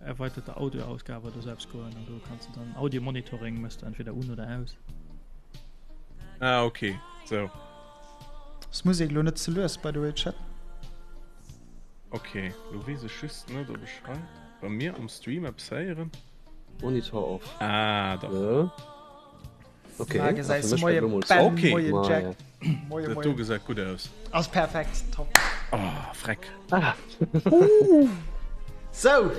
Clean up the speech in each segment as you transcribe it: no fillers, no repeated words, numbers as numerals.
Erweiterte Audioausgabe oder sou eppes goen an do kanns du dann Audio Monitoring mëss du entweder un oder aus. Ah okay, sou. Ass d'Musek lo net ze lues by the way Chat? Ok, lo weess ech just net ob ech hei bei mir am Stream eppes héieren. Monitor off. Ah dach. Okay, Ah, gesäis du, moie Ben, Okay. moie Jack. Moie, Dat do moie. gesäit gutt aus. Ass perfekt, top. Oh, freck. Ah. Sou.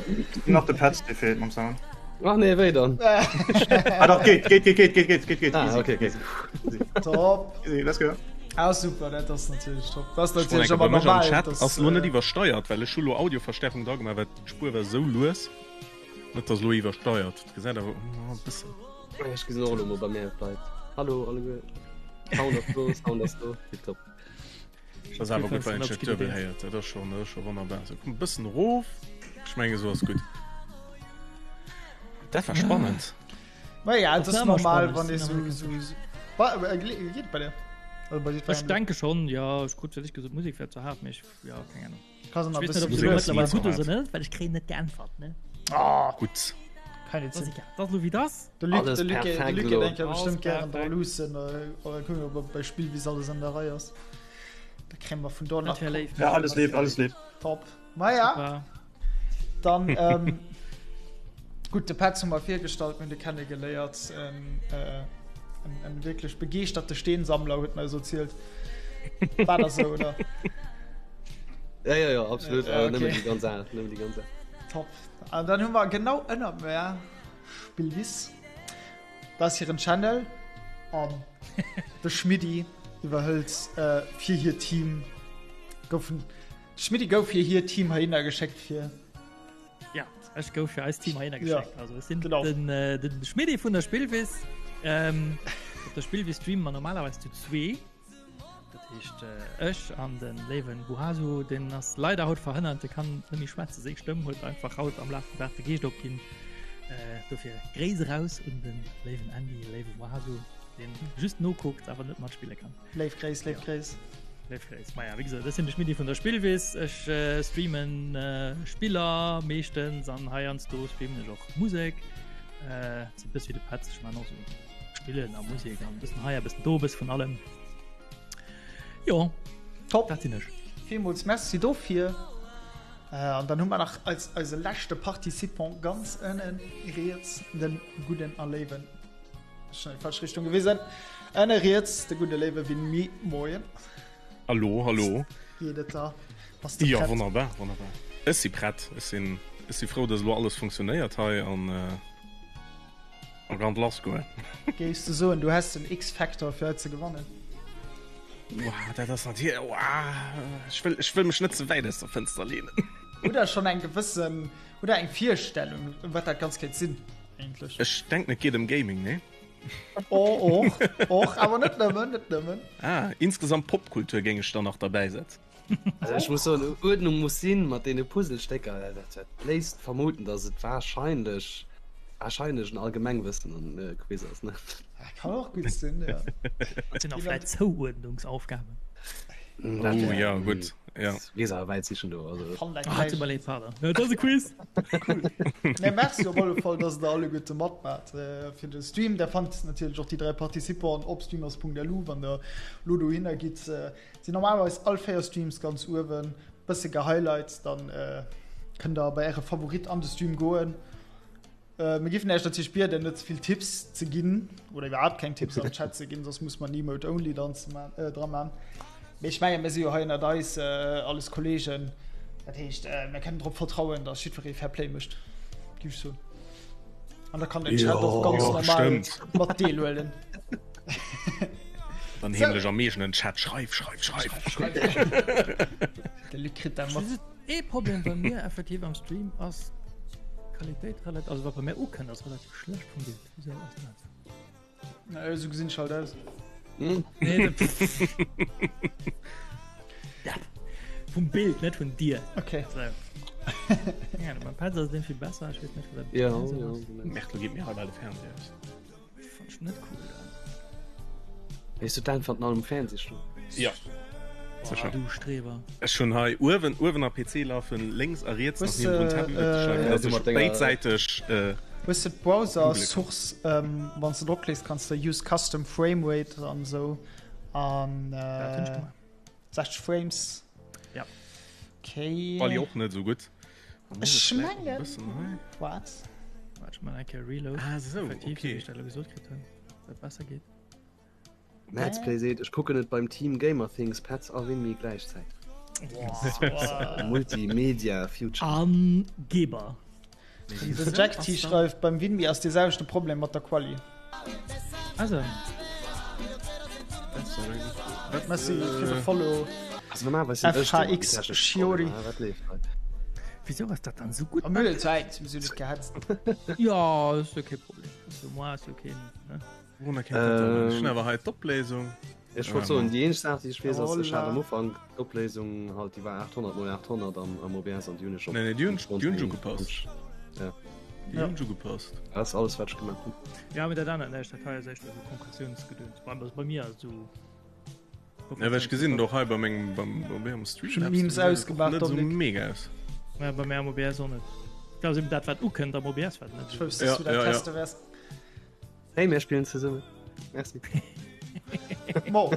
Nach de Petz, dee feelt mam Sound. Ach nee, wéi dann? Ah dach, geet, geet, geet, geet, geet, geet, geet, geet. Ah, Easy, okay, okay. easy, easy. Top. Easy, let's go. Ah, super, dat ass natierlech top. Dat ass Ech wollt natierlech enke bei ëmmer mech am normal, Chat dass, ass lo net äh, iwwersteiert, well ech hu lo Audioverstärkung dra gemaach, well d'Spuer war sou lues. Net dass lo iwwersteiert. Et gesäit awer oh, e bëssen. Ech gesinn och elo mol bei mär d'Leit. Hallo alleguer. Sound ass do, Sound ass do. Tipptopp. Dat ass awer gutt, wann een d'Chat duebel héiert. Dat ass schon, dat ass schon wonnerbar. Sou, komm e bëssen erof. Ech menge sou ass gutt. Dat war spannend. Ma ja, dat Das ass war ëmmer normal, spannend, wann ee das sou, sind immer sou, sou. Wa, äh, geet bei dir? Oder bei Ech jiddwerengem? denke schon, ja, ech krut fir d'éischt gesot, d'Musek wär ze haart, mee ech, ja, keng Ahnung. Kann Ich weess net, ob Musek se ass mittlerweile nie gutt ass ze oder net, well ech kréien net geäntwert, ne? Oh, Gutt. keine Das ass Zin. egal. Das ass lo wéi das. De Luc, Alles de Luc, de perfekt Luc elo. denkt ja Alles bestimmt gären dra perfekt. luussen. Äh, oder gucken, ob bei Spielwiss alles an der Rei ass. Da kréien wir vun do Dat nach wär léif. Ja, alles leeft, alles leeft. Top. Ma ja, Super. dann ähm, gutt, de Petz hu mer virgestallt, mir hunn de kennegeléiert. En, äh, en, en wierklech begeeschterte Steensammler huet en eis erzielt. War das sou, oder? Ja, ja, ja, absolut. Ja, Äh, Nëmmen okay. déi ganz al, nëmmen déi ganz al. Top. An dann hu mer genau ënner mer Spillwiss. Dat ass hiren Channel. An de Schmiddi iwwerhëlt äh, fir hir Team. Goufen, de Schmiddi gouf fir hir Team heihinner geschéckt fir. Ja, ech gouf fir eist Team heihinner Ja, geschéckt. Also ech sinn genau. den, äh, den Schmiddi vun der Spillwiss. Ähm, op der Spillwiss streamen mer normalerweis zu zwee. Dat heescht äh, ech an den léiwen Buhasu, den ass leider haut verhënnert, de kann net méi schwätzen, seng Stëmm huet einfach haut am Laf vum Dag de Geescht opginn. Äh, dofir Gréiss eraus un den léiwen Andy, léiwe Buhasu, deen just nokuckt, awer net matspille kann. Léif Gréiss, léif Ja. Gréiss. Léif Gréiss. Maja, wéi gesot, ech sinn de Schmiddi vun der Spillwiss. Ech äh, streamen äh, Spiller meeschtens an heiansdo streamen ech och Musek. Äh, sinn e bësse wéi de Petz, ech man och sou Spillen a Musek an e bëssen hei, e bëssen do, e bësse vun allem. Jo, Top. dat sinn ech. Villmools Merci dofir. Äh, an dann hu mer nach als eise leschte Participant ganz ënnen riets den gudden a léiwen, ech hunn an déi falsch Richtung gewisen, ënne riets de gudde léiwe Winmi. Moien. Hallo, hallo. Geet et der? Bass de Jo, prett? wonnerbar, wonnerbar. Ech si prett. Ech sinn, ech si frou, dass elo alles funktionéiert hei an. Äh, A kann lass goen. Géifs de soen, du häss den X-Factor fir hei ze gewannen? Wow, dat ass natierlech. Wow, ech wëll, ech wëll mech net ze wäit aus der Fënster leenen. Hutt der schonn eng gewëssen, hutt der eng Virstellung, ëm wat dat Ganzt kéint sinn eigentlech? Ech denken, et geet ëm Gaming, nee? Oh, och, och, awer net nëmmen, net nëmmen. Ah, insgesamt Popkultur géing ech dann nach derbäisetzen. Also ech muss soen, Uerdnung muss sinn mat deene Puzzlestécker. Dat dat léisst vermuten, datt et warscheinlech warscheinlech en Allgemengwëssen an Quiz ass, ne? Kann och gutt sinn, ja. Et sinn och vläit Zouuerdnungsaufgaben. Dat Oh wär, ja, gutt, ja. Gees awer wäit sichen do, also. Fannt eng Ah, tut mer leed, pardon. Dat ass e Quiz. Cool. Nee, merci op alle Fall, dass der alleguerte matmaat fir de Stream. Der fannt natierlech och déi 3 Participanten op streamers.lu, wann der lo dohinner gitt. Sinn normalerweis all 4 Streams ganz uewen bësse gehighlight, dann kënnt der bei äre Favorit an de Stream goen. Mir giffen Äech natierlech bieden net ze vill Tipps ze ginn oder iwwerhaapt keng Tipps am Chat ze ginn, soss muss mer en Emote only dann ze man, äh, dra man. Mee ech mengen, mir si jo hei ënnert eis alles Kollegen, dat heescht mir kënnen drop vertrauen, datt jiddweree Fair Play mécht, giff ech soen. An da kann den Chat och ganz Jo, normal bestimmt. mat deelhuelen. Dann heemlech am eegenen Chat, schreif, schreif, schreif. De Luc kritt dat mat. Ee Problem bei mir effektiv am Stream ass d'Qualitéit relativ, also wat bei mir ukënnt ass relativ schlecht vum Bild. Wisou ass dat? Na, esou gesinn ech halt aus. Nee, de Depp. Vum Bild, net vun dir. Okay. So. Ja, beim Petz ass et irgendwie besser, ech weess net, wat Ja, dat ja, ass. genau. Merkel geet mir hei bal de Fernseher aus. Fand ech net cool dat. Wéis du d'Äntwerten all um Fernseh stoen? Ja. Sécher. Du Streber. Ech hunn hei uewen, uewen am PC lafen, lénks a riets nach Hues niewendrun de, Tablet schreiwen, äh, dass du ech mat denger- béidsäiteg, äh, Hues de d'Browser Source, ähm, wann s de drop klicks, kanns de Use Custom Frame Rate an esou an Dat hunn ech äh, gemaach. 60 Frames. Ja. Okay. Quali och net esou gutt. Da muss Ech ech vläicht och e mengen- bëssen hei. Wat? Waart, ech man eng Kéier Reload. Ah, esou, Effektiv, okay. wéi ech dat elo gesot kritt hunn, dass dat besser geet. Madsplay seet, ech kucken et beim Team Gamerthings, Petz a Winmi gläichzäiteg. Multimedia Future. Angeber. Den Jack T schreift, beim Winmi ass dee selwechte Problem mat der Quali. Also. Merci fir de Follow. Also normalerweis sinn ech do mat FHX techneschen Shiori. Problemer, wat leeft hei? Wieso ass dat dann esou gutt? A mir hunn Zäit, mir sinn net gehetzt. Jo, ass jo kee Problem. Also moi ass jo keen, ne? Wourunner kennt dat dann? Ech hunn awer hei d'Opléisung. Ech wollt soen, déi eenzeg Saach, déi ech weess, ass, ech hat am Hola. Ufank d'Opléisung halt, déi war 800 mol 800 am, am OBS an déi hunn ech op. Nee, nee, déi hunn ech- déi hunn ech ugepasst. Ja. Déi hunn ech ugepasst. Dat ass alles, wat ech gemaach hunn. Ja, mee dat anert näischt, dat hei ass éischter esou Kompressiounsgedöns. Bei, also bei mir ass esou. Ja, well ech gesinn et och hei bei mengem, beim, bei mir am Stream. Schon Memes ausgemacht, Net esou Dominik. mega aus. Ja, bei mir am OBS och net. Dat ass eben dat, wat ukënnt am OBS, wat net Ech esou. wousst, dass Ja, du dat ja, ja. teste wäers. Hey, mir spillen zesummen. Merci. Mo.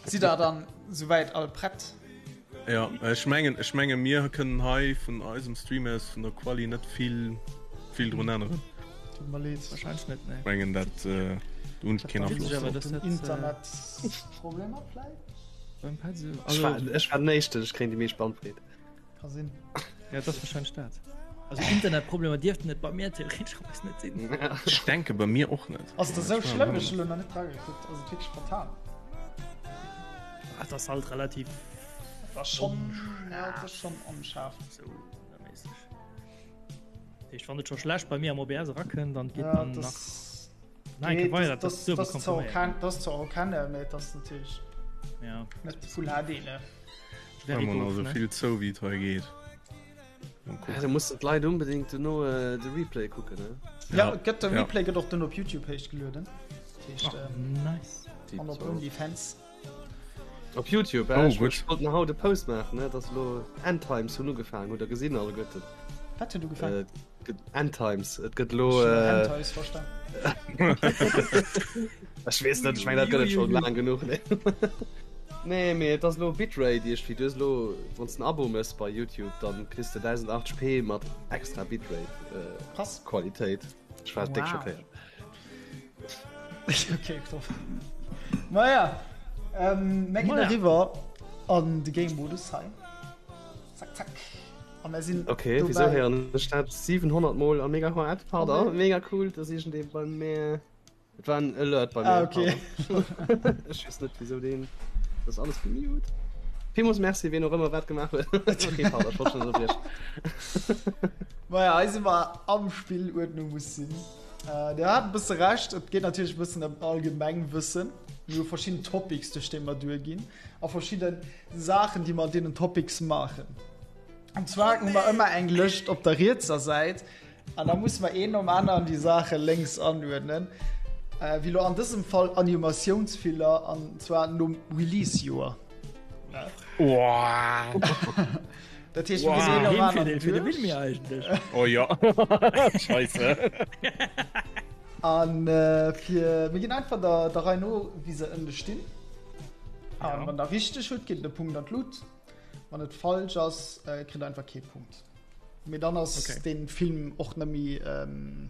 Sidd der dann souwäit all prett? Ja, ech mengen, ech menge mir kënnen hei vun eisem Stream aus vun der Quali net vill vill drun änneren. Tut mer leed. Wahrscheinlech net, nee. Ech mengen dat äh, do hunn ech keen Witzeg Afloss awer, drop. dass dat, äh, Internetproblemer vläicht? Beim Petz, Ech also, war, ech war den Éischten, ech kréien déi meescht Bandbreet. Ka sinn. Ja, dat ass wahrscheinlech dat. Also Internetproblemer dierften et bei mir theoretescherweis net sinn. Ech denke bei mir och net. Ass dat esou schlëmm? Ech hunn elo nach net dra gekuckt. Ass et wierklech fatal? Ach, dat ass halt relativ Dat ass schonn, ja, dat ass schonn onscharf. sou méisseg. Dat heescht, wann et scho schlecht bei mir am OBS erakënnt, dann geet Ja, dann dat nach ass. nach eng Kéier weider, Dat dat ass duebel dat ass zwar kompriméiert. erken- dat ass zwar erkennen, mee et ass natierlech Ja. net Full HD, ne? Very Immer doof, so ne? vill zou wéi et hei geet. Ja, da mussen d'Leit unbedingt duerno äh, de Replay kucken, ne? Ja, ja gëtt de ja. Replay gëtt och dann op YouTube héichgelueden. Dat heescht, Oh, ähm, nice. an op OnlyFans. Op YouTube, Oh, äh, ech gutt. ech wollt nach haut e Post maachen, ne, dass elo Endtimes hunn ugefaangen, hutt der gesinn alleguerten. Wat huet ugefaangen? Äh, gëtt Endtimes, et gëtt elo Ech hun äh, Hentais verstan. Ech weess net, ech meng dat gëtt et schon laang genuch ne. Nee, mee et ass elo Bitrate iergendwéi. Du hues elo, wann s de en Abo mëss bei YouTube, dann kriss de 1080p mat extra Bitrate äh, Krass. Qualitéit. Ech war déck Wow. schockéiert. Okay, top. Naja, ähm, mir ginn Maja. eriwwer an de Game-Modus hei. Zack, zack. A mir sinn Okay, dobäi. wieso héieren ech dat 700 mol a mega hard? Pardon, Oh, nee. mega cool, dass iergendee bei mir. Et war en Alert bei mir. Ah, okay. Pardon. Ech weess net wieso deen. Dat ass alles gemute. Villmools Merci, ween och ëmmer wat gemaach huet. Okay, pardon, ech wollt schon ënnerbriechen. Maja, hei si mer am Spill, Uerdnung muss sinn. Äh, Dir hat e bësse Recht, et geet natierlech e bëssen ëm Allgemengwëssen. Mir hu verschidden Topics, duerch déi mer duerginn a verschidde Saachen, déi mer an deenen Topics maachen. An zwar hu mer ëmmer eng Lëscht op der rietser Säit an da musse mer een nom aneren déi Saache lénks anuerdnen. Äh, wéi lo an dësem Fall Animatiounsfiller an zwar nom Release-Joer. Wow. Dat heescht, mir ginn een nom aneren Fir de duerch. Wilmi eigentlech. Oh ja. Scheisse. An äh, fir, mir ginn einfach der, der Rei no, wéi se ënne stinn. An Ja. wann der richteg hutt, geet de Punkt an d'Lut. Wann et falsch ass, äh, kritt der einfach kee Punkt. Mee dann ass Okay. den Film och net méi, ähm,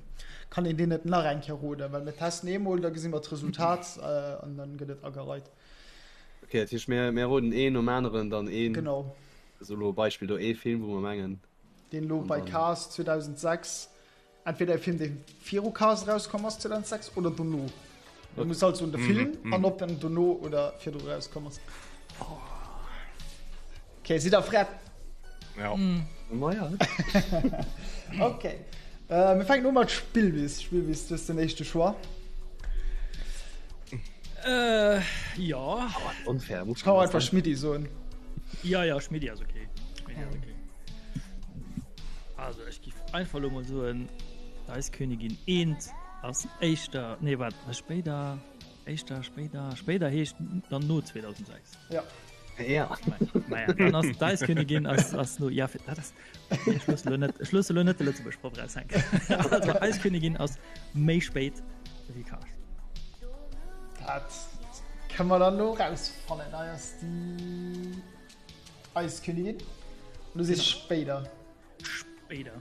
kann een deen net nach eng Kéier roden, well mir testen eemol, da gesi mer d'Resultat äh, an dann gëtt et agereit. Okay, dat heescht mir, mir roden een nom aneren dann een, Genau. also elo Beispill do ee Film, wou mer mengen. Deen elo An bei dann- Cars 2006, entweder e Film, dee viru Cars erauskomm ass 2006 oder dono. Du Okay. muss halt soen de Film Mhm, an ob en dono oder virdru erauskomm ass. Okay, sidd der prett? Ja. Maja. Okay. Äh, mir fänken u mat Spillwiss. Spillwiss, du hues den éischte Choix. Äh, ja. Unfair, muss Ich kann auch einfach Schmidti soen. Ja, ja, Schmidti ass okay. Schmidti ass okay. Also, ech giff einfach lo mol soen, d'Eiskönigin 1 ass éischter, nee, waart, spéider, éischter, spéider, spéider heescht dann no 2006. Ja. Ja. Naja, dann ass d'Eiskönigin ass, ass no, ja, dat ass, ech loosse lo net, ech loosse lo net de Lëtzebuerg Proff raushänken. Also Eiskönigin ass méi spéit wéi Cars. Dat kënne mer dann lo rausfannen. Hei ass déi Eiskönigin. Und du sees spéider. Spéider.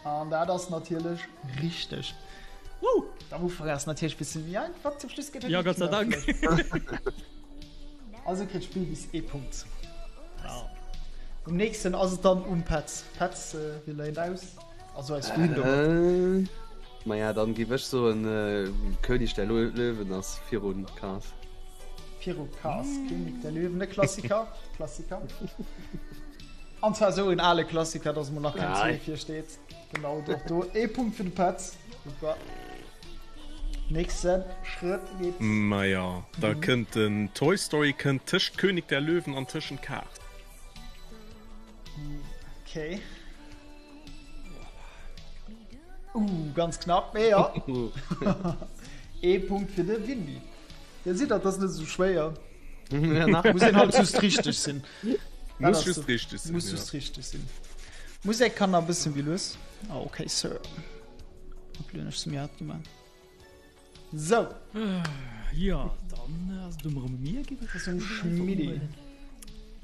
An dat ass natierlech richteg. Woo! Am Ufank ass natierlech bësse méi einfach, zum Schluss gëtt et Ja, Gott sei Dank. Also kritt d'Spill bis ee Punkt. Wow. Um nächsten ass et dann um Petz. Petz, äh, wie léint aus? Also eis Bühn domat. Äh, Maja, dann giff ech soen, äh, König der Löwen ass virun Cars. Viru Cars, König der Löwen, e Klassiker. Klassiker. An zwar esou en ale Klassiker, dass mol nach kein Zwee vir steet. Genau, och do ee Punkt fir de Petz. Super. Nächste Schrëtt geet. Maja, da kënnt den Toy Story kënnt tëscht König der Löwen an tëschent Cars. Okay. Uh, ganz knapp, mee ja. Ee Punkt fir de Windy. Dir sidd dat ass net esou schwéier. Ja, nach. Muss een halt just richteg sinn. Muss just richteg sinn. Muss just richteg sinn. Musek kann nach e bëssen méi lues. Oh, okay, Sir. Hab lo ech zum Jad gemaach. Sou. Ja, dann ass et erëm mir, gi ech soen. Schmiddi.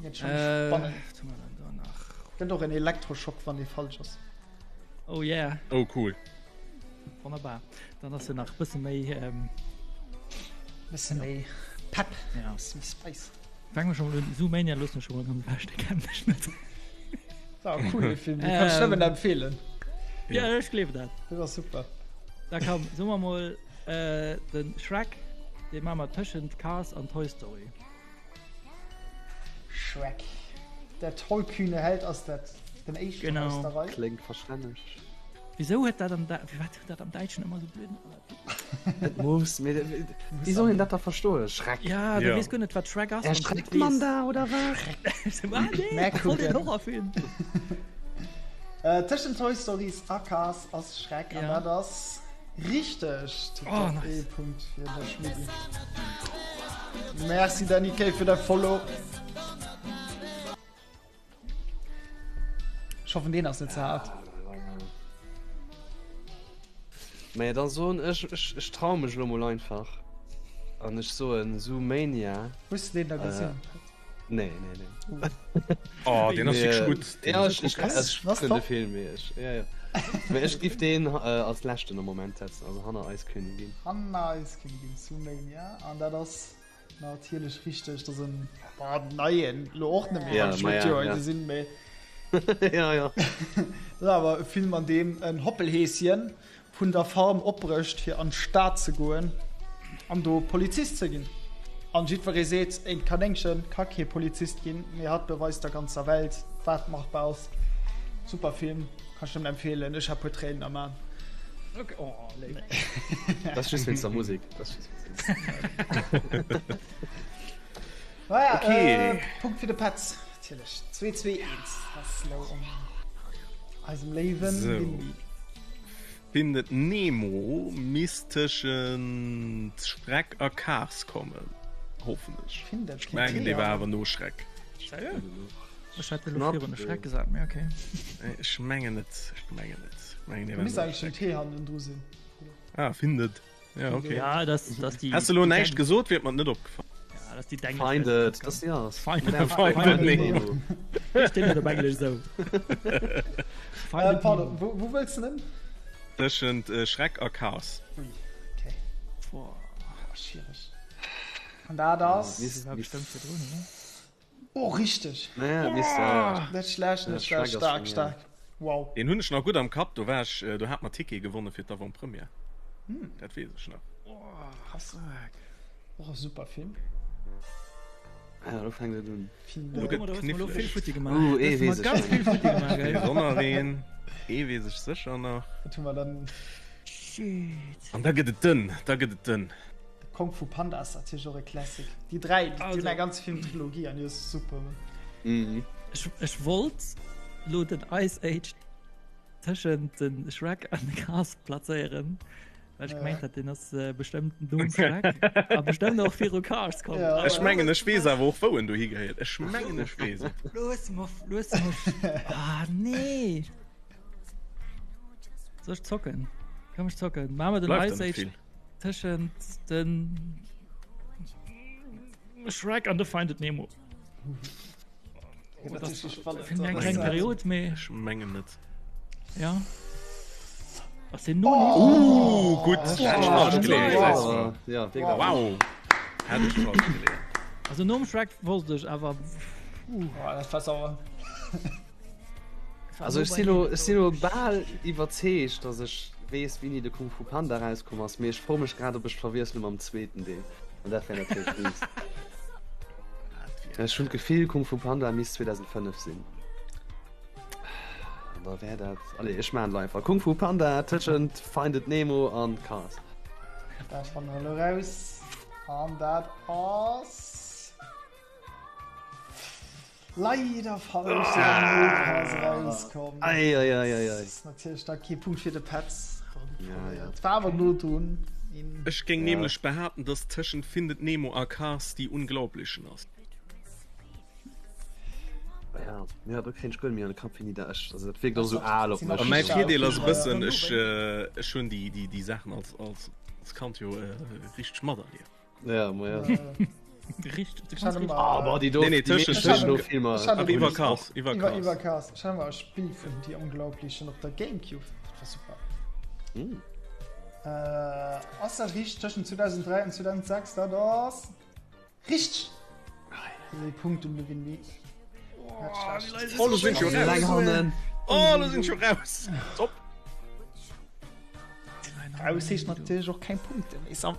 Gëtt schon spannend. Äh, was dann da nach? Gëtt och en Elektroschock, wann dee falsch ass. Oh yeah. Oh cool. Wonnerbar. Dann ass se nach bësse méi ähm, Bësse méi Pep, ja. bësse méi Spice. Fang mer schon un. Zoomania loossen ech schon mol ganz ewech, dee kennen ech net. Ah, cool, de Film, dee kann ech nëmmen empfehlen. Ja, ech gleewen dat. Dat ass super. Da komm, soe mer mol äh, den Shrek, dee maache mer tëschent Cars an Toy Story. Shrek, der tollkühne Held ass dat den éischten Genau. aus der Rei. Kléngt verstänneg. Wisou huet dat am, firwat huet dat am Däitschen ëmmer sou blöden Titel? Et muss, mee wéi soll een dat da verstoen? Schreck? Ja, du Ja. weess guer net wat Shrek ass. wann du net Erschreckt man weess. da oder wat? Ah, nee, Mä voll den kucken. Horrorfilm. Äh, tëschent Toy Stories a Cars ass Schreck an Ja. dat ass richteg. Oh, nice. Ee Punkt fir de Schmidti. Merci Danny K fir däi Follow. Ech hoffen deen ass net ze haart. Maja dann soen ech, ech, ech trau mech lo mol einfach an ech soen Zoomania. Hues de deen da gesinn? Nee, nee, nee. Oh, deen ass wierklech gutt. Deen Ja, ass ech, ech, gutt. ech Was kucken de top. Film, mee ech, ja, ja. Mee ech giff deen als leschten am Moment setzen, also hanner Eiskönigin. Hanner Eiskönigin, Zoomania, an dat ass Natierlech richteg, dat ass en neien, lo och net méi, Ja, wann ech ma huet ja, Joer ja. gesinn, mee Ja, ja. dat ass awer e Film an deem en Hoppelhäschen vun der Farm opbrécht fir an d'Stad ze goen an do Polizist ze ginn. An jiddweree seet, en Kanéngchen ka kee Polizist ginn, mee hatt beweist der ganzer Welt wat machbar ass. Super Film, kann ech nëmmen empfeelen, ech hat puer Tréinen am Aen. Okay, oh, léif. Dat ass just wéinst der Musek. Dat ass just wéinst der Naja, Okay. äh, Punkt fir de Petz. Natierlech. 2, 2, 1. Ass lo um eisem léiwen So. Windy. Findet Nemo misst tëschent Schreck a Cars kommen. Hoffen ech. Findet Ech keen mengen, dee Thea. war awer no Schreck. Seriö? Ech hat elo Knapp, virun de du. Schreck gesat, mee okay. Ech mengen net. Ech mengen net. Ech mengen, dee Da war misst no eigentlech den Schreck. T hannendru sinn. Ah, findet. Ja, okay. Ja, das, das die. Häss du lo die näischt Deng- gesot, wier et mer net opgefall. Ja, das die Denglesch. Find it. Das, ja, das Find it. Find it Nemo. Steht net op Englesch sou. Find Äh, it pardon, Nemo. wou, wou wëlls de hin? Tëschent äh, Schreck a Chaos. Ui, okay. Boah, Oh, schwierig. An dat ass. Mist. war bestimmt virdrun, oder? Oh, richteg. Naja, Mist, ja, ja. Net schlecht, net Ja, schlecht. Schreck ass Stark, schon, ja. stark. Wow. Deen hunn ech nach gutt am Kapp, do war ech, do hat mer Ticket gewonne fir d'Avant-Première. Dat weess ech nach. Krass. Och e super Film. Ja, lo fänkt et un. Film, Lo äh, gëtt Da hues du lo vill kniffleg. Futti gemaach. Uh, ee Da hues du weess mer ech ganz schon. vill Futti gemaach, ey. Dee Sonnereen, ee weess ech sécher nach. wat hu mer dann? Shit. An da gëtt et dënn, da gëtt et dënn. Kung Fu Panda ass natierlech och e Classic. Déi 3, déi hunn eng ganz Filmtrilogie an déi ass super. Mhm. Ech, ech wollt lo den Ice Age tëschent den Shrek an de Cars plazéieren. Well ech gemengt hat, deen ass äh, bestëmmt nom Shrek a bestëmmt och viru Cars komm. Ja. Ech mengen ech weess awer och wou en dohi gehéiert. Ech mengen ech weess et. Looss mech, looss mech. Ah, nee. Soll ech zocken? Komm ech zocken. Maache mer den Bleift Ice der net Age vill. tëschent den Shrek an de Findet Nemo. Oh, dat ist spannend. Finde eng kleng Period méi. Ech mengen net. Ja. Ass den no oh. Uh, gutt. Oh. Ja, wow. Hätt ech falsch geleeën. Also nom Shrek wosst ech awer. Uh. Oh, dat war sauer. Also ech si lo, ech si lo bal iwwerzeegt, dass ech weess wéini de Kung Fu Panda rauskomm ass, mee ech fro mech grad ob ech verwiessele mam zweeten Deel an dat wär natierlech mies. Ech hunn d'Gefill Kung Fu Panda misst 2005 sinn. An da wär dat, allez ech maachen et einfach, Kung Fu Panda tëschent Findet Nemo an Cars. Dat fanne mer elo raus an dat ass. Leider falsch rauskomm. Ei, ei, ei, ei, ei. Natierlech da kee Punkt fir de Petz. Ja, ja. Et war awer no drun. Ech géing Ja. nämlech behaapten, dass tëschent Findet Nemo a Cars die Unglaublichen ass. Ja, ja, do kréien ech guer net méi an de Kapp, wéini dat ech, also dat wierkt och esou al op mech. A mäi Virdeel ass e bëssen, ech, ech hunn déi, déi, déi Saachen als, als, als Kand jo richteg materlieft. Ja, ma ja. Richtig, du Ich kannst hatte richtig. mal- Ah, boah, die do, Nee, nee, die tëschent- meeschten tëschent- do Filmer. Ich hatte- Awer iwwer Cars, iwwer Iwwer Cars. iwwer Cars. Ech hat emmer e Spill vun Die Unglaublichen op der Gamecube. Dat war super. Hm. Äh, ass dat richteg tëschent 2003 an 2006? Dat ass richteg. Ee Punkt um de Windy. Net schlecht. Oh, lo sinn ech jo raus. Leng hannen. Oh, lo sinn ech jo raus. Top. Raus heescht natierlech och keng Punkte méi sam.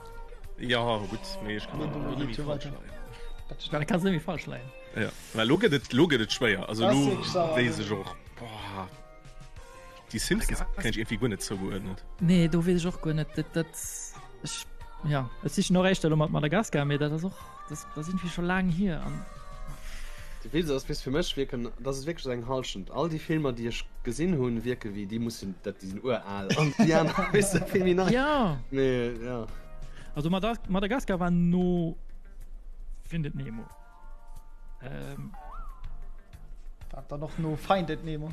Ja, gutt, mee ech kann Nee, lo du net méi du falsch weiter. leien. Ja, da kannst du nämlich falsch leien. Ja, well lo gëtt et, lo gëtt et schwéier. Also Das lo ist wirklich sauer. weess ech och, boah, déi Simpsons kenn ech irgendwie guer net zougeuerdnet. Nee, do weess ech och guer net. Dat, dat, ech, ja, ech sichen och éischter elo mat Madagaskar, mee dat ass och, dat, dat ass irgendwie scho laang hier an. De Witz ass, bis fir mech wierken, dat ass wierklech eng Halschent. All déi Filmer, déi ech gesinn hunn, wierke wéi déi mussen, dat déi sinn ural an déi aner weess de vill méi nei. Ja! Mee ja. Also Mada Madagaskar war no Findet Nemo. Ähm. War dann och no Findet Nemo.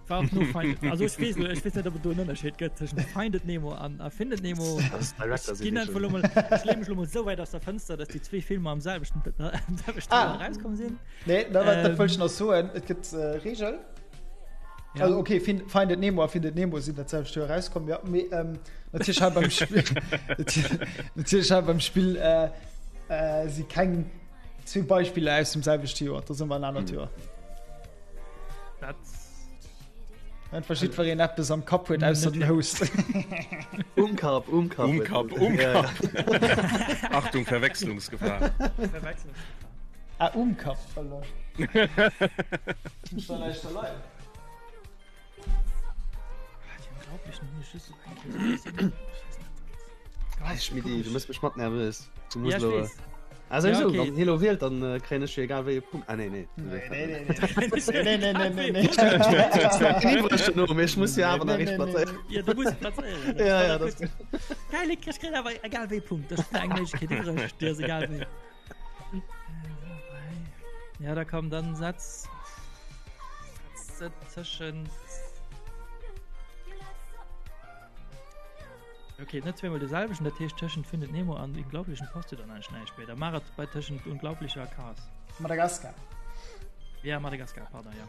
War och no Findet Nemo. Also ech weess ech weess net, ob et do en Ënnerscheed gëtt tëschent Findet Nemo an a Findet Nemo. Ech ginn einfach lo mol, ech leeë mech lo mol esou wäit aus der Fënster, dass déi zwee Filmer am selwechten, am selwechten Ah. Joer erauskomm sinn. Nee, da, dat Ähm. wollt ech nach soen. Et gëtt äh, Regel. Ja. Also, okay, Find, Findet Nemo a Findet Nemo sinn dat selwecht Joer erauskomm, ja. Mee ähm, natierlech hei beim Spill, natierlech hei beim Spill äh, äh, si keng zwee Beispiller aus dem selwechte Joer. Da si mer en anert Joer. Dat Einfach jiddwereen eppes am Kapp huet ausser den Host. Um Kapp, um Kapp. Um Kapp, um Ja, Kapp. Achtung, Verwechslungsgefahr. Verwechslungsgefahr. Ah, um Kapp, voilà. Muss dann näischt erleiden. Ah, die Unglaublichen hunn ech just esou eng Kéier gesinn. Ech weess net. ja. Schmidti, du mëss mech mat nervös. Du Ja, musst ech lo. weess. Ah, sowieso, Ja, okay. wann Helo wielt, dann äh, kréien ech jo egal wéi e Punkt. Ah, nee, nee. Nee, nee, nee, nee. Nee, nee, nee, nee, nee. Nee, no, mee ech muss jo awer nach Nee, richteg nee, nee. plazéieren. Ja, du muss plazéieren. Ja, ja, das gut. Geil, ich krieg awer egal wéi Punkt. Das ist eng Méiglechkeet iwwreg, déi ass egal wéi. Ja, da komm dann setz setz se tëschent Okay, net zweemol de selwechten, dat heescht tëschent Findet Nemo an Unglaublichen passt jo dann eigentlich näischt méi. Da maach et bei tëschent Unglaubliche a Cars. Madagaskar. Ja, Madagaskar, pardon, ja.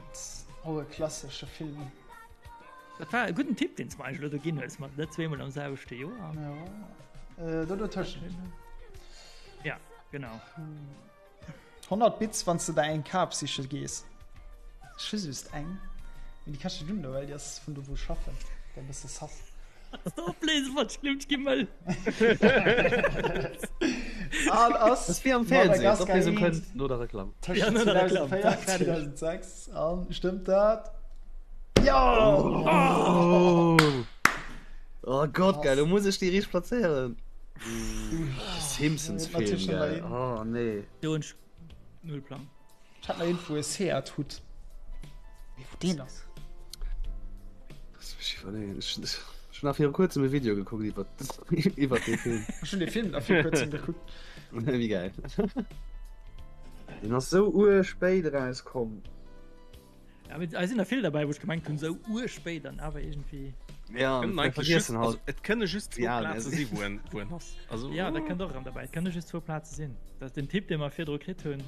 Och e klassesche Film. Dat war e gudden Tipp, deen s mer eigentlich elo do ginn hues, mat net zweemol am selwechte Joer. Ja. Äh, do dotëschent. Ja, genau. 100 Bits wann s de der eng Kap siche gees. Ech hu just eng, mee déi kascht dunn do, well déi ass vun do wou ech schaffen. Da bëss de sass. Opléise wat schlëmmt gi mëll. An ass Das ist wie am Fernsehen. Madagaskar D'Opléisung 1 kënnt no der Reklam. tëscht Ja, no der Reklam. 2004 Zack, fertig. 2006 an stëmmt dat? Jo! Oh! Oh Gott, geil, do muss ech déi richteg plazéieren. Simpsons Film, geil. Oh nee. Do hunn ech null Plang. Ech hat nach een wou e Seat hutt. Mee wou deen ass? Lass mech iwwerleeën. Ech. Ech hunn nach viru kuerzem e Video gekuckt iwwer iwwer dee Film. Ech hunn dee Film nach viru kuerzem gekuckt. Wéi gäil. Deen ass sou uerg spéit erauskomm. Ja, mee hei sinn der vill derbäi, wou ech gemengt hunn, sou uerg spéit an awer iergendwéi. Ja, Kënnen mir eigentlech just, vergiessen also halt et kënne just wéi zwou al mir Plaze sinn. si wou en wou en ass. Also Ja, dat kënnt och erëm derbäi. Et kënne just zwou Plaze sinn. Dat ass den Tipp, dee mer virdru kritt hunn.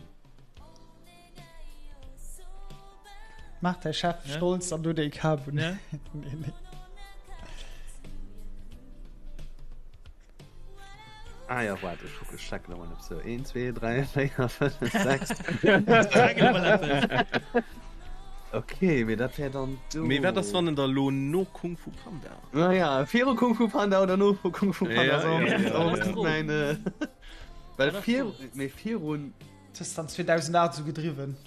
Maach däi Chef Ne? stolz an du déi Kap un. Ne? Nee, nee. Ah ja, warte, ech kucke, ech checken nochmal op so 1, 2, 3, 4, 5, 6. Okay, mee dat wär dann do. Mee wat ass wann en da lo no Kung Fu Panda? Naja, viru Kung Fu Panda oder no Kung Fu Panda? Ja, so, ja, ja, so, ja. Mein, äh, well Ja, das vir, mee virun Du hues dann 2008 sou gedriwwen.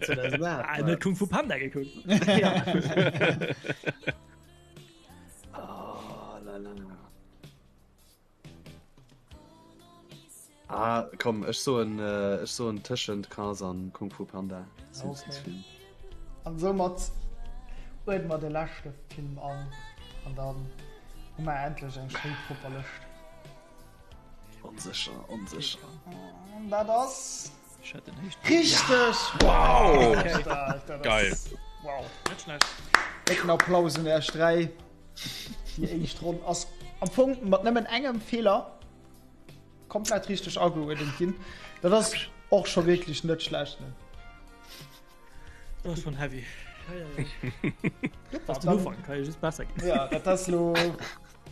2008. Ah, net Kung Fu Panda gekuckt. Ja. Oh, la, la, la. Ah, komm, ech soen, äh, ech soen tëschent Cars an Kung Fu Panda. Simpsons-Film. An soumat uerde mer de leschte Film an an dann hu mer endlech eng schéi propper Lëscht. Onsécher, onsécher. An dat ass Ech hat den héichten. richteg! Wow! Stark, dat Geil. ass wow. Net schlecht. Décken Applaus un Äech 3. Déi éischt Ronn ass am Fong mat nëmmen engem Feeler komplett richteg ageuerdent ginn. Dat ass och scho wierklech net schlecht, ne? Dat ass schon heavy. Ja, ja, ja. Super, Das ist den dann- Ufank, kann jo just besser ginn. Ja, dat ass lo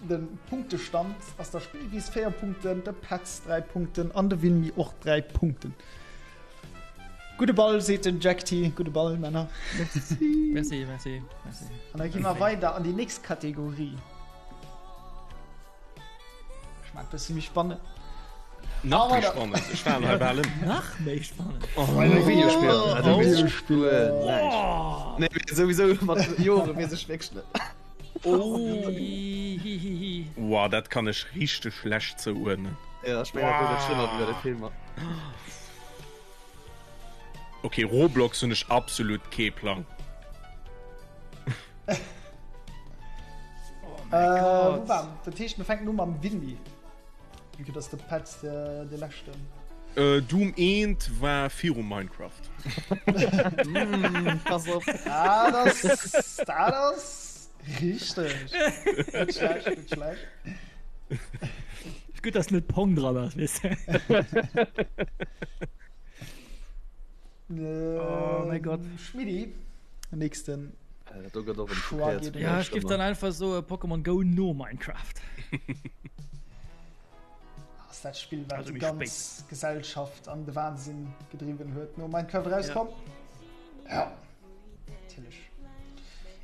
Den Punktestand ass der Spillwiss 4 Punkten, de Petz 3 Punkten an de Winmi och 3 Punkten. Gudde Ball seet den Jack T. Gudde Ball Männer. Merci, merci, merci. An da gi mer weider an déi nächst Kategorie. Ech mag bësse méi spannend. Nach méi spannend. Ech falen hei bal ëm. Nach méi spannend. Oh, Videospiller. Oh, Videospiller. Nee, souwisou mat Jore weess ech wierklech net. Oh. Hihihi. Wow, dat kann ech richteg schlecht zouuerdnen. Ja, ech mengen, dat gëtt schlimmer wéi bei de Filmer. Okay, Roblox hunn ech absolut kee Plang. Oh mein Äh, Gott. wou war? Dat heescht, mir fänken u mam Winnie. Vue que dass de Petz de leschten. Äh, Doom 1 war viru Minecraft. Mm, pass op. Ah, das, dat ass richteg. Net schlecht, net schlecht. Ist gut, dass net Pong dran ass, weess de. Oh mein Gott. Schmidti, nächsten. Äh, dat do gëtt och Choix geht Ja, ech giff dann einfach soe Pokémon Go no Minecraft. Ass dat Spill, wat Also déi méi ganz Gesellschaft an de Wahnsinn gedriwwen huet, no Minecraft erauskomm? Ja. Natierlech.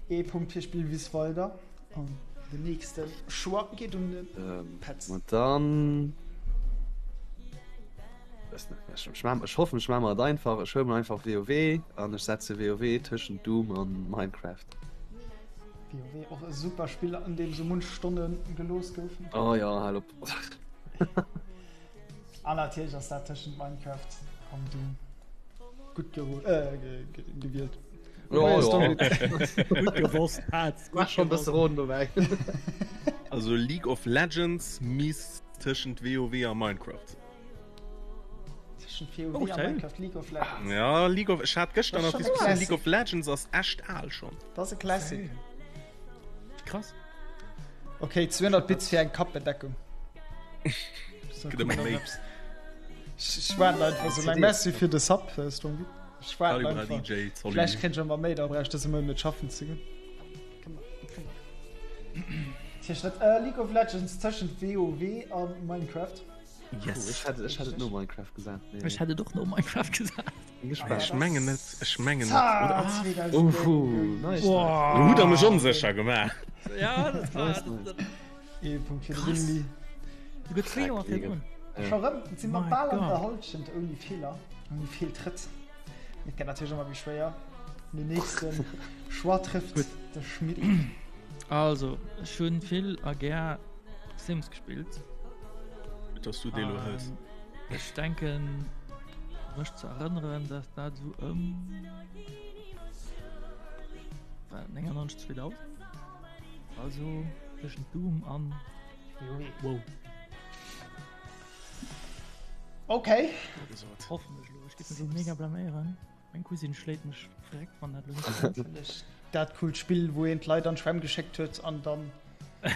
Ee Punkt fir Spillwiss weider. An den nächste Choix geet un de Ähm, Petz. und dann. Weiß net, ech, ech, mach, ech hoffen, ech maach mer et einfach. Ech huelen einfach WoW an ech setze WoW tëschent Doom an Minecraft. WoW och e super Spill, an deem sou munch Stonne gelooss goufen. Oh ja, hal op. An natierlech ass dat tëschent Minecraft an Doom. Gutt gero äh, ge ge gewielt. Jo, jo. Gutt gewosst, Petz. Mach schon bësse Roden dobäi. Also League of Legends misst tëschent WoW a Minecraft. Tëschent WoW Oh, a salut. Minecraft, League of Legends. Ja, League of ech hat gëschter Das nach ist schon Diskussioun e League of Legends ass echt al schon. Dat ass e Classic. Krass. Okay, 200 Bits fir eng Kappbedeckung. So, Gëtt ëmmer méi. Ech waarden einfach sou laang. Merci fir de Sub, äh, Strongi. Ech waarden Calibra einfach. DJ, Zolli. Vläicht kréien ech ëmmer méi, da brauch ech dëse Mount net schaffen ze goen. Tja, äh, League of Legends tëschent WoW a Minecraft. Yes. Ech hätt, ech hätt et no Minecraft gesat. Nee. Ech hätt et och no Minecraft gesat. Bin gespannt. Ech mengen net, ech mengen net. Oder Ah, ah, Uhu, nice. Wow. Hutt der mech onsécher gemaach. Ja, dat war. Nice, nice. Dat, Ee Punkt fir de Krass. Windy. du gëtt zwee Joer virdrun. Ja. Scho rëm si mer My bal an der God. Halschent ouni Feeler, ouni Feeltrëtt. Et gëtt natierlech ëmmer méi schwéier. Den nächsten Choix trifft de Schmidti. Also, ech hunn vill a gär Sims gespillt. Gutt, dass du dee lo hëls. An Ech denken, mech ze erënneren, dass dat esou ëm war 99, 2000? Also tëschent Doom an WoW. Okay. Hoffen ech lo. Ech géif mech lo mega blaméieren. Meng Cousine schléit mech freck, wann dat lo net stimmt. Dat coolt Spill, wou een d'Leit an d'Schwämm geschéckt huet an dann.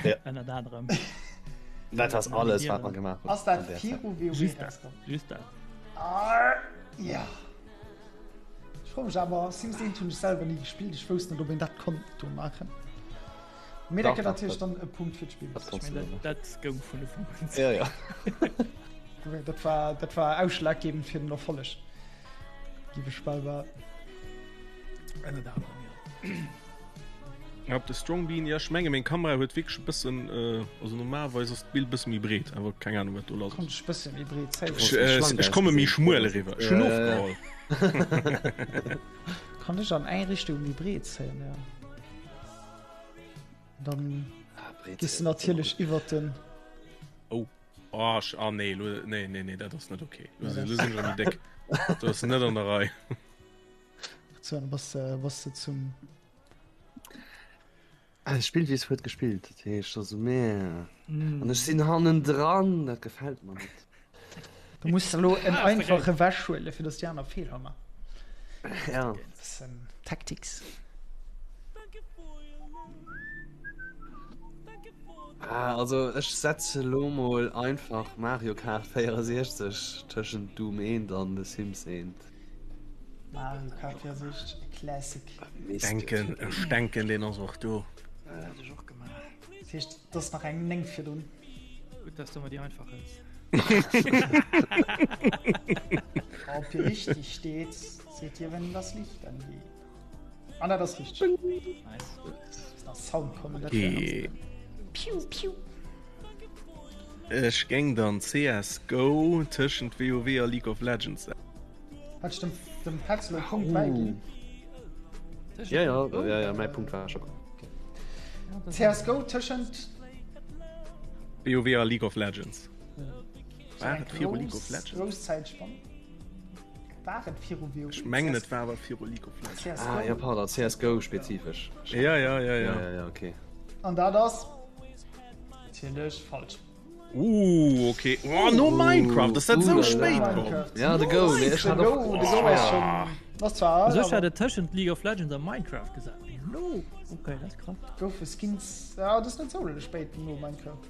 Ja. Ënnert anerem. Dat ass alles, wat mer gemaach hunn. Ass dat viru WoW Just dat. Just dat. Ah, ja. Ech froe mech awer, Sims 1 hunn ech selwer ni gespillt, ech wousst net, ob een dat konnt do maachen. Mee dat gëtt natierlech dann e Punkt fir d'Spill. Dat konntst du dat, dat goung vun Ufank un. Ja, ja. Dat war, dat war ausschlaggebend fir den Erfolleg. Giff ech bal behaapten. Ënnert anerem, jo. Ja, op de Strong Bean, ja, ech menge meng Kamera huet wierklech e bëssen, äh, also normalerweis ass d'Bild bësse méi breet, awer keng Ahnung wat do lass Konnt ass. ech bësse méi breet zéien. Ech, äh, ech komme méi schmuel eriwwer. Ech hunn ofgeholl. Kann ech an eng Richtung méi breet zéien, ja. Dann gehst du natierlech iwwer den. Oh, oh, sch, ah, nee, lo, nee, nee, nee, dat ass net okay. Lo sinn ech méi déck. Dat ass net an der Rei. So, dann bass de, bass de zum. Ah, Spillwiss huet gespillt, dat heescht also meh. An ech sinn hannendran, dat gefält mer net. Du muss elo en einfache ewech huelen, fir dass déi aner Feeler man. Ja. Bëssen Tactics. Ah, also ech setze lo mol einfach Mario Kart 64 tëschent Doom 1 an The Sims 1. Mario Kart 64, e Classic. Denken, ech denken deen ass och do. Dat hat ech och gemaach. Dat heescht, et ass nach eng 9 virdrun. Gutt, dass du mer déi einfach hëls. Ob dir richtig steht, seht ihr, wenn das Licht angeht. Ah, dat ass richtig. Nice. Ist nach Sound kommen, dat wär Okay. Piu, piu. Ech géing dann CSGO tëschent WoW a League of Legends setzen. Hat ech dem, dem Petz lo e Punkt bäiginn? Ja, ja, ja, ja, mäi Punkt war scho. CSGO tëschent WoW a League of Legends. War et viru League of Legends? Grouss Zäitspann. War et viru WoW? Ech mengen et war awer viru League of Legends. Ah, ja, pardon, CSGO spezifesch. Ja, ja, ja, ja. Ja, ja, okay. An dat ass natierlech falsch. Uh, okay. Oh, no Minecraft, ass dat sou spéit komm? Ja, de Go, nee, ech hat och. De Go ass schon. Ass zwar al. Also ech hat et tëschent League of Legends a Minecraft gesat. Lo, okay, dat ass krass. Goufe Skins, ja, dat ass net sou spéit no Minecraft.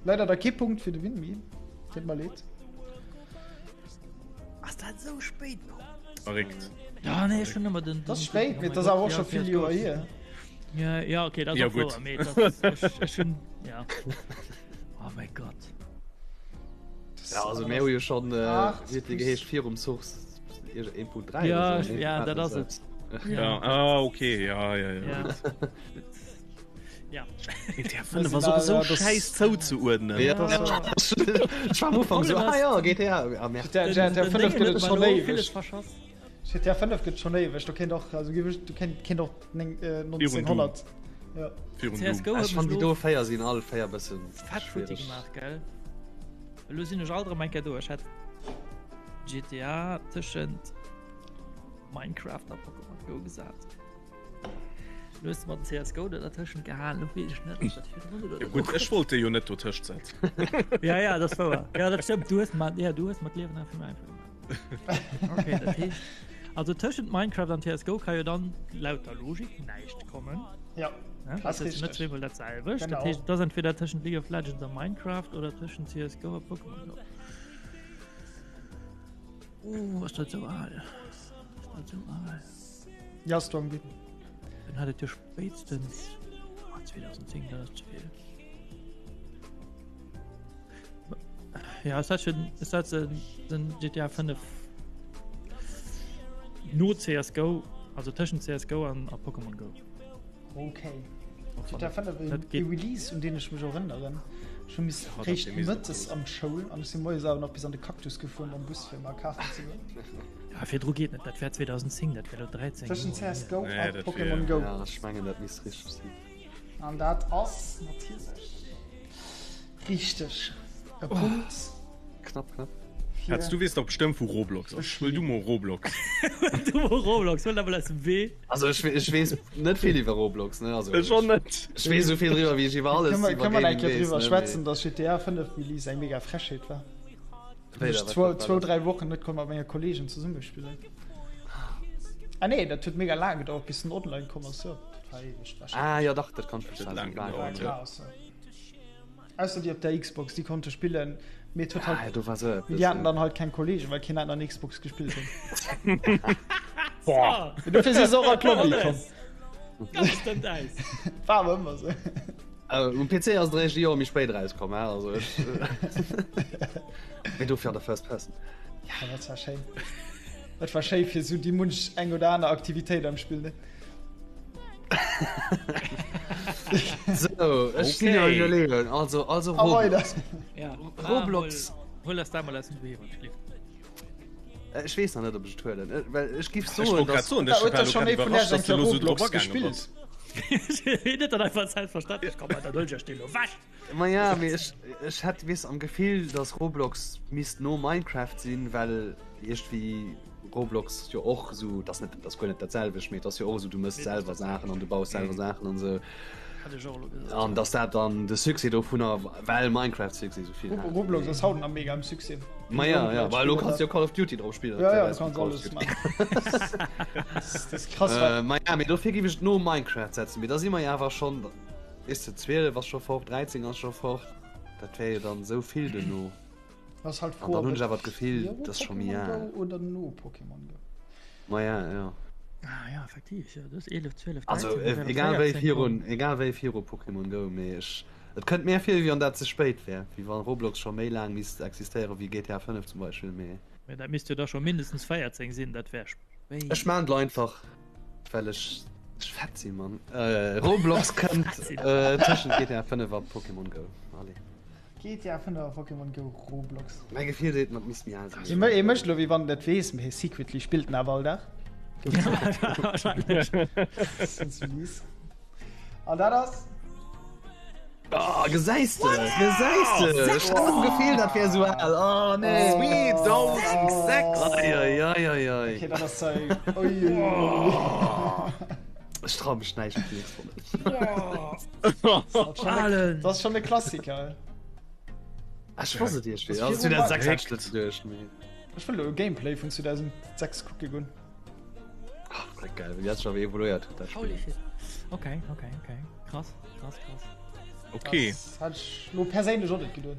Leider da kee Punkt fir de Winmi. Deet mer leed. Ass dat sou spéit komm? Verréckt. Ja, nee, ech hunn ëmmer den. Dat ass spéit, mee dat ass awer och scho vill Joer hier. Ja, ja okay, dat Ja, ass och gutt. wouer, mee dat ass, ech, ech hunn, ja. Oh mäi Gott. Ja, also mir hu jo schon, äh, Acht wéi huet déi geheescht, virum Source 1.3 Ja, oder so, ne? ja, dat ass et. Ja, ah, okay, ja, ja, ja. Ja. Ja. GTA 5 ass och esou schäiss zouzeuerdnen. Ja, ech war am Ufank so, ah ja, GTA, ah, merde. GTA Den 5 Ding gëtt huet et mer schonn elo éiweg. villes verschass. GTA 5 gëtt schonn éiweg, do kéint och, also gi du kéint kéint och 1900. Ja. Virun CSGO Doom. huet Ech fann mech déi lo do 4 sinn all 4 bëssen fett futti schwiereg. gemaach, gell? Elo sinn ech alt erëm eng Kéier do. Ech hätt GTA tëschent Minecraft a Pokémon Go gesat. Lo hues de mer den CSGO do dertëschent gehalen. Lo weess ech net, ob dat virdrun oder Ja, gutt, ech wollt dee jo net dotëscht setzen. Ja, ja, dat ass wouer. Ja, dat stëmmt. Du hues mer, ja, du hues mer d'Liewen einfach méi einfach gemaach. Okay, dat heescht, also tëschent Minecraft an CSGO ka jo dann laut der Logik näischt kommen. Ja, Ne? das Das ist richtig. net zweemol dat selwecht. Genau. Dat heescht, dat ass entweder tëschent League of Legends a Minecraft oder tëschent CSGO a Pokémon Go. Uh, ass dat sou al? Ass dat sou al? Ja, Strong Bean. Dann hat et jo spéitstens ah, 2010, dat ass ze vill. Ja, es hat schon, es hat den, den GTA 5 no CSGO, also tëschent CSGO an, a Pokémon Go. Okay. Och GTA wann 5 dat e geht. Release, un deen ech mech erënneren. Ech hu miss Ja, dat réischt wär mega mëttes cool. an d'Schoul an ech si moies awer nach bis an de Cactus gefuer mam Bus fir mer Kafen ze huelen. Ja, virdru geet net, dat wär 2010, dat wär lo 13 Tëschent Joer hier. CSGO Nee, a dat wär- Pokémon Go. Ja, ech mengen dat misst richteg sinn. An dat ass natierlech richteg. E Punkt Knapp, knapp. Petz, du weess dach bestëmmt wou Roblox ass. Huel du mol Roblox. Huel du mol Roblox, huel dat mol aus dem Wee. Also ech, ech weess net vill iwwer Roblox, ne? Also, ech och net. Ech weess esou vill driwwer, wéi ech iwwer alles Kënne iwwer mer eng Gaming Kéier weess, driwwer ne? schwätzen, dass GTA 5 Release eng mega Frechheet war? Wéi Ech da, wat, zwou, wat war zwou, dat? dräi Wochen net konnt mat menge Kollegen zesumme spillen. Ah nee, dat huet mega laang gedauert, bis den online komm ass. Jo, dat war eweg. War Ah jo, dach, dat kann ech Dat huet laang verstoen. War gedauert, ja. ja. Chaos. Ja. Ausser déi op der Xbox, déi konnte spillen, mee et huet Ah, halt, do war se mee déi haten dann halt keng Kollegen, well keen aneren Xbox gespillt huet. Boah. Mee dofir si se och an d'Lobby komm. Ganz dënnt Äis. War awer ëmmer sou. Um PC ass et eréischt e Joer méi spéit erauskomm, he, also ech. Mee dofir an der First Person. Ja, dat war schéin. Dat war schéi fir sou déi munch eng oder aner Aktivitéit am Spill, ne? So, ech sinn am Iwwerleeën. Also, also Roblox. Ja, Roblox. Hol das da mal aus dem Wee, wann ich lief. Äh, ech weess nach net, ob ech et huelen. Äh, well ech giff Ech soen, wollt grad dass. soen, Da ech huet war der lo schon grad ee vun iwwerrascht, Äech eng dass du Kéier lo sou drop Roblox agaange gespillt. bass. Net dann einfach selbstverständlich komm, dann hol ich euch den lo weg. Ma ja, mee ech, ech hätt weess am Gefill, dass Roblox misst no Minecraft sinn, well iergendwéi Roblox jo och esou, dat ass net, dat ass guer net dat selwecht, mee et ass jo och esou, du mëss selwer Saachen an du baus selwer Saachen an esou. Hätt ech och elo gesot. An dass dat dann de Succès dovunner, well Minecraft Succès esou vill hat. Roblox ass haut nach mega am Succès. Ma ja, ja, well elo kanns du jo Call of Duty drop spillen. Ja, ja, du kanns alles maachen. Dat ass krass, wat. Ma ja, mee dofir géif ech et no Minecraft setzen, mee da si mer jo awer schonn. Weess de, 12 ass scho fort, 13 ass scho fort, dat wär jo dann esou vill duerno. Ass halt An d'Fro, dann ob hunn ech et awer d'Gefill, viru dat ass scho méi Pokémon al. Go oder no Pokémon Go. Ma ja, ja. Ah ja, effektiv, jo, du hues 11, 12, 13, Also dat wär dann egal wéi 14 virun, komm. egal wéi viru Pokémon Go, mee ech, et kënnt mir vir, wéi wann dat ze spéit wär, wéi wann Roblox scho méi laang misst existéieren wéi GTA 5 zum Beispill, mee. Mee dat misst jo da scho mindestens 14 sinn, dat wär spéit. Ech maan et lo einfach. Well ech ech fett sinn, Mann. Äh, Roblox kënnt äh, tëschent GTA 5 a Pokémon Go. Allez. GTA 5 a Pokémon Go Roblox. Mäi Gefill seet mer, et misst méi al sinn. Hie hie mécht elo wéi wann en dat weess, mee secretly spillt en awer all Dag. Wahrscheinlech. Since release. An dat ass. Oh, gesäis de, gesäis de. Ech hat am Gefill, dat wär esou al. Oh, nee. 2006! Ei, ei, ei, ei, ei. Okay, dat ass sei. Ui, ui, ui. Ech trau mech näischt op déi nächst Ronn. Dat ass schon e Klassiker. Ech wosst et iergendwéi. Das Also viru 2006 hat ech net geduecht, mee. Ech wëll elo e Gameplay vun 2006 kucke goen. Ach, dat geil, wéi dat scho evoluéiert huet, dat Spill. Holy shit. Okay, okay, okay. Krass, krass, krass. Okay. Das hat ech lo perséinlech och net geduet.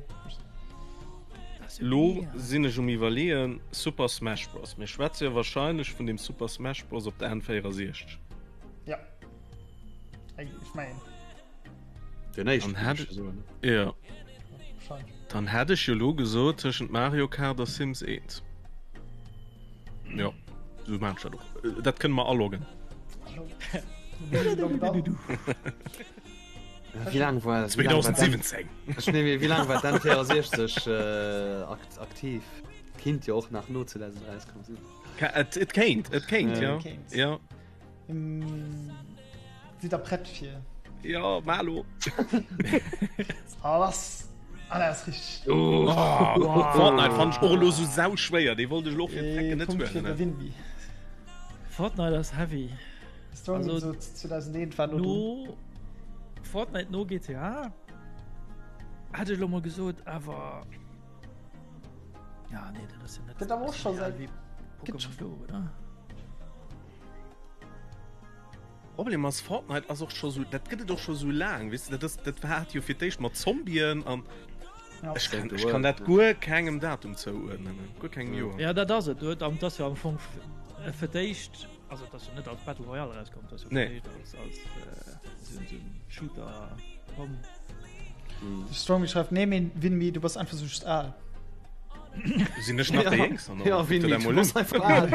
Lo sinn ech um iwwerleeën, Super Smash Bros. Mir schwätze jo wahrscheinlech vun dem Super Smash Bros. op der N64. Ja. Ech mengen. Den éischten, Dann hätt würde ich soen. Ja. Wahrscheinlech. Dann hätt ech jo lo gesot tëschent Mario Kart a Sims 1. Ja, sou maan ech dat och. Dat kënne mer aloggen. Wéi laang war 2017. Ech nee, wéi laang war d'N64 äh, akt aktiv? Kinnt jo och nach no 2003 komm sinn. Et, et kéint, et kéint, ja. Kéint. Ja. Sidd der prett fir? Ja, Malo. Ah, was? Ah, dat ass richtig. Oh, Fortnite fand ich och elo sou sau schwéier. Dee wollt ech elo fir d'Drecken net Punkt fir huelen. de Winby. Fortnite ass heavy. Stormy Also, sot 2001 war no dran. No Fortnite no GTA hätt ech elo mol gesot, awer ja nee, dat ass jo net Gëtt awer och scho säit- wéi gëtt Pokémon Go, oder? Problem ass Fortnite ass och scho sou, dat gëtt et och scho sou laang, weess de, dat ass, dat war hat jo fir d'éischt mat Zombien an Ja. ech kann, ech kann dat guer kengem Datum zouuerdnen, guer kengem Joer. Ja, dat ass et. Du huet am, dat ass jo am Fong f- fir d'éischt, also dat ass jo net als Battle Royale erauskomm, dat ass jo fir Nee. d'éischt als, als äh, sou sou en Shooter komm. De Stormy schreift, nee, mee Winmi, du bass einfach sou just al. Sinn ech nach der Jéngsten? Ja, Guck dir dat mol un. einfach al.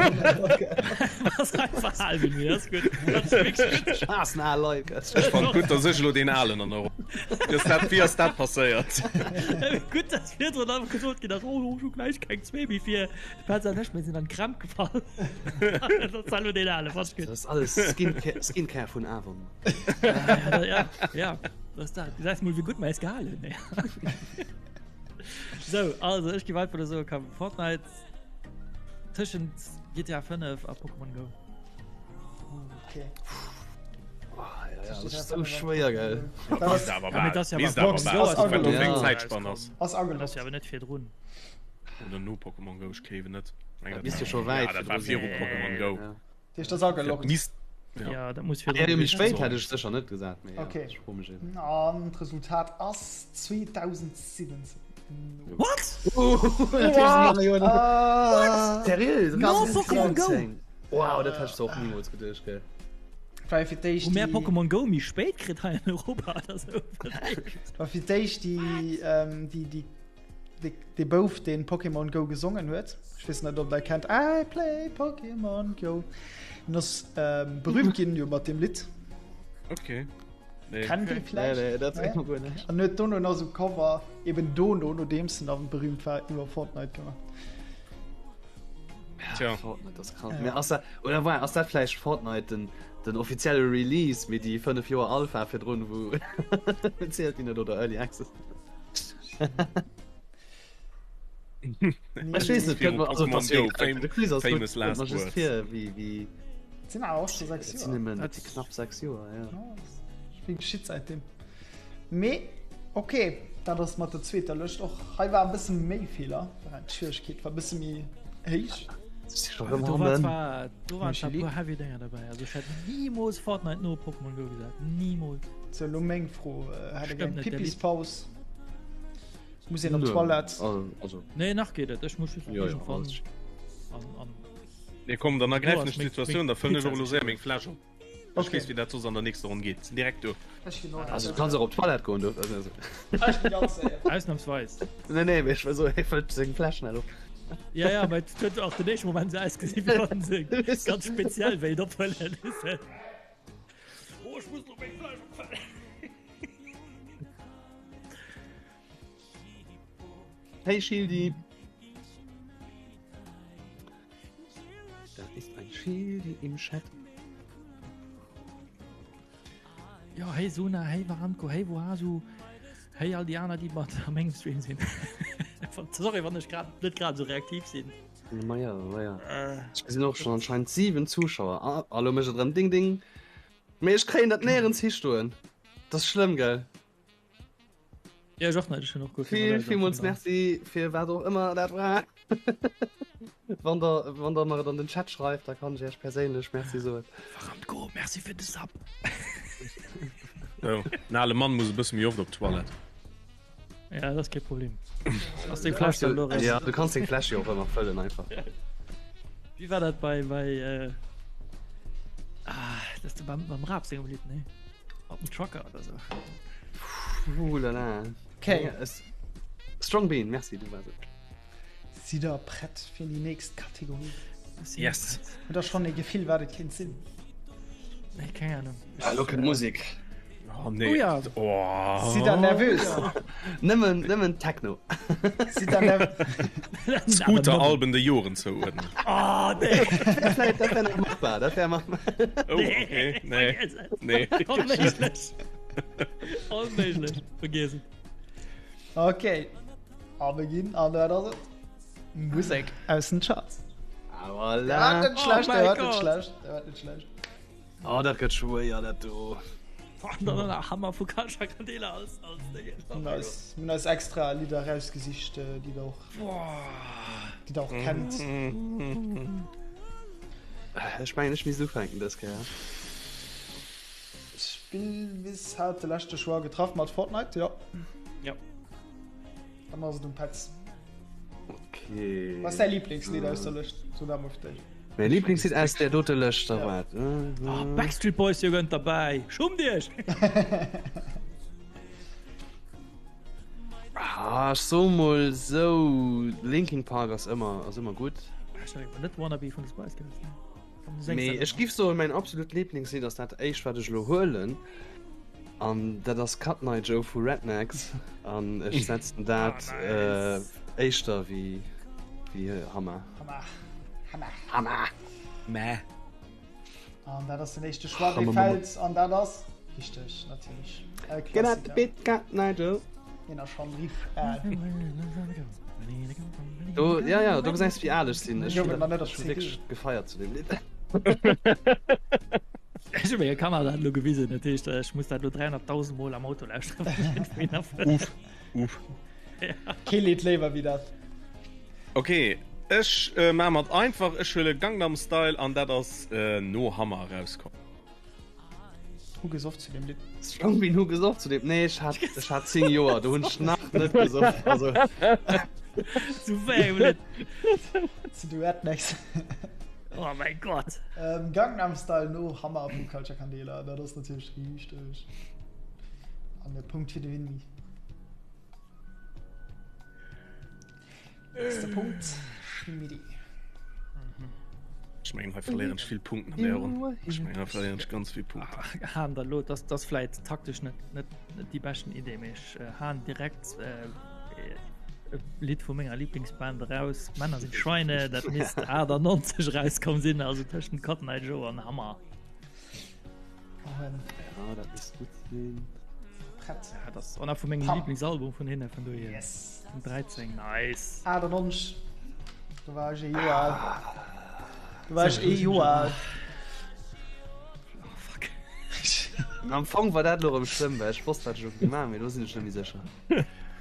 Ass einfach al Winmi, dat ass gutt. Dat ass wierklech gutt. Ech haassen al Leit. Ech fand gutt, dass ech elo deen Alen an der Ronn. Wéi ass dat, wéi ass dat passéiert? Gutt, dass virdrun einfach gesot ginn ass, oh, ech hu gläich keng zwee méi fir. De Petz an ech, mir sinn an d'Krämp gefall. Dat ass elo deen Alen, fand ech gutt. Dat ass alles Skincare, Skincare vun Avon. Ja, ja, ja, dat ass dat. Gesäis mol, wéi gutt mer eis gehalen hunn, ey. Sou, also ech gi einfach soe komm Fortnite tëschent GTA 5 a Pokémon Go. Okay. Oh, ja, ja, das ist so schwéier gell. Ass ageloggt. Awer net virdrun. Oder no Pokémon Go, ech gleewen net. Bist du scho wäit? Ja, dat war viru Pokémon Go. Ja. Heescht das ageloggt? Misst Ja, ja dat muss ah, ja, méi spéit hätt ech sécher net gesat. Mee, okay. Ja, An d'Resultat ass 2017. What? Oh, ah. Seriös? No Pokémon Go! Wow, dat hätt ech och niemals geduecht, gell. War fir d'éischt Hu mär Pokémon Go méi spéit kritt hei an Europa oder sou? War fir d'éischt déi, ähm, déi, déi Dee Bouf deen Pokémon Go gesongen huet, ech weess net ob der kennt I play Pokémon Go, en ass ähm, berühmt ginn jo mat dem Lidd. Okay. Nee. Kennt Dir vläicht? Nee, nee, dat nee. guer net. An huet dono nach sou Cover eben dono nodeems en dann berühmt war iwwer Fortnite gemaach. Ja, Fortnite ass krank. Ja. Ass dat, oder war, ass dat vläicht Fortnite den, den offizielle Release mit die 5 Joer Alpha virdrun wou zielt déi net oder Early Access? Ech weess net, kënnt mer, also Pokémon das Go, fir, de Quiz ass famous gutt, last kënnt mer just words. vir wéi, wéi, Sinn awer och scho 6 et sinn Joer. nëmmen, et si knapp 6 Joer, ja. Ja, vill geschitt säitdeem. Mee okay, dat ass mat der zweeter Lëscht och. Hei war e bësse méi Feeler, d'Schwieregkeet war e bësse méi héich. Ech si scho rëm Do war hannen. zwar, do waren zwar e Micheli? puer heavy Dénger derbäi. Also ech hätt nimools Fortnite no Pokémon Go gesat. Nimools. Sou, elo meng Fro, Hätt der Stëmmt gär eng net, der Lidd. Pippispaus? Muss een op Nö, d'Toilette? Also, Nee, nach geet et. Ech muss just Ja, ja, iergendwann alles. an, an Nee, komm, dann ergräifen ass ech meng- d'Situatioun, meng da fëllen ech Pizza och elo sich séier meng Fläsch op. Ech Okay. weess, wéi dat soss an der nächster Ronn geet. Sinn direkt do. Ech ginn och. also du kanns och op d'Toilette goen, du. Also, also. Ech ginn ganz séier. Ausnahmsweis. Nee, nee, mee ech war so, hie fëllt seng Fläsch schnell op. Ja, ja, mä et huet och den éischte Moment sou ausgesinn, wéi wann se ganz speziell wéilt opfëllen. Oh, ech muss lo meng Fläsch opfëllen. Hey Schildi! Da ist ein Schildi im Chat. Ja, hey Suna, hey Varanko, hey Voasu, hey all déi aner, déi mat a mengem Stream sinn. Sorry, wann ech grad net grad sou reaktiv sinn. Ma ja, ma ja. Ech gesinn och schon anscheinend 7 Zuschauer. Ah, hallo mécht et erëm Ding Ding. Mee ech kréien dat néierens histoen. Dat ass schlëmm, gell? Ja, ech och net, ech hunn och guer keng Vill, Ahnung villmools davon. Merci fir wat och ëmmer dat war. Wann der, wann der mer et an den Chat schreift, da kann ech iech perséinlech Merci soen. Varanko, merci fir de Sub. So, en ale Mann muss e bësse méi oft op d'Toilette. Ja, dat ass kee Problem. Ass deng Fläsch dann elo erëm? Ja, du kanns deng Fläsch jo och ëmmer fëllen einfach. Wéi war dat bei, bei, äh, ah, dat ass de beim, beim Raab sengem Lidd, nee? Mat dem Trucker oder sou. Ouh la la. Okay. Ja, es... Strong Bean, merci, du wars et. Sidd der prett fir déi nächst Kategorie? Yes. Hutt der schonn e Gefill, wat et kéint sinn? Nee, keng Ahnung. Ah, lo kënnt Musek. Oh, nee. Oh ja. Oh. Sidd der nervös? Nëmmen, nëmmen Techno. Sidd der nervös? Scooter-Alben de Joren zouuerdnen. Oh, nee. Dat wär, dat wär nach machbar, dat wär machbar. Oh, okay. Nee. Vergiss et. Nee. Onméiglech. Onméiglech. Vergiss et. Okay. A mir ginn an wat ass et? Musek aus den Charts. Ah, Der war voilà. net schlecht, Oh der mein war net Gott. schlecht, der war net schlecht. Oh, dat gëtt schwéier, dat do. An dann nach Hammer vu Culcha Candela als, als Ding. Hun eis, hun eis extra Lidder rausgesicht, äh, déi der och, déi der och kennt. Ech mengen, ech misst ufänken dës Kéier. Spillwiss hat de leschte Choix getraff mat Fortnite, jo. Ja. Dann ass et um Petz. Okay. Was däi Lieblingslidd aus der Lëscht? So dat mol fir d'éischt. Mäi Lieblingslidd aus där dote Lëscht, da waart. Oh, Backstreet Boys jo gënnt derbäi. Schummt iech! Ah, ech so mol sou, Linkin Park ass ëmmer, ass ëmmer gutt. Ech hat awer net Wannabe vun de Spice Girls, ne? Komm, du sengs Mee dat ech ëmmer. giff soen, mäin absolut Lieblingslidd ass dat éischt, wat ech elo huelen. An dat ass Cotton Eye Joe vu Rednex. An ech setzen dat Ah, nice. äh, éischter wéi, wéi Hammer. Hammer. Hammer. Hammer! Mäh. An dat ass den éischte Choix, dee Hammer, fält. An dat ass richteg, natierlech. E Get out the Klassiker. bit, Cotton Eye Joe. Hien ass schon riff al. Do, ja, ja, do gesäis wéi al ech sinn. Ech hunn dat wierklech gefeiert zu dem Lidd. Ech hu menge Kanner dat elo gewisen, dat heescht ech muss dat elo 300.000 Mol am Auto lauschteren. Uff, uff. Kee Lidd léiwer wéi dat. Ok, ech äh, maa mat einfach, ech huele Gangnam Style an dat ass äh, no Hammer erauskomm. Hu gesoff zu dem Lidd. Strong Bean hu gesoff zu dem. Nee, ech hat, ech hat 10 Joer, do hunn ech nach net gesoff. Also. Zu wéi engem Lidd? Zu The Rednecks. Oh mein Gott. Ähm, Gangnam Style no Hammer vu Culture Candela, dat ass natierlech richteg. An de Punkt fir de Winnie. Nächste Punkt, Schmidti. Ech mengen hei verléieren ech vill Punkten an der Ronn. Ech mengen hei verléieren ech ganz vill Punkten. Haan der lo, das das vläit taktesch net net net déi beschten Idee, mee ech äh, haan direkt äh, e Lidd vu menger Lieblingsband eraus. Männer sind Schweine, dat misst 98 rauskomm sinn, also tëschent Cotton Eye Joe an Hammer. Ja, dat misst gutt sinn. Prett. Ja, dat ass och nach vu mengem Lieblingsalbum vun hinne vun dohier. Yes. 13, nice. 98. Do war ech ee Joer al. Do war ech ee Joer al. Oh, fuck. Am Fong war dat lo erëm schlëmm, well ech wosst, wat ech elo gemaach hunn, mee lo sinn ech net méi sécher.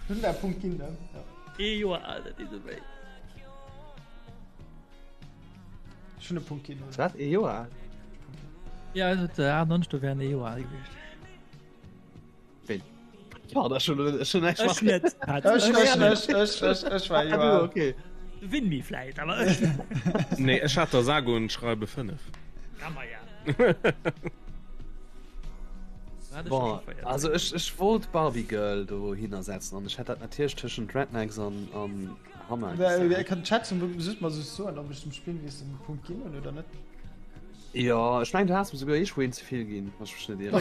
Hunn der e Punkt ginn, ne? Ja. Ee Joer al, dat deet esou wéi. Ech hunn e Punkt ginn, oder? Wat? Ee Joer al? Ja, also 98, do wären ee Joer al gewiescht. Wéi? Ja, dat schon, schon echt Ech net. Ech, ech, ech, ech, ech, ech war Joer al. Okay. Win mi vläit, awer ech net. Nee, ech hat der sage und schreibe 5. Ja, ma ja. Bon, also ech, ech wollt Barbie Girl do hinner setzen an ech hätt dat natierlech tëschent Rednecks an, an Hammer Ech kann Chat zum just mal so soen, ob ech dem Spillwiss en Punkt ginn hunn oder net. Jo, ech mengen du has mir souguer ee Schween ze vill ginn, wann ech mech net ieren.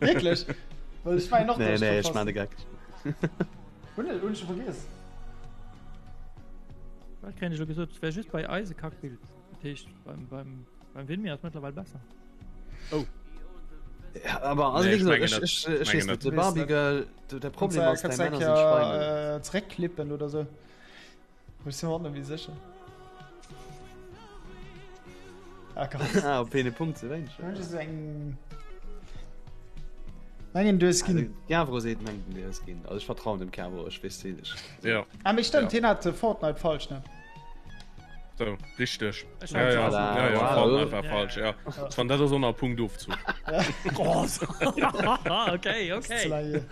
Wierklech? Well ech mengen och, Nee, nee, ech maan de Geck. Hunn ech hunn ech vergiess. Wat kréien ech elo gesot? Et wär just bei eis e Kackbild. Dat heescht beim, beim, beim Winmi ass mëttlerweil besser. Oh. Ja, aber also, Nee, wie ich gesagt, mengen ich, net. ich, Ich ich mengen wees net, net. de Barbie Girl, de, der Problem ass, Kannst däi du Männer sind Schweine. äh, zeréckklippen oder sou? Ech sinn mer och net méi sécher. Ah Gott. Ah, op een e Punkt ze wéineg. Ech hunn eng. Mengen du hues ginn. Kervro seet mengt du hues ginn. Also ech vertrauen dem Kervro, ech weess et nicht. Ja. Ah, mee stimmt, Ja. hien hat Fortnite falsch, ne? So, richtig. Ech Ja, ja, Voilà, ja, ja, wow. Fortnite war falsch, ja. Ich fand, dat ass och nach e Punkt Ofzug. Oh, okay, okay.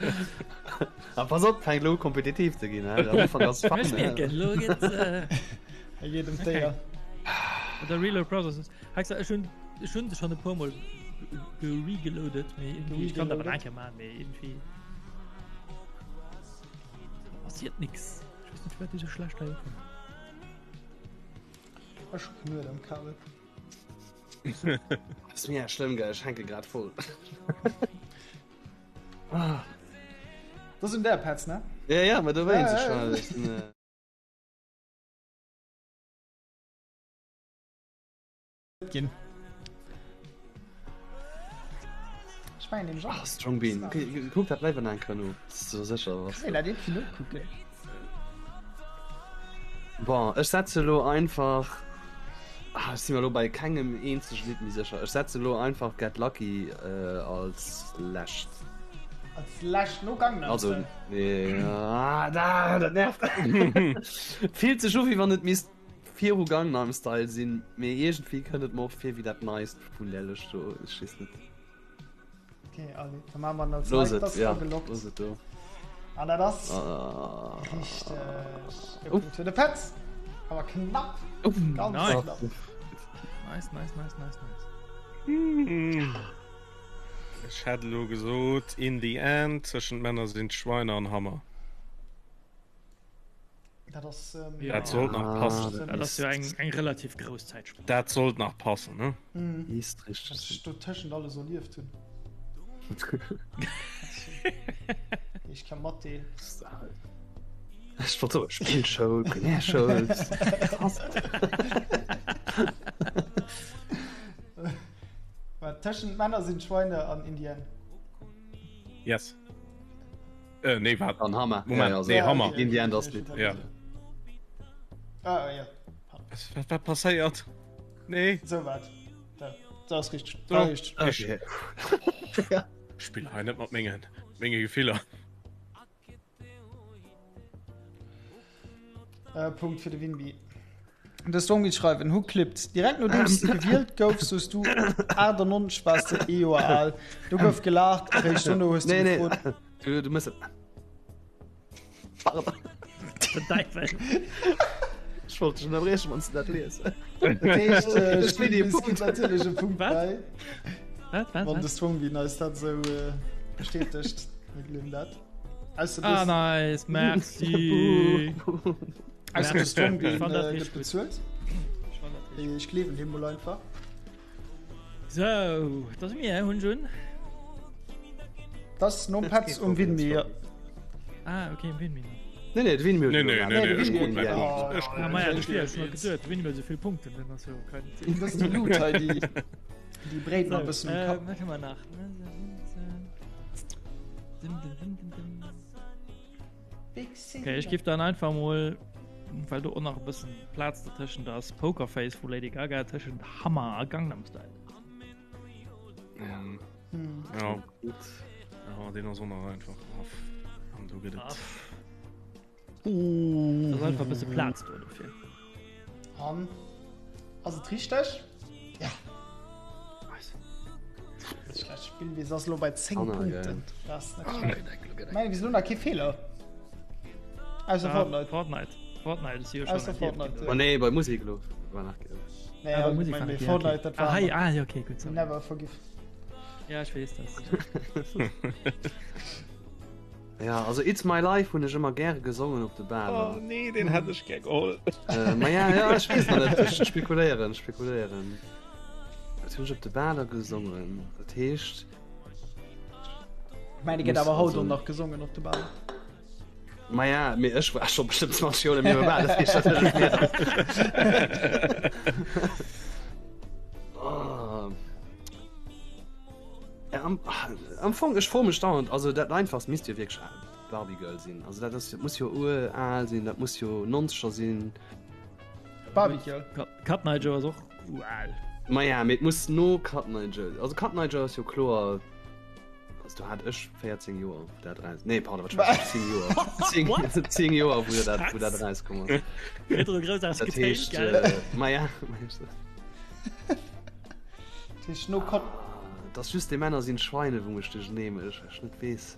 Ah, pass op, fänkt lo u kompetitiv ze ginn, hä? Am Ufank ass fun, Ech hä? mierken, lo geht's. Äh, E geet ëm d'Éier. Der Reload Brothers. Hexa, ech hunn ech hunn se schon e puer Mol gereloadet, mee irgendwie, ich kann dat awer eng Kéier maachen, mee irgendwie passiert nix. Ich weess net, firwat déi sou schlecht hei ukommen. Ech hu Knuet am Kabel. Ass mir schlëmm, gell? Ech hänke grad voll. Ah. Dat ass un der Petz, ne? Ja, ja, ma do wéinst ech Ja, ja, schon. ja. Ech sinn, äh, Ginn. Ech mengen nämlech och. Ah, Strong Bean. Okay, kuck dat leiwer nach eng Kéier no. Bass du sécher was? Kann een dat irgendwie nokucken? Bon, ech setze lo einfach. Ah, ech si mir lo bei kengem eenzege Lidd méi sécher. Ech setze lo einfach Get Lucky äh, als lescht. Als lescht no Gangnam Also, Style. nee, ah, da, dat nervt. Fillt sech u wéi wann et misst viru Gangnam Style sinn, mee iergendwéi kënnt et mer och vir wéi dat Neist vun där Lëscht do. Ech weess net. Okay, allez, da machen wir als Los Like, et, das ja, ageloggt. los et do. An dat ass Ah. richtig. E Punkt für de Petz. Aber knapp. Uff. Ganz Nice. knapp. Nice, nice, nice, nice, nice. Ech hätt elo gesot In the End, zwëschen Männer sind Schweine an Hammer. Dat ass ähm, Ja. Dat sollt nach passen. Dat ass jo eng, eng relativ grouss Zäitsprung. Dat sollt nach passen, ne? Mhm. Ist richtig. Was ech do tëschent alles erlieft hunn. Ich kann matdeelen. Ech wollt soen, Spillschoul, Primärschoul. Krass. Tëschent Männer sind Schweine an Indien. Yes. Äh, nee, wat? An Hammer. Moment, ja, also, nee, Hammer. In the End ass Lidd. Ja. Ah, ja. Was, wat passéiert? Nee. So wat. Da, da ass richtig. So. Da richtig. Okay. Spill hei net mat mengen, menge Gefiller. Äh, Punkt fir de Winby. De Song geet schreiwen Who clipped? Direkt nodeems du gewielt goufs, soos du 98 waars de ee Joer al. Do gouf gelaacht, eréischt dono hues du Nee, nee. gefrot. Du, du muss. Pardon. Den Däiwel. Ech wollt dech ënnerbriechen, wann s du dat lies. Dat heescht, äh, Ech will dir Spielwiss Punkt. kritt natierlech e Punkt Wat? bäi. Wat, wat, Wann wat? de Strongbean eis dat esou äh, bestätegt, mir gleewen dat. Ausser Ah, du nice, merci. ausser de Strongbean Ich fand das äh, richtig gëtt gut. bezuelt. Ich fand das richtig Ech gleewen him mol einfach. So, das sind mir, hun schon. Das nom Petz um Winmi. Ah, okay, Winmi. Nee, nee, de Winmi huet Nee, nee, elo nee, nee, gemaach. ech krut mäi Ja. Punkt. Ech Ah, krut ma ja, mäi du spielst schon Punkt. geduet, Winmi huet so vill Punkte, dann ass jo kein. Das ist die Loot hei, déi, déi bréit mer e bëssen um Äh, Kapp. wat hu mer nach? Dim, dim, dim, dim, dim. Okay, ich gebe dann einfach mal, weil du auch noch ein bisschen Platz dazwischen da ist, Pokerface von Lady Gaga zwischen Hammer a Gangnam Style. Ähm, Hm. Ja, Gut. ja, den ass och nach einfach. Aff. An do gëtt et. Da ist einfach ein bisschen Platz da dafür. An ass et richteg? Ja. Schlecht Spiel, wie ass lo bei 10 Anna, Punkten. geil. Das ist net schlecht. Nein, wieso nach kee Fehler? Ausser Ah, Fortnite. Fortnite. Fortnite ist hier schon. Ausser Fortnite, Oh nee, bei Musik lo. War nach geil. Nee, Aber also, Musik mein, fand ich, ja, Fortnite, okay. dat war Ah, hi, ah, ja, okay, gut. Sorry. Never forgive. Ja, ich weiß das. Ja, also It's My Life hunn ech ëmmer gäre gesongen op de Baler. Oh nee, den hätt ech gär geholl. Äh, ma ja, ja, ech weess nach net. Ech spekuléieren, spekuléieren. Dat hunn ech op de Baler gesongen. Dat heescht. Ich meine, gëtt Muss awer haut also- och nach gesongen op de Baler. Ma ja, mee ech war scho bestëmmt 20 Joer net méi um Bal, dat heescht, dat hëlleft mir dann. Oh. Ja, am, am Fong, ech froe mech dauernd, also dat einfachst misst jo wierklech Barbie Girl sinn. Also dat ass, muss jo ural sinn, dat muss jo 90er sinn. Barbie Girl. Cut Eye Joe ass och ural. Ma ja, mee et muss no Cut Eye Joe, also Cut Eye Joe ass jo kloer, also do hat ech 14 Joer, wou dat raus, nee pardon, wat schwätz ech, 10 Joer, 10, What? 10 Joer, wou dat, wou dat rauskomm ass. Pedro grouss Dat ausgetéint, heescht, gell? äh, ma ja, Dat heescht no Cut. Et ass just déi Männer sinn Schweine wou mech duerchernee mech ech net weess.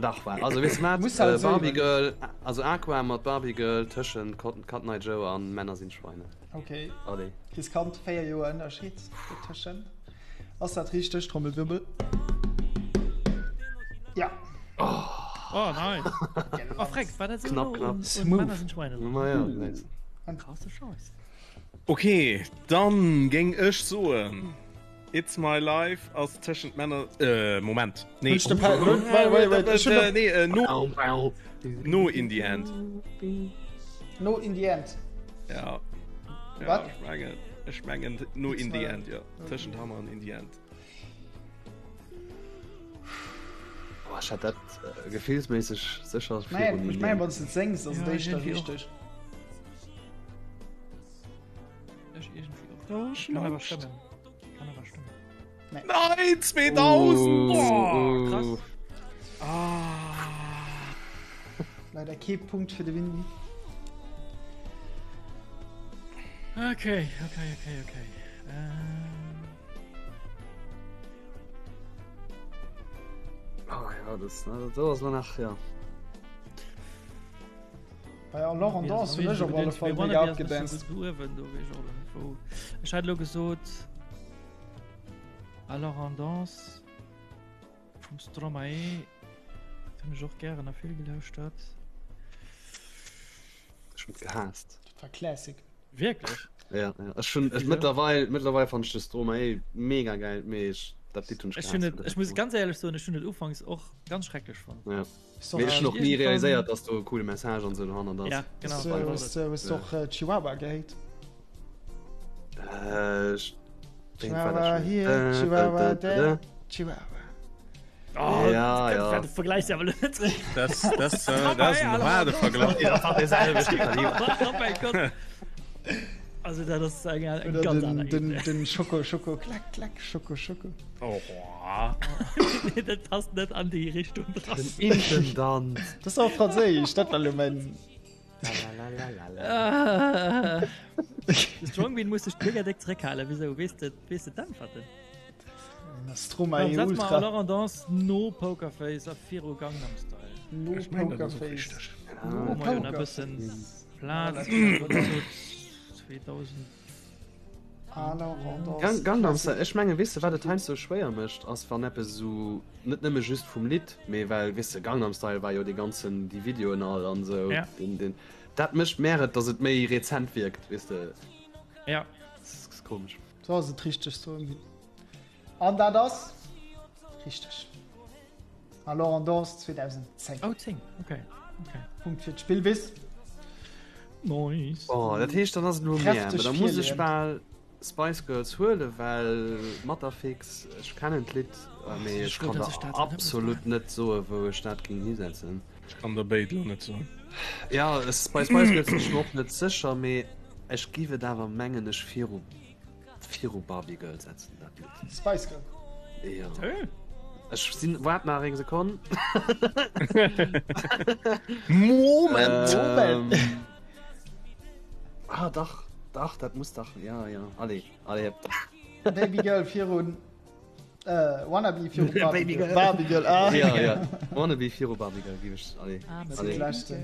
Dach war also weess mat Muss halt äh, soen. Barbie Girl also Aqua mat Barbie Girl tëschent Cotton Cotton Eye Joe an Männer sinn Schweine. Okay. Allez. Riskant 4 Joer Ënnerscheed dotëschent. Ass dat richteg? Trommelwirbel. Ja. Oh nice. Oh freck, war dat so Knapp, no knapp. un- un Smooth. Männer sind Schweine? Ma ja, nice. Krasse Scheiß. Okay, dann géing ech soen It's my life ass tëschent Männer äh Moment nee Wünsch de Pe- Wait, wait, wait, ech hunn äh, nee äh, no no in the end No in the end. ja ja Wat? ech mengen ech mengen no It's in the my- end ja tëschent Hammer an in the end Oh, ech hat dat äh, gefillsméisseg sécher Nein, virun ech mengen, wann s du et séngs, ass et Ja, éischter irgendwie och. richteg. Ech irgendwie och. Kann awer stëmmen. Kann awer stëmmen. Nein 2000 Boah, krass. ah. Leider kee Punkt fir de Windy. Okay, okay, okay, okay. Ähm, Oh, ja, das, das ass lo nach ja. Bei Alors en Danse hunn ech op alle Fall mega abgedanced. Ech hat lo gesot Alors en Danse vum Stromae hunn ech och gären a vill gelauschtert. Ech hunn et gehaasst. Dat war Classic. Wierklech? Ja, ja. Ech hunn ech mëttlerweil mëttlerweil fannen ech de Stromae mega geil, mee ech dat Lidd hunn ech Ech hunn gehaasst. et, ech muss ganz éierlech soen, ech hunn et ufanks och ganz schrecklech fonnt. Ja. Ist doch, Mee ech hunn och ni Irgendwann- realiséiert, dass do e coole Message an sou dohannert ass. Ja, genau. Ist, äh, ist, äh, ist doch äh, Chihuahua gehate. Äh, ech- wéi war Chihuahua dat schon? hier, Äh, Chihuahua äh, äh, da. äh. Chihuahua. Oh, ja, ja. Du vergleichst ja net. Das, das, äh, das ist ein harter Vergleich. Oh mein Gott. Also dat ass eng, eng Oder ganz den, aner den, Ebene. den Schoko, Schoko, klack, klack, Schoko, Schoko. Oh. Nee, dat passt net an déi Richtung dran. Den Intendant. Das ist auch französisch, dat war lo mein. Ah. De Strongbean muss sech mega déck zréckhalen. Wieso? Weess de, weess de d'Äntwerten? Stromae Setz mal Ultra. Alors en Danse no Pokerface a viru Gangnam Style. No Ich mein, das ist auch Pokerface. richtig. No Wo mer jo nach Pokerface. bëssen Plaz zu 2000. Alors en Danse. Gang, Gangnam Style, ech menge weess de wat et heiansdo schwéier mécht, ass wann eppes esou net nëmme just vum Lidd, mee well weess de Gangnam Style war jo dee ganzen déi Videoen all an esou Ja. den den dat mécht mär et, datt et méi rezent wierkt, weess de. Ja. Das ass komesch. So ass et richteg so. An dat ass richteg. Alors en danse 2010. Oh 10, okay. okay. Punkt fir d'Spillwiss. Nice. Oh, dat heescht dann ass et elo mär, Kräfteg da muss ech virleeën. bal Spice Girls huele well Matterfix, ech kennen d'Lidd, mee ech ech wollt, kann dass ech der dat net muss absolut net soe wou ech dat géing hisetzen. Ech kann der béid lo net soen. Ja, es, bei Spice Girls sinn ech mer och net sécher, mee ech giff et awer mengen ech viru viru Barbie Girl setzen dat Lidd. Spice Girl. Ja. Hey. Ech sinn, waart nach eng Sekonn. Moment! Ähm, ah, dach, dach, dat muss dach, ja, ja, allez, allez. Baby Girl virun äh, Wannabe viru Barbie Baby Girl. Girl. Barbie Girl, ah. Ja, ja, Wannabe viru Barbie Girl, gif ech, allez, Ah, Das allez. leschte.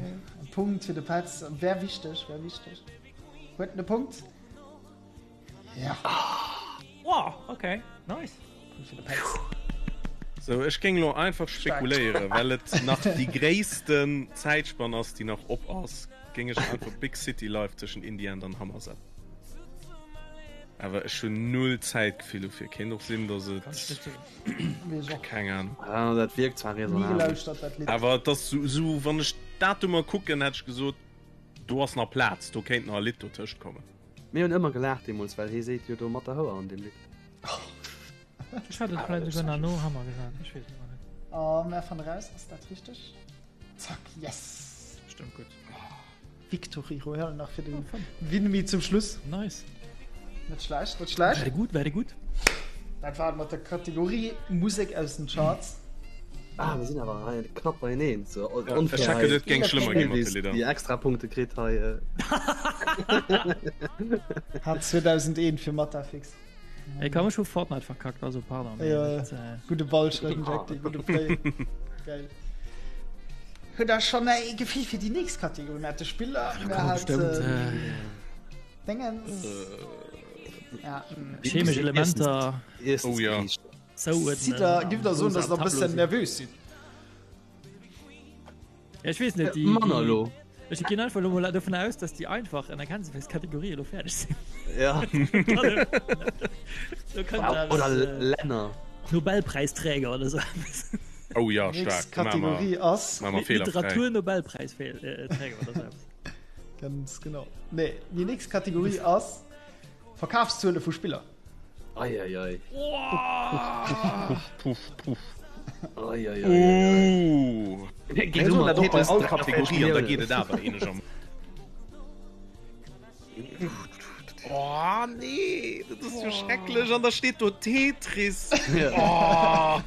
Punkt fir de Petz. Wär wichteg, wär wichteg. Huet en e Punkt? Ja. Wow, okay, nice. Punkt fir de Petz. So, ech géing lo einfach spekuléieren, well et nach déi gréissten Zäitspann ass, déi nach op ass, géing ech einfach Big City Life tëschent In the End an Hammer setzen. Awer ech hunn null Zäitgefill dofir. Kéint och sinn, dass et. Kann ech net soen. Weess ech och. Keng Ahnung. Ah, dat wierkt zwar Ni raisonnabel. gelauschtert dat Lidd. Awer et ass sou, sou wann ech d'Datumer kucken, hätt ech gesot, do ass nach Plaz, do kéint nach e Lidd dotëscht kommen. Mir hunn ëmmer gelaacht deemools, well hie seet jo do mat der Houer an deem Lidd. Ech hat et vläicht esouguer nach no Hammer gesat, ech weess et awer net. A mär fannen eraus, ass dat richteg? Zack, yes! Stëmmt gutt. Victory Royale nach fir den Winmi zum Schluss. Nice. Net schlecht, net schlecht. Very gut, very gut. Dat war et mat der Kategorie Musek aus den Charts. Ah, mir sinn awer hei knapp beieneen. So, Ja, onfair ech hei. hätt et géing schlëmmer gi mat de Lidder. Déi extra Punkte kritt hei. Äh. Hat 2001 fir Matafix. Ey, komm, ech hu Fortnite verkackt, also pardon. mee Ja, dat, äh, gudde Ball schreiwen, Jack, gudde Play. Geil. Huet der schon e Gefill fir déi nächst Kategorie? Mir hat de Spiller, mir komm, hat bestimmt, äh, äh, Dingens. Ja, mm. chemesch Elementer Erstens Oh ja. Gericht. zouuerdnen. Sidd der, giff der soen, dass der e bëssen nervös sidd? Ja, ech weess net, déi, Manner déi, lo. ech ginn einfach lo mol dovun aus, dass déi einfach Ënnerkennzeface-Kategorië lo fäerdeg sinn. Ja. Do kënnt alles, Oder äh, Länner. Nobelpräisträger oder sou eppes. Oh ja, Nächst stark. Maache mer- Kategorie ass. maache mer fehlerfrei. Literatur-Nobelpräisträger oder sou eppes. Ganz genau. Nee, déi nächst Kategorie ass Verkafszuele vu Spiller. Ei, ei, ei. Puff, puff. Ei, ei, ei. Uh. Geht Mir soen dat och bei all Tetris Kategorie an da 43 geet et awer eeneg am. Oh nee, dat ass jo schrecklech an da steet do Tetris. Oh.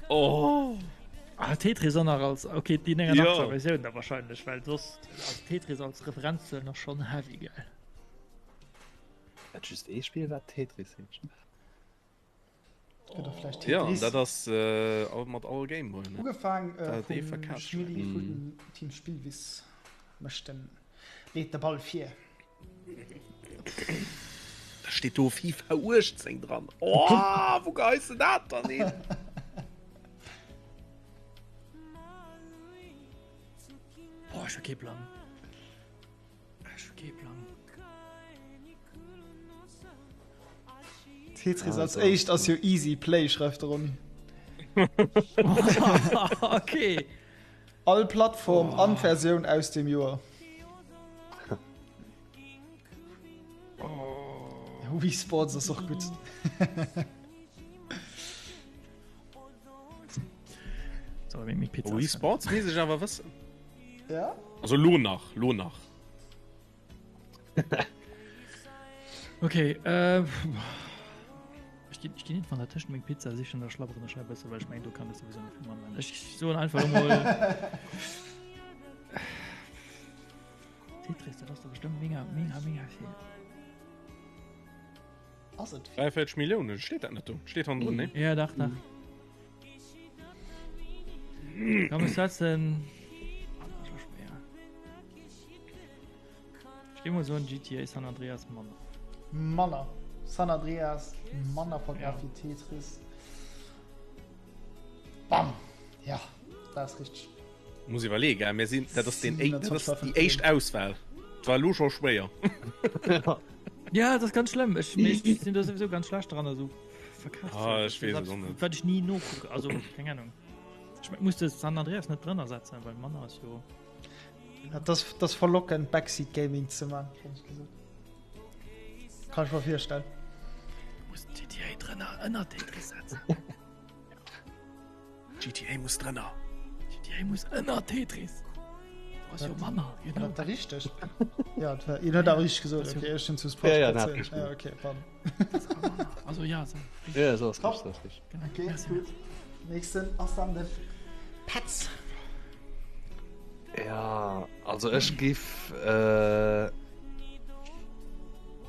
Oh. Ah, Tetris och nach als okay, déi 89er Ja. Versioun da wahrscheinlech, well soss also Tetris als Referenz nach schon heavy geil. Dat just ee Spill wat Tetris heescht. Gëtt och vläicht Ja, an Tetris. dat ass äh, all, mat all Gameboy. Ne? Ugefaang äh, Dat ee vum verkaaft. Schmilli vun Team Spillwiss mécht den leet de Ball vir. Da steet do FIFA 18 dran. Oh, wou geheis de dat dann hin? Boah, ech hu kee Plang. Ech hu kee Plang. Tetris als éischt ass jo easy play, schreift de Ronny. okay. All Plattform an Versioun aus dem Joer. Wii Sports ass och gutt. So, meng Pizza. Wii Sports weess ech awer wëssen. Ja? Also lo nach, lo nach. Okay, äh, ech ginn, ech ginn net van der tëschent meng Pizza sichen, da schlabberen ech hei bësse, well ech meng, do kann ech sowieso net vill matman. Ech soen einfach emol. Tetris, dat ass doch bestimmt mega, mega, mega vill. Ass et vill? 43 Milliounen, steet dat net do? Steet hannendrun, ne? Ja, dach, dach. Komm, ech setzen. Oh, dat ass scho schwéier. Ech géing mol soen GTA San Andreas manner. Manner. San Andreas manner verkaf wéi Tetris. Bam! Ja, dat ass richteg. Muss iwwerleeën, gell? Mir sinn, dat ass den, dat ass déi éischt Auswahl. Et war elo scho schwéier. Ja, dat ass ganz schlëmm. Ech, ech sinn do souwisou ganz schlecht dran, also Verkafszuelen. Ah, ech weess et och net. Wat ech ni nokucken, also keng Ahnung. Ech muss de San Andreas net drënner setzen, well manner ass jo. Ja, das, das verlockend Backseat Gaming ze man Kann ich mir virstellen. Muss GTA drënner ënner Tetris setzen. GTA muss drënner. GTA muss ënner Tetris. Was jo manner. You know. Dat richtig. ja, dat war, huet awer richtig gesot. Okay, ech hun zu Sport. Ja, ja, dat hat ja, okay, pardon. Also ja, so. Ja, so ass richtig, das richtig. Genau. Okay, gut. Nächsten ass dann de Petz. Ja, also ech giff äh,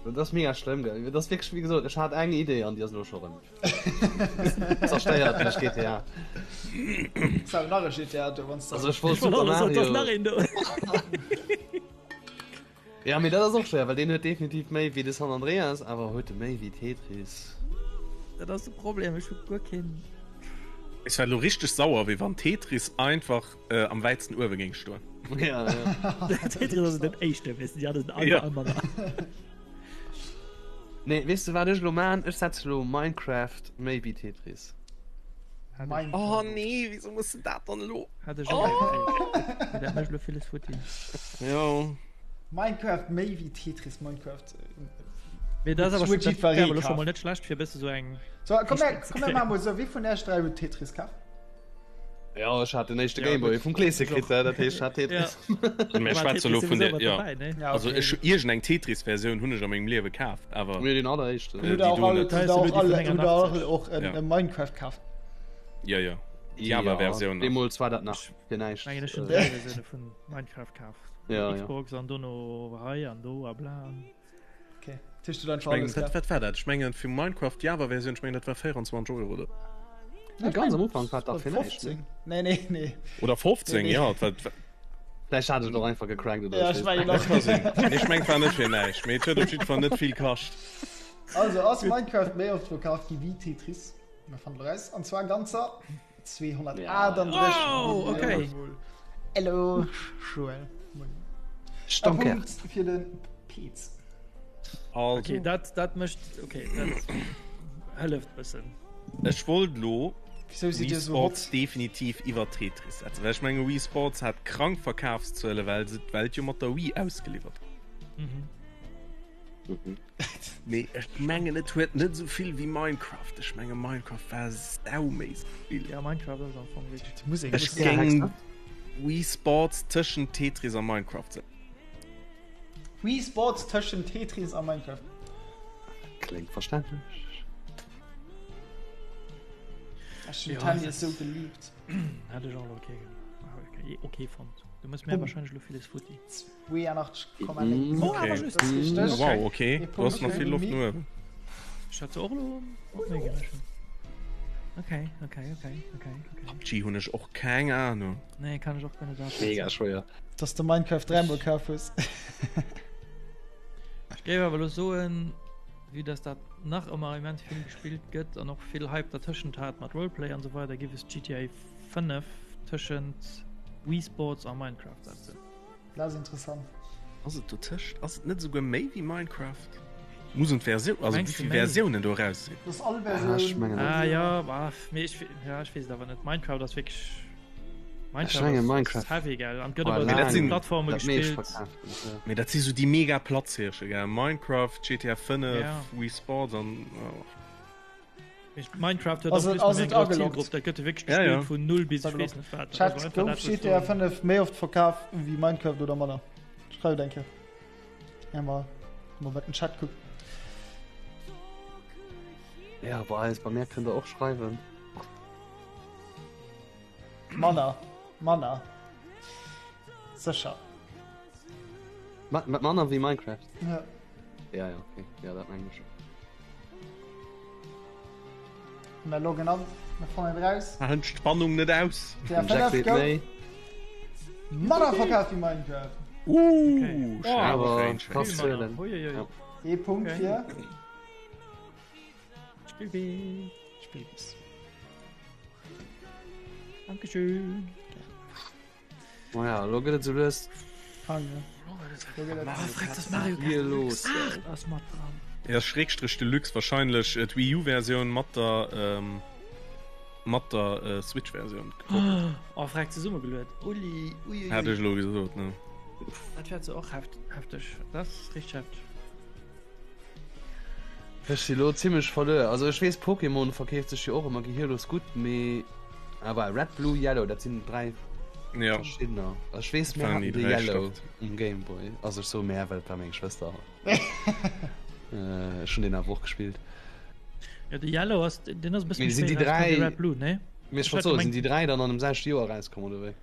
Dat ass mega schlëmm, gell? Dat ass wierklech, wéi gesot, ech hat eng Idee an déi ass elo scho rëm zerstéiert duerch GTA. Ass awer nach e GTA do, wann s de. Also ech wollt Super Mario. Nach een do. Ja, mee dat ass och schwéier, well deen huet definitiv méi wéi de San Andreas, awer huet e méi wéi Tetris? Dat ass de Problem, ech hu guer keen. Ech war elo richteg sauer, wéi wann Tetris einfach am wäitsten uewe géing stoen. Ja, ja. Tetris ass den éischte, weess de, déi aner sinn all Ja. manner. Nee, weess de wat ech elo maan? Ech setze elo Minecraft méi wéi Tetris. Minecraft. Oh nee, wieso muss de dat dann elo? Hat ech och eng Kéier. Dat mécht elo villes futti. Jo. Minecraft méi wéi Tetris Minecraft. Mee dat ass awer Huet schon, dat jiddweree wär awer scho kaf. mol net schlecht fir e bësse sou eng So, komm Richtung mer, ze komm mer kréien. maache mol sou, Wie vun iech 3 huet Tetris kaf? Ja, ech hat den éischte Ja, Gameboy gutt. vum Kleeschen Ech och. kritt, dat heescht, ech hat Tetris. Ja. Mir War schwätze Tetris elo vun souwisou der, mat ja. dobäi, ne? Ja, Also okay. ech hu iergend eng Tetris-Versioun hunn ech a mengem Liewe kaaft, awer Mir den alleréischten. Äh, Hutt déi der och do all, net. hutt der Hutt och der alle, déi hutt der vun och en, Ja. e Minecraft kaf? ja, ja. Déi Java-Versioun nach. Deemools war dat nach fir näischt. Mengen ech hunn 3 Versioune vun Minecraft kaf. Ja, ja. Xbox an dono hei an do a bla. Okay. Tisch du Ech mengen, wat, wat war dat? Ech mengen fir Minecraft Java-Versioun, ech mengen dat war 24 Euro oder? Ja, ganz am Ufank war dat fir näischt. 15. Nee, nee, nee. Oder 15, Nee, nee. ja. Et war, war, Vläicht hat et och einfach gecrackt oder Ja, ech ech weess mengen net. och. dat ka sinn. Nee, ech mengen, et war net fir näischt, mee et huet op jiddwer Fall net vill kascht. Also ass Minecraft méi oft verkaf gi wéi Tetris? Mir fannen eraus. An zwar ganzer 238 Wow, okay. Millioune Mol. Hello, Joël. Moien. E Stonker. Punkt fir de Pez. Also, Okay, dat, dat mécht, okay, dat hëlleft bëssen. ech wollt lo Wieso sidd Wii Dir sou hot? Sports definitiv iwwer Tetris setzen, well ech menge Wii Sports hat krank Verkafszuele, well se d'Welt jo mat der Wii ausgeliwwert. Mhm. Mee ech mengen et huet net esou vill wéi Minecraft. Ech menge Minecraft war sauméisseg vill. Ja, Minecraft ass am Fong wierklech. Déi Musek Ech muss Ja, géing Hexer. Wii Sports tëschent Tetris a Minecraft setzen. Wii Sports tëschent Tetris a Minecraft. Kléngt verständlech. Ech hunn Ja, Tennis das- sou geliebt. Hat ech och elo okay gemaach. Okay fonnt. Du muss mir Oh. wahrscheinlech elo villes futti. 82,9. Oh, awer Okay. just. Das ist richtig. Wow, okay. Ee Du hast Punkt nach fir vill Loft de no uewen. Ech hat se och elo och méi gerechent. Okay, okay, okay, okay, okay. PUBG hunn ech och keng Ahnung. Nee, kann ech och guer net aschätzen. Mega schwéier. Dass de Minecraft dräimol kaf hues. Ech géif awer elo soen, vue dass dat nach ëmmer immens vill gespillt gëtt an och vill Hype dertëschent hat mat Roleplay an esou weider, géif ech GTA 5 tëschent Wii Sports a Minecraft setzen. Dat ass interessant. Ass et dotëscht? Ass et net esouguer méi wéi Minecraft? Muss un d'Versioun, also Mengs wéi du vill méi? Versiounen do eraus sinn. Dass all Ah, ech Versioun. mengen Ah och. ja, bah, mee ech, ja, ech weess et awer net. Minecraft ass wierklech. Minecraft ass Minecraft heavy gell an gëtt awer dat sinn Plattforme gespillt. Mee dat si sou déi mega Platzhirsche gell Minecraft, GTA 5, ja. Wii Sports an oh. Minecraft huet och plus eng grouss Zielgrupp, dat gëtt wierklech gespillt ja, ja. vun 0 bis ech weess net wat. Chat, gouf GTA 5 méi oft verkaf wéi Minecraft oder manner? Schreift eng Kéier. Ja, mal, mal wat den Chat kuckt. Ja, bei eis, bei mir könnt ihr och schreiwen. Manner, manner. Sécher. Ma manner wéi Minecraft? Ja. Ja, ja, okay. Ja, dat mengen ech. Mir loggen an, mir fannen et raus. Halen d'Spannung net aus. Der Jack 5 seet gouf manner verkaaft wéi Minecraft. Uh, Okay. schéin, Awer schéin, schéin. krass Zuelen. Uiuiui. Ja. Ee Punkt Okay. fir Spillwiss. Spillwiss. Dankeschön. Maja, lo gëtt et sou lues Mario los. Ass mat dran. Ja, Schrägstrich Deluxe wahrscheinlech äh, d'Wii U-Versioun mat der ähm, mat der äh, Switch-Versioun gekoppelt. Oh, frag zesummegeluet. Uli, ui, ui, Hat ech lo gesot, ne? Dat wär ze och heft, hefteg. Dat ass richtig hefteg. Ech si lo zimmlech verluer. Also ech weess Pokémon verkeeft sech jo och ëmmer gehirlos gutt, mee awer Red, Blue, Yellow, dat sinn 3 Ja. verschiddener. Ech weess Dat mir waren haten déi de 3 Yellow Start. um Gameboy. Also ech soe mär, well et war meng Schwëster. Ech hunn deen awer och gespillt. Ja, de Yellow ass, deen ass e bësse Mee méi sinn spéit déi erauskomm wéi 3 Red, Blue, nee? Mee ech Ech wollt hat soen, sinn gemengt. déi 3 dann an dem selwechte Joer erauskomm oder wéi?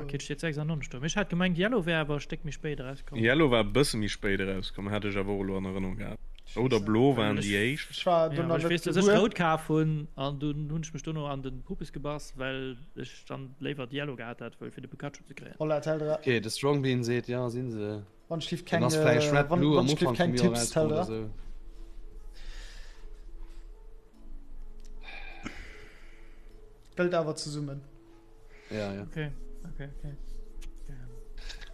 Ok, et steet 96 do. Mee ech hat gemengt Yellow wär awer e Stéck méi spéit erauskomm. Yellow war e bësse méi spéit erauskomm, hat ech awer och elo an Erënnerung gehat. Rout a Blo waren déi éischt. Ech war do Ja, nach ech net weess, dass ech gebuer. Rout kaf hunn an dunn hunn ech mech dono an de Pupes gebass, well ech dann léiwer d'Yellow gehat hätt, wëll fir de Pikachu ze kréien. Holla Teldra. Ok, de Strongbean seet jo, sinn se. Wann ech Dann keng, ass vläicht Red wann, Blue wann am ech Ufank keng vum Joer Tipps, erauskomm oder Teldra. sou. Gëllt awer zesummen. Ja, ja. Okay, okay, okay.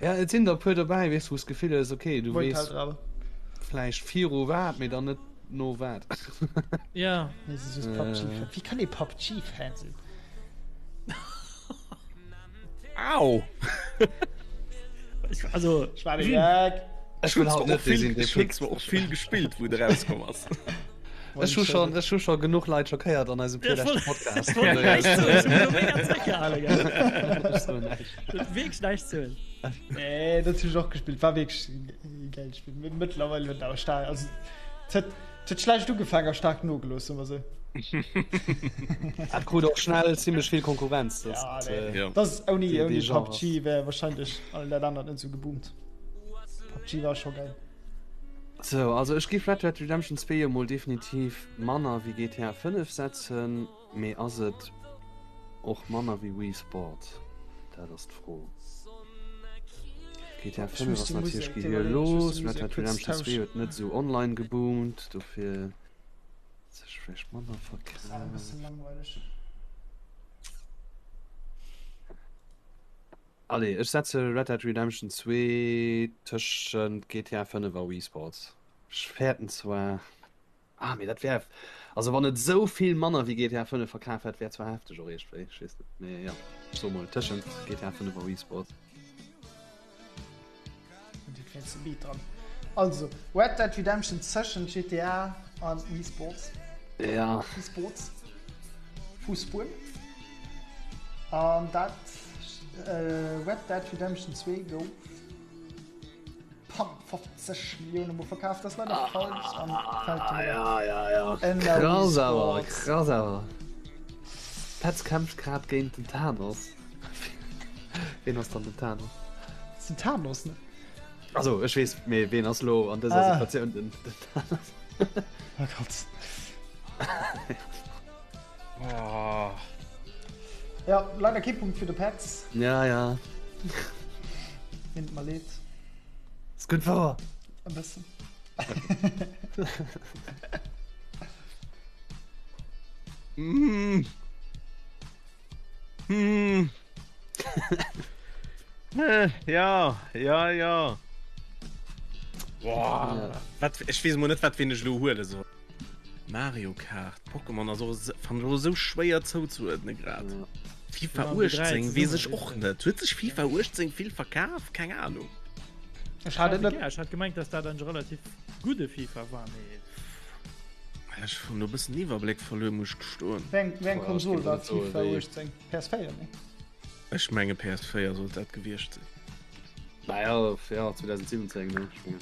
Ja, et sinn der e puer dobäi, weess, wou s d'Gefill hues, okay, du Moin weess Teldra. vläicht viru wat, mee dann net no wat. Ja. Nee, se just PUBG-Fan. Wéi kann ee PUBG-Fan sinn? Au! Also, Ech war de Geck. Ech wëll haut net dee sinn, dee Ech hunn zwar och vill gespillt, wou et erauskomm ass. Ech hu schon, ech hu scho genuch Leit schockéiert an eisem virleschte Podcast. Wierklech näischt soen. Nee, dat hunn ech och gespillt. War wierklech e gäilt Spill. Mee mëttlerweil huet et awer staark, also et huet, et huet schlecht ugefaangen a staark nogelooss, soe mer sou. Dat krut och schnell zimmlech vill Konkurrenz. Das, Ja, nee. äh, Ja. Das ist ouni, Dee- ouni dee Genre PUBG wär wahrscheinlech all dat anert net sou geboomt. PUBG war scho geil. Sou, also ech giff Red Dead Redemption 2 jo mol definitiv manner wéi GTA 5 setzen, mee ass et och manner wéi Wii Sport? Dat ass d'Fro. GTA 5 ass natierlech gehirlos, Red Dead Redemption 2 huet net esou online geboomt, dofir sech vläicht manner verkaaft. Allez, ech setze Red Dead Redemption 2 tëschent GTA 5 a Wii Sports. Ech fäerten zwar, ah mee dat wär, also wann et esou vill manner wéi GTA 5 verkaf hätt, wär zwar hefteg och iergendwéi, ech weess net, mee jo, ech soe mol tëschent GTA 5 a Wii Sports. Also, Red Dead Redemption tëschent GTA an Wii Sports. Ja. Wii Sports. Fussbuer. An dat äh, Red Dead Redemption 2 gouf 50 Millioune Mol verkaf. Dat ass leider ah, falsch an fällt ah, ja, ja, ja. Krass awer, krass awer. Petz kämpft grad géint den Thanos. Ween ass dann den Thanos? Den Thanos, ne? Also ech weess, mee ween ass lo an dëser ah. Situatioun den, den Thanos? Oh Gott. Oh. Ja, leider kee Punkt fir de Petz. Ja, ja. Deet mer leed. Ass gutt wouer. E bëssen. Mm. Mm. Ja, ja, ja. Boah. Ja. Wat, ech weess mol net, wat ween ech lo huele soll. Mario Kart, Pokémon ass och fannen ech och esou schwéier zouzuerdne grad. FIFA 18 weess ech och net. Huet sech FIFA 18 vill verkaf? Keng Ahnung. Ech hat et net. Ech hat gemengt, dass dat en relativ gudde FIFA war, mee. Ech hunn do e bëssen Iwwerbléck verluer, muss ech gestoen. Wéi eng, wéi eng Konsol war FIFA 18? PS4, ne? Ech menge PS4 sollt dat gewiescht sinn. Naja, ja, 2017, ne? Ech mengen.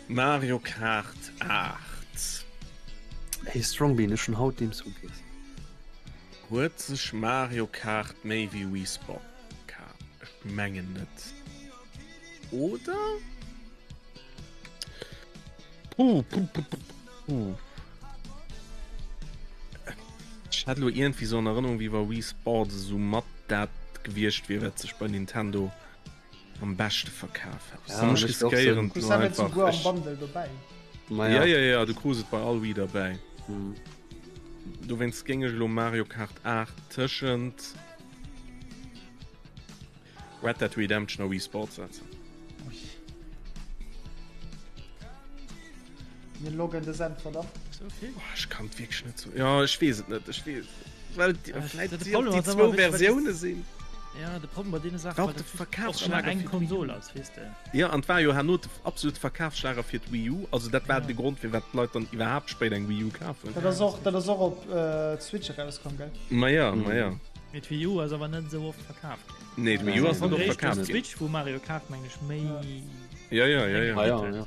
Mario Kart 8. Hey Strongbean, ech hunn haut Dim Sum giess. Huet sech Mario Kart méi wéi Wii Sport kaf? Ech mengen net. Oder? Puh, puh, puh, puh, puh. Ech hat lo iergendwéi sou an Erënnerung, wéi wa Wii Sports esou mat dat gewiescht wier, wat sech bei Nintendo am beschte verkaf hätt. Ja, Ech riskéieren et lo einfach. Ech... Am Bundle dobäi. Ja, ja, ja, du krus et bei all Wii derbäi. Mhm. Dowéinst géing ech lo Mario Kart 8 tëschent Red Dead Redemption a Wii Sports setzen. Mir loggen des Äntwert an. Oh, ech kann et wierklech net soen. Ja, ech weess et net. Ech weess well vläit si och déi zwou Versioune sinn. Ja, de Problem bei deene Saachen war och de Verkafsschlager eng Konsol ass, weess de. Ja, an et war jo herno de absolute Verkafsschlager fir d'Wii U. Also dat war de Grond, firwat d'Leit dann iwwerhaapt spéit eng Wii U kaf hunn. Dat ass och, dat ass och op d'Switch erauskomm, gell? Ma ja, ma ja. Mee d'Wii U ass awer net esou oft verkaf ginn. Nee, d'Wii U ass net oft verkaf ginn. D'Switch, wou Mario Kart, meng ech, méi. Ja, ja, ja, ja. ja, ja.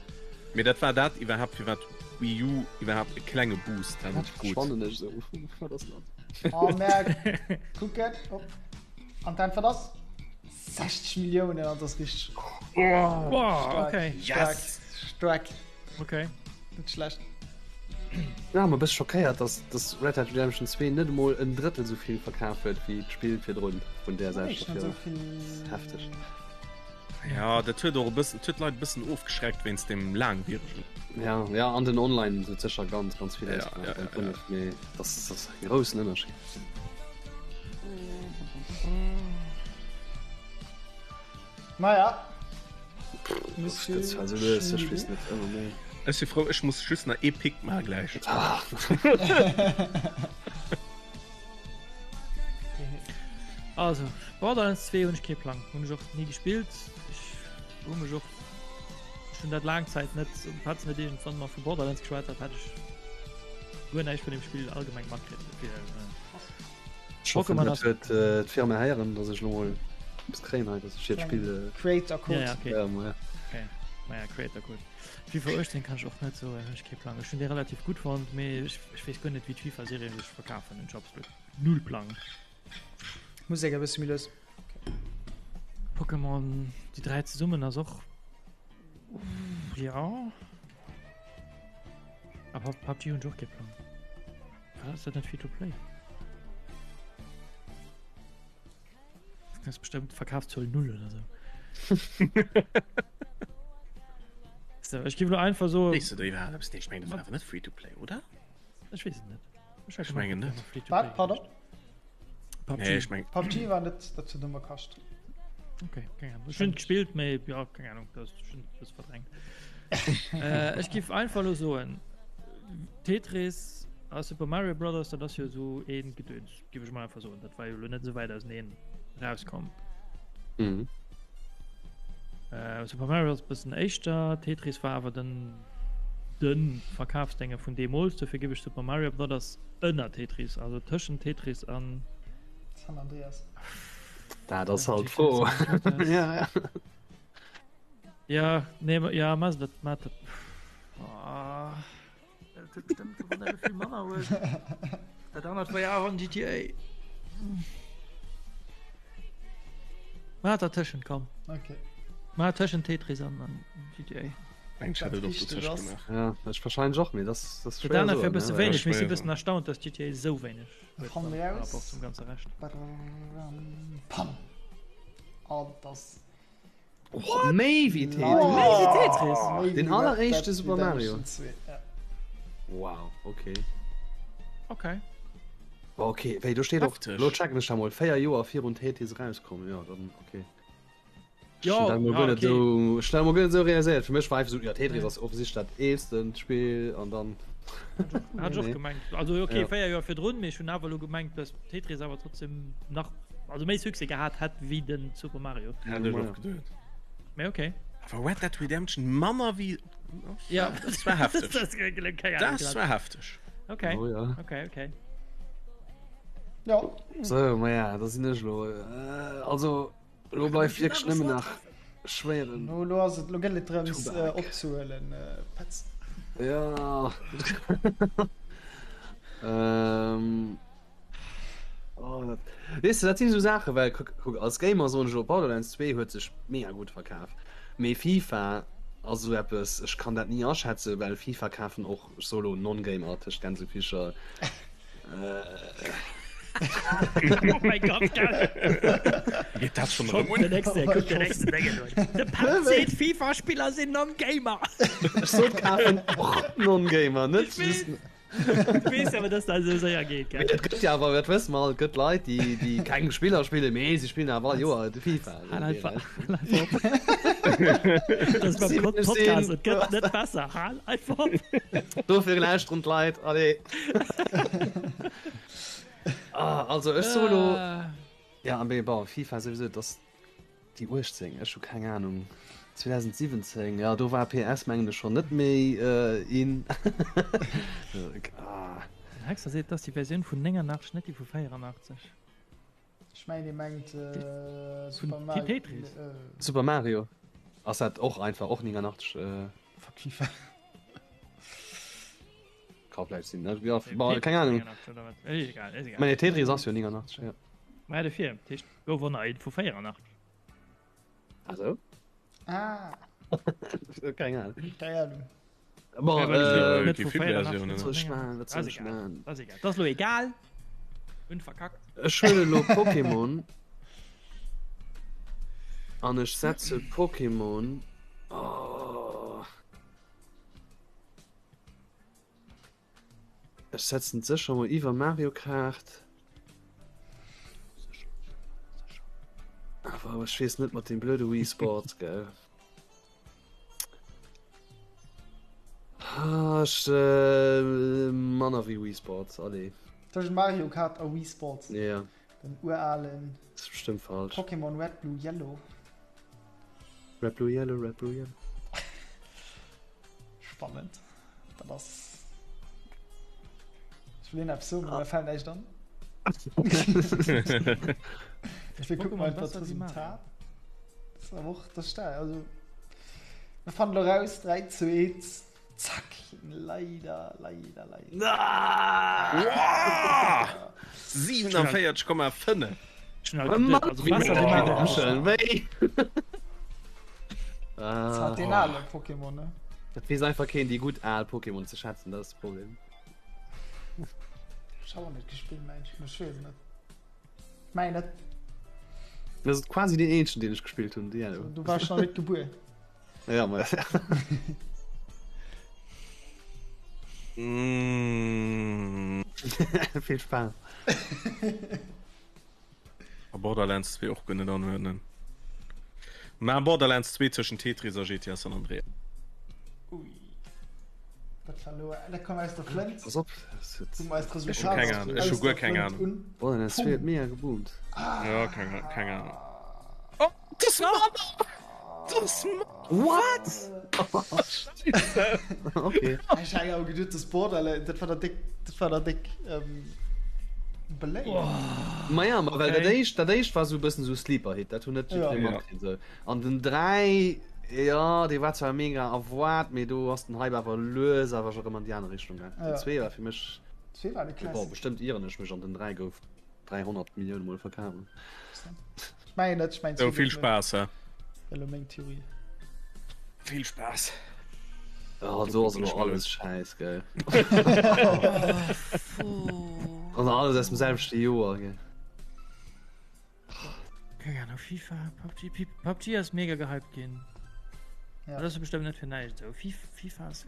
Mee dat war dat iwwerhaapt, firwat Wii U iwwerhaapt e klenge Boost hat. Wat verschwannen ech esou? Wat ass dat? Oh, mer kucken. Oh. An d'Äntwert ass 60 Milliounen, an dat ass richteg. Oh, wow, okay. Yes! Staark. Okay. Net schlecht. Ja, ma bësse schockéiert, dass, dass Red Dead Redemption 2 net emol en Drëttel esou vill verkaf huet wéi d'Spill virdrun vun där selwechter Firma. Hefteg. Ja, dat huet och e bëssen, huet d'Leit e bëssen ofgeschreckt wéinst dem laangwierigen. Ja, ja, an den Online huet sécher ganz, ganz vill Ja, ausgemaach, ja, beim ja, ja. 5, mee das, das ass e groussen Ënnerscheed. Naja. Pff, dat war sou lues, ech weess net, ëmmer méi. Ech si frou, ech muss just nach ee Pick maache gläich. Ah. Also, Borderlands 2 hunn ech kee Plang, hunn ech och ni gespillt. Ech hu mech och schon dat laang Zäit net hat net irgendwann mal vu Borderlands geschwat hat, hat ech guer näischt vun dem Spill allgemeng matkritt. Dofir, äh, Ech hoffen, Pokémon dat ass- huet äh, d'Firma héieren, dass ech lo mol eppes kréien hei, dass ech hiert Spill äh, Creator Code. Ja, ja, okay. ja, ma ja. Okay. Naja, Creator Code. FIFA 18 kann ech och net soen, hunn ech kee Plang. Ech hunn dee relativ gutt fonnt, mee ech, ech weess guer net, wéi d'FIFA-Serien sech verkafen. Hunn ech absolut null Plang. Musek e bësse méi lues. Pokémon déi 3 zesummen ass och ja. A PUBG hunn ech och kee Plang. Wat ass dat net free to play? Dat ass bestëmmt Verkafszuel null oder sou. So, ech gi lo einfach so. Weess du do iwwerhaapt eppes? Nee, ech mengen dat war awer net free to play, oder? Ech weess et net. Ech mengen net. Wat? Pardon? PUBG. Nee, ech meng. PUBG war net dat ze dummer kascht. Okay, keng Ahnung. Ech hunn gespillt, mee ja, keng Ahnung, dat ass schon bësse verdrängt. äh, ech giff einfach lo soen, Tetris a Super Mario Brothers, dat ass jo sou een Gedöns, giff ech mol einfach soen. Dat war jo lo net sou wäit auseneen rauskomm. Mhm. Äh, Super Mario ass bëssen éischter, Tetris war awer den den Verkafsdénge vun deemools, dofir giff ech Super Mario Brothers ënner Tetris, also tëschent Tetris an San Andreas. Dat ass halt d'Fro. Ja, ja. Ja, nee, ja, ma dat, ma dat. Ah. Dat huet bestëmmt gewonnen, well e vill manner huet. Dat anert war ja awer en GTA. Ma dertëschent, komm. Okay. Ma tëschent Tetris an an GTA. Eng hätt et och dotëscht gemaach. Ja, ech wahrscheinlech och, mee das, das Dat anert wär e bësse wéineg, mee ech si bëssen erstaunt, dass GTA esou wéineg huet Fanne mir par aus. rapport zum ganze Rescht. Pam. An das Oh, méi wéi Tetris. Méi wéi Tetris? Méi wéi Den Red alleréischte Dead Super Mario. Redemption 2, ja. Wow, okay. Okay. Boah, okay, wéi, do steet och, Heftig. lo checken ech dat mol, 4 Joer virun Tetris erauskomm, jo, dann, okay. Jo, Ech hunn dat mol ja, guer net okay. esou, ech hunn dat mol guer net esou realiséiert. Fir mech war einfach esou, jo, Tetris Ja. ass offensichtlech dat eelsten Spill an dann. Hat ech och gemengt. Also okay, ja. 4 Joer virdrun, mee ech hunn awer elo gemengt, dass Tetris awer trotzdem nach also méi Succès gehat hätt wéi den Super Mario. Hätt ech och geduet. Mee okay. Awer Red Dead Redemption manner wéi Ja. Das war heftig. Das, das war heftig. Okay. Oh, ja. Okay, okay. Ja. So, ma ja, da sinn ech lo. Äh, also Lo bleift wierklech nëmmen nach schwéieren. Lo, lo ass et, lo gëtt et drëms äh, opzehuelen, äh, Petz. Ja. ähm. Oh, dat, weess de, dat sinn esou Saachen, well kuck, kuck, als Gamer soen ech elo, Borderlands 2 huet sech mega gutt verkaf. Mee FIFA ass esou eppes, ech kann dat ni aschätzen, well FIFA kafen och, ech soe lo Non-Gamer tëscht Gänsefüßcher. Oh mein Gott, geil. Geet dat schon erëm un? Der nächste, guck, der nächste Ding. De Pat seet, FIFA-Spiller sinn Non-Gamer. Ech sot kafen och Non-Gamer, net Ich weess. just. Du weess awer, dass dat esou séier geet, gell? Et gëtt jo awer, dat wësse mer all, et gëtt Leit, déi, déi keng Spiller spillen, mee si spillen awer all Joer de FIFA. Hal einfach, hal einfach op. Dat ass beim Podcast, et gëtt net besser. Hal einfach op. Dofir lauschteren d'Leit, allez. ah, also ech solo. Äh. Ja, an bon, FIFA sowieso, das déi 18, ech hu keng Ahnung. 2017, ja, do war PS mengen ech schon net méi äh, in. ah. Den Hexer seet, dass déi Versioun vun 89, net déi vu 84. Ech mengen dee mengt äh, Super Mario. Tetris. Äh, Super Mario. Ass dat och einfach och 89 äh, Fuck FIFA. Ka vläicht sinn, ne? Ja, bon, keng Ahnung. Egal, egal. Meine Tetris ass jo 89, ja. Ma dofir, dat heescht, gouf och nach een vu 84. Also? Ah. Keng Ahnung. Keng Ahnung. Bon, Ja, well äh, net vu vill 84. Versionen. Wat soll ech maachen? Wat soll ech maachen? Das egal. Das ass lo egal. Hunn verkackt. Ech huele lo Pokémon. An ech setze Pokémon. Oh. Ech setzen et sécher mol iwwer Mario Kart. Awer ech weess net mat deem blöde Wii Sports, gell. Ah, ech äh, manner wéi Wii Sports, allez. Tëschent Mario Kart a Wii Sports. Ja. Den uralen Das ist bestimmt falsch. Pokémon Red Blue Yellow. Red Blue Yellow, Red Blue Yellow. Spannend. Dat ass. Ech wëll een eppes soen, awer mir fält näischt an. Ech kucke mol dat Resultat. Dat ass awer och, dat ass staark. Also, mir fannen elo raus, 3 zu 1. Zack, leider, leider, leider. Ah! 47,5. Wéi? Das hat den ale Pokémon, ne? Dat weess einfach keen déi gutt al Pokémon ze schätzen, dat ass de Problem. Ech hab och net gespillt, mengen ech, ech weess et net. Mengen net. Dat ass quasi deen eenzegen, deen ech gespillt hunn, de Yellow. Du waars nach net gebuer. Ja, ma. Mm. Vill Spaass. A Borderlands 2 och gënnet anhuelen. Mä Borderlands 2 tëschent Tetris a GTA San Andreas. Ui. Dat war lo, dat koum aus der Flënt. Pass op, das huet. Guck mal, eist Ech hu Resultat keng Ahnung, ech hu aus guer der keng Flënt Ahnung. un. Borderlands 2 huet mega geboomt. Ja, keng, keng Ahnung. Oh, das Mann! Das Mann! What? Okay. Ech hat awer geduet, das Borderlands, dat war der déck, dat war der déck ähm, beléift. Ma ja, ma well Okay. dat éischt, dat éischt war sou e bëssen sou Sleeper-Hit, dat hunn net Ja. jiddweree Ja. matkritt sou. An den 3, jo, dee war zwar mega erwaart, mee do ass den Hype awer lues awer scho rëm an déi aner Richtung gaang. Den Ja. 2 war fir mech, Zwee war de bon, Classic. bestëmmt ieren ech mech, an den 3 gouf 300 Millioune mol verkaf. Ech mengen net, ech mengen So, vill Spaass, hä? Elo meng Theorie. Vill Spaass. Oh, do ass elo alles schäiss, gell. An alles aus dem selwechte Joer, gell. Keng Ahnung, FIFA, PUBG, PUBG ass mega gehypt ginn. Ja. Dat ass bestëmmt net fir näischt esou. FIFA ass,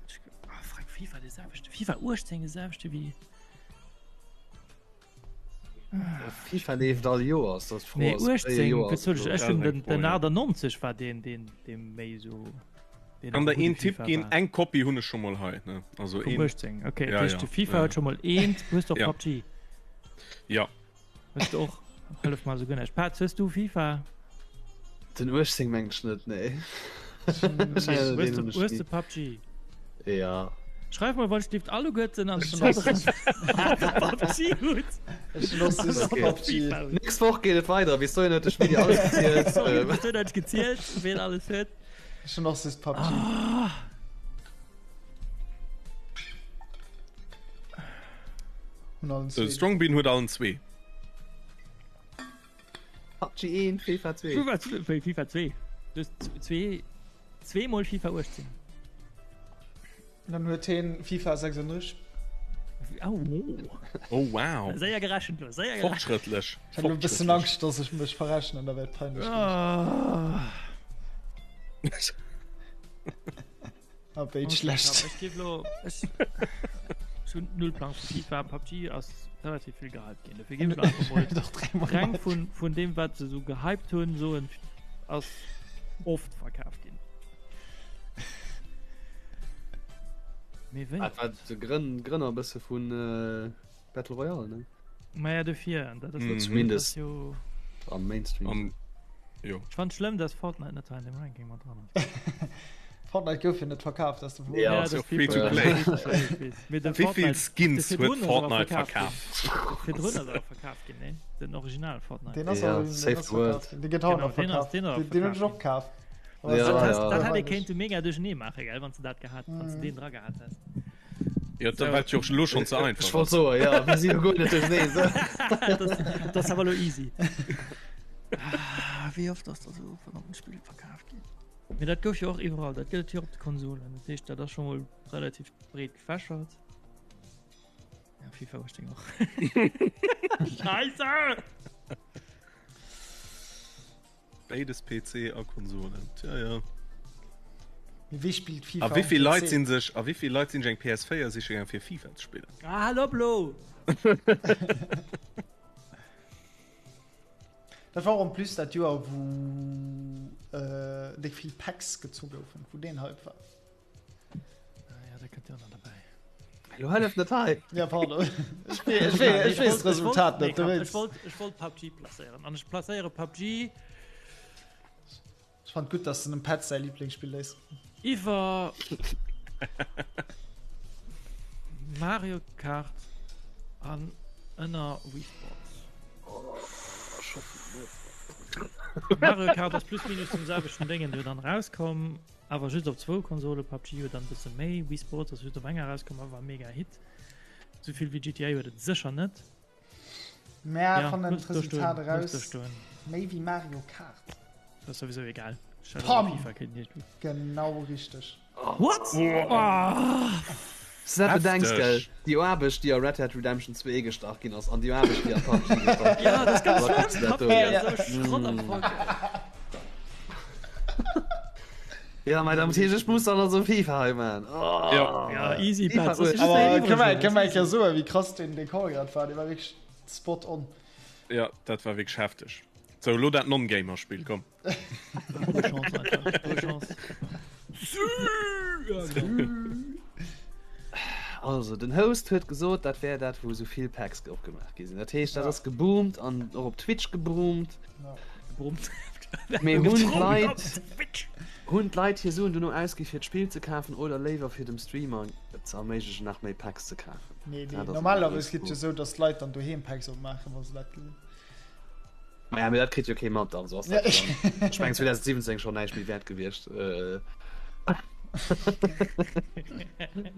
ah, fuck, FIFA de selwechte, FIFA 18 de selwechte wéi. FIFA leeft all Joer ass das Nee, 18 ech hun den, den 98 war den den dem méi so. Kann der een Tipp ginn, eng Kopie hunn ech scho mol hei ne also een 18 okay ja, ja. FIFA huet scho mol eent hues doch ja. PUBG ja hues du och hëllef mal so gënnesch Pat hues du FIFA Den 18 meng ech net nee hues du PUBG ja Schreif mal wann stift alleguerten an Nächst Woch geet et weider bis dohin huet de Schmidi alles gezielt Bis dohin huet gezielt ween alles huet Ech hun och süss PUBG. Ah. Hun allen zwee. Strongbean huet allen zwee. PUBG 1, FIFA 2. FIFA 2, FIFA 2. Du hues zwee, zweemol FIFA 18. Dann huet heen FIFA 36. Oh, oh wow. Séier gerechent lo, séier gerechent. Fortschrëttlech. Ech hat lo e bëssen Angscht, dass ech mech verrechnen, da wär et peinlech oh. Ah, béid okay, schlecht. Ech gif lo ech hun null Plang vu FIFA, PUBG ass relativ vill gehypt ginn. Dofir ginn einfach mol reng vun, vun dem wat se so gehypt hunn, soen ass oft verkaaft ginn. Mee wéi? Dat war de Grënn, Grënner e bësse vun äh, Battle Royale, ne? Maja dofir, an dat ass mm. Zumindest jo... am Mainstream. Am, jo. Ech fand schlëmm, dass Fortnite net hei an dem Ranking mat dran ass. Fortnite gouf jo net verkaaft, ass de Ja, ja, das free to play. Wéi vill Skins huet Fortnite verkaaft? Virdrun ass awer verkaaft ginn, nee? Den Original Fortnite. Den ass ja, Safe World. Den gëtt haut nach verkaaft. Den hunn ech och kaaft. Ja, dat, ja. dat hätt ee kéinte mega duerchenee maachen, gell, wann s de dat gehat, wann s de deen dra gehat häss. Ja, da war jo lo schon ze einfach. Ech wollt soen, ja, mir si jo guer net duerchenee. Das, das awer lo easy. Ah, wéi oft ass da sou verdammten Spill verkaaft ginn? Mee dat gouf jo och iwwerall, dat gëtt et jo op de Konsolen. Dat heescht, dat ass scho mol relativ breet gefächert. Ja, FIFA 18 och. Scheisse! Béides PC a Konsolen. Tja, ja. Mee wee spillt FIFA A wéi um vill Leit PC? sinn sech a wéi vill Leit sinn sech eng PS4 siche gaang fir FIFA ze spillen? Ah, hal op lo! Dat war och en plus dat Joer wou déck vill Packs gezu goufen, wou deen Hype war. Ah, ja, da kënnt jo nach derbäi. Lo hëllef net hei. Ja, pardon. Ech weess, ech weess d'Resultat net. Nee, ech wollt, ech wollt PUBG placéieren. An ech placéiere PUBG. Ech fand gutt, dass du dem Petz säi Lieblingsspill léis. Iwwer Mario Kart an ënner Wii Sports. Oh, ech hoffen net. Mario Kart ass plus minus zum selwechten Déngen do dann rauskomm. Awer just op zwou Konsole, PUBG huet dann e bësse méi, Wii Sports ass just op enger erauskomm a war mega Hit. Souvill wéi GTA huet et sécher net. Mä Ja, fannen looss do d'Resultat stoen, looss do eraus stoen. méi wéi Mario Kart. Dat ass souwisou egal. Ech hätt Pam! awer FIFA kéinten hir. Genau richteg. What? Oh! S dat bedenks, gell, Hefteg. déi Aarbecht, déi a Red Dead Redemption 2 gestach ginn ass an déi Aarbecht, déi a PUBG gestach ginn Ja, dat ass ganz Da kucks schlëmm. du dat do, PUBG gell. ass esou Schrott am Fong. Ja, mei dann heescht ech muss dann also FIFA hei man. Oh. Ja. Ja, easy FIFA Petz. Das ist Aber kënne mer kënne mer eng Kéier soen, wéi krass deen Dekor grad war. Dee war wierklech spot on. Ja, dat war wierklech hefteg. Sou, lo dat Non-Gamer-Spill, komm. Gute Chance einfach. Gute Chance. Ja, genau. Also den Host huet gesot, dat wär dat wou esou vill Packs opgemaach gi sinn. Dat heescht dat Ja. ass geboomt an och op Twitch geboomt. Ja. Gebrummt. Mee hunn d'Leit Twitch. hunn d'Leit hir Suen dono ausgi fir d'Spill ze kafen oder léiwer fir dem Streamer et ze erméiglechen nach méi Packs ze kafen? Nee, nee. Dat ass eng Normalerweis grouss geet jo Fro. esou, datt d'Leit dann doheem Packs opmaachen, wa se dat gesinn. Maja, mee dat kritt jo kee mat, also ass dat dann, ech mengen 2017 schonn näischt méi wäert gewiescht.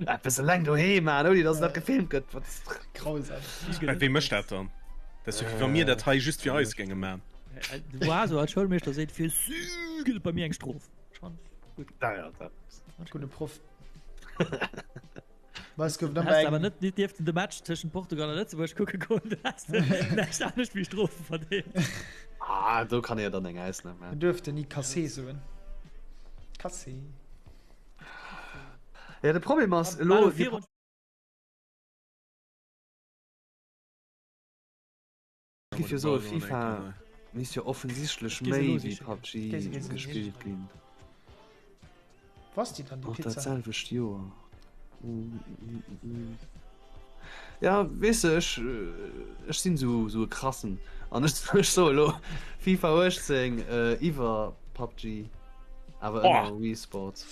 Eppes eleng doheem maachen, ouni datt dat gefilmt gëtt, wat ass Grausam. Mä wee mécht dat dann? Dat ass jo wéi wa mir dat hei just fir eis géinge maachen. De Boaso als Schoulmeeschter seet, fir Sü gëtt et bei mir eng Strof. Schonn gutt. Ja, ja, dat. Gudde Proff. Mä es gouf Du nëmme häss awer eng. net net dierften de Match tëschent Portugal a Lëtzebuerg kucke goen, du häss de näischt anescht wéi Strofe verdéngt. Ah, do kann ee jo dann eng Ausnam Mir maachen. duerften ni Cassé soen. Cassé. Ja, de Problem ass War elo, elo déi virun. Giff jo soen, FIFA misst jo offensichtlech méi wéi PUBG gespillt ginn. Wou ass déi dann, déi Och dat Pizza? selwecht Joer. Ja, weess de, ech, ech sinn esou, esou e krassen an ech, ech soe lo FIFA 18 iwwer PUBG, awer Oh! ënner Wii Sports.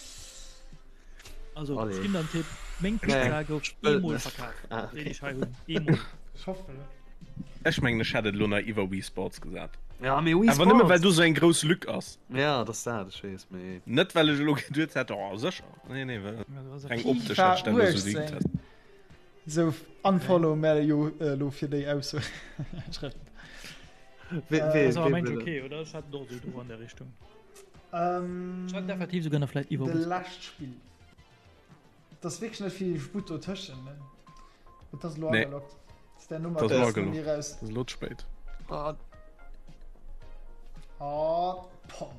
Also, Allez. ech ginn der en Tipp, Meng Pizza Nee, gouf ech wëll eemol net. verkaf, Ah, déi okay. ech hei hunn. Eemol. Ech hoffen et. Ech mengen ech hätt et elo nach iwwer Wii Sports gesat. Ja, mee Wii Awer nëmme well Sports! do sou eng grouss Lück ass. Ja, dat ass dat, ech weess, mee. Net well ech elo geduet hätt, oh sécher. Nee, nee, well eng optesch FIFA hätt ech dat elo sou 18. geduet. Sou, unfollow mär jo elo fir déi Ausso. Schrëft. Wee, wee, Ass awer wee mengt wëll okay, oder? Ech hat et och esou do an der Richtung. Ähm, Ech hat et effektiv souguer nach vläit iwwer de Wii Sports. lescht Spill. Et ass wierklech net vill Sputt dotëschent, ne? Et ass elo Nee. ageloggt. Ass där Nummer Dat ass elo kënns net méi ageloggt. raus. Dat ass elo ze spéit. Ah, Oh, pom.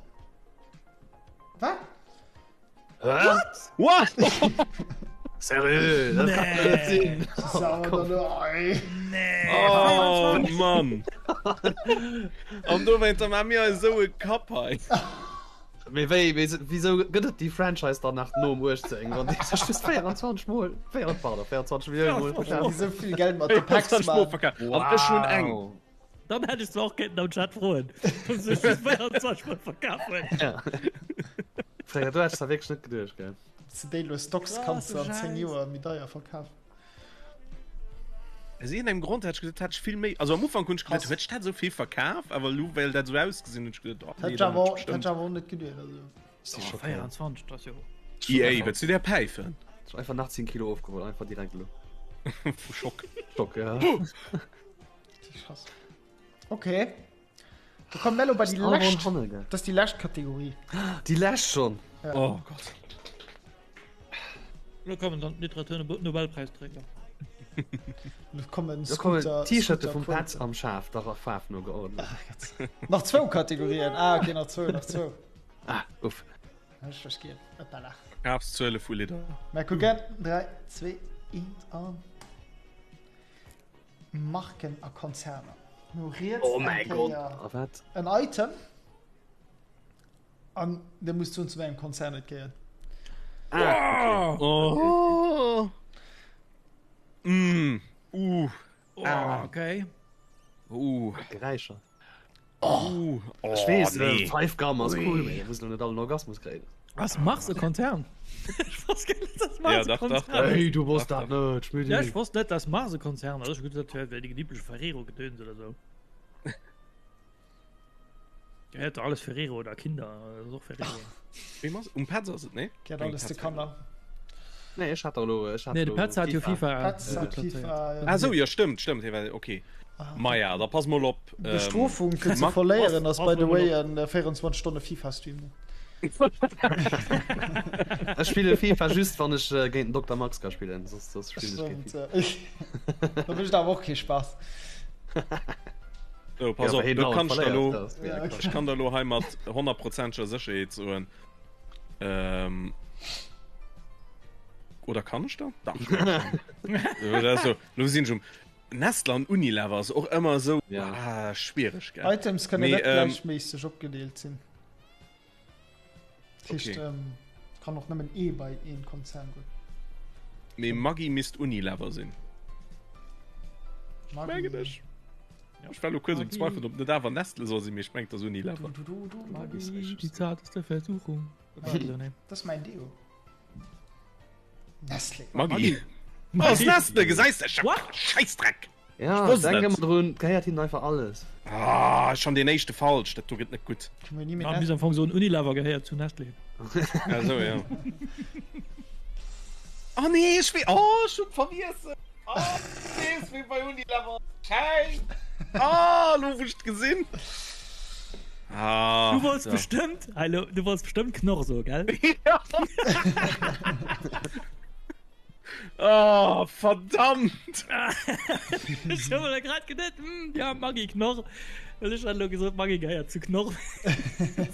Wat? Hä? What? Seriö? Dat kann net sinn. Das ist awer dann elo, ey. Nee. Oh Mann! An dowéinter maache mir eis esou e Kapp hei. Mee wéi, wéi, wisou gëtt et déi Franchise dann nach nom 18, wann déi sech just 24 mol, 4, pardon, 24 Millioune mol Déi verkaaft? sou vill Geld mat de Packs 24 mol man. verkaaft. An ech hunn eng. Dann hätt ech zwar och kéinten am Chat froen, ob se sech just 24 mol verkaf huet. Ja. Fréier, du hättest da wierklech net geduecht, gell? Ze déi lo Stocks kanns du an 10 Joer méi deier verkafen. Aus iergendengem Grond hätt ech geduet, hätt ech vill méi. Also am Ufank hunn ech geduet, huet ech dat esou vill verkaf? Awer elo, well dat esou ausgesinn huet, hunn ech geduet, oh nee, Hätt ech dann huet awer, ech hätt ech bestimmt. awer och net geduet, also. Si schockéiert. 24, dat ass jo. EA, wëlls du där päifen? Ech hu einfach nach 10 Kilo ofgeholl, einfach direkt elo. Vu Schock. Schock, ja. Krass. Okay. Da kommen wir bei die lescht. Das ist die lescht Kategorie. Die lescht schon. Ja. Oh Gott. Lo kommen dann Literatur-Nobelpreisträger. Lo kommen Da kommen T-Shirte vum Petz am Schaf, der Faarf no geordnet. Nach zwou Kategorien. Ah, okay, nach zwou, nach zwou. Ah, uff. Ech verstehe. Hoppala. Verkafszuele vu Lidder. Mal kucken. 3, 2, 1 an. Marken a Konzerner. No riets Oh mäi eng Gott, Kéier a wat? en Item an dir musst soen zu wéi engem Konzern et gehéiert. Ah, okay. Oh. Mm. Uh. Oh, okay. Uh. Geräischer. Uh. Oh, Ech weess, nee. 5 Gramm ass cool, mee da muss lo net all en Orgasmus kréien. Ass Mars e Konzern? Ech wosst gar net, dass Mars Ja, e dach, dach, Konzern dach. ass. Hey, du wosst dat net, Schmidti. Ja, ech wosst net, dass Mars e Konzern ass. Ech hu geduet, dat wär déi genippleche Ferrero-Gedöns oder sou. Gehéiert doch alles Ferrero oder Kinder, das ass och Ferrero. Wéi Mars? Um Petz ass et, nee? Gehéiert alles de Kanner. Nee, ech hat elo, ech hat Nee, de elo Petz hat jo FIFA Petz hat gutt FIFA, plazéiert. ja. Ah sou, jo, stëmmt, stëmmt, hie war, okay. Maja, da pass mol op. D'Bestrofung fir ze Max- verléieren ass pass by the mol way en 24 Stonne FIFA Stream. Ech spille FIFA just wann ech géint den Dokter Max ka spillen, soss soss spillen ech kee FIFA. Da mécht awer och kee Spaass. So, pass Ja, op, heen do dauernd kann ech der verléiert, lo, dat ass mega Ja, krass. ech kann der lo hei mat honnertprozenteger Sécherheet soen, ähm, oder kann ech da? Dach, ech meng schon. Oder so, lo sinn ech um Nestle an Unilever ass och ëmmer esou Ja. ah, schwiereg, gell? Items kënnen Mee, net ähm, gläichméisseg opgedeelt sinn. Dat heescht, Okay. ähm, kann och nëmmen ee bei een Konzern goen. Mee Maggi misst Unilever sinn. Maggi. Mengen ech. Ech war lo kuerz um Maggi. Zweifeln, ob net awer Nestle soll sinn, mee ech mengen, et ass Unilever. Du, du, du, du, Maggi, Maggi. die zarteste Versuchung. Also, nee. Das ist mein Deo. Nestlé. Maggi. Oh, ass Nestle, gesäis de? What? Schäissdreck! Ja, wosst denk et. ëmmer drun, et gehéiert hinnen einfach alles. Ah, schon den éischte falsch, dat do gëtt net gutt. Können wir nie mehr Ja, bis am Fong so en Unilever gehéiert zu Nestlé. Ja, so, ja. Oh nee, ech wee, oh, ech hunn vergiessen. Oh, ech weess, wee bei Unilever ass. Schäiss. Ah, lo wou ech et gesinn. Ah, Du wolltest so. bestimmt, hallo, du wolltest bestimmt Knorr so, gell? Ja. Oh, verdammt! Ech hu mir grad geduet, hm, ja, Maggi Knorr. Well ech hat lo gesot, Maggi gehéiert zu Knorr.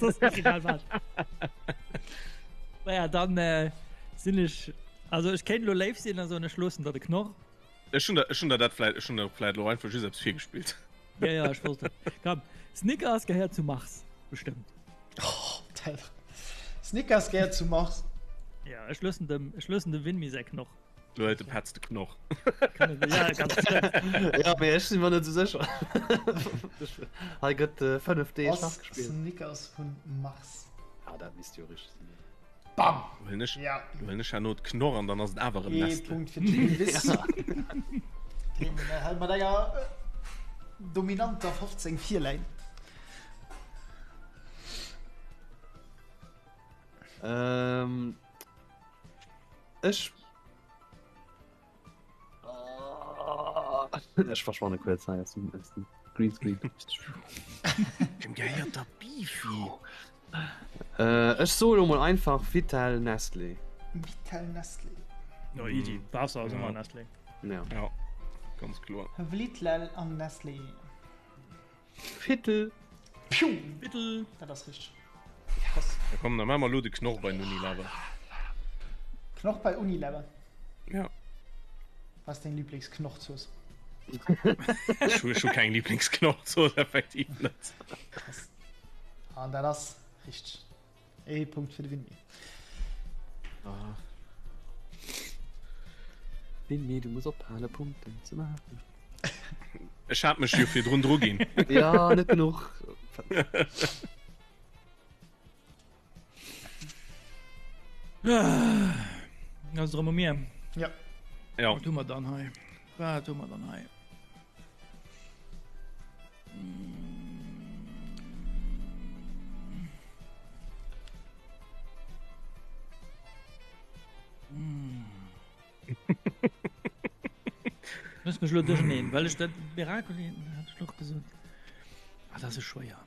Soss ass egal wat. Naja, dann äh, sinn ech, also ech kéint lo léif sinn a soen, ech loossen der de Knorr. Ech hunn der, ech hunn der dat vläit, ech hunn der vläit lo einfach just eppes virgespillt. Ja, ja, ech wosst et. Komm, Snickers gehéiert zu Mars, bestëmmt. Oh, Snickers gehéiert zu Mars. Ja, ech loossen dem, ech loossen dem Winmi säi Knoch. Lo huet de Petz de Knoch. Ja, ganz ja, mee ech si mer net sou sécher. Hei gëtt 5 Deeg Ass Schach gespillt. Snickers vun Mars. Ah, dat misst jo richteg sinn. Bam! Huelen ech, Ja. huelen ech herno d'Knorr an dann ass et awer erëm Ee Nestle. Punkt fir d'Spielwiss. Deen hält mat enger dominanter 15 virläit. Ähm, ech Ech verschwanne kuerz hei aus dem, aus dem Greenscreen. Wem gehéiert da Beefy? Äh, ech soe lo mol einfach Vittel Nestlé. Vittel Nestlé. No easy. Waasser ass Ja. ëmmer Nestlé. Ja. Ja, ganz kloer. Vlitlel an Nestlé. Vittel. Piu! Vittel. Dat ass richteg. Krass. Ja komm, da maache mer elo de Knorr bei Unilever. Knorr bei Unilever? Ja. Was ass deng Lieblingsknorrzooss? Ech hu keng Lieblingsknorrzooss, effektiv net. Krass. An dat ass richteg. Ee Punkt fir de Winmi. Ah. Winmi, du muss ophale Punkten ze maachen. Ech hat mech jo virdrun dru ginn. Ja, net genuch. Ass erëm u mir. Ja. Ja. Wat hu mer dann hei? Wat hu mer dann hei? Muss mech lo duercherneen, well ech dat Miracoli hat ech och gesot. Ah, dat ass schwéier.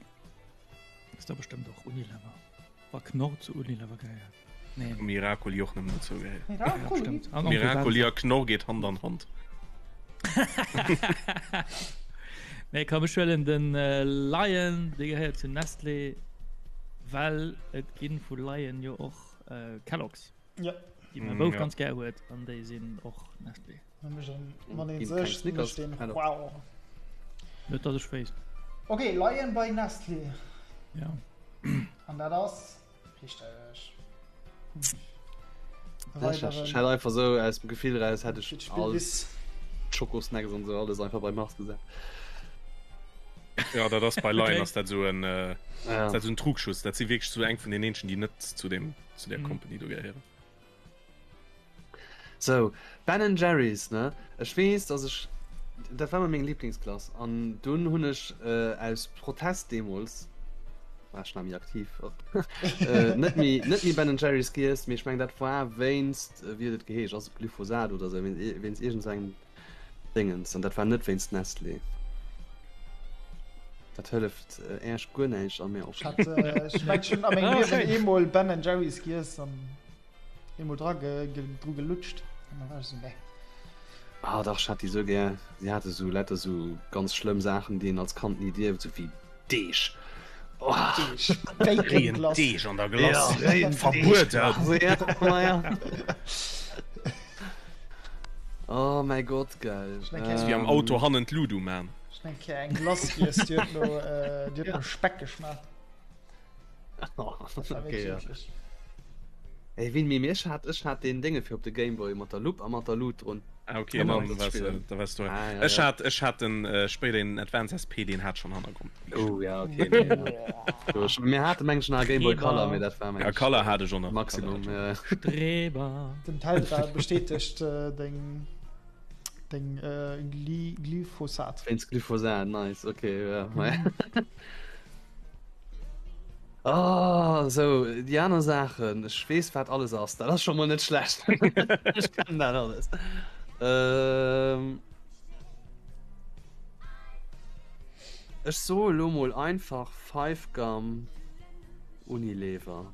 Ass da bestëmmt och Unilever. Wa Knorr zu Unilever gehéiert. Nee. Miracoli och nëmmen dozou gehéiert. Ja, stimmt. An Onkel Miracoli Benz. a Knorr geet Hand an Hand. Nee, komm, ech huelen den Lion, dee gehéiert zu Nestlé, well et ginn vu Lion jo och Kellogg's. Ja. Déi mäi Bouf Ja. ganz gär huet an déi sinn och Nestlé. Wann een Ginn sech keng Snickers, mécht een Kellogg's. wow. Net datt ech wéisst. Okay, Lion bei Nestlé. Ja. An dat ass richteg. Ech hätt einfach sou aus dem Gefill raus hätt ech Fir d'Spill all bis. Schokosnacks an sou alles einfach bei Mars gesat. Ja, dat ass bei Lion Okay. ass dat sou en äh, Ja. ass dat sou en Trugschuss. Dat si wierklech sou eng vun den eenzegen, déi net zu dem zu der Mhm. Company do gehéieren. Sou, Ben and Jerry's, ne? Ech weess, dass ech, dat war mol meng Lieblingsglace an dunn hunn ech aus Protest deemools, war ech nach méi aktiv, net méi, net méi Ben and Jerry's giess, mee ech mengen dat war wéinst, wéi huet et geheescht, ass et Glyphosat oder sou, wéinst iergend sou engem Déngens, an dat war net wéinst Nestlé. Dat hëlleft Äech guer näischt a mir och net. Ech mengen ech hunn a mengem Liewen eemol Ben and Jerry's giess an. Eemol dra dru gelutscht an da war ech esou, nee. Ah dach, ech hat déi sou gär. Si hate sou lauter sou ganz schlëmm Saachen, déi een als Kand ni dierft, sou wéi Deeg. Oh. Deeg, Réien Bacon-Glace. Deeg an der Glace. Ja, réien Deeg. Verbueden. Ja, ma ja. Oh mäi Gott, gell. Ech denke, Ass wéi am Auto hannen d'Ludo man. Ech hunn eng Kéier eng Glace giess, déi huet no, déi huet no Speck geschmaacht. Okay, ja. Ey, wien mir ech hat ech hat den Dinge fir op de Gameboy mat der Lupp a mat der Lut drun. Ah, okay, dann warst du, da warst du. Ah, ja, ech ja. hat ech hat den äh, spéider den Advance SP den hat schon Hannergrund. Oh ja okay. Nee, ja. Mir hate meng nach Gameboy Color, mir dat war ja, Color hatte schon nach Maximum. Ja. Streber. Den Teil bestätigt äh, deng deng äh, Gly Glyphosat. Wéinst Glyphosat, nice, okay, ja. Oh, sou, déi aner Saachen, ech weess wat alles ass, dat ass scho mol net schlecht. Ech kennen dat alles. Ähm, ech soe lo mol einfach Five Gum Unilever.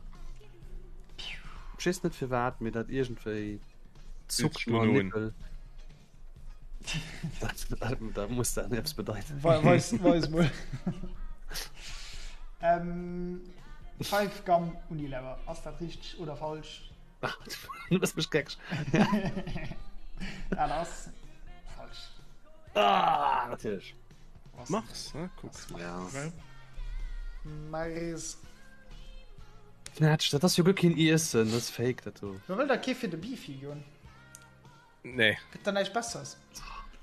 Ech weess net firwat, mee dat iergendwéi zuckt mer am Nippel. Dat, dat, dat muss dann eppes bedeiten. Weis, weis mol. ähm, Five Gum Unilever. Ass dat richteg oder falsch? Du bist mech geckeg. Dat ass falsch. Ah, natierlech. Mars, ne? Kuck. Ja. Mars. Knätsch, dat ass jo guer keen Iessen, dat ass fake dat do. Mä wëll da kee fir de Beefy goen? Nee. Gëtt da näischt Besseres?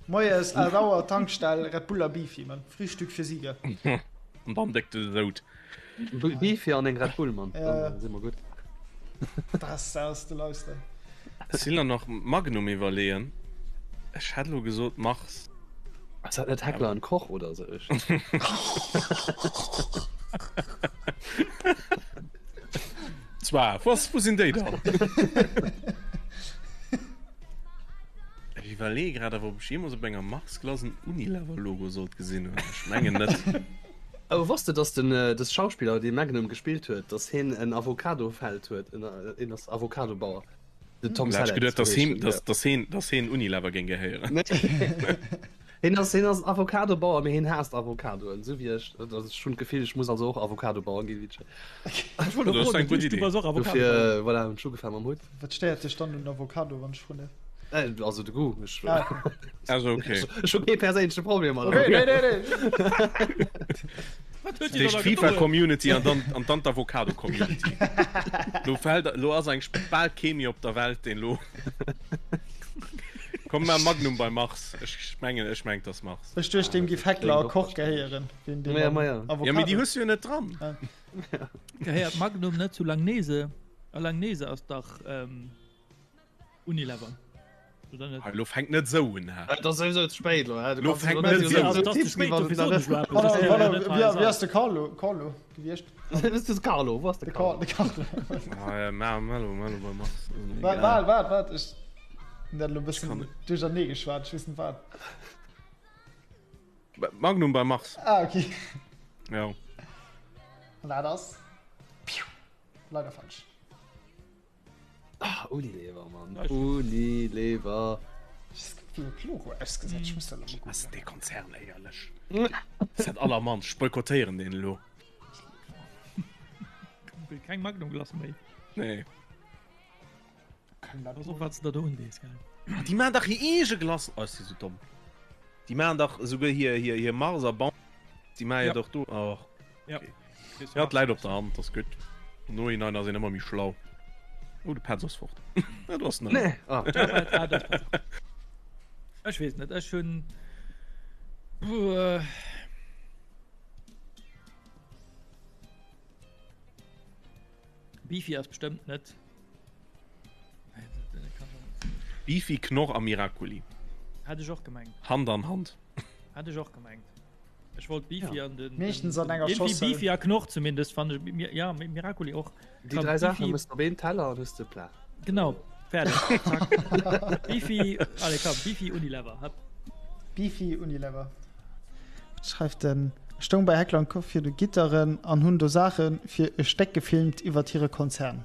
Moies 8 Auer, Tankstell, Red Bull a Beefy, Mann. Frühstück für Sieger. An dann déck de Sout. Beefy an eng Red Bull, Mann. Ja. Dann si mer gutt. Das ass de Lifestyle. Ech sinn dann nach Magnum iwwerleeën. Ech hätt elo gesot Mars. Ass dat net Heckler an Koch oder sou? Zwar, was, wou sinn déi dann? Ech iwwerleeë grad awer, ob ech jeemools op enger Mars-Glace en Unilever-Logo sollt gesinn hunn. Ech mengen net. Oh, wosst de, dass den des Schauspiller, dee Magnum gespillt huet, dass hien en Avocado-Feld huet? En ass Avocado-Bauer. Den Tom Selleck. Ech geduet, dass hien, dass, ja. dass hien, dass hien Unilever géing gehéieren. Hien ass, hien ass Avocado-Bauer, mee hien haasst Avocadoen, sou wéi ech. Also ech hunn d'Gefill, ech muss also och Avocado-Bauer ginn, wéi ech. Ech wollt och froen, du bass och Avocado-Bauer. Dofir, voilà, hunn ech ugefaangen mam Hutt. Wat stéiert dech dann un Avocado, wann ech froen däerf? Äh, also de Goût. Ech, ah, okay. Also okay. Ech hu kee perséinleche Problem mat Okay, nee, nee, nee. Wat huet dir Déi da FIFA-Community an dann, an dann d'Avocado-Community. Lo fält, lo ass eng bal kee méi op der Welt, deen lo. Komm mar Magnum bei Mars. Ech mengen, ech mengt ass Mars. Ech duecht, deem giff Heckler a Koch gehéieren, ween deem Maja, maja. Avocado. Ja, mee déi hues du jo net dran. Gehéiert Magnum net zu Langnese? A Langnese ass dach ähm, Unilever. Oder net? Ah, lo fänkt net sou un, hä? Et ass souwisou ze spéit lo, hä? Du Lo kanns fänkt lo net net esou sou Also, esou dat ass ze Tipps spéit, ginn, wann dofir et nach soen ech net. lo eppes. Warte, Dat ass warte, jo net wie, hei wie ass de Carlo, Carlo gewiescht? Dat ass de Carlo, wou ass de De Carlo, Carlo? de Carlo. Ah, ja, ma, Mello, Mello bei Mars. Ass mir Waart, egal. waart, waart, waart, ech hunn dat elo e Ech bëssen kann net. duerchernee geschwat, ech weess net wat. Magnum bei Mars. Ah, okay. Ja. An dat ass piu, leider falsch. Ah, Unilever, Mann. Unilever. Logo ausgesetzt. Ich muss da mal Was ist dee Konzern éierlech? Das hat allermannst. Ech boykottéieren deen elo. Will keng Magnum-Glace méi. Nee. Pass op, wat s de der do undees, gell? Ah, déi maachen dach hir eege Glace. Oh, ech si sou domm. Déi maachen dach esouguer hir, hir, hir Mars a Bounty. Déi maache jo Ja. dach do. Och. Ja. Okay. Ja, et läit op der Hand, ass gutt. Am Nohinein ass een ëmmer méi schlau. Oh, de Petz ass fort. Ja, du ass net. Nee. Ah. Ah, das passt. Ech weess net, ech hunn. Puh, Beefy ass bestëmmt net. Beefy, Knorr a Miracoli. Hat ech och gemengt. Hand an Hand. Hat ech och gemengt. Ech wollt Beefy ja. an den. Meeschtens an enger Schossel. Beefy a Knorr zumindest fand ech. Ja, Miracoli och. Déi dräi Saachen mëss op een Teller an hues de Plat. Genau, fäerdeg. Zack. Beefy, allez komm, Beefy Unilever. Hopp. Beefy Unilever. Schreift den. Ech stoung bei Heckler und Koch fir de Gitteren an hunn do Saache fir e Stéck gefilmt iwwert hire Konzern.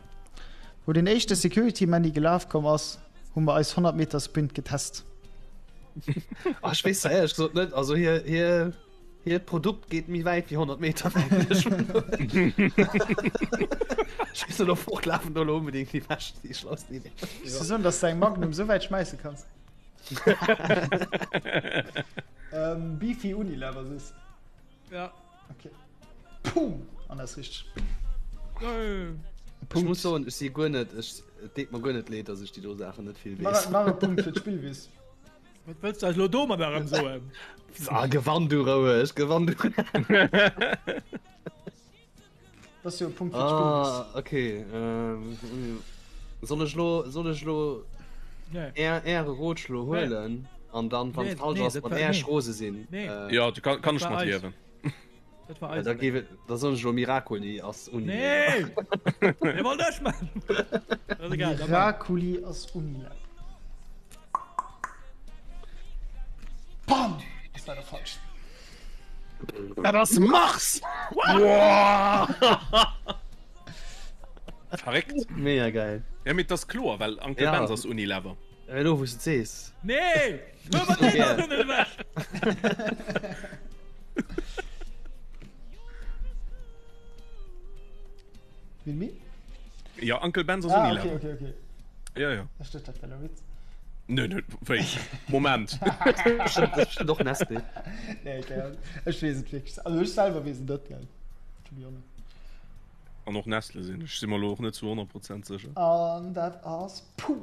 Wou den éischte Security-Männi gelaf komm ass, hu mer eis 100 Meter Sprint getest. Ah, ech weess éierlech gesot net. Also hir, hir, hiert Produkt geet méi wäit wéi 100 Meter, mengen ech. Ech weess net, ob fortlafen do elo onbedéngt déi bescht, déi schlausten Idee ass. Wéi ze soen, dass de eng Magnum sou wäit schmäisse kanns? Ähm, Beefy Unilever sis. Ja. Okay. Pum! An das richtig. Äh. Ech muss soen, ech si guer net, ech, et deet mer guer net leed, dass ech déi do Saachen net vill weess. Nach e Punkt fir d'Spillwiss. Wat wëlls du eis lo domat erëm soen? Ah, gewann du roueg, gewann du. Das ist jo e Punkt fir d'Spillwiss. Ah, okay. Ähm, soll ech lo, soll ech lo Nee. är, äre Rotschlo huelen an dann, wann Nee, et falsch nee, ass, dat mat war- Äerch nee. rose sinn? Nee. Äh, Ja, du kann, kann Das ech war mat eis. liewen. Dat war ja, eis. da géif et, da soen ech lo Miracoli ass Unilever. Nee! Mir wollt ech man! Das ist egal, dann mach. Miraculi ass Unilever. Bam! Ass leider falsch. Dat ass Mars! Verréckt. Mega geil. Ja, mee dat ass kloer, well Uncle Ja. Ben's ass Unilever. Elo wou s de et sees. Nee! Hör mat deem Auto net ewech! Wien mi? Ja, Uncle Ben's ass Ah, Unilever. okay, okay, okay. Ja, ja. Ech duecht, dat wär lo Witz. Nö, nö, wéi? Moment. Dat ass bestimmt och Nestlé. Nee, keng Ahnung. Ech weess et wierklech. Also ech selwer weess et net, gell. To be honest. An och Nestle sinn. Ech si mer elo och net zu 100 Prozent sécher. An dat ass, puh,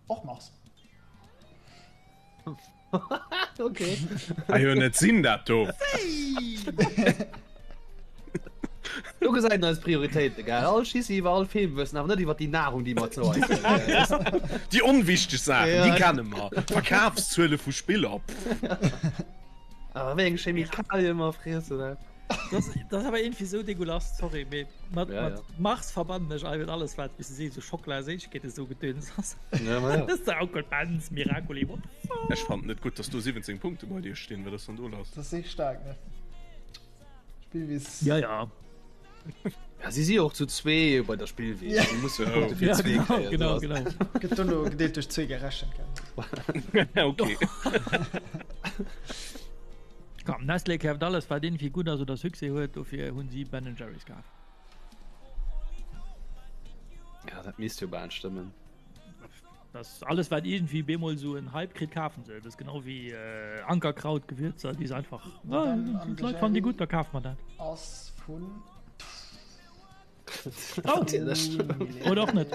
och Mars. Okay. Ah jo, net sinn dat do. Do gesäit een eis Prioritéiten, gell? All Schissi iwwer all Filmwëssen, awer net iwwer déi Nahrung, déi mer zou eis huelen. Déi onwichteg Saachen, Ja. déi kenne mer. Verkafszuele vu Spiller, pff. Awer wéi eng Chemikalie mer friessen, hä? Das, das ass awer irgendwie sou dégueulasse, sorry, mee mat, Ja, mat ja. Mars verbannen ech einfach alles, wat, wéi se seet, sou Schockela, Séissegkeeten, sou Gedöns ass. Ja, ma ja. Das ist der Onkel Benz, Miracoli, what the fuck? Ech fannen net gutt, dass do 17 Punkte bei dir stinn. Wat ass dann do lass? Das ass echt staark, ne? Spillwiss. Ja, ja. Ja, si si jo och zu zwee bei der Spillwiss. Ja. Si musse Punkte fir Ja, zwee genau, kréien. genau, so ass- genau. Gëtt dono gedeelt duerch zwee gerechent, gell? Okay. Komm, Nestlé kaaft alles, wat irgendwie gutt ass oder Succès huet, dofir hunn si Ben Jerry's kaf. Ja, dat misst jo bal stëmmen. Das alles wat irgendwie bemol so en Hype kritt kafen se. Das genau wie äh, Ankerkraut Gewürzer, die einfach ah, Dann die Leute fanden die gut, da kauft man dat. Ass vun. Oh. Oder och net.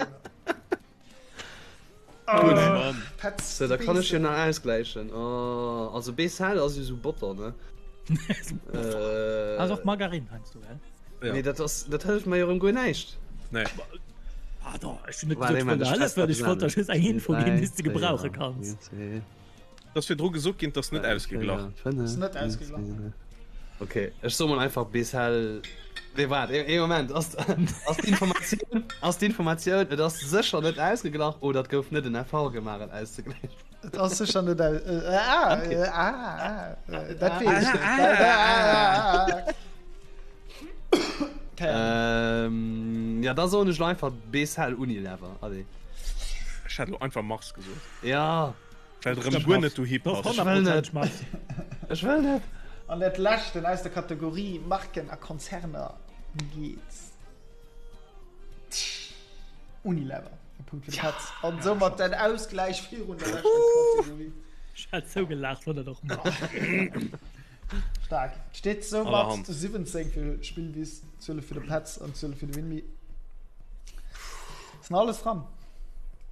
Oh, Petz. So, da kann ech jo nach ausgläichen. Oh, also Becel ass jo sou Botter, ne? äh, Ass och Margarine heiansdo, gell? Ja. Nee, dat ass, dat hëlleft mer jo erëm guer näischt. Nee. Pardon, ech hunn net Warte, gesot, ech Moment, wollt der ech hëllefen, teste ech wollt der das just eng Info ginn, déi s de Drei, gebrauche vier, kanns. vier, Dass virdru gesot ginn, dass net ausgeglach. Ass net ausgeglach. Okay, ech so mol einfach bis hell. Nee, waart, ee ee Moment, ass, ass d'Informatioun, ass d'Informatioun, et ass sécher net ausgeglach oder et gouf net en Effort gemaach, et auszegläichen? Et ass sécher net aus. Äh, ah, Okay. äh, ah, ah, äh, dat weess ech net. Ah, ah, ah, ah. Keine Ahnung. Ähm, ja, da soen ech lo einfach bis hell Unilever. Allez. Ech hätt lo einfach Mars gesot. Ja. Well et erëm guer net dohi passt. Ech wëll net. Ech wëll net. An dat leschten aus der Kategorie Marken a Konzerner geet Unilever. E Punkt fir de Petz. An soumat den Ausgläich virun der leschter Kategorie. Ech hat sou gelaacht, wann dat och maach. Staark. Steet soumat Allerhand. 17 fir Spillwiss, 12 fir de Petz an 12 fir de Winmi. Ass nach alles dran.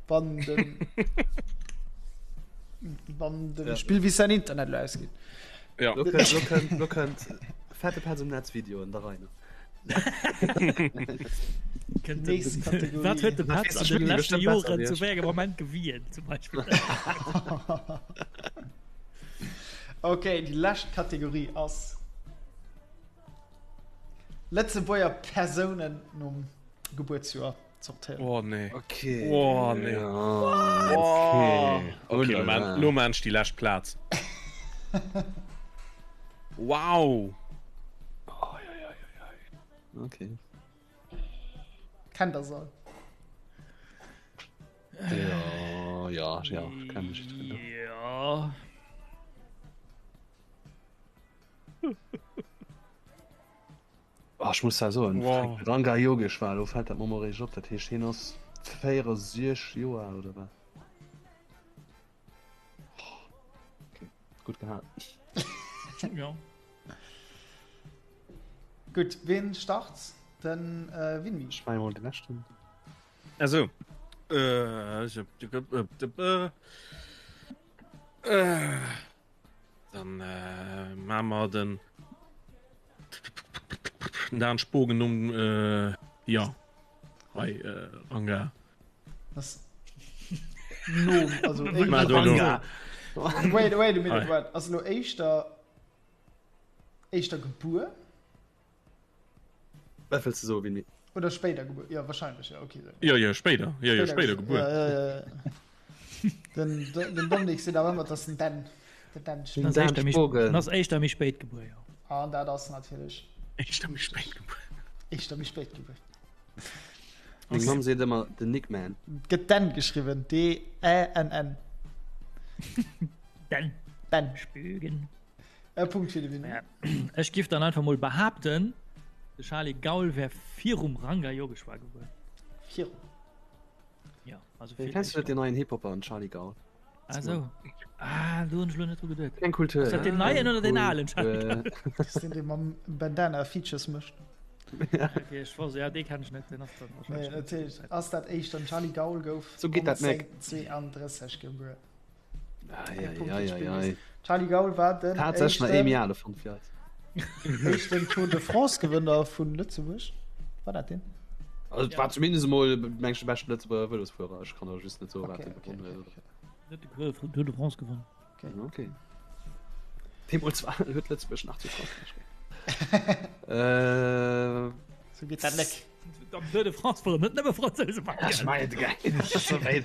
Wann den, wann den Ja. Spillwiss säin Internet lo ausgeet. Ja. Lo kënnt, lo kënnt, lo kënnt fette Petz um Netz Videoen der Rainer. Kënnt Nächst den- Kategorie. Wat huet de Petz an den Bestimmt leschte besser Joren wéi zu ech. wéi engem Moment gewien, zum Beispill? Okay, déi lescht Kategorie ass Lëtzebuerger Persounen nom Gebuertsjoer zortéieren. Oh nee. Okay. Oh nee. Ja, okay. Okay, lo maan, lo maan ech déi lescht Plaz. Wow. Okay. Kennt der se all? Ja, ja, ja, kenn ech. Ja. Oh, ech muss da soen, Wow. Ranga Yogeshwar, lo fält dat mer mol eréischt op, dat heescht hien ass 64 Joer al oder wat? Okay, gutt gehal. Ja. Gutt, ween start? Den äh, Winmi. Ech menge mol de leschten. Also. Äh, ich hab, äh, äh, dann äh, machen wir den Dan Spogen um äh, ja hei äh, Ranga. Das nom, also Ma, do, do. Ranga. Wait, wait a minute, Hei. wait. Ass lo éischter éischter gebuer? Wat wëlls de soen, Winnie? Oder spéider gebuer? Ja, wahrscheinlech, ja, okay. Ja, ja, spéider. Ja, ja, spéider gebuer. Ja, ja, ja, ja. Den, den, den Dominik seet awer ëmmer, dass den Dan, den Dan Den steet. ass éischter méi, Spogen. den ass éischter méi spéit gebuer, jo. An dat ass natierlech Éischter méi spéit gebuer. éischter méi spéit gebuer. Meng Mamm seet ëmmer den Nickman. Gëtt Dan geschriwwen, D-Ä-N-N. Dan. Dan. Spögen. E Punkt fir de Winnie. Ja. Ech giff dann einfach mol behaapten, de Charly Gaul wär virum Ranga Yogeshwar gebuer. Virum. Ja, also vill Kennst du net éischter. den neien Hip-Hopper, den Charly Gaul? Ah sou. Ah, do hunn ech lo net dru geduet. Keng Kultur. Ass dat den neien oder den alen Charly Gaul? Das ass den, dee mam Bandana Features mécht. Okay, ech wosst, ja, dee kenn ech net, deen ass dann Nee, wahrscheinlech dat heescht, ass dat éischt den Charly Gaul gouf So geet dat nek. 1932 gebuer. Ei, ei, ei, ei, ei. Charly Gaul war den Tatsächlech nach éischten, ee méi ale fonnt fir eis. éischten Tour de France Gewënner vun Lëtzebuerg. War dat deen? Also, et war zumindest emol, meng ech, de beschten Lëtzebuerger Vëlosfuerer. Ech kann der just net soen, wat Okay, en okay, gewonnen okay, huet. okay. Huet de Tour de France gewonnen. Okay. Okay. Deemools war, huet Lëtzebuerg nach zu Frankräich äh, So geet dat nek. Am Tour de France fueren net nëmme Fransouse mat. Ech meine, geil.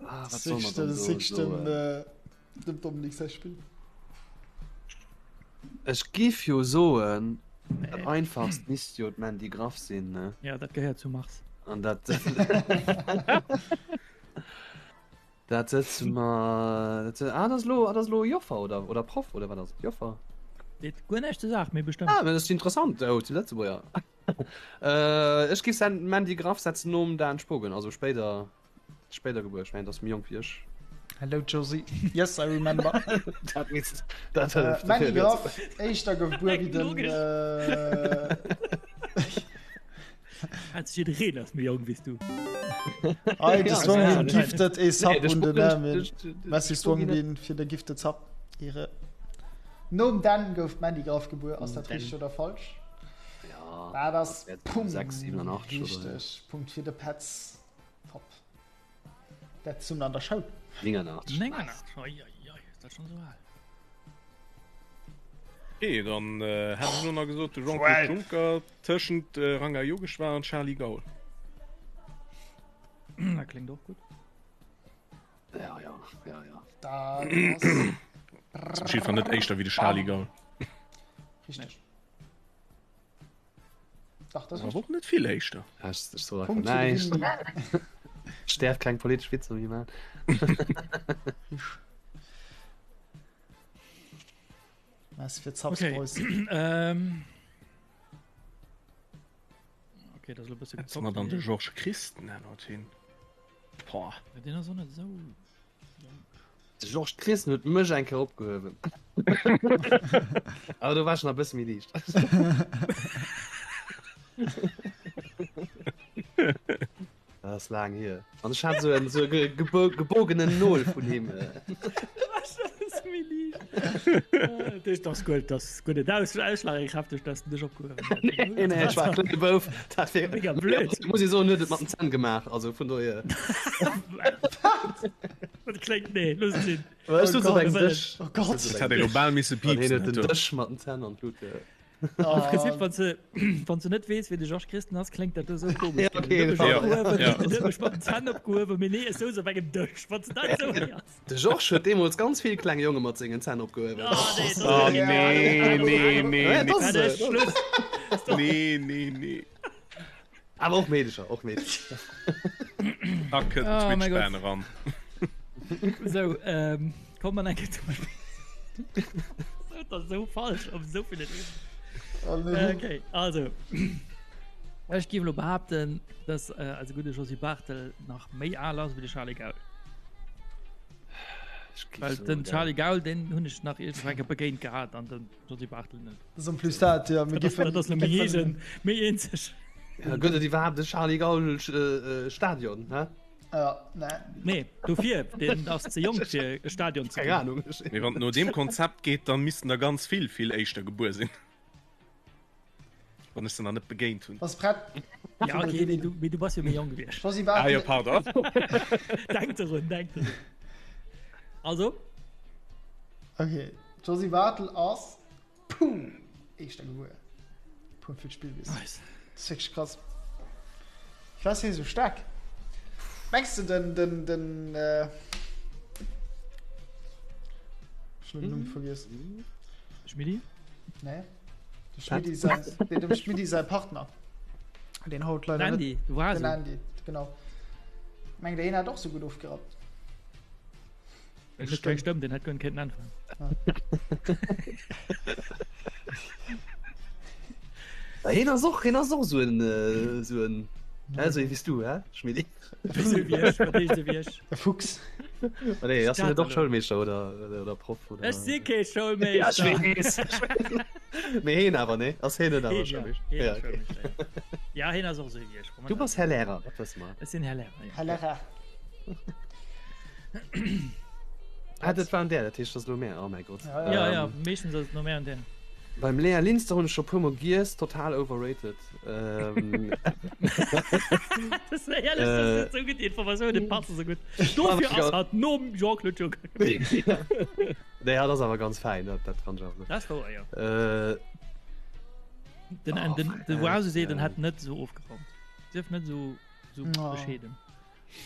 Ah, wat soll man dann so, so, äh, äh, dem Dominik säi Spill. Ech giff jo soen, dat einfachst misst jo d'Mandy Graff sinn, ne? Ja, dat gehéiert zu Mars. An dat dat setze mer dat ah, dat ass lo ah, dat ass lo Joffer oder oder Proff oder wat ass et? Joffer? Deet guer näischt zur Saach, mee bestëmmt. Ah, mä dat ass interessant, oh, zu Lëtzebuerger. Äh, ech giff d'Mandy Graff setzen nom Dan Spogen, also spéider. Spéider gebuer, ech mengen ass méi jonk wéi ech. Hello Josy, yes I remember. Dat misst dat hëlleft. Mandy Graff, éischter gebuer wéi den. Hat sech jiddereen ass méi jonk wéi s du. Ei, de Strongbean gifted ee Sub un den Erwin. Merci Strongbean fir de gifted Sub. Ehre. Nom Dan gouf d'Mandy Graff gebuer, ass dat richteg oder falsch? Ja, Dat ass 6, 87 richteg. Punkt fir de Petz. Top. Dat zummen an der Schoul. 89. 89, oi, oi, oi, ist dat schon so al? Okay, dann äh, hätt ech lo nach gesot, de Jean-Claude Juncker tëschent äh, Ranga Yogeshwar an Charly Gaul. Dat klingt och gutt. Ja, ja, ja, ja. Dat ass Op jeden Fall net éischter wéi de Charly Gaul. richtig. Dach, das Awer och net vill éischter. Ech so einfach näischt. Ech däerf keng politesch Witzer méi maachen. Merci fir d'Subs, Okay. Boys. Ähm. Okay, dat ass elo e bësse Setze mer dann de Georges Christen ënnert hin. Boah. Deen ass och net esou. De Georges Christen huet mech eng Kéier opgehuewen. Awer do war ech nach e bësse méi liicht. Dat ass laang hier. An ech hat esou en esou e gebo gebogenen Nol vun him. Dat ass guer, dat ass guer net aus, ausschlagekräfteg, dass den dech opgehuewen huet. Nee, nee, ech war e klenge Bouf. Dat wär Mega blöd. Muss ich soen, huet et mat den Zänn gemaach, also vun dohier. Dat kléngt, nee, looss et sinn. Ech sutz op engem Gott. Dësch. Oh Gott. Dat hätt ee lo bal misse An hien piepsen. huet den Dësch mat den Zänn an d'Blut ge. Am Prinzip, wann se, wann se net weess, wien de Georges Christen ass, kléngt dat do sou komesch. Ja, okay, Den huet mech ja, opgehuewen, ja. den huet mech mat den Zänn opgehuewen, mee nee, ech souz op engem Dësch. Wann se dat sou héiers. De Georges huet deemools ganz vill kleng Jonge mat sengen Zänn opgehuewen. Oh, nee, dat Oh, ass- nee, nee, nee, Ja, nee. dat ass Dat ass et. Schluss. Nee, nee, nee. Awer och Meedecher, och Meedecher. Da kënnt Oh, den mein Twitch-Ban Gott. eran. Sou, ähm, komm man enke zum Dat ass sou falsch op sou villen Ebenen. Oh, nee. Okay, also. Ech géif elo behaapten, dass äh, eise gudde Josy Barthel nach méi al ass wéi de Charly Gaul. Ech géif Well soen, den ja. Charly Gaul, den hunn ech nach iergendwou eng Kéier begéint gehat an den Josy Barthel net. Das en plus dat, ja. Mir Dat ass, giffen, dat ass lo mir méi giffen, eegen, méi eenzeg. Ja, gëtt et iwwerhaapt e Charly Gaul äh, äh, Stadion, hä? ja, nee. Nee, dofir, den ass ze jonk fir e Stadion ze Keng ginn. Ahnung. Mee wann et no deem Konzept geet, dann missten der ganz vill, vill éischter gebuer sinn. Wann ech se nach net begéint hunn. Bass prett? Ja, okay, mee du, mee du bass jo méi jonk ewéi ech. Josy Ah jo, Barthel, pardon. Denk dorun, denk dorun. Also, okay. Josy Barthel ass, puh, éischter gebuer. Punkt fir d'Spillwiss. nice. Das ist wirklich krass. Ich weiß nicht, so stark. Mengs du den, den, den, äh, schon den Numm vergessen. Schmidti? Nee. De Schmidti sein, nee, dem Schmidti sein Partner. Den haut leider Den net. Andy, du warst Den Andy, genau. Ich mein, der hat auch so gut aufgerappt. Den huet keng Stëmm, den hätt guer net kéinten äntweren. Ja, hien ass och, hien ass och sou en, sou en, hä, sou ee wéi s du, hä, Schmidti? Wéi sou wéi ech, wat heescht sou wéi ech? E Fuchs. Oh, nee, ass net och Schoulmeeschter oder, oder Proff? Oder? Ech si kee Schoulmeeschter. Ja, ech weess. Mee heen awer, nee? Ass heen net awer Schoulmeeschter? Ja, okay. Ja, heen ass och esou wéi ech. Du bass Här Lehrer, dat wësse mer. Ech sinn Här Lehrer, ja. Här Lehrer. Ah, dat war an där, dat heescht, dat ass elo mär. Oh mäi Gott. Ja, ja, ja, meeschtens ass et no mär an där. Beim Lea Linster hunn ech scho puer mol giess, total overrated. Ähm. Das ist ehrlich, das ist so gut, die Information, die passt so gut. Dofir ass hat nom Jean-Claude Juncker. Nee, ja, das ass awer ganz fein, dat, dat kann ich awer. Das war ja. Äh, Den, Oh, den, den fuck, Wowse seet, den äh. hat net so ofgeräumt. Sief net so, so Oh. bescheiden.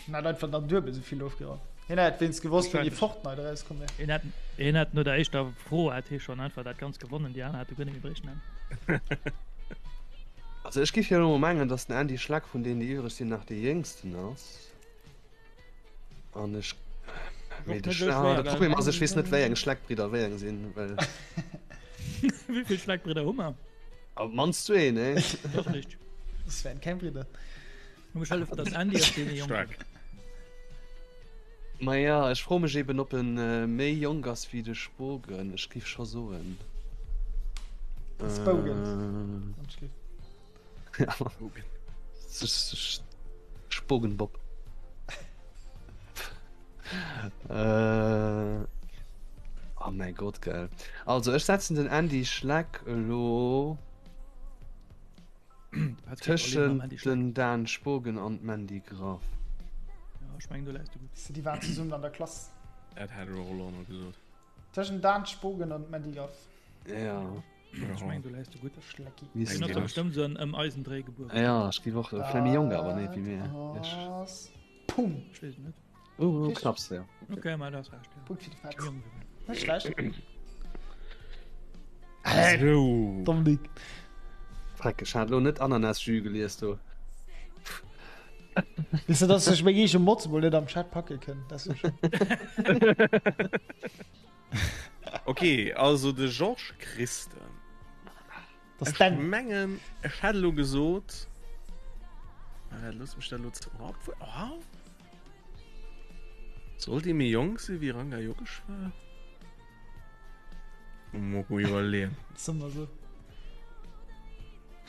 En hat einfach dann duebel esou vill ofgeraumt. Hien hätt wéinst gewosst, wéini Fortnite erauskomm wär. Hien hat, hien hat no der éischter Fro hat hie schonn einfach dat Ganzt gewonnen, déi aner hate guer net méi bréichten. Also ech géif jo elo mol mengen, datt den Andy Schleck vun deenen déi iwwreg sinn nach dee jéngsten ass. An ech mee de Sch ah, de Problem ass ech weess net wéi eng Schleckbridder wéi eng sinn, well. Wéi vill Schleckbridder hu mer? Op d'mannst zwee, nee? Och nicht. Das wären keng Bridder. Mech hëlleft dass Andy ass dee méi jonken. Staark. Maja, ech froe mech eben op en méi jonk ass wéi de Spogen. Ech géif scho soen. Spogen. Spogenbob. Oh mäi Gott, gell. Also ech setzen den Andy Schleck elo. Tëschent den Dan Spogen an d'Mandy Graff. Ja, ech mengen do läis du gutt. Déi waren zesummen an der Klass. Dat hat elo och elo nach gesot. Tëschent Dan Spogen an d'Mandy Graff. Ja. Ech mengen do läis du gutt. De Schlecki. Hien ass doch bestëmmt esou ëm eisen Dréi gebuer. Ja, ech géif och vläicht méi jonk awer nee wéi mir. Ass. Pum. Ech weess et net. Oh, knapps, ja. Okay, ma dat ass recht. Ja. Punkt fir de Fetz. Net schlecht. So. Dominik. Freck, ech hat lo net Ananasjus gelies do. Weess de, dass ech meng eege Mods mol net am Chat packe kënn. Dat ass jo schon. Okay, also de Georges Christen. Das Ech denn. mengen, ech hätt elo gesot. Äh, looss mech dat elo ze. Oh, obwuel, oh. Soll dee méi jonk si wéi Ranga Yogeshwar? Mo mol iwwerleeën. Soe mer sou.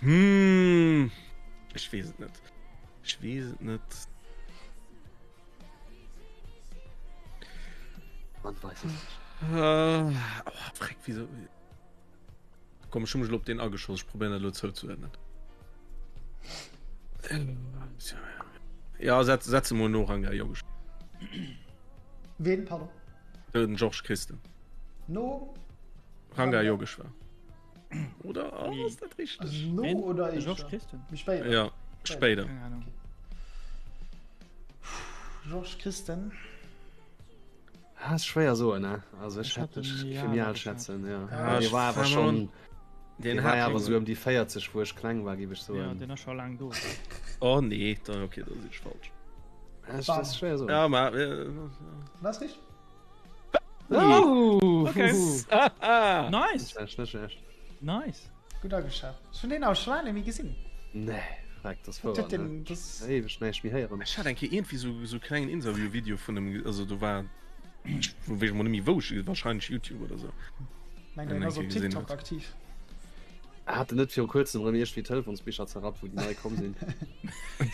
Hm, ech weess et net. Ech weess et net. Man weiß es nicht. Äh, oh, freck, wieso? Komm, ech hu mech elo op deen ageschoss. Ech probéieren dat elo zouzuuerdnen. Ja, setz, setz emol no Ranga Yogesh. Ween, pardon? Den Georges Christen. No? Ranga Yogeshwar. Oder oh, ass dat richteg? No Ween? oder De Georges éischter? Christen? Méi spéider. Ja, spéider. Keng Ahnung. Georges Christen. Ah, ist schwéier soen, ne? Also ech Ech hätt hat ech den géif méi Jahre al geschätzt. schätzen, ja. Ja, Dee ech war awer war schon, Den dee war hat awer sou ëm déi 40, wou ech kleng war, géif ech Ja, soen. den ass scho laang do. Oh nee, da, okay, da sinn ech falsch. Ah, Das ist schwéier soen. Ja, ma. Äh, Das ist richtig. Oh, Okay. Nicht ah, Nice! schlecht, nicht schlecht. Nice! Gutt ageschat. Ech hunn deen awer scho laang net méi gesinn. Nee, freck, das Wat wouer, huet ne? den das Éiweg näischt méi héieren. Ech hat eng Kéier iergendwéi sou sou klengen Interview-Video vun em, also do war, ech weess mol net méi wou, ech, wahrscheinlech YouTube oder sou. Mengt Eng deen ass Kéier op gesinn TikTok huet. aktiv. Hat en net viru kuerzem erëm iergendwéi Telefonsbicher zerrappt, wou déi nei komm sinn?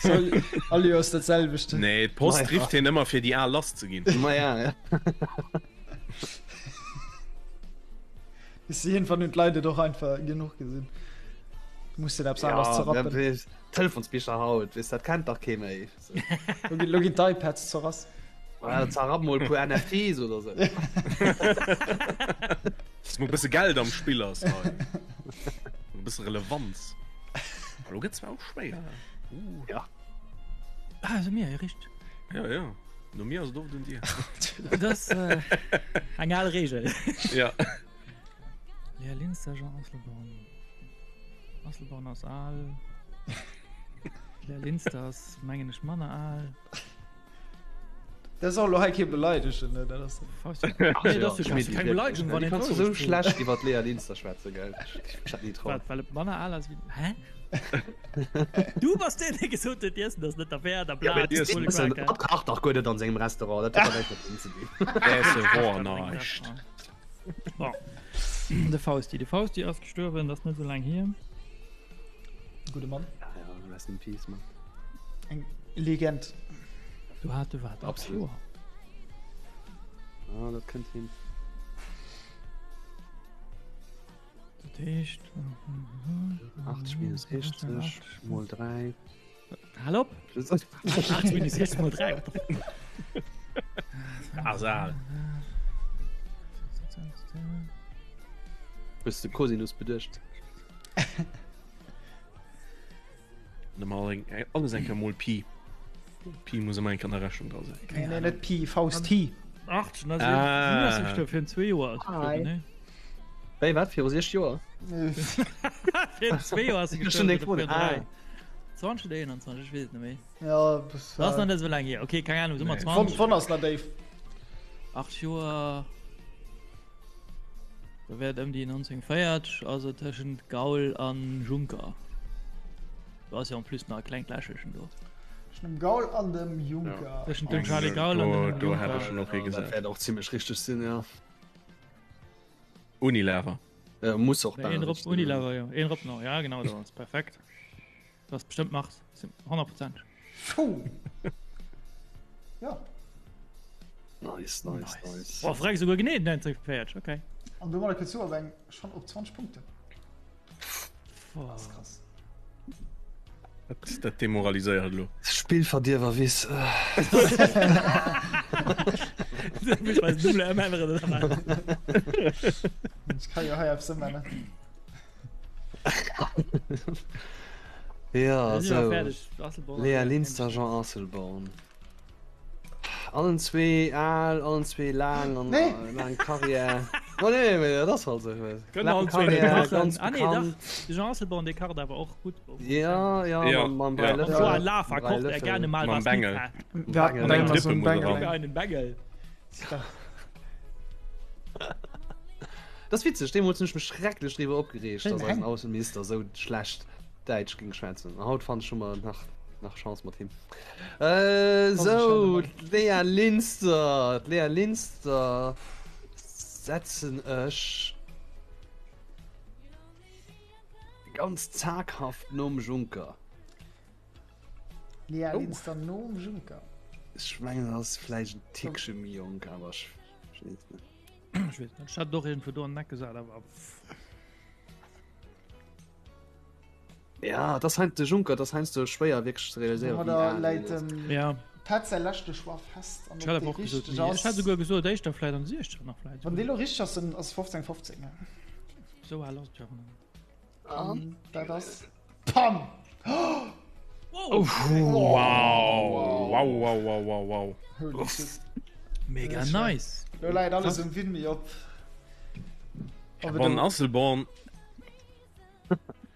Soll all Joers dat selwecht. Nee, d'Post Naja. rifft hien ëmmer fir déi al lass ze ginn. Ma ja, ja. Weess de, iergendwann hunn d'Leit et och einfach genuch gesinn. Du muss den eppes aneres Ja, zerrappen. weess, Telefonsbicher haut, weess, dat kennt dach kee méi. Lo ginn, lo ginn d'iPads zerrass. Ja, zerrapp mol e puer NFTs oder sou. Dass mol e bësse Geld am Spill ass hei. E bësse Relevanz. Ah, Lo gëtt zwar och schwéier. Uh. Ja. Ah, also mir, richteg. Ja, ja. No mir ass et oft un dir. Dat ass äh, eng al Regel. Ja. Lea Linster, Jean Asselborn. Asselborn ass al. Lea Linster ass, mengen ech, manner al. Dat ass och elo hei kee Beleidegen, ne? Dat ass. Nee, dat ass keng Beleidegung, wann een Kanns du sou schlecht iwwer d'Lea Linster schwätzen, gell? Ech hat ni traut. Wat, well et manner al ass wéi. Hä? Du bass deen, dee gesot huet, d'Iessen ass net derwäert a bla. Ja, mee d'Iessen kacht dach guer net an sengem Restaurant, dat huet dach näischt mat deem ze dinn. D'Iesse wor näischt. Bon. De Fausti, de Fausti ass gestuerwen, dat ass net sou laang hier. Gudde Mann. Ja, ja, rest in peace, man. Eng Legend. Du hat du wat Absolut. Ah, dat kënnt hin. Dat heescht. 80 minus 60 mol 3. Hal op! 80 minus 60 mol 3. Asal. Hues de Cosinus beduecht? Normal alles eng Kéier mol Pi. Pi muss ëmmer eng Kéier an der Rechnung dra sinn. Nee, nee, net Pi, Fausti. 8, na, ah. Fir zwee Joer. Wéi wat viru 6 Joer? Fir zwee Joer ass e gestuerwen. Ah. 20 oder 21, ech weess et net méi. Ja, das ass nach net esou laang hier. Okay, keng Ahnung, summer 20. Wann ass nach déif? 8 Joer. Da wär et ëm déi 1940, also tëschent Gaul an Juncker. Do ass jo en plus nach e klengt Lächelchen do. Tëschent dem Gaul an dem Juncker. Tëschent dem Charly Gaul an dem Juncker. Do hätt ech och hie gesat. Dat wäert och zimmlech richteg sinn, jo. Unilever. Äh, muss och Een drop Unilever, jo. Een drop nach, ja genau, do ass perfekt. Du ass bestëmmt Mars, 100 Prozent. Puh. Ja. Nice, nice, nice. Boah, frag souguer genee 1940, okay. An domadder kënns du op eng schonn op 20 Punkten. Das ass krass. Dat, dat demoraliséiert elo. Spillverdierwer Wiss. Ech kann jo hei eppes ëmänneren. Ja, sou. Léa Linster, Jean Asselborn. Allen zwee al, allen zwee laang an Nee. laang Karriär. Oh nee, mee dat ass halt esou. Kënnen Laang allen zwee net Karriär, kachen. ganz Ah nee, dach, bekannt. de Jean Asselborn, dee kacht awer och gutt. Ja, ja, Ja, mam, mam ja. Brei Und Löffel. zwar Lava Brei kocht er Löffel. gerne mal Mam was Bengel. mit. Wir hatten Bengel. da immer Eng so einen Dippe muss Bengel. eran. Einen Bengel. Dat ass witzeg, deemools hunn ech mech schrecklech driwwer opgereegt, Schéin dass eisen Heng. Ausseminister esou schlecht Däitsch géing schwätzen. An haut fannen ech hu mer nach, nach Chance mat him. Äh, Das ist ein sou, schöner Mann. d'Léa Linster, d'Léa Linster setzen ech ganz zaghaft nom Juncker. Léa Oh. Linster nom Juncker. Ech mengen, dat ass vläicht en Tickche méi jonk, awer ech ech weess net. Ech weess net, ech hat et och iergendwou do an den Eck gesat, awer pff. Ja, das heiansdo de Juncker, das heiansdo schwéier wierklech ze realiséieren, wéi Domadder al en läit ass. dem Ja. Pat säi leschte Choix fest an Ech hat ob awer dee och gesot, richteg méi. Ech hat ass. souguer gesot, éischter vläit an 16 nach vläit Wann dee souguer. lo richteg ass, dann ass 15 15. Ne? Sou al ass et jo awer nach net. An dat ass Pam! Wow! Wow! Wow, wow, wow, wow, wow. Holy shit. Mega Das ist schön. nice! Lo läit alles um Winmi op. Ob et Bon e- Asselborn,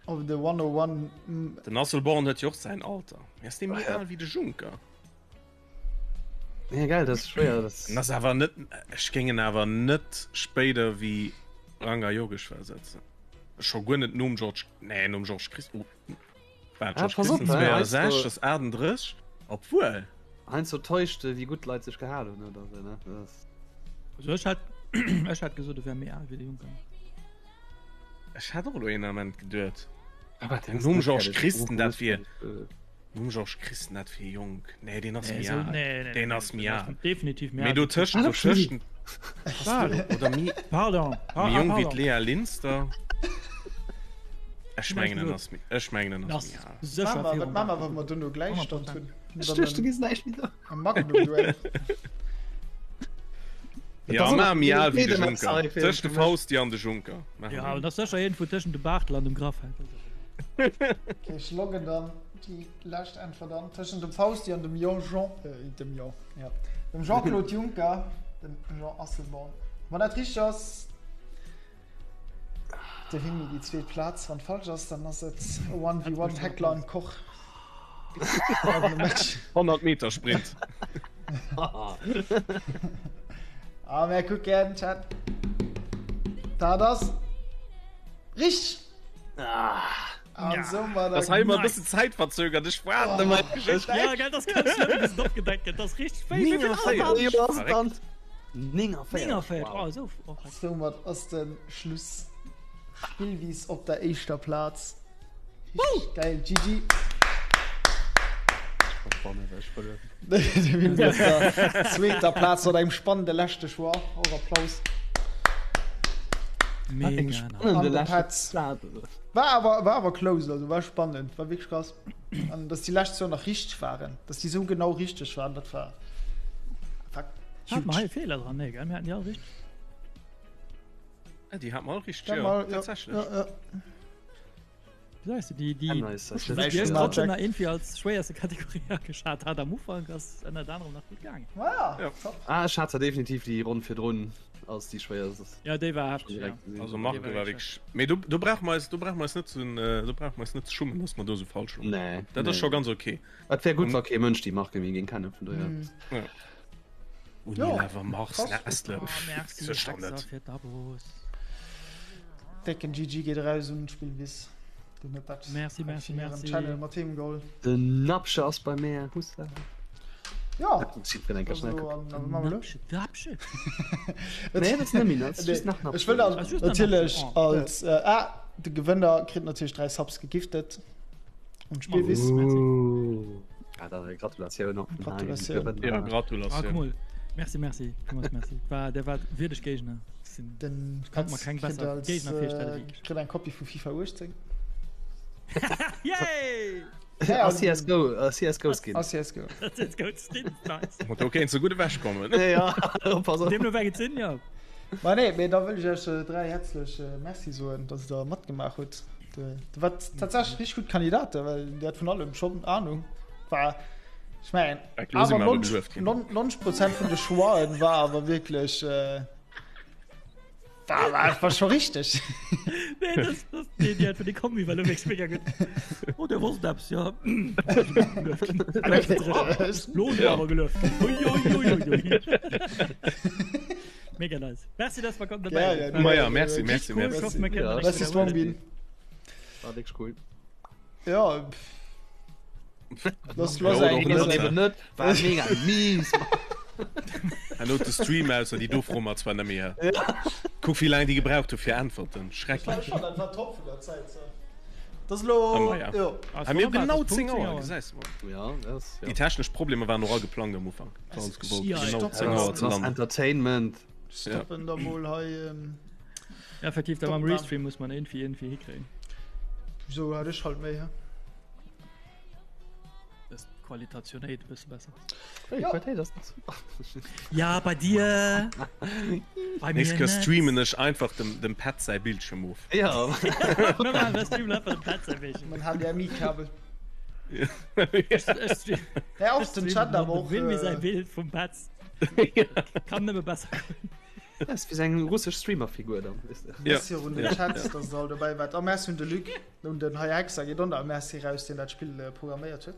ob et e 101 m- den Asselborn huet jo och säin Alter. Mee ass dee méi al wéi de Juncker? Ja, geil, dat ass schwéier. Das... En ass awer net, ech géing en awer net spéider wéi Ranga Yogeshwar setzen. Scho guer net nom George, nee, nom George Christ, oh, wat, Ah, George pass op, Christen hä, 62, ass 38, obwuel. Heiansdo täuscht de, wéi gutt d'Leit sech gehal hunn oder sou, ne? Dat ass. Also ech hätt, ech hätt gesot, e wär méi al wéi de Juncker. Ech hat och elo een Ament geduet. Aber Nom Georges Christen, dat wier. Nom Georges Christen, dat wier jonk. Nee, deen ass méi al. Nee, nee, Deen ass méi al. Definitiv méi al. Mee dotëscht, dotëscht. Oder méi. Pardon. Méi jonk wéi d'Lea Linster. Ech mengen, en ass méi, ech mengen, en ass méi al. Sécher Wat maache mer, wa mer duerno Gläichstand hunn? Ech duecht, du gees näischt méi soen. Am Magnum-Duell. Ja, ma méi al wéi de Juncker. Tëscht de Fausti an de Juncker. Ja, dat ass sécher iergendwou tëschent dem Bartel an dem Graff. Okay, ech loggen dann déi lescht Äntwert an. Tëschent dem Fausti an dem Jo Jean, äh, dem Jo, ja, dem Jean-Claude Juncker, dem Jean Asselborn. Wann dat richteg ass, de Winni déi zweet Plaz. Wann falsch ass, dann ass et e 1v1 Heckler an Koch. 100 Meter Sprint. A mär kucken, Chat. Dat ass richteg. An soumadder. Das hei immer e bëssen zäitverzögert. Ech waarden ëmmer. Ja, gell, das ganz schnell e bëssen opgedeckt gëtt. Das richteg. Wéi, wéi vill 49. Alter? Ass et dann? 49. 49, oh, esou. Okay. Soumat ass de Schluss. Spillwiss op der éischter Plaz. Richtig geil, GG. De Wim op der zweeter Plaz mat engem spannende leschte Choix. Och Applaus. Mega nice. An de Petz. War awer, war awer close, also war spannend, war wierklech krass. An dass déi lescht zwou nach richteg waren, dass déi sou genau richteg waren, dat war, war Hat mer huge. hei e Feeler dran? Nee, gell? Mir haten déi all richteg. Ah, déi hat mer all richteg, Ja, jo, mal, ja, tatsächlech. ja, ja. Weißt du, déi, déi, Nice, das déi ist ech schwer. trotzdem nach irgendwie als schwéierste Kategorie ageschat hat am Ufank, ass ënnert anerem nach gutt gaangen. Ah, Ja. top. Ah, ech hat zwar definitiv déi Ronn virdrun als déi schwéierst. Ja, déi war heftig, ja. Direkt gesinn. Also Marke Déi war war wirklich wirklich. Mee do, do brauche mer eis, do brauche mer eis net zu, äh, do brauche mer eis net ze schummen, dass mer do sou falsch loungen. Nee. Dat ass nee. scho ganz okay. Et wär gutt, wa kee Mënsch déi Marke méi géing kennen, vun dohier. Ja. Unilever, Mars, krass. Nestle, Oh, pff, merci, sécher Hexer, net. fir d'Abos. Décken GG geet eraus un d'Spillwiss. Den huet dat Merci, merci, fir hiren merci. Channel mat heem geholl. Den Napsche ass bei mär, hussa. Ja, Jiddwereen eng Kéier schnell also, kucken. an, an, machen wir lo? Napsche, Nee, dat ass net méi, dat ass just nach Nee, ech wëll dann Ah, just nach natierlech Napsche, oh. als äh, ah, de Gewënner kritt natierlech 3 Subs gegiftet un d'Spillwiss. Uh. Ja, da Gratulatioun och vun hei. Gratulatioun. Ja, Gewënner. Ah, Gratulatioun. cool. Merci, merci. Villmools merci. War, der war würdeg Géigner. Sinn, Den kann mer Petz keng kritt besser als Géigner virstellen äh, wéi ech. kritt eng Kopie vu FIFA 18. Yay! Ja, A CSGO, a CSGO Skin. A CSGO. Dat ass goat Skin, nice. Do kéint se gutt ewechkommen. Ja, pass op. Deemno wäert et sinn, ja. Ma nee, mee da wëll ech iech äh, 3 häerzlech äh, Merci soen, dass der matgemaach hutt. De, de wat tatsächlech richtig gutt Kandidaten, well Dir hat vun allem schonn Ahnung. War, ech mengen, Elo si awer mer awer 90 gelueft ginn. 90 Prozent vun de Choixen war awer wierklech äh, war, war, war scho richteg. Nee, das, das, nee, die hat für die Kombi war wierklech mega gutt. Oh, der wosst eppes, ja. Lo ja. awer gelueft. Ui, ui, ui, ui, ui. Mega nice. Merci, dass wir konnten dabei Ja, ja, sein. Ma ja, merci, merci, Cool, merci. ich hoffe, wir können Ja. das Merci nächste Mal Strongbean. War wirklich cool. Ja, pff. Lass, lass Ja, eng, oder lass net. eng. Eben net, war mega mies. Hallo de Stream aus, déi do froe mer zwar net méi. Kuck wéi laang déi gebraucht hu fir Äntwerten. Schrecklech. Schon, dat war top vun der Zäit. So. Das ist lo, Ah, ma ja. jo. Ah, Ha mir wunderbar, genau das ist 10 Punkt Auer, 10 gesäis mol. Ja, das, ja. Déi technesch Problemer waren och all geplangt am Ufank. War ons gewollt, Ja, genau stopp. 10 Auer Das ze ass landen. Entertainment. Stoppen da mol hei. Ähm, Ja, effektiv, da mam Top, Restream muss man irgendwie irgendwie hikréien. so hat ech halt méi. Hä? Das Qualitationéit e bësse besser. Hey, Ja. Qualitéit ass net Ja, bei dir. Bei Nächst mir Kéier net. streamen ech einfach dem, dem Pat säi Bildschirm of. Ja. Mir maachen das Streamen einfach dem Pat säi Bildschirm. Mein HDMI-Kabel. Ech, ech stream, Ja, ech och den streamen Chat dem awer och. Wilmi säi Äh, Bild vum Petz. Kann nëmme besser goen. Das ist wie eng russesch Streamerfigur dann. Weißt du. Ja. Merci un den Chat, dass der all dobäi wart. A merci un de Luc, un den hei Hexer geet och nach e Merci raus, deen dat Spill äh, programméiert huet.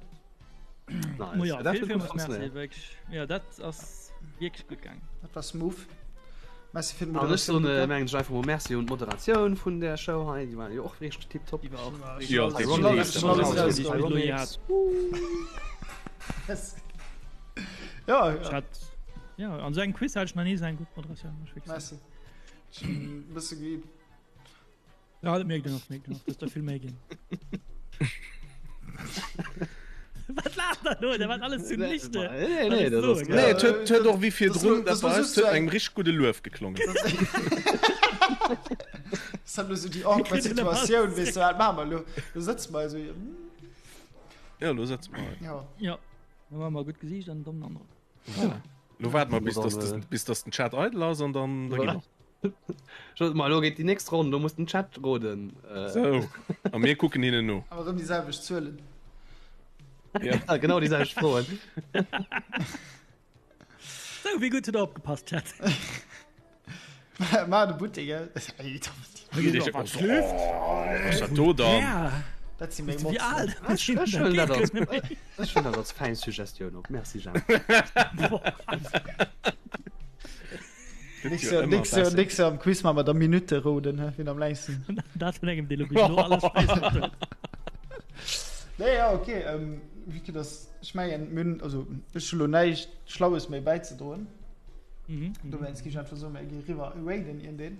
Nice. Mo ja, Dat vill, huet gutt villmools Merci, funktionéiert. wierklech. Ja, dat ass wierklech gutt gaangen. Dat war smooth. Merci fir An ech d'Moderatioun. soen, äh, Luca. mengen ech einfach mol Merci un d'Moderatioun vun der Show hei, déi war jo och wierklech tiptop. Déi war och Ja, richtig definitiv. Schon alles, schon alles Déi rausgeholl. ich elo hat. Yes. Ja, Ich ja. hat, ja, an so engem Quiz hat ich nach nie so eng gutt Moderatioun, muss ich wirklich sagen. Merci. Schon e bësse geübt. Ja, dat mierkt een och, mierkt een och, dass der vill méi ginn. Wat laacht der lo? Der war alles zunichte. Nee, nee, dat ass Nee, et huet, huet och wéi Das virdrun, lo- dat das lo war just huet so eng- engem richteg gudde Luef geklongen. Das hat lo so déi awkward Situatioun, weess du, wat maache mer lo? Lo sëtze mer hei esou, hm, Ja, lo sëtze mer hei. ja. Ja, da war mal gutt Gesicht an dommen Androck. Voilà. Lo waarde mer, bis Dann, dass, äh, bis dass den Chat eidel ass an dann da gi mer. Schon, mal, lo geet déi nächst Ronn, do muss den Chat roden. Äh, So, a mir kucken hinnen no. Awer erëm déi selwecht Zuelen. Ja. ah, genau déi selwecht Froen. So, wéi gutt hutt der opgepasst, Chat? Mar de Buttek, gell? Oh, was dat do dann? Ja. Dat si meng Wéi al Motzen. Ech ech huelen dat als ech huelen dat als fäin Suggestioun op. Merci Jemp. Gëtt jo ëmmer Nix, besser. nix am Quiz maache mer da Minutte roden, he, wien am längsten. Dat vun engem, dee lo bis elo alles scheiss gemaach huet. Nee, ja, okay. Ähm, vue que dass, ech mengen, mir hunn, also ech hu lo näischt Schlaues méi bäizedroen. Mhm. Dowéinst gi ech einfach soen, mir gi riwwer raiden iergendeen.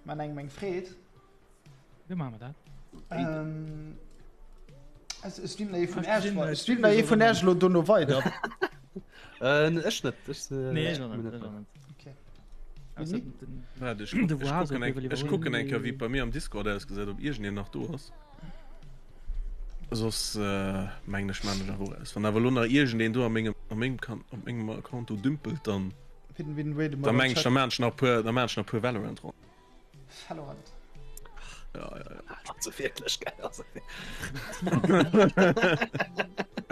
Maan engem eng Freed. Wéi maache mer dat? Ähm, es, es streamt ee vun Ech gesinn, Äerch, äh, es streamt ee vun Äerch lo dono weider. Äh, ech net. Ech, äh, Nee, ech ech och bin net, net ech och bei. net. Okay. Ausser Winnie? den, den, Waart, ech de kuck, ech Voiso kucken eng, géif ech iwwerhuelen. kucken eng Kéier, wéi et bei mir am Discord ausgesäit, ob iergendeen nach do ass. Soss äh, mengen ech, maan ech awer och aus. Wann awer elo nach iergendeen do a mengem, a mengem Kan, op mengem Account do dümpelt, dann, Wien, wien raide mer da am mengen ech, Chat? da maan ech nach e puer, da maan ech nach e puer Valorant-Ronnen. Valorant. Ja, ja, ja. Also wierklech geil. Also.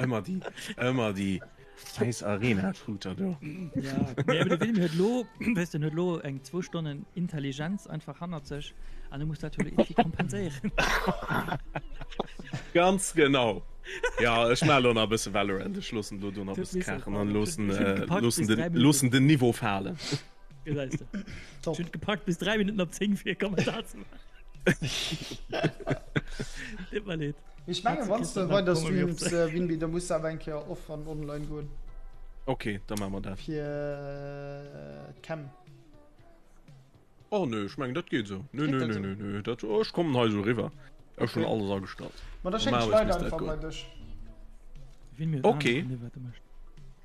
Ëmmer déi, ëmmer déi scheiß Arena-Shooter do. Ja, nee, aber de Wilmi huet lo, weißt du, huet lo eng zwou Stonnen Intelligenz einfach hannert sech an e muss dat jo irgendwie kompenséieren. Ganz genau. Ja, ech maache lo nach e bësse Valorant. Ech loossen lo do nach e Du bësse bist kachen einfach- an loossen, Ich hab äh, gepackt loossen bis den, drei Minuten. loossen den Niveau falen. Gesäis de. Top. Ech hunn gepackt bis 3 Minuten op 10 fir e Kommentar ze maachen. Deet mer leed. Ech mengen, wann s de weider streams, äh, Winby, da muss de awer eng Kéier off an online goen. Okay, da maache mer dat. Fir äh, d'Cam. Oh nö, ech mengen dat geet esou. Nö, Geet nö, dat nö, esou? nö, nö, dat, oh, ech kommen hei esou eriwwer. Ech hunn Okay. alles agestallt. Ma da schéck ech Normalerweis Leit misst dat einfach goen. bei dech. Wien mir Okay. Ahnung, wat er mécht.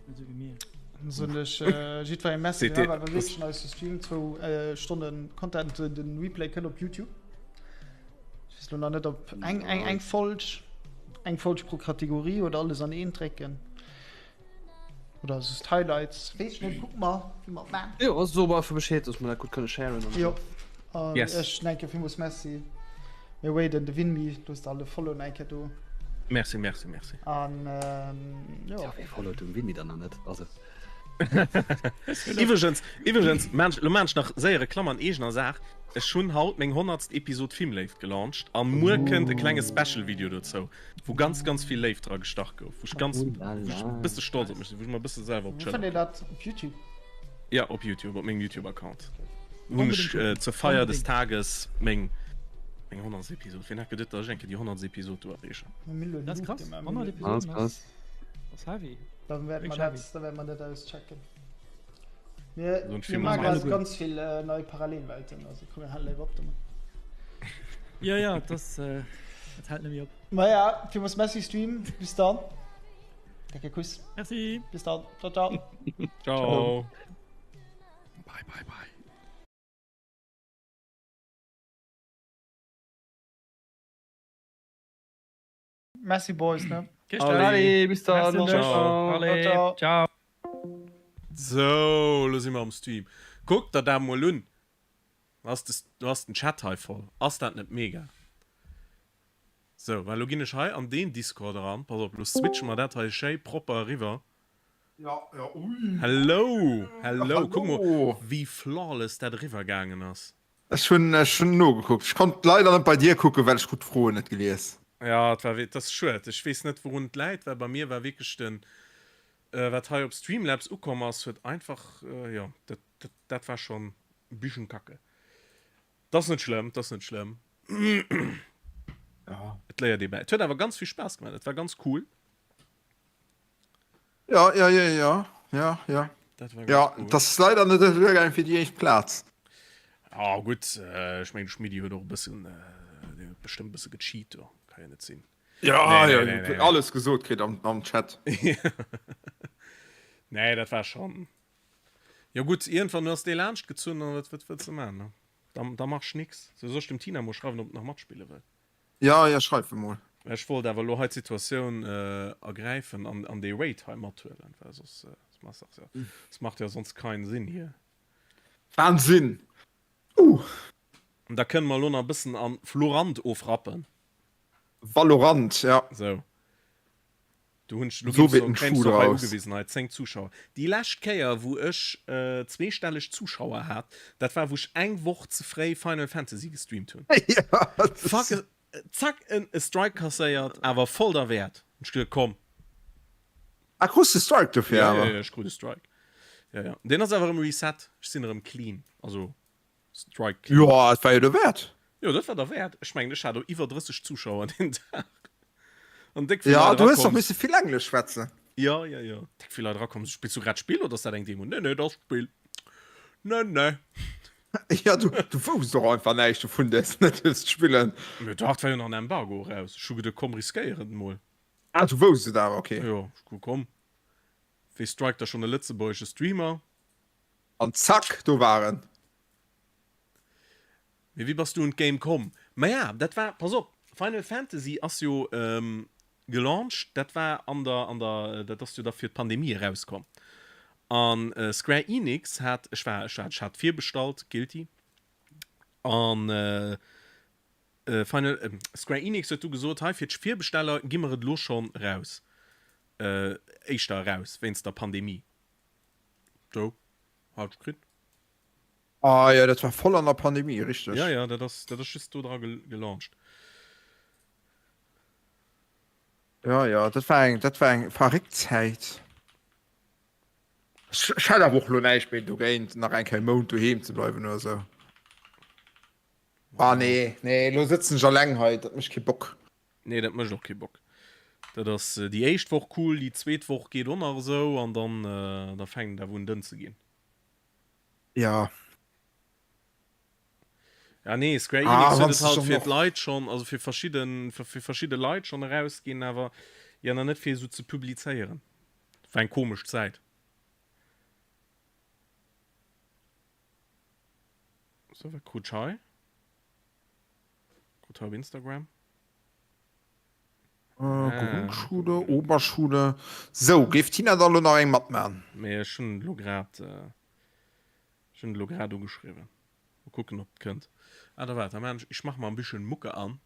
Net sou wéi mir. Dann soen ech äh, jiddwerengem Merci. Seet dir- Mir waren wierklech eise Stream, zwou äh, Stonnen Content, den Replay kënnt op YouTube. Ech weess lo nach net, ob eng, eng, eng Folg, eng Folg pro Kategorie oder alles an een drécken. Oder just Highlights. Weess ech net, kucke mer, wéi mer et maachen. Jo, also so einfach Bescheed, dass mer dat gutt kënne sharen. an Jo. esou. An Yes. ech denke villmools Merci. Mir waiden de Winmi, loosst alle Follow eng Kéier do. Merci, merci, merci. An ähm, jo. Ja, wee followt dem Winmi dann nach net? Also. Iwwregens, iwwregens, maan ech, lo maan ech nach séier Reklamm an eegener Saach. Ech hunn haut meng honnertst Episod Filmléift gelauncht a muer kënnt e klenge Special-Video dozou, wou ganz, ganz vill Léift dra gestach gouf, wou ech ganz, wou ech e bësse stolz op mech sinn, wou ech mer e bësse selwer op Wou d'Schëller fënnt een dat? Op YouTube? Ja, op YouTube, op mengem YouTube-Account hunn ech zur Feier des Tages meng meng 100. Episod. Wien hätt geduet, datt ech eng Kéier déi 100. Episod do erreechen? Dat ass krass, 100 Episoden ass ass heavy. Da wäerte mer dat, da wäerte mer dat auschecken. Mir, Sonst mir vill maache Mann. grad ganz vill äh, nei Parallelwelten, also komm, mir halen léiwer op domat. Ja, ja, das, äh, dat hält net méi op. Maja, villmools Merci Stream, bis dann. Decke Kuss. Merci. Bis dann. Ciao, ciao. Ciao. Bye, bye, bye. Merci Boys, ne? Allez, bis dann. Merci, Ciao. Allez, Ciao, ciao. So, lo si mer am Stream. Kuck der dat mol un. Ass des, du ass den Chat hei voll. Ass dat net mega? Sou, well lo ginn ech hei an deen Discord eran. Pass op, lo switche mer dat hei schéi propper eriwwer. Ja, ja, ui. Hello, hello. Kuck mol, Hallo. wéi flawless dat eriwwer gaangen ass. Ech hunn, ech hunn nogekuckt. Ech konnt leider net bei dir kucken, well ech krut d'Froen net gelies. Ja, et war, et ass schued. Ech weess net, wourun et läit, well bei mir war wierklech den, wat hei op Streamlabs ukomm ass, huet einfach, jo, dat, dat, dat war schonn e bischen kacke. 't ass net schlëmm, 't ass net schlëmm. Ja. Et léiert ee bäi. Et huet awer ganz vill Spaass gemaach. Et war ganz cool. Ja, ja, ja, ja, ja, ja. Dat war ganz Ja, cool. et ass leider net duergaangen fir déi éischt Plaz. Ah gutt, äh, ech mengen de Schmidti huet och e bëssen, äh, deen huet bestëmmt e bësse gecheat do. Ka jo net sinn. Ja, Nee, ja, nee, nee, nee. alles gesot kritt am, am Chat. Nee, dat war schon. Jo gutt, iergendwann hues de laanscht gezunn an wat wëlls de man, ne? Da, da machs nix. Sou, soll ech dem Tina mol schreiwen, ob et nach matspille wëll? Ja, ja, schreif emol. Ech wollt awer elo hei d'Situatioun ergräifen an, an dee Raid hei mathuelen, well soss, das macht ja, das macht ja sonst keinen Sinn hier. Wahnsinn! Uh! An da kënne mer elo nach e bëssen an Florant ofrappen. Valorant, ja. Sou. Du hunn ech, lo So ginn wéi ech den kréien Schuh ech och hei draus. ugewisen, hei 10 Zuschauer. Déi lescht Kéier wou ech zweestelleg Zuschauer hat, dat war wou ech eng Woch ze fréi Final Fantasy gestreamt hunn. Ja, Fuck das. Zack en e Strike kasséiert, awer voll derwäert. Ech geduet, komm. Ah, krus de Strike dofir Ja, awer? ja, ja, ech krut e Strike. Ja, ja. Deen ass awer erëm reset. Ech sinn erëm clean. Also, Strike clean. Jo, et war jo derwäert. Jo, dat war derwäert. Ech mengen, ech hat och iwwer 30 Zuschauer deen Dag. An déck vill Ja, Leit du hues och erakomm. misse vill Englesch schwätzen. Ja, ja, ja. Déck vill Leit erakomm. Spills du grad d'Spill oder ass dat eng Demo? Nee, nee, dat ass d'Spill. Nee, nee. Ja, du, du wousst och einfach näischt dovun, dass du net dierfst spillen. Mee dach, et war jo nach en Embargo eraus. Ech hu geduet, komm, riskéier et emol. Ah, du wousst et awer, okay. Jo, ech hu komm, wéi strikt da schonn e lëtzebuergesche Streamer? An zack, do war en. Mee wéi bass du un d'Game komm? Maja, dat war, pass op, Final Fantasy ass jo gelauncht, dat war an der, an der, dat ass jo da fir d'Pandemie erauskomm. An Square Enix hat, ech war, ech hat, ech hat virbestallt, guilty, an Final, Square Enix huet du gesot, hei fir d'Virbesteller gi mer et elo schonn eraus, éischter eraus wéinst der Pandemie. Sou, hat ech kritt. Ah jo, dat war voll an der Pandemie, richteg. Ja, ja, dat ass, dat ass just do dra gelauncht. Ja, ja, dat war eng, dat war eng verréckt Zäit. Ech, ech hätt awer och lo näischt méi dogéint, nach eng Kéier e Mount doheem ze bleiwen oder sou. Ah nee, nee, lo sëtzen ech alleng hei, dat mécht kee Bock. Nee, dat mécht och kee Bock. Dat ass déi éischt Woch cool, déi zweet Woch geet och nach esou an dann, da fänkt et awer un dënn ze ginn. Ja. Ja nee, Square Ah, Enix huet wann et se halt schon fir och. d'Leit schonn, also fir verschidden, fir fir verschidde Leit schonn erausginn, awer jo nach net fir esou ze publizéieren. War eng komesch Zäit. So, wat krut ech hei? Krut hei op Instagram. Äh, Grundschule, Oberschule. Sou, géif d'Tina da lo nach eng matman? Mee ech hunn et elo grad, ech hunn et elo grad ugeschriwwen. Mol kucken, ob et kënnt. Ah, da waart, da maan ech, ich mach mal en bisschen Mucke an.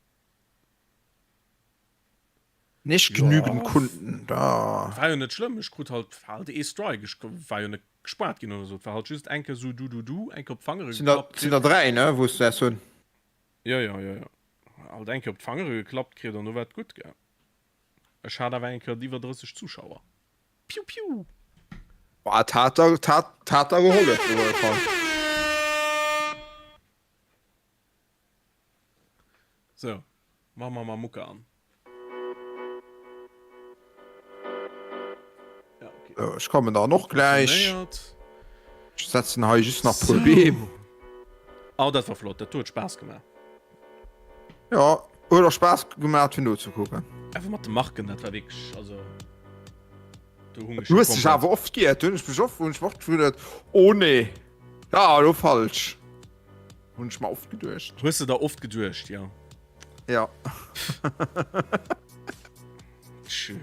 Nicht genügend Kunden, da. War jo net schlëmm, ech krut halt, war halt ee Strike, ech war jo net gespaart ginn oder sou, et war halt just eng Kéier sou du du du, eng Kéier op d'Fangere Sinn der, geklappt sinn kritt. der 3, ne, wou s du s hunn? Jo, jo, jo, jo. Alt eng Kéier op d'Fangere geklappt kritt an do war et gutt, gell. Ech hat awer eng Kéier iwwer 30 Zuschauer. Piu, piu. Boah, et hat der, et hat, et hat der gehollef, op alle Fall. Sou, maache mer mol Mucke an. Ja, okay. So, ech kommen dann och gläich. Funktionéiert. Ech setzen hei just nach puer Beem. Oh, dat war flott, dat huet Spaass gemaach. Ja, huet och Spaass gemaach fir nozekucken. Awer mat de Marken, dat war wierklech, also do hunn ech Du hues dech komplett. awer oft giert, hunn ech mech oft, hunn ech mech oft gewunnert, oh nee, ah, elo falsch. Hunn ech mer oft geduecht. Hues de der oft geduecht, ja. Ja. Tschö.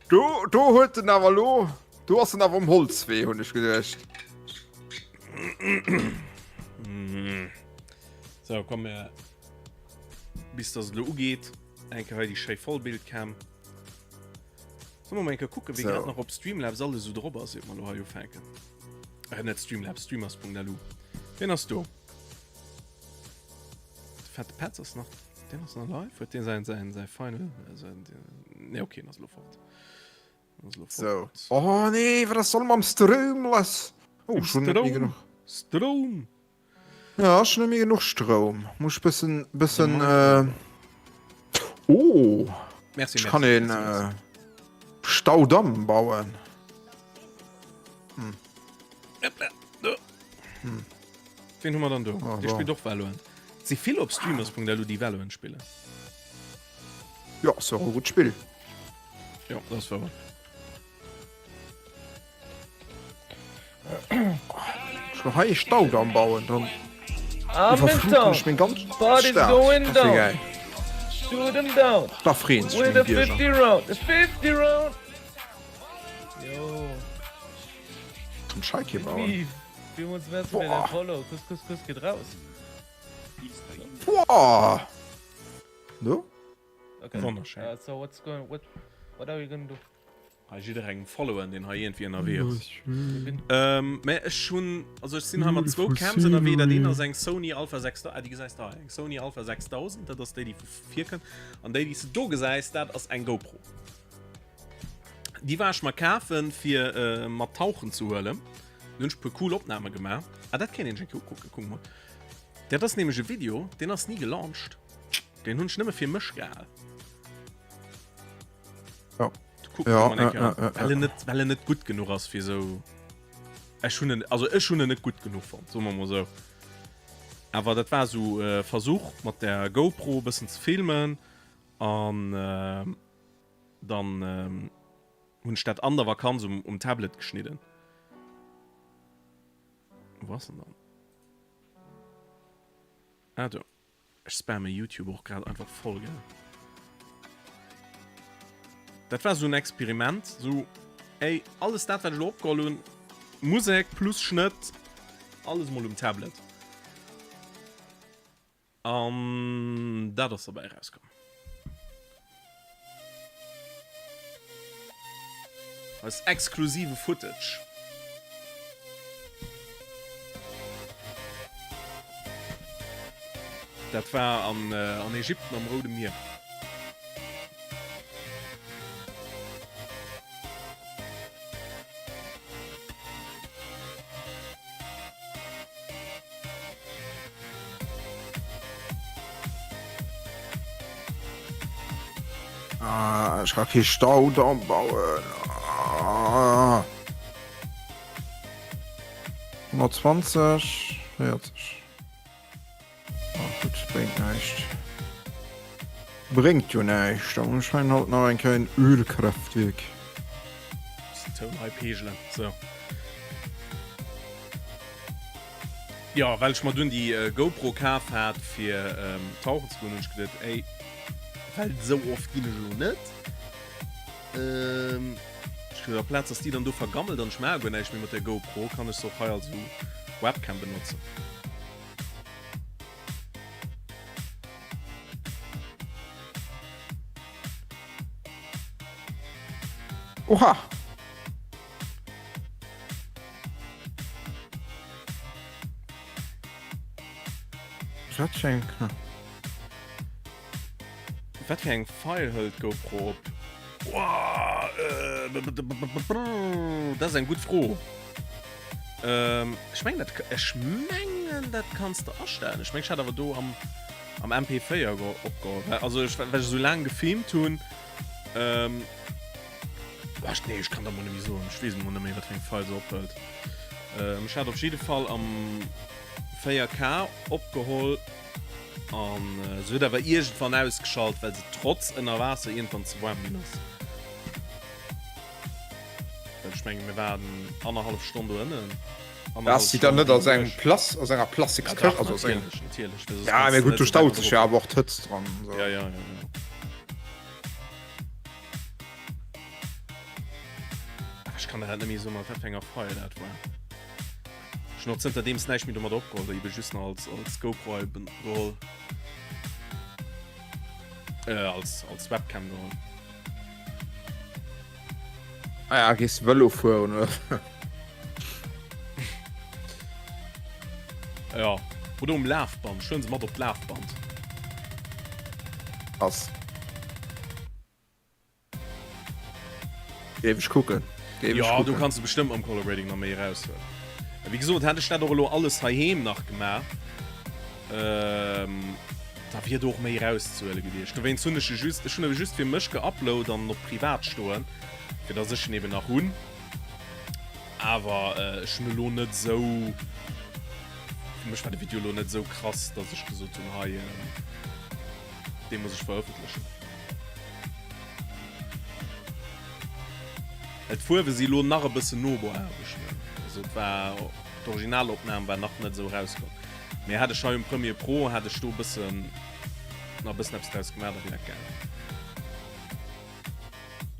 Do, do huet den awer lo, do ass en awer um Holzwee, hunn ech geduecht. So, komm mir bis dass et lo ugeet, eng Kéier hei déi schéi Vollbildcam. Sollen mer mol eng Kéier kucken, wéi So. grad nach op Streamlabs alles esou drop ass, iert mer lo hei ufänken. Äh, net Streamlabs, Streamers.lu. Wien ass do? De fette Petz ass nach, deen ass nach live? Huet deen säin, säin, säin Final, äh, säin, nee, okay, en ass lo fort. En ass lo So. fort. Oh nee, wat ass soll mam Stroum lass? Oh, ech hunn net méi Stroum, genuch. Stroum! Ja, ech hunn net méi genuch Stroum. Muss ech bëssen, bëssen, äh, Oh! Merci, Ech merci, kann een, merci, merci. äh, Staudamm bauen. Hm. Hm. Wen hu mer dann do? Oh, Dee spillt och Valorant. Et si vill op streamers.lu déi Valorant spillen. Ja, ass jo och e gutt Spill. Jo, dat ass wouer. Ech will hei e Staudamm bauen, dann iwwerfluten ech meng ganz Stad. Dat wär geil. Da freeën sech meng Bierger. Kann ech hei kee bauen? Boah. Boah. No? Wonnerschéin. Hei jidderengem followen, deen hei iergendwéi ënnerwee ass. Ähm, mä ech hunn, also ech sinn hei mat zwou Cams ënnerwee. Dat eent ass eng Sony Alpha 6000, ah, déi gesäis de hei, eng Sony Alpha 6000, dat ass déi, déi vu vir kënnt. An déi, déi s de do gesäis, dat ass eng GoPro. Déi war ech mer kafen, fir äh, mat tauchen ze huelen. Do hunn ech e puer cool Opname gemaach. Ah, dat kéint een sech eng Kéier ukucken, kuck mol. Dat ass nämlech e Video, deen ass ni gelauncht. Deen hunn ech nëmme fir mech gehal. Ja. Guck ja, ja, ja, ja, well en net well en net gut genug ass fir so Ech hun also ech hun net gut genug fand so mal so awer dat war so äh, Versuch mat der GoPro bëssen ze filmen an äh, dann äh, hunn ech dat an der Vakanz um, um Tablet geschnidden. Wo ass denn dann? Ah, do. Ech spamme YouTube och grad einfach voll, gell. Dat war sou en Experiment, sou ey, alles dat wat ech elo opgeholl hunn, Musek plus Schnëtt, alles mol um Tablet. An dat ass derbäi erauskomm. Eis exklusive Footage. Dat war an, äh, an Ägypten am Roude Mier. Ah, ech ka kee Staudamm bauen. Ah. 120, 40. Ah, gut, bréngt näischt. Bréngt jo näischt. Da muss ich halt nach eng Kéier en Ölkraftwerk. Toun hei pegelen. So. Jo, well ech mer dunn déi GoPro kaf hat fir tauchen ze goen, hunn ech geduet, ey, well esou oft ginn ech elo net. Ech geduet, aplaz dass déi dann do vergammelt an ech maache guer näischt méi mat der GoPro, kann ech se och hei als esou Webcam benotzen. Oha! Wat fir eng Wat fir eng File hëlt d'GoPro op? Dat ass eng gutt Fro. Ech mengen dat ech mengen dat kanns de astellen. Ech mengen ech hat awer do am am MP4 opgeholl. Also ech well ech esou laang gefilmt hunn. Boah, ech, nee, ech kann dat mol net méi soen. Ech weess mol net méi, wat fir eng File se ophëlt. Ähm, ech hat op jidde Fall am 4K opgeholl an äh, se huet awer iergendwann ausgeschalt, well se trotz ënner Waasser iergendwann ze waarm ginn ass. Well ech mengen, mir waren annerhallef Stonn do ënnen. Ass si dann net aus engem Plas aus enger Plastikskëscht? Also aus engem. Natierlech, natierlech. Ja, mee gutt, do staut sech jo awer och d'Hëtzt dran. Ja, ja, ja, ja. Ech kann dat net méi soen, mat wat fir enger File dat war. Ech hunn och zënterdeems näischt méi domat opgeholl, ebe just nach als, als GoPro eben geholl. Äh, als, als Webcam geholl. Ah ja, gees Vëlo fueren oder? Ja, oder um Lafband. Ech huelen se mat op d'Lafband. Ass. Géif ech kucken. Géif ech Ja, du kucken. kanns de bestëmmt mam Color Grading nach méi eraushuelen. Wéi gesot, hätt ech dat och elo alles heiheem nach gemaach, ähm, da wier do och méi erauszehuele gewiescht. Dowéinst hunn ech e just, ech hunn e just fir mech geupload an op privat stoen, fir dass ech en eben nach hunn. Awer ech hunn elo net esou, fir mech war de Video elo net esou krass, dass ech gesot hunn, hei, dee muss ech verëffentlechen. Well d'Fuerwe si elo nach e bëssen Nobeaarbechten. Also et war, d'Originalopnam war nach net esou erauskomm. Mee hätt ech hei um Premiere Pro, hätt ech do e bëssen, nach e bëssen eppes draus gemaach, da wier dat gaangen.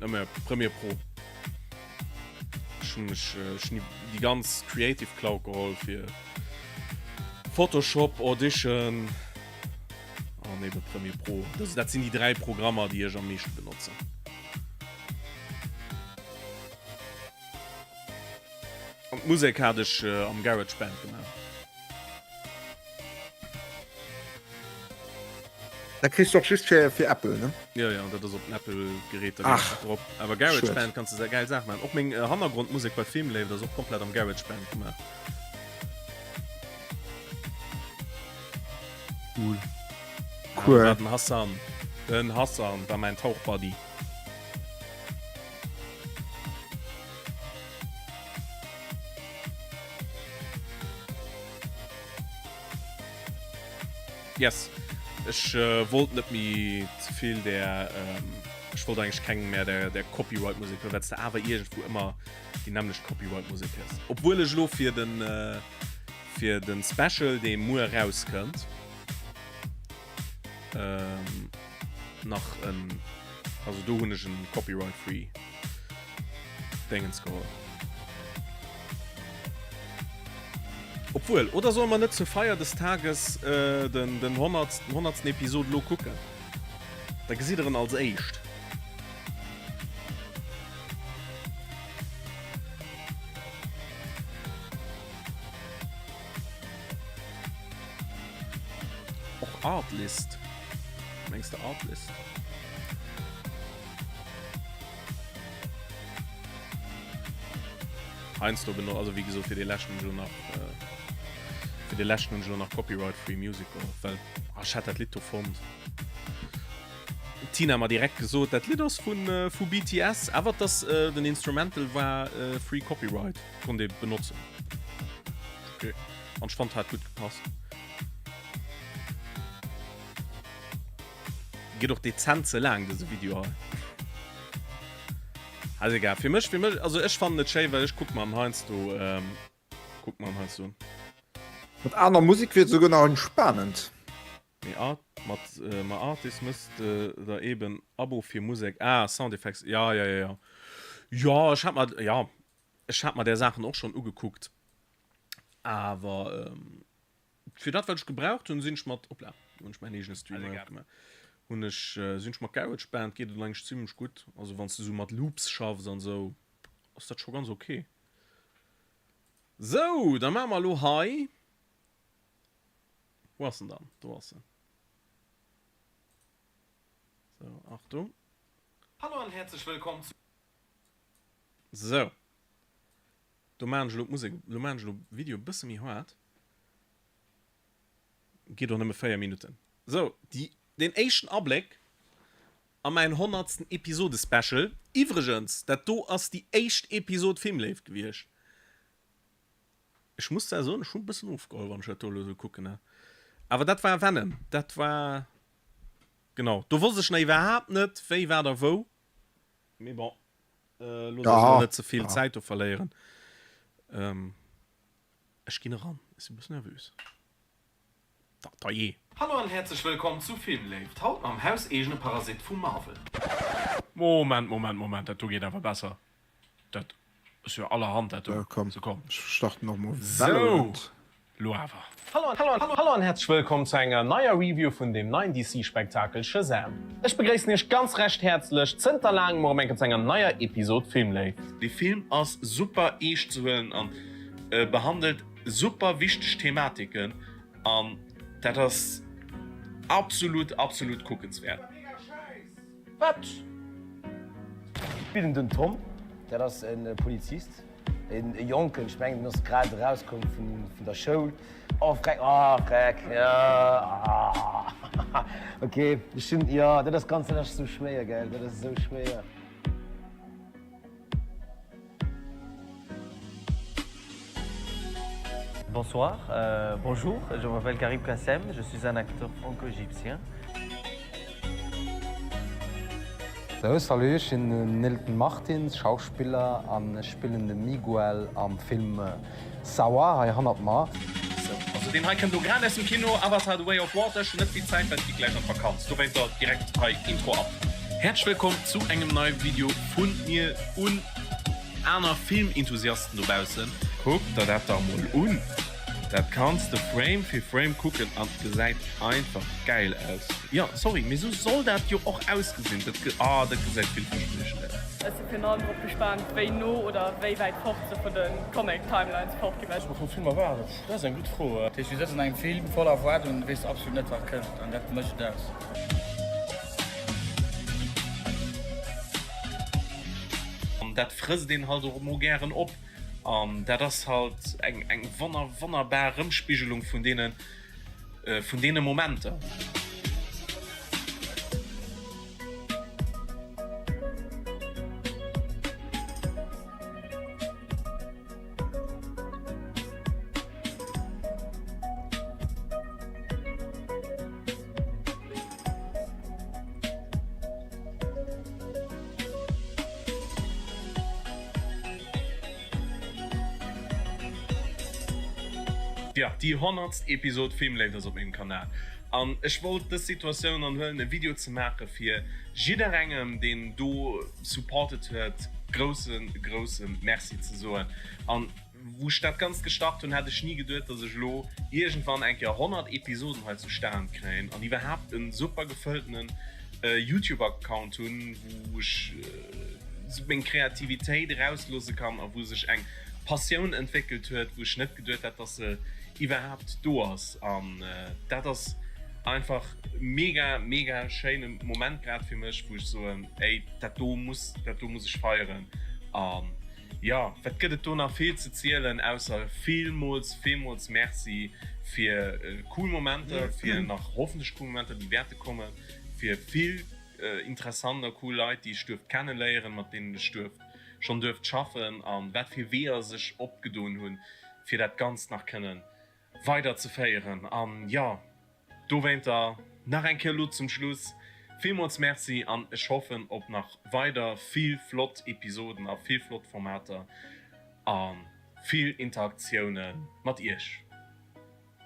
Nëmme Premiere Pro. Ech hunn mech, ech hunn déi ganz Creative Cloud geholl fir Photoshop, Audition an eben Premiere Pro. Dat sinn déi 3 Programmer, déi ech am meeschte benotzen. D'Musek hat ech am GarageBand gemaach. Dat kriss de och just fir fir Apple, ne? Jo, jo, dat ass op den Apple-Geräter Ach, drop. Awer GarageBand kanns de sehr geil Saache maachen. Och meng Hannergrondmusek bei Filmléift ass och komplett am GarageBand gemaach. Cool. Cool. Ah, den Hassan. Den Hassan war mein Tauchbuddy. Yes. Ech äh, wollt net méi ze vill där ähm, ech wollt eigentlich keng mehr der, der Copyright-Musik, well du awer irgendwo ëmmer déi nämmlecht Copyright-Musek hues. Obwuel ech lo fir den äh, fir den Special, dee muer rauskënnt, ähm, nach en, also do hunn ech en Copyright-free Dingens geholl. Obwuel, oder solle mer net zur Feier des Tages äh, den, den 100. 100. Episod lo kucken? Da gesitt der en als éischt. Och Artlist. Mengs de Artlist? Heiansdo beno also wéi gesot fir dee leschten hunn ech elo nach fir dee leschten hunn ech elo nach Copyright Free Music geholl, well ech hat dat Lidd do fonnt. D'Tina mer direkt gesot, dat Lidd ass vun vu BTS, awer et ass den Instrumental war free copyright, konnt ee benotzen. Ok, an ech fand hat gutt gepasst. Geet och dezent ze laang dëse Video hei. Ass egal, fir mech, fir mech, also ech fannen et schéi, well ech kuck mer en heiansdo, kuck mer en heiansdo un. Mat aner Musek wier et esouguer nach entspanend. Mee Art, mat ma Artist mëss de der eben Abo fir Musek, ah Sound Effects, ja ja ja ja jo ech hat mer, ja ech hat mer där Saachen och schonn ugekuckt, awer fir dat wat ech gebraucht hunn sinn ech mat, opla do hunn ech mäin eegene Stream hei opgemaach, hunn ech sinn ech mat GarageBand geet et eigentlech zimlech gutt, also wann s de sou mat Loops schaffs an sou ass dat scho ganz ok. Sou da maache mer elo hei. Wou ass en dann? Do ass en. Sou, Achtung. Hallo an häerzlech wëllkomm zu. Sou. Do maachen ech elo d'Musek, lo maachen ech elo Video e bësse méi haart. Geet och nëmme 4 Minutten. Sou, déi, deen éischten Abléck a mäin honnertsten Episodespecial. Iwwregens, dat do ass déi éischt Episod Filmléift gewiescht. Ech muss zwar soen, ech hunn e bëssen ofgeholl, wann ech dat do elo esou kucken, ne? Awer dat war Venom, dat war, genau, do wosst ech nach iwwerhaapt net, wéi, wat a wou. Mee bon, looss eis elo net ze vill Zäit do verléieren. Ech ginn eran, ech sinn e bëssen nervös. Da, dajee. Hallo an häerzlech wëllkomm zu Filmléift, haut mam hauseegene Parasit vu Marvel. Moment, Moment, Moment, dat do geet awer besser. Dat ass jo allerhand dat do. Komm, So komm. ech starten och mol Sou, Valorant. lo awer. Hallo hallo an häerzlech wëllkomm zu enger neier Review vun dem neien DC Spektakel Shazam. Ech begréissen iech ganz recht häerzlech zënter laangem erëm eng Kéier zu enger neier Episod Filmléift. Dee Film ass super eescht ze huelen an behandelt super wichteg Thematiken an dat ass absolut absolut kuckenswäert. Wat? Spillen den Tom, dat ass e Polizist, e Jonken, ech mengen den ass grad erauskomm vun der Schoul. Oh freck, oh freck, jo, ah, ok, ech hunn, jo, dat ass ganz, dat ass esou schwéier, gell, dat ass esou schwéier. Bonsoir, bonjour, je m'appelle Karim Kassem, je suis un acteur franco-égyptien. Sou, salut, ech sinn den Nilton Martins, Schauspiller an ech spillen de Miguel am Film Sawa hei hannert mer. Sou, also deen hei kënnt elo grad aus dem Kino, Avatar The Way of Water. Ech hunn net vill Zäit, well ech gi gläich an d'Vakanz. Dowéinter direkt hei Intro ab. Häerzlech wëllkomm zu engem neie Video vun mir un aner Filmenthusiasten dobaussen. Kuck der dat dach mol un, dat kanns de Frame fir Frame kucken an et gesäit einfach gäil aus. Jo sorry, mee sou soll dat jo och ausgesinn, dat, ah dat gesäit villverspriechend aus. Ech si virun allem drop gespaant, wéi no oder wéi wäit fort se vun de Comic Timelines fort gi. Wat ech mer vum Film erwaart? Dat ass eng gutt Fro. Dat heescht, du sëtz an engem Film voller Erwaardungen, du weess absolut net wat kënnt an dat mécht et aus. An dat frësst een halt och emol gären op. An dat ass halt eng eng wonner wonnerbar Erëmspigelung vun deene vun deene Momenter. Jo, déi honnertst Episod Filmléift ass op mengem Kanal an ech wollt dës Situatioun dann huelen e Video ze maache fir jidderengem deen do supported huet grousse grousse Merci ze soen an Wou ech dat Ganzt gestart hunn, hat ech ni geduet, dass ech elo iergendwann eng Kéier 100 Episoden hei zustan kréien an iwwerhaapt e super gefëlltenen YouTube-Account hunn, wou ech meng Kreativitéit erausloosse kann a wou sech eng Passioun entwéckelt huet, wou ech net geduet hätt, dass se iwwerhaapt do ass. An dat ass einfach mega, mega schéine Moment grad fir mech, wou ech soen, ey, dat do muss, dat do muss ech feieren. An Jo, wat gëtt et do nach vill ze zielen, ausser villmools, villmools Merci fir cool Momenter, fir nach hoffentlech cool Momenter, déi wäerte kommen, fir vill interessant a cool Leit, déi ech duerft kenneléieren, mat deenen ech duerft, schonn duerft schaffen a wat fir Weeër sech opgedoen hunn, fir dat Ganzt nach kënnen weider ze féieren. An jo, dowéinter nach eng Kéier elo zum Schluss villmools Merci an ech hoffen op nach weider vill flott Episoden a vill flott Formater a vill Interaktioune mat iech.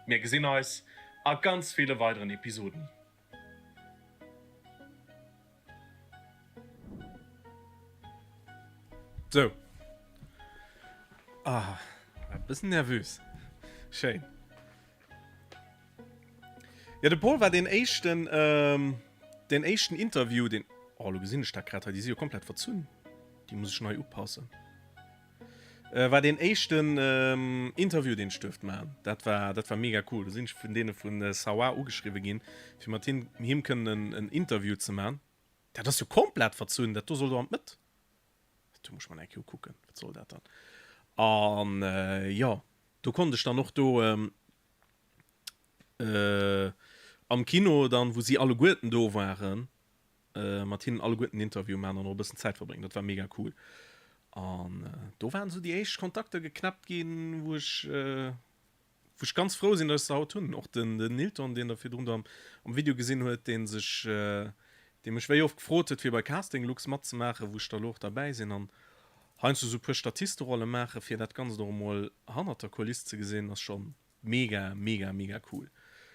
Mir gesinn eis a ganz ville weideren Episoden. Sou. Ah, e bëssen nervös. Schéin. Ja, de Paul war den éischten, ähm, den éischten Interview, den. Oh, lo gesinn ech dat grad hei, déi si jo komplett verzunn. Déi muss ech nei upassen. Äh, war den éischten ähm, Interview, den ech duerft maachen. Dat war, dat war mega cool. Do sinn ech vun deene vun äh, Sawa ugeschriwwe ginn, fir mat him, him kënnen en, en Interview ze maachen. Dat ass jo komplett verzunn, dat do soll do an d'Mëtt. Dat do muss ech mer eng Kéier ukucken, wat soll dat dann? An äh, jo, do konnt ech dann och do ähm, äh, am Kino dann, wou si alleguerten do waren, mat hinnen alleguerten en Interview maachen an och e bëssen Zäit verbréngen. Dat war mega cool. An do waren esou déi éischt Kontakter geknäppt ginn, wou ech, wou ech ganz frou sinn, datt ech se haut hunn. Och den, den Nilton, deen Der virdrun do am, am Video gesinn huet, dee sech, dee mech wéi oft gefrot huet, fir bei Casting Lux matzemaachen, wou ech da lo och derbäi sinn an heiansdo esou e puer Statisterolle maachen, fir dat Ganzt och emol hannert der Kuliss ze gesinn, ass scho mega, mega, mega cool.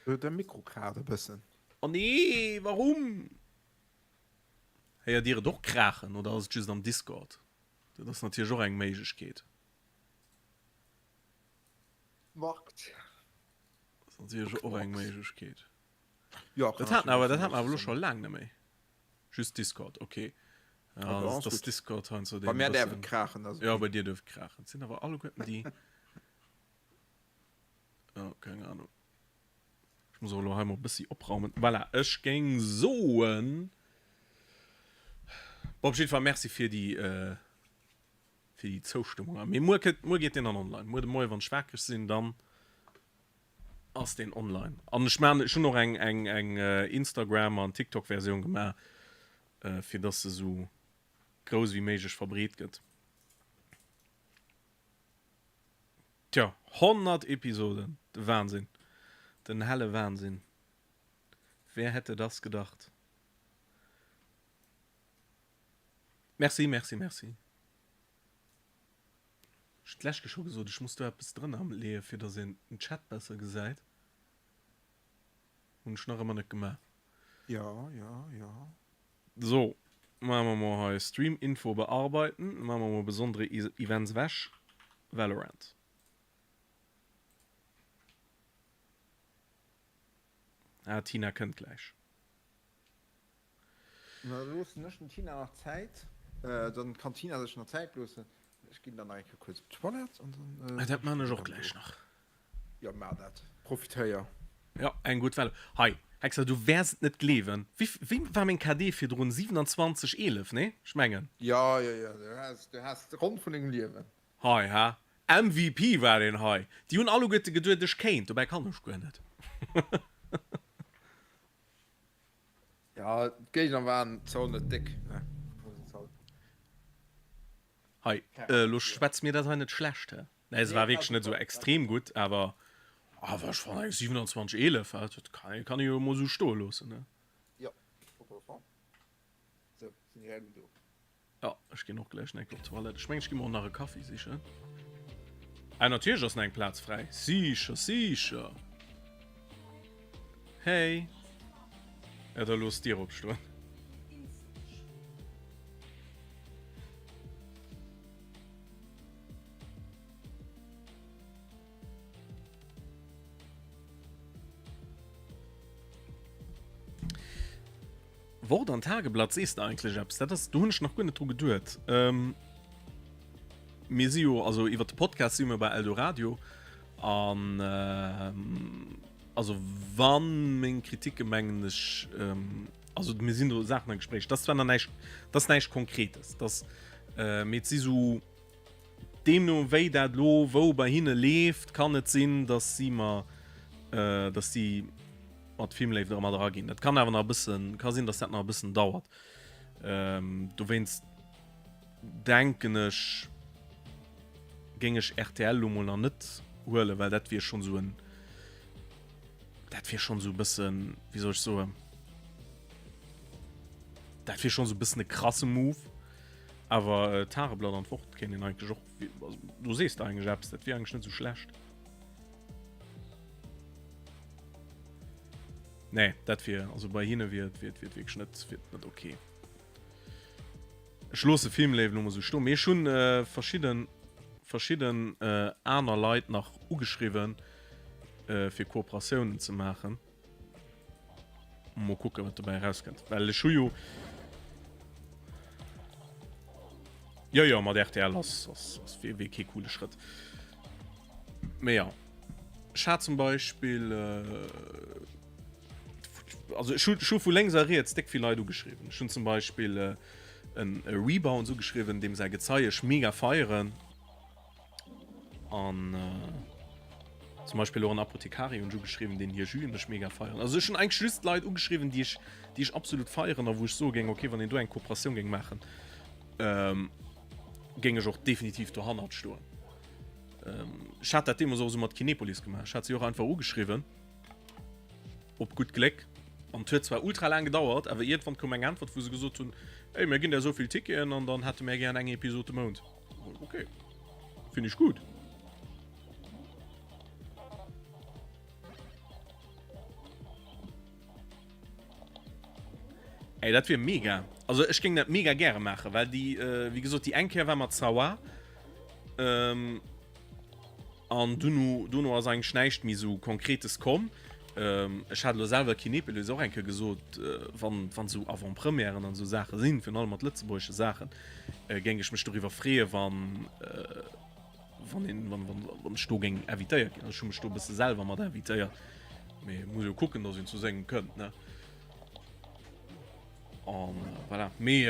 De Mikro kraacht e bëssen. Oh nee, warum? Héiert dir et och kraachen oder ass et just am Discord? Dat ass natierlech och eng Méiglechkeet. Markt. Dat ass natierlech och eng Méiglechkeet. Jo, Dat hat awer, dat hat mer awer elo scho laang net méi. Just Discord, ok. Ja, das, das Discord heiansdo Bei mir däerf et kraachen, dat ass ok. Jo, bei dir duerf et kraachen. Et sinn awer alleguerten déi. Oh, keng Ahnung. Ech muss och elo hei mol e bëssi opraumen. Voilà, ech géing soen, bon, op jidde Fall Merci fir déi, fir déi Zoustëmmung. Mee muer kënnt, muer geet deen dann online. Muer de Moie wann ech wakereg sinn, dann ass deen online. An ech maachen, ech hunn och eng, eng, eng Instagram an TikTok-Versioun gemaach, fir dass se esou grouss wéi méiglech verbreet gëtt. Tjo, 100 Episoden, de Wahnsinn, den helle Wahnsinn, wer hätte das gedacht. Merci, merci, merci. Ech hunn d'lescht Kéier scho gesot, ech muss do eppes drënner leeë fir datt een den Chat besser gesäit. Hunn ech nach ëmmer net gemaach. Jo, jo, jo. So, maache mer mol hei Stream Info bearbeiten, maache mer mol besondere Events ewech, Valorant. Ah, Tina kënnt gläich. Na, da loossen ech dem Tina nach Zäit. Dann kann d'Tina sech nach Zäit loossen. Ech ginn dann nach eng Kéier kuerz op d'Toilette an dann. Ah, dat man ech och gläich nach. Jo, maach dat. Profitéier. Jo, eng gutt Well. Hei, Hexer, du wäers et net gleewen. Wéi, wéi war meng KD virdrun? 27, 11, nee? Ech mengen. Jo, jo, jo, du has, du has d'Ronn vun dengem Liewen. Hei, ha? MVP war deen hei. Déi hunn alleguerte geduet, ech kéint, dobäi kann ech guer net. Jo, d'Géigner waren zwar och net déck, ne? Hei, elo schwätz mir dat hei net schlecht, hä? Nee, se war wierklech net esou extrem gutt, awer awer ech fannen eng 27, 11, dat kann ee kann ee jo emol esou stoe loossen, ne? Jo, op alle Fall. Sou, sinn direkt elo do. Jo, ech ginn och gläich nach eng Kéier op d'Toilette. Ech mengen, ech gi mer och nach e Kaffi sichen. Ah, natierlech ass nach eng Plaz fräi. Sicher, sicher. Hey. Ja, da looss d'Dier opstoen. Wort an Tageblatt sees de eigentlech eppes? Dat ass, do hunn ech nach guer net dru geduet. Ähm, mir si jo, also iwwer de Podcast si mir bei Eldoradio an ähm, also wann meng Kritike mengen ech, ähm, also mir sinn do Saachen am Gespréich. Dat ass zwar nach näischt, dat ass näischt Konkretes, dat, äh, mee et si sou, Deemno wéi dat elo wou bei hinne leeft, kann et sinn, dass si mer, dass si mat Filmléift erëm mat eraginn. Dat kann awer nach e bëssen, ka sinn, dass dat nach e bëssen dauert. Dowéinst denken ech, géing ech rtl elo mol nach net huelen, well dat wier schonn esou en, dat wier schonn esou e bëssen, wéi soll ech soen, dat wier schonn esou e bëssen e krasse Move. Awer Tageblatt an d'Wort kéint een eigentlech och, also do sees de eigentlech eppes, dat wier eigentlech net esou schlecht. Nee, dat wier, also bei hinne wier et wier et wierklech net, wier et net ok. Ech loosse Filmléiw lo mol esou stoen, mee ech hunn verschidden, verschidden aner Leit nach ugeschriwwen, fir Kooperatiounen ze maachen. Mol kucken, wat dobäi erauskënnt. Well ech hu jo. Jo, jo, mat RTL ass, ass, ass wier, wier kee coole Schrëtt. Mee ja. Ech hat zum Beispill. Äh, also ech hu, ech hu vu lénks a riets déck vill Leit ugeschriwwen. Ech hunn zum Beispill äh, en e Rebounds ugeschriwwen, deem säi Gezei ech mega feieren. An zum Beispill och en Apothekari hunn ech ugeschriwwen, deen hir Juen ech mega feieren. Also ech hunn eigentlech just Leit ugeschriwwen, déi ech, déi ech absolut feieren a wou ech soe géing, okay, wann een do eng Kooperatioun géing maachen, géing ech och definitiv dohannert stoen. Ech hat dat deemools och esou mat Kinepolis gemaach. Ech hat si och einfach ugeschriwwen. Op gutt Gléck. An et huet zwar ultra laang gedauert, awer iergendwann koum eng Äntwert, wou se gesot hunn, Ey, mir ginn der esou vill Ticketen an dann hätte mär gären eng Episod de Mount. Okay, finde ich gut. Ey, dat wier mega. Also ech géing dat mega gäre maachen, well déi, äh, wéi gesot, déi eng Kéier war mat Sawa. Ähm, An duerno, dono ass eigentlech näischt méi esou Konkretes komm. Ech hat elo selwer Kinepolis och eng Kéier gesot, wann, wann esou Avant-premièren an esou Saache sinn, virun allem mat lëtzebuergesche Saachen, géing ech mech doriwwer freeën, wann, wann een, wann, wann, wann ech do géing invitéiert ginn. Also ech hu mech do e bësse selwer mat invitéiert, mee muss jo kucken, datt een zu sengem kënnt, ne? An voilà. Mee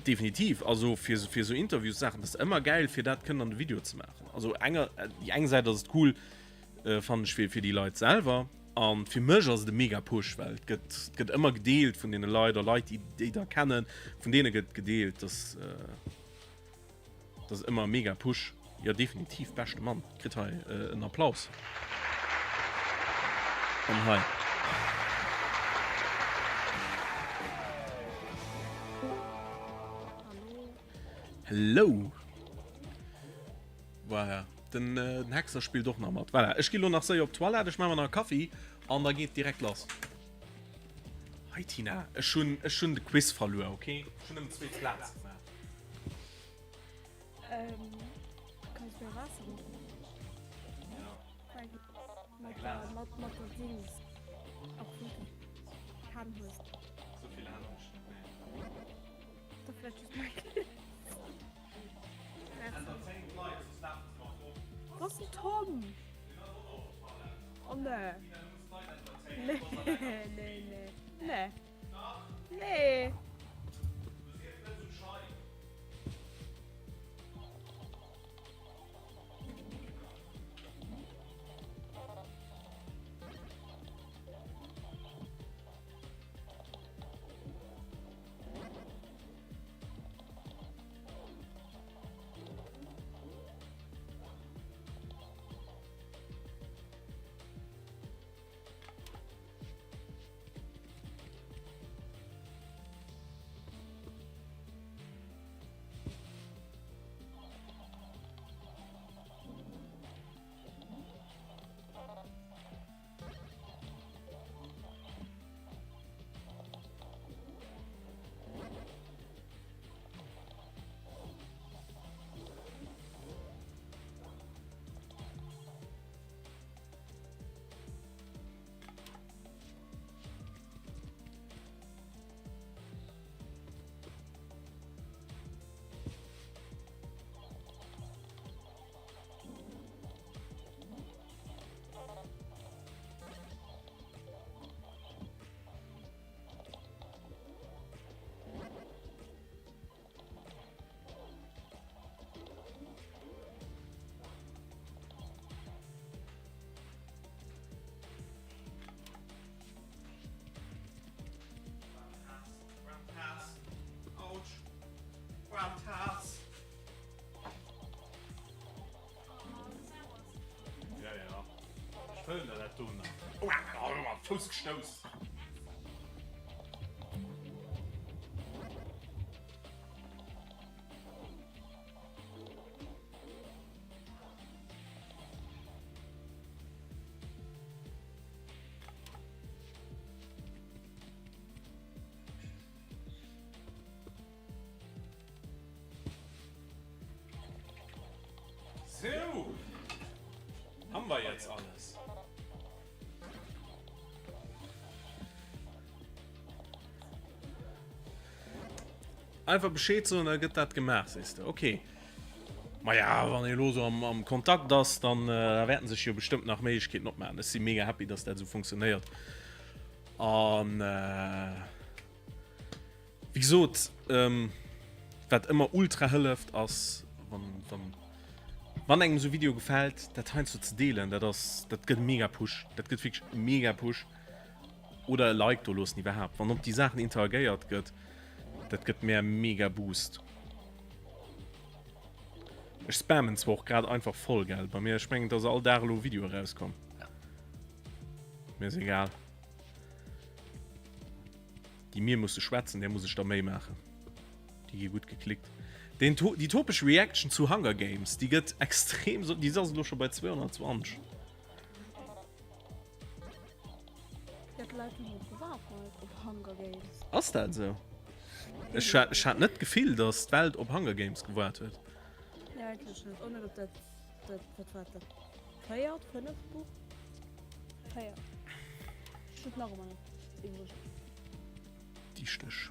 definitiv, also fir fir esou Interviewssaachen, dat ass ëmmer gäil fir dat kënnen an de Video ze maachen. Also enger déi eng Säit ass et cool fannen ech fir fir déi Leit selwer an fir mech ass et e mega Push, well et gëtt et gëtt ëmmer gedeelt vun deene Leit a Leit déi déi der kennen, vun deene gëtt gedeelt, dass Dat ass ëmmer e mega Push. Jo definitiv, beschte Mann kritt hei en Applaus. An hei. Hello. Voilà. Den, äh, den Hexer spillt och nach mat. Voilà. Ech gi lo nach séier op d'Toilette, ech maache mer nach e Kaffi an da geet direkt lass. Hei Tina, ech hunn, ech hunn de Quiz verluer, okay? Ech hunn nëmmen zweet Plaz gemaach. Ähm, kann ich mir Wasser machen? Ja. Mat der, mat, mat der Dings. Auch wou du Hänn hues. Sou vill Hänn hunn ech net, nee. Da vläicht just mein Glas. domm. Oh nee. Nee, nee, nee. Nee. Nee. Ja, ja. Ech fëllen der dat do nach. Oh, am Fouss gestouss. So. Haben wir jetzt alles. Einfach Bescheed soen, da gëtt dat gemaach, sees de. Okay. Maja, wann ee lo sou am, am Kontakt ass, dann äh, da wäerten sech jo bestëmmt nach Méiglechkeeten opmaachen. Ech si mega happy, dass dat sou funktionéiert. An äh, Wéi gesot, wat ëmmer ultra hëlleft ass, wann, wann, wann engem esou Video gefält, dat heiansdo ze deelen. Dat ass, dat gëtt e mega Push. Dat gëtt wierklech e mega Push. Oder e Like do loossen iwwerhaapt. Wann op déi Saachen interagéiert gëtt, dat gëtt mär e mega Boost. Ech spammen zwar och grad einfach voll, gell, bei mir. Ech mengen, et ass all Dag elo e Video erauskomm. Mir ass egal. Déi mir musse schwätzen, där muss ech der Méi maachen. Déi gi gutt geklickt. Den, déi topesch Reaction zu Hunger Games, déi gëtt extrem, déi ass elo scho bei 220. Ja, d'Leit hunn drop gewaart Mike, op Hunger Games. Ass dat esou? Ech hat, ech hat net d'Gefill, datt d'Welt op Hunger Games gewaart huet. Nee, eigentlech net. Och net op dat, dat, wat war dat, véiert, fënneft Buch? Véiert. Ech hunn et nach ëmmer net. Dichteg.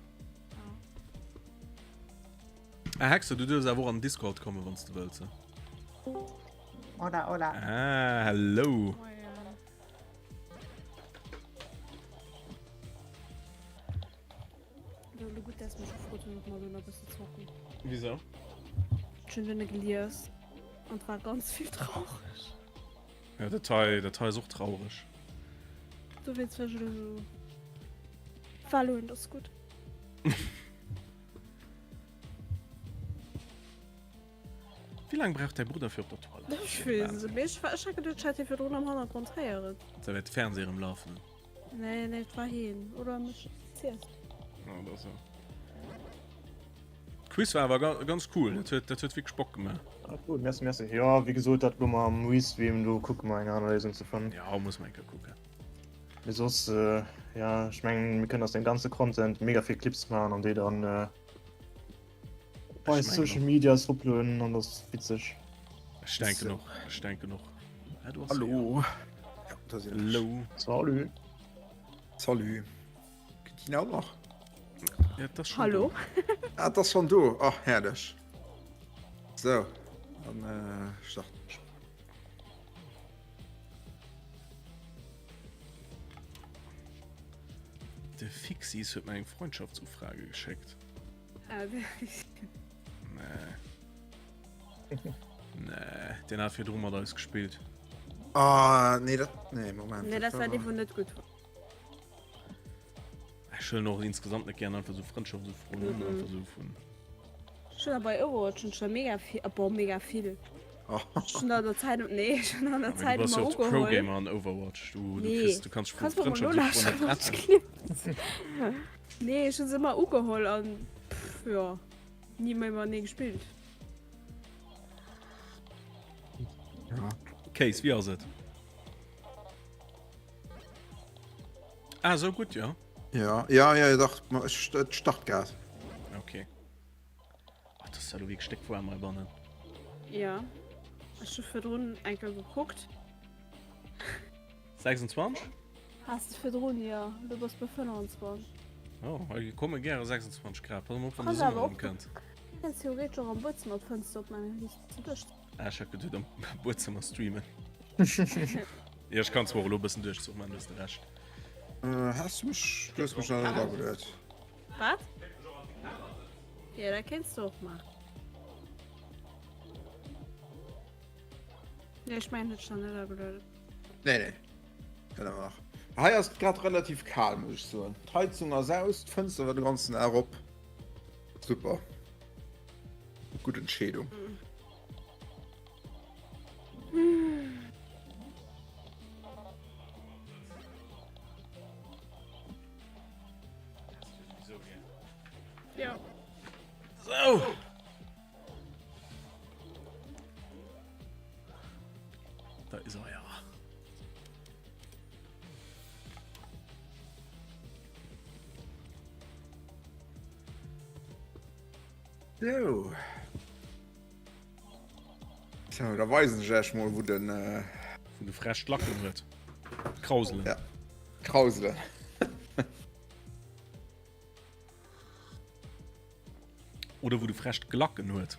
Ah, Hexe, du duerfs awer och an den Discord kommen, wann s de wëlls. Hola, hola. Ah, hello. Gutt, dass mech gefrot hunn, ob mer elo nach e bësse zocken. Wisou? Ech hunn dunne gelies an et war ganz vill traureg. Ja, dat hei, dat hei ass och traureg. Dowéinst war ech elo esou. Valoen, dat ass gutt. Wéi laang brauch däi Brudder fir op der Toilette? Ech weess et net, mee ech war, ech hat geduecht, ech hätt hie virdrun am Hannergrond héieren. Da wäert de Fernseher erëm lafen. Nee, nee, et war hien. Oder mech zielt. Ja, oder sou. Quiz war awer ganz cool, dat huet, dat huet wierklech Bock gemaach. Ah, cool, merci, merci. Jo, wéi gesot, dat lo mam Restream, do kucke mer eng aner Léisung ze fannen. Ja, muss mer eng Kéier kucken. Mee soss, äh, ja, ech mengen, mir kënnen aus dem ganze Content mega vill Clips maachen an déi dann äh, op eis Social Medias uploaden an dat ass witzeg. Ech denken och, ech denken och. Ah, du Hallo. Ja, da sinn ech. Hallo. Salut. Salut. D'Tina och nach? Ja, das schon Hallo. Ah, das schon du. Ach, herrlich. So, dann äh, starten wir. De Fixis huet mir eng Freundschaftsufrage geschéckt. Ah, Nee. Nee, deen hat virdru mat eis gespillt. Ah, nee, dat, nee, Moment. Nee, dat war dee, wou net gutt war. Ech huelen och insgesamt net gern einfach sou Frëndschaftsufroen un, einfach sou vun. Ech hunn der bei Overwatch hunn ech der mega vill, ah boah, mega vill. Ech hunn der an der Zäit, nee, ech hunn der an der Aber du Zäit bass jo ëmmer och de ugeholl. Pro-Gamer an Overwatch. Du, du Nee, kriss, du kanns kanns vu mer mol Frëndschaftsufroen nolauschteren, net wat ech retten. gleef. Nee, ech hunn se ëmmer ugeholl an pff, jo, ni méi matenee gespillt. Case, wéi ass et? Ah, sou gutt, jo. Ja, ja, ja, dach, ma ech, et start grad. Okay. Ach, das ist ja wierklech stéck waarm heibannen. Ja, ech hu virdrun eng Kéier gekuckt. 26? Has de virdrun, jo. Elo bass bei 25. Oh, hei komme gäre 26 Grad. Pass mol op, wann de Kanns awer Summer och, erëmkënnt. kanns theoretesch och am Buedzëmmer d'Fënster opmaachen, dann riicht se duerch. Ah, ech hat geduet am Buedzëmmer streamen. Jo, ech kann zwar och elo e bëssen Duerchzuch man, du hues de Recht. Has du mech, du hues mech nach net ageluet. Wat? Jo, dat kéints du och maachen. Nee, ech mengen, huet dech nach net agelueden. Nee, nee. Kënnt awer nach. Hei ass et grad relativ kal, muss ech soen. D'Heizung ass aus, d'Fënster war de ganzen Dag op. Super. Gutt Entscheedung. Ja. So. Da ist er ja. So. So, da weisen ech iech mol, wou den. Äh... Wou de Fräsch d'Lacken huet. Krauselen. Ja. Krauselen. Oder wou de Fräsch d'Glacken huet.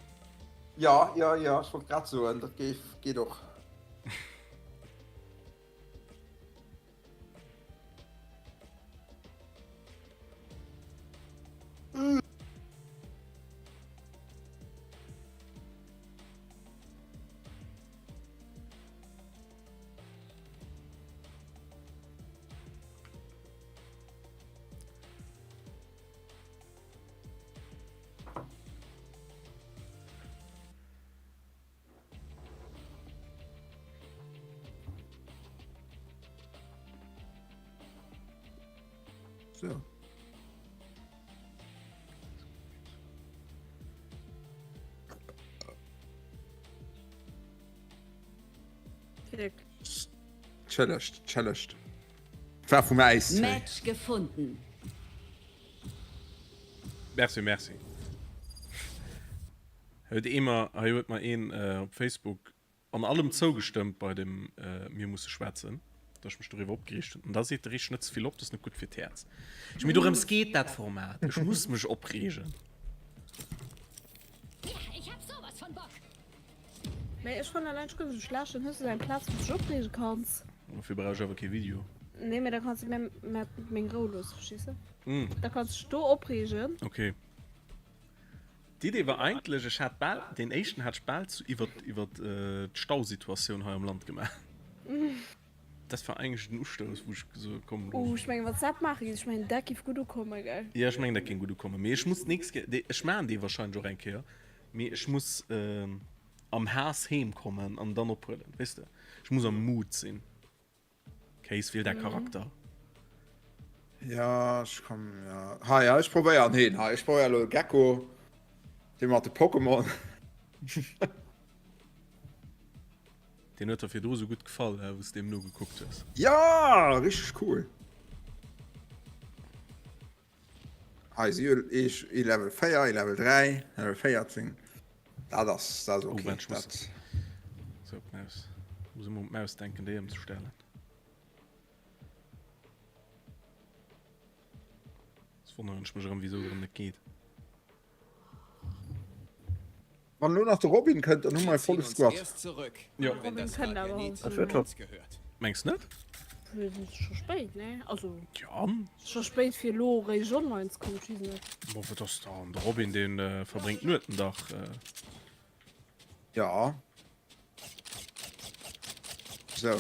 Ja, ja, ja, ech wollt grad soen, dat géif, geet och. So. Entschëllegt, entschëllegt. War vum Äis. Match gefunden. Merci, merci. Huet ee mer, hei huet mer een op Facebook an allem zougestëmmt bei dem Mir musse schwätzen, datt ech mech doriwwer opgereegt hunn. An da seet de Rich, net ze vill op, dat ass net gutt fir d'Häerz. Ech, mee dorëms geet dat Format, ech muss mech opreegen. Mee ech fannen allein scho schlecht, dann hues du eng Plaz wou du dech opreege kanns. Dofir brauch ech awer kee Video. Nee, mee da kanns du mir meng Rou loossen, verstees de? Da kanns du dech do opreegen. Okay. D'Idee war eigentlech, ech hat bal, deen éischten hat ech bal zu iwwer iwwer d'Stausituatioun hei am Land gemaach. Dat war eigentlech den Ustouss, wou ech gesot hunn, komm lo. Oh, ech mengen, wann s dat maache géifs, ech mengen, dat géif gutt ukommen, gell? Jo, ech mengen, dat géing gutt ukommen. Mee ech muss d'nächst Kéier, ech maachen dee wahrscheinlech och eng Kéier, mee ech muss am Haass heem kommen an dann ophuelen, weess de. Ech muss am Mood sinn. Kéis wiel däi Charakter. Ja ech komm ja ha ja ech probéieren heen ha ech probéier lo Gecko dee mat de Pokémon. Deen huet der virdru sou gutt gefall wou s deem nogekuckt hues. Ja richteg cool. Hei si jo ee Level 4, ee Level 3, Level 14. Dat ass dat ass Oh, okay. wart, ech muss Dat So, d'Maus. Muss ëmmer un d'Maus denken, déi ëmzestellen. Jetzt wonneren ech mech erëm, wieso et erëm net geet. Wann elo nach de Robin kënnt, dann hu mer e volle Squad. Jo. Robin kënnt awer hoffentlich. Mengs net? Weess net, scho spéit, nee? Also. Jo an? Scho spéit fir elo eréischt online ze kommen, ech weess net. Bon, wat ass dann? De Robin, dee verbréngt d'Nuet den Dag. Ja. Sou.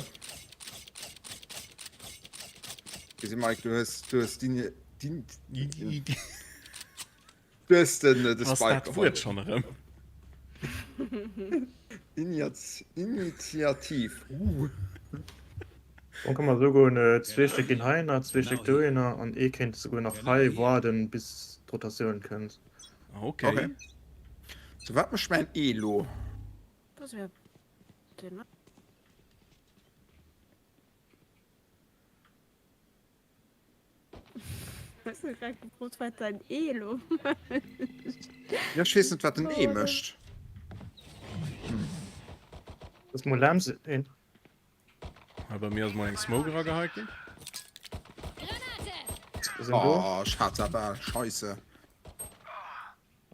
Gesi Mike, du hues, du hues d'Ini, d'In, du hues den, de Was Spike dat Wuert geholl. schonn erëm? Initiativ, uh. Dann kann man esou goen, zwee Stéck ginn heihinner, zwee Stéck dohinner an ee kéint esouguer nach hei waarden, bis d'Rotatioun kënnt. Okay. Okay. So, wat mécht mäin E lo? Das wär den. Hues du grad gefrot, wat dein E lo mécht? Ja, ech weess net, wat den E mécht. Ass mol Lams een. Hei bei mir ass mol eng Smoke erageheit ginn. Oh, ech hat se bal. Scheisse.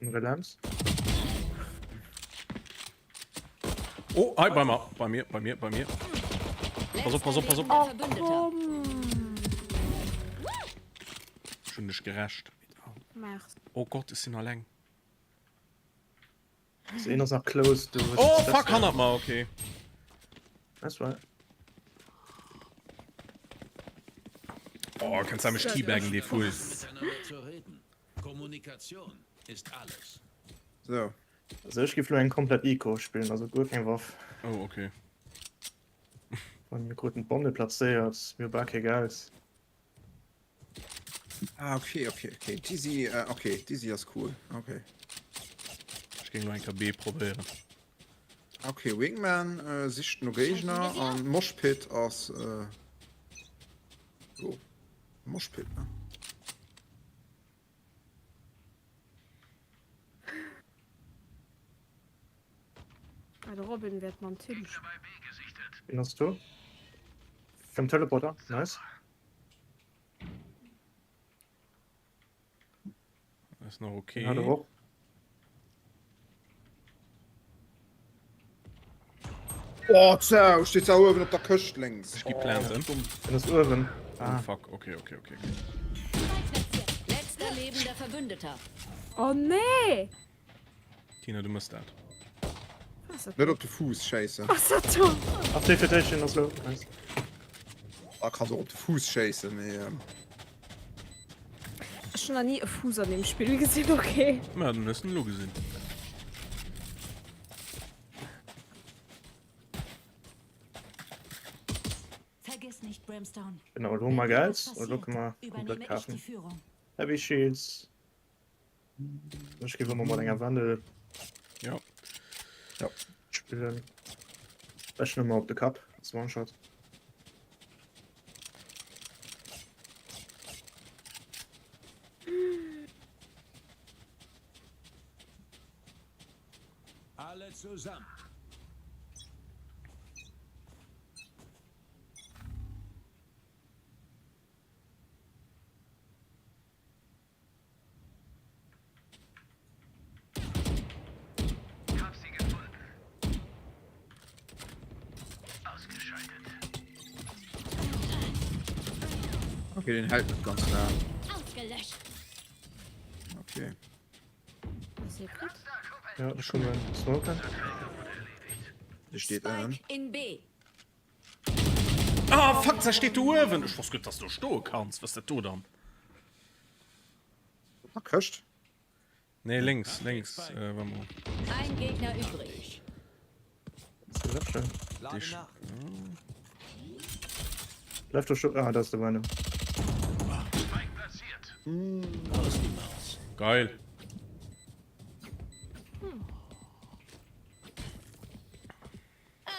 Anere Lams. Oh, hei bei mir, bei mir, bei mir, bei mir. Pass op, pass op, pass op. Oh, komm. Ech hunn dech gerächt. Merci. Oh Gott, ech sinn alleng. So een ass nach close du hues Oh fuck, hannert mer, okay. Das war. Oh, kannst du mich teabaggen, die Full. Kommunikation ist alles. So. Also ech géif lo eng komplett Eco spillen, also guer keng Waff. Oh, okay. Wann mir kruten d'Bombe plazéiert, mir hu bal kee Geld. Ah, okay, okay, okay. Dizzy, äh, okay, Dizzy ass cool. Okay. Ech géing lo eng Kéier B probéieren. Okay, Wingman äh, sicht no Géigner an Moshpit ass äh, oh, Moshpit, ne? Ah, de Robin wäert mam Tim spillen. Wen ass do? Am Teleporter, nice. Ass nach okay. Hat er och. Oh, Zau, steet da uewen op der Këscht lénks. Ech gi planten. Oh, Den ass uewen. Oh, Ah. fuck, okay, okay, okay. okay. Letzter lebender Verbündeter. Oh nee! Tina, du mëss dat. Net op de Fuuss schéissen. Ass dat do? Ach, déi fir d'éischt ass lo. Nice. Ah, kanns och op de Fuuss schéissen, mee. Ähm... Ech hunn nach ni e Fuuss an deem Spill gesinn, okay. Ma dann hues de en elo gesinn. Vergiss nicht, Brimstone. Genau, elo hu mer Geld. Elo kënne mer komplett kafen. Heavy Shields. Ech géif ëmmer mat enger Wendel Ja. Ja. spillen. Ech nëmmer op de Kapp, ass One-Shot. Alle zusammen. Okay, den hält net ganz laang. Ausgelöscht. Okay. Ja, ech kommen smoken. De steet ënnen. Spike in B. Ah, fuck, da steet do uewen. Ech wosst guer, dass du stoe kanns. Was ist dat do dann? Op der Këscht? Nee, lénks, lénks. Äh, warte mal. Ein Gegner übrig. Dich. Bleift doch schon. Ah, da ist der Venom. Geil.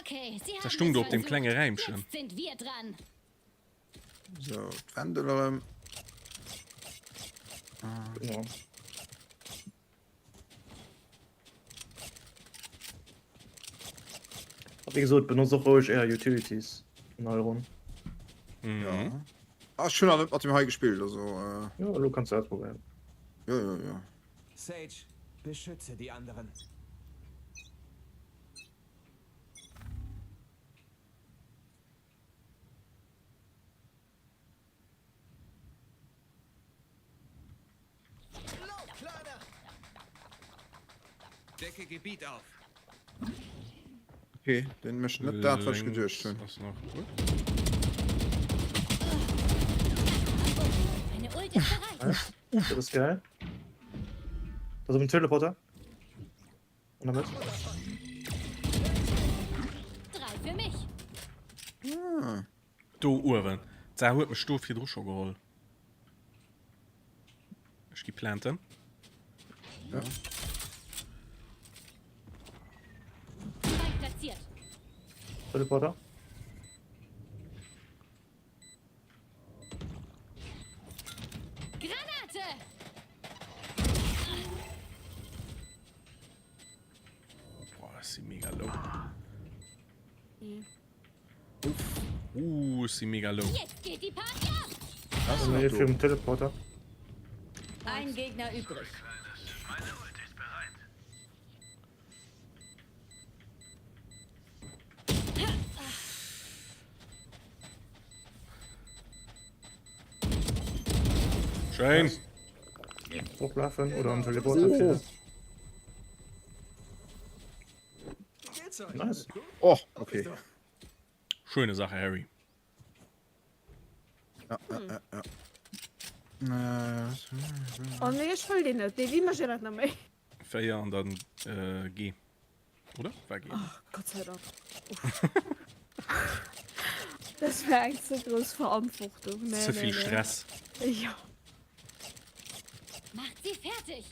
Okay, sie Da haben stung es du op dem versucht. klenge Räimchen. Jetzt sind wir dran. So, d'Wendel erëm. Genau. Wéi gesot, benotzt och roueg är Utilities in all Ronn. Mhm. Ja. Ah, ech hunn nach net mat dem hei gespillt, also. Äh... Ja, elo kanns du ausprobéieren. Jo, jo, jo. Sage, beschütze die anderen. Decke Gebiet auf. Okay, den mécht net dat, wat ech geduecht hunn. Ass nach gut. Meine Ult ist bereit. Das ist geil. Das ist ein Teleporter. Und damit. Drei für mich. Ah. Do uewen. D'Sar huet mech do virdru scho geholl. Ech gi planten. Ja. Spike platziert. Teleporter. Granate! Boah, ech si mega low. Uh, ech si mega low. Jetzt geht die Party ab! Das ist hier fir den Teleporter. Ein Gegner übrig. Schéin. Hochlaufen oder am Teleporter. Oh. Nice. Oh, okay. Schöne Sache, Harry. Ja, ja, ja, ja. Äh, Oh nee, ech wëll deen net. Nee, wéi mécht een dat nach méi? 4 an dann äh, G. Oder? War G. Oh, Gott sei Dank. Uff. Das wär eng ze grouss Verantwortung. Nee, Ze nee, vill nee. Stress. Ja. Macht sie fertig!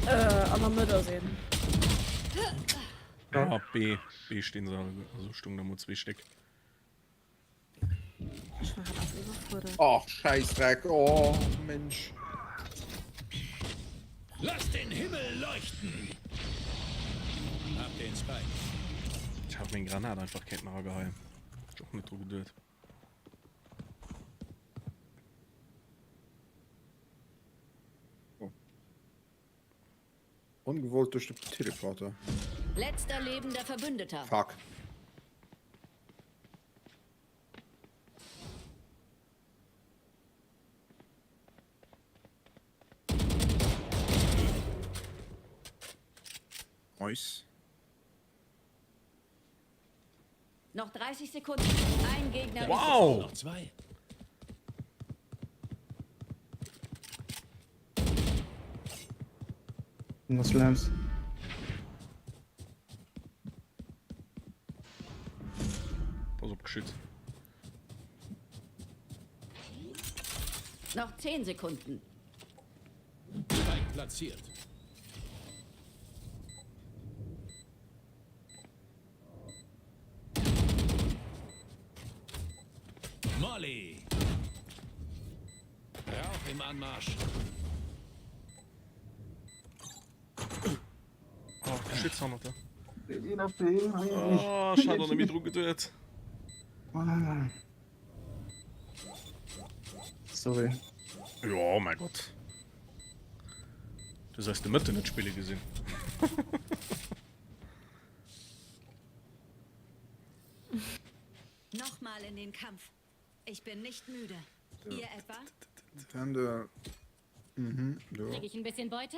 Äh, an der Mëtt ass een. Ja, B. B stehen se alle. Also stung da mol zwee Stéck. Ech war grad iwwerfuerdert. Och, Schäissdreck, oh, Mensch. Lass den Himmel leuchten! Hab den Spike. Ech hat meng Granat einfach kéinten erageheien. Ech och net dru geduet. Oh. Ongewollt duerch de Teleporter. Letzter lebender Verbündeter. Fuck. Nice. Noch 30 Sekunden. Ein Gegner. Wow! Noch zwei. Was Slams. Pass op, Geschütz. Noch 10 Sekunden. Spike platziert. Molly. Rauch im Anmarsch. Oh, Geschütz hannert der. Oh, ech hat och net méi dru geduet. Sorry. Jo, mäi Gott. Du hues eis de Mëtten net spille gesinn. Nochmal in den Kampf. Ich bin nicht müde. Ihr etwa? Tende. Mhm, jo. Krieg ich ein bisschen Beute?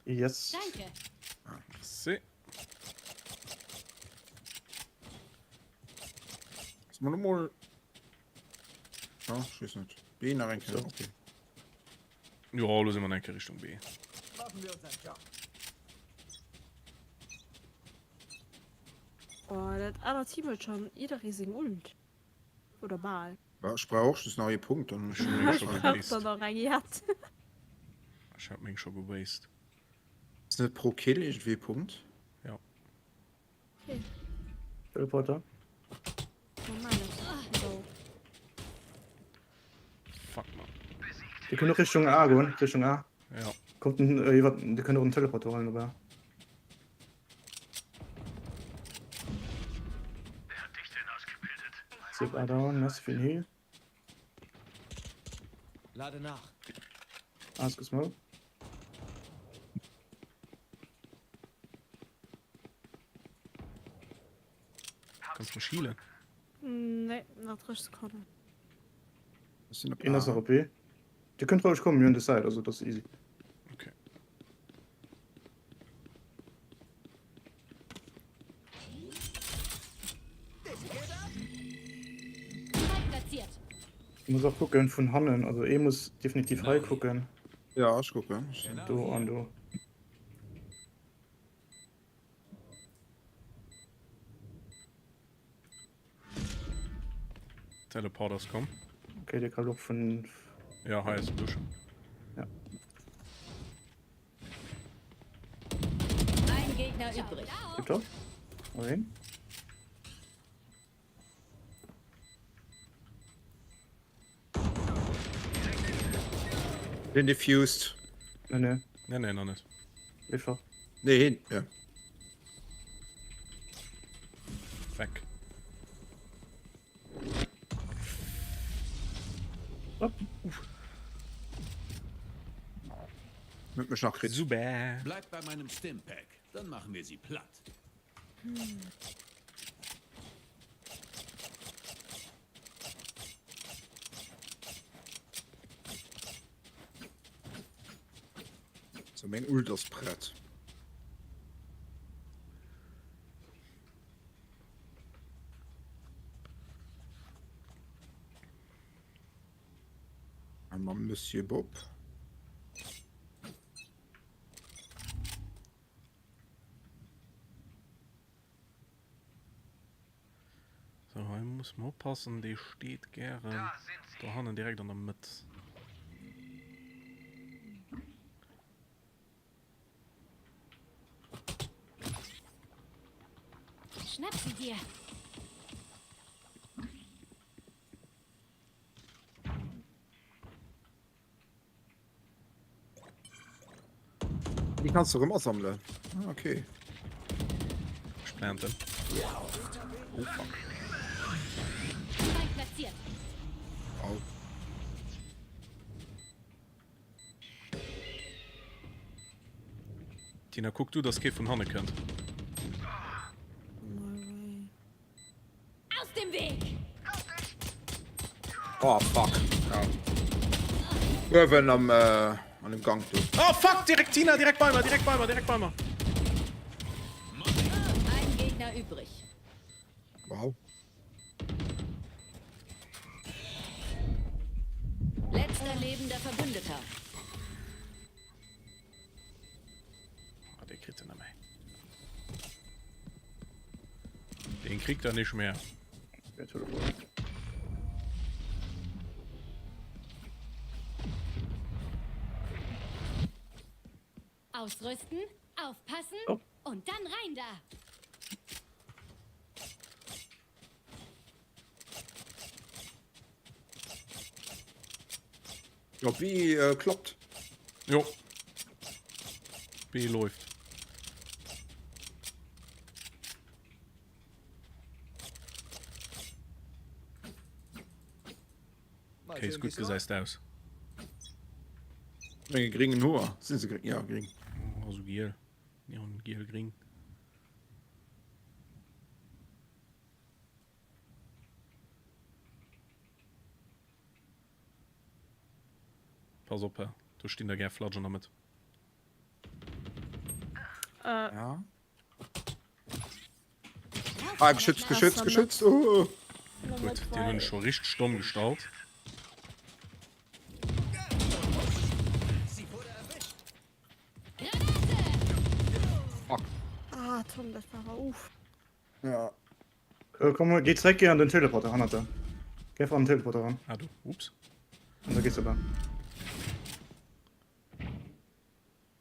Yes. Danke. Merci. Ass mer lo mol. Ah, ech weess net. B nach eng Kéier, okay. Jo, lo si mer eng Kéier Richtung B. Oh, dat anert Team huet schon jidderee seng Ult. Oder bal. Bah, ech brauch och just nach ee Punkt, dann hunn ech Ech hunn meng scho Ech brauch gewased. der nach eng jett. Ech hat meng scho gewased. Ass net pro Kill iergendwéi e Punkt? Jo. Okay. Teleporter. Fuck man. Dir kënnt och Richtung A goen, Richtung A. Ja. Kommt en, äh, iwwer, dir kënnt och en Teleporter huelen op A. Zip A down, merci fir den Heal. Lade nach. Ass gesmoked. Kannst du schielen? Nee, nach 30 Sekonnen. Een ass nach op B. Dir kënnt roueg kommen, mir hunn de Site, also dat ass easy. Okay. Du muss och kucken vun hannen, also ee muss definitiv hei kucken. Ja, ech kucken. Do an do. Teleport ass komm. Okay, der kann och vun. Ja, hei ass Busch. Ja. Ein Gegner übrig. Tipptopp. Okay. Den defused. Nee, nee. Nee, nee, nach net. Einfach. Nee, hin. Ja. Weg. Hopp. Mit mech nach kritt. Super. Bleib bei meinem Stimpack, dann machen wir sie platt. Hm. So meng Ult ass prett. A mam Monsieur Bob. So, hei muss man oppassen, dee steet gären do hannen direkt an der Mëtt. Schnapp sie dir. Déi kanns du erëm asammelen. Ah, okay. Ech planten. Oh fuck. Spike platziert. Au. Tina, kuck du, dass kee vun hanne kënnt. Aus dem Weg! Oh fuck. Ja. Uewen am äh, an dem Gang do. Oh fuck, direkt Tina, direkt bei mir, direkt bei mir, direkt bei mir. Ein Gegner übrig. Wow. Letzter lebender Verbündeter. Ah, dee kritt en net méi. Den kriegt er nicht mehr. Ausrüsten, aufpassen oh. und dann rein da. Jo, B äh, klappt. Jo. B läuft. Okay, ist gut gesäist aus. Menge gringen Hoer sinn se gring? Ja gring. Also giel. Neon giel gring. Pass op, do stinn der gär Flatsch an der Mëtt. Äh. Ja. Ah, geschützt, geschützt, geschützt. Oh. Gutt, deen hunn ech scho richteg domm gestallt. Fuck. Ah, Tom, dat war awer uff. Ja. Äh, komm, geh zréck, geh an den Teleporter hannert der. Geh einfach an den Teleporter ran. Ah, du, ups. An da geht's aber.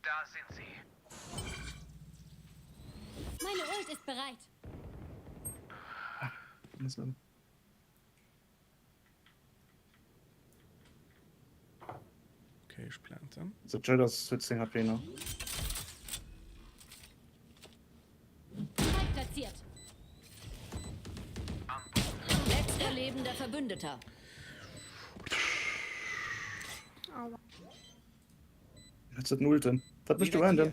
Da sind sie. Meine Ult ist bereit. Ah, muss man. Okay, ich plante. So, Jett ass huet 10 HP nach. lebender Verbündeter. Aua. Jetzt huet en Ulten. Wat mécht de Random?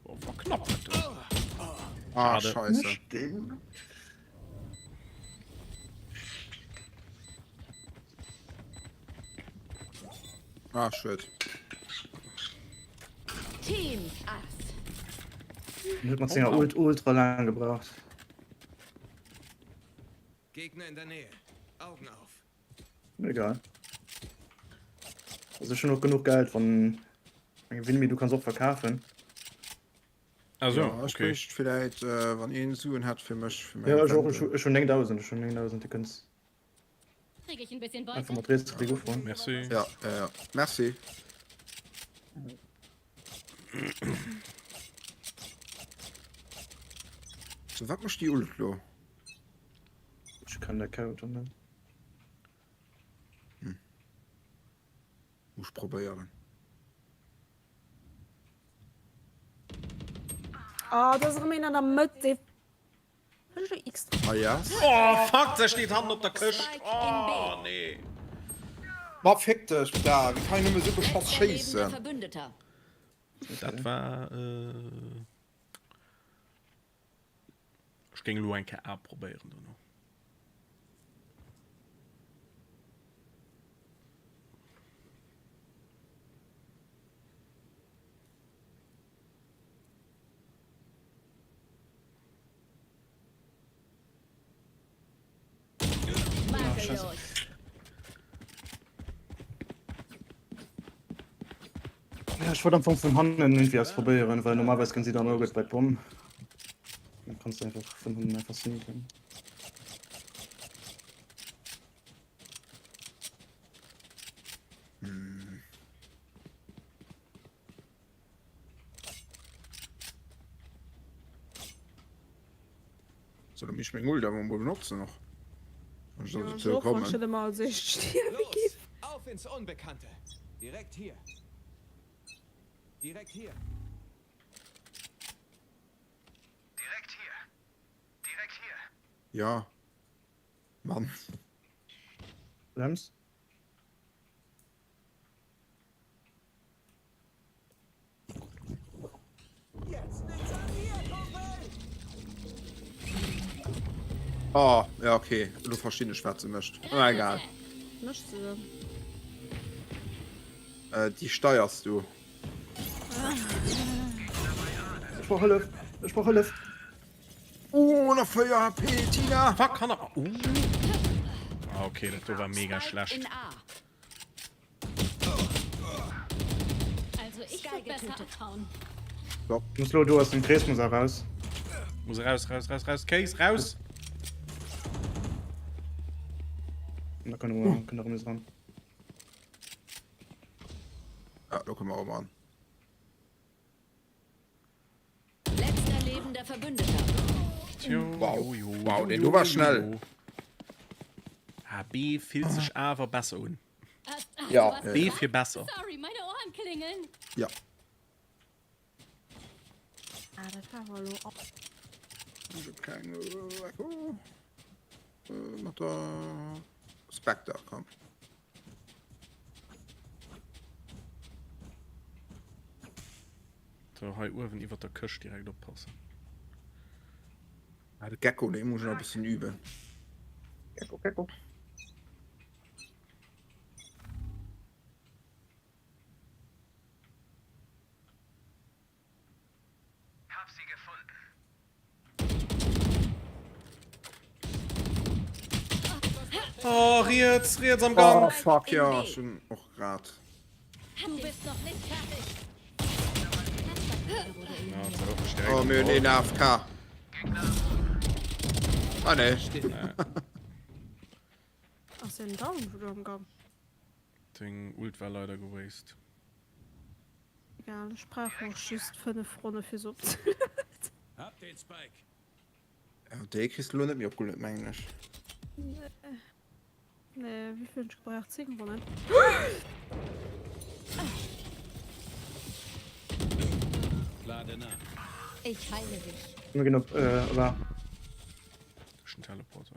Oh, war knapp dat do. Ah, Schade. scheisse. Ah, schued. Team Ass. Den huet mat senger Ult ultra laang gebraucht. Gegner in der Nähe. Augen auf. Egal. Also schon noch genug Geld von Winmi, du kannst och verkafen. Also, ja, ech okay. bréicht villäit äh, wann een Suen hätt fir mech fir meng Ja, ech och, Vente. ech hu- ech hunn 9000, ech hunn 9000, du kënns Krieg ich ein bisschen Beute? einfach mat Rietsklick ufroen. Merci. Ja, ja, ja. Merci. So, wat mécht déi Ult lo? Ech kann der Charakter net. Muss probéieren. Oh, do ass erëm een an der Mëtt, dee Ah yes. Oh fuck, se steet hannen op der Këscht. Oh nee. Ma fick dech da, wéi kann een nëmme sou beschoss schéissen? Dat war äh Ech géing elo eng Kéier A probéieren dono. Ja, ech wollt am Fong vun hannen irgendwie eppes probéieren, well normalerweis kënnt si dann och gutt bei d'Bomm. Dann kanns du einfach vun hannen einfach sneaken. Soll ech meng Ult awer mol benotzen och? Wann ech Ja, dozou ech och, wann kommen. ech net ëmmer als éischt stierwe Los, giff. auf ins Unbekannte. Direkt hier. Direkt hier. Direkt hier. Direkt hier. Ja. Mann. Brems? Oh, ja okay. Elo verstinn ech wat se mécht. Ah, egal. Mécht se denn? Äh, déi steiers du. Ech brauch Hëllef! Ech brauch Hëllef! Oh, nach 4 HP, Tina! Fuck, hanner. Uh. Ah, okay, dat do war mega schlecht. Also ich würd besser abhauen. So. Muss lo do aus dem Krees muss er raus. Muss raus, raus, raus, raus. Case, raus! Und da können wir, können wir rem ran. Ja, da kommen wir auch mal an. Letzter lebender Verbündeter. Wow, wow, den du war schnell. Ah, B fillt sech awer besser un. Ja. B fir besser. Sorry, meine Ohren klingeln. Ja. Ah, dat war awer elo och. Ich hab keng Echo. Äh, mat der Spectre, komm. So, hei uewen iwwer der Këscht direkt oppassen. Ah, de Gecko, dee muss ich nach e bëssen üben. Gecko, Gecko. Hab sie gefunden. Oh, riets, riets am Gang. Oh, fuck, ja, ech hunn och grad. Du bist noch nicht fertig. Oh, mir hunn een AFK. Ah, nee. Ass en down oder am Gang? Deng Ult war leider gewastet. Egal, ech brauch och just 5 Ronne fir se opzelueden. Hab den Spike. Ja, déi kriss du lo net méi opgelueden, mengen ech. Nee. Nee, wéi vill hunn ech gebraucht? 10 Ronnen. Lade nach. Ich heile dich. Mir ginn op äh, op A. Duerch den Teleporter.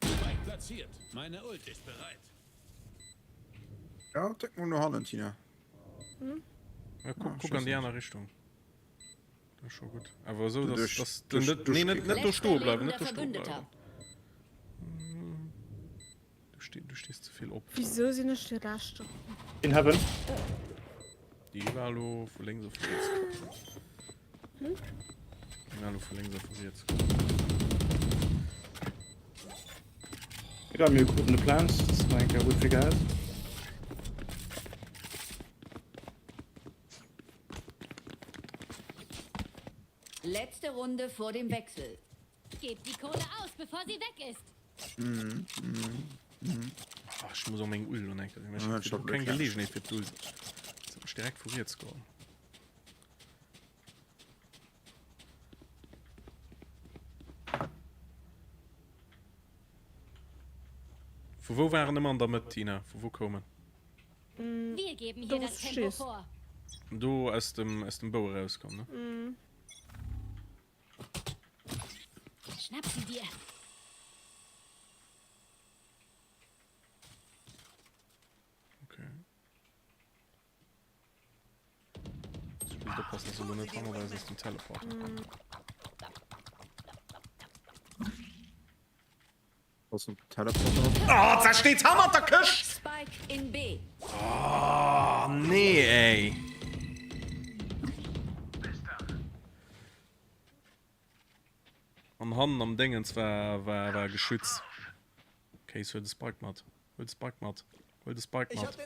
Spike platziert. Meine Ult ist bereit. Ja, dréck mol no hannen, Tina. Hm? Ja, guck, guck an déi aner Richtung. Dat ass scho gutt. Awer esou, dass, dass du net, nee, net, net do stoe bleiwen, net do stoe bleiwen. Du, ste du stehst ze vill op. Wieso sinn ech de Leschte? In Heaven. Déi war lo vu lénks op riets. Hm? Déi war lo vu lénks op riets. Egal, mir kruten de Plant. Dat ass nach eng Kéier gutt fir Geld. Letzte Runde vor dem Wechsel. Gebt die Kohle aus, bevor sie weg ist. Mhm, mhm, mhm. Ach, ech muss och meng Ult lo enke. Ech Ja, hat ich hab keng geklatscht. Gelegenheet fir d'Ult. Das hat mech direkt vu riets geholl. Vu wou waren ëmmer an der Mëtt, Tina? Vu wou koumen? Wir geben hier das Tempo vor. Do aus dem, aus dem Bou erauskomm, ne? Schnapp sie dir. Okay. Ich muss oppassen, dass du net hannerweis aus dem Teleporter kommt. Ass en Teleporter op? Oh, da steet hannert der Këscht! Spike in B. Oh, nee, ey. An hannen am Déngens war, war, war Geschütz. Case, huel de Spike mat. Huel de Spike mat. Huel de Spike mat.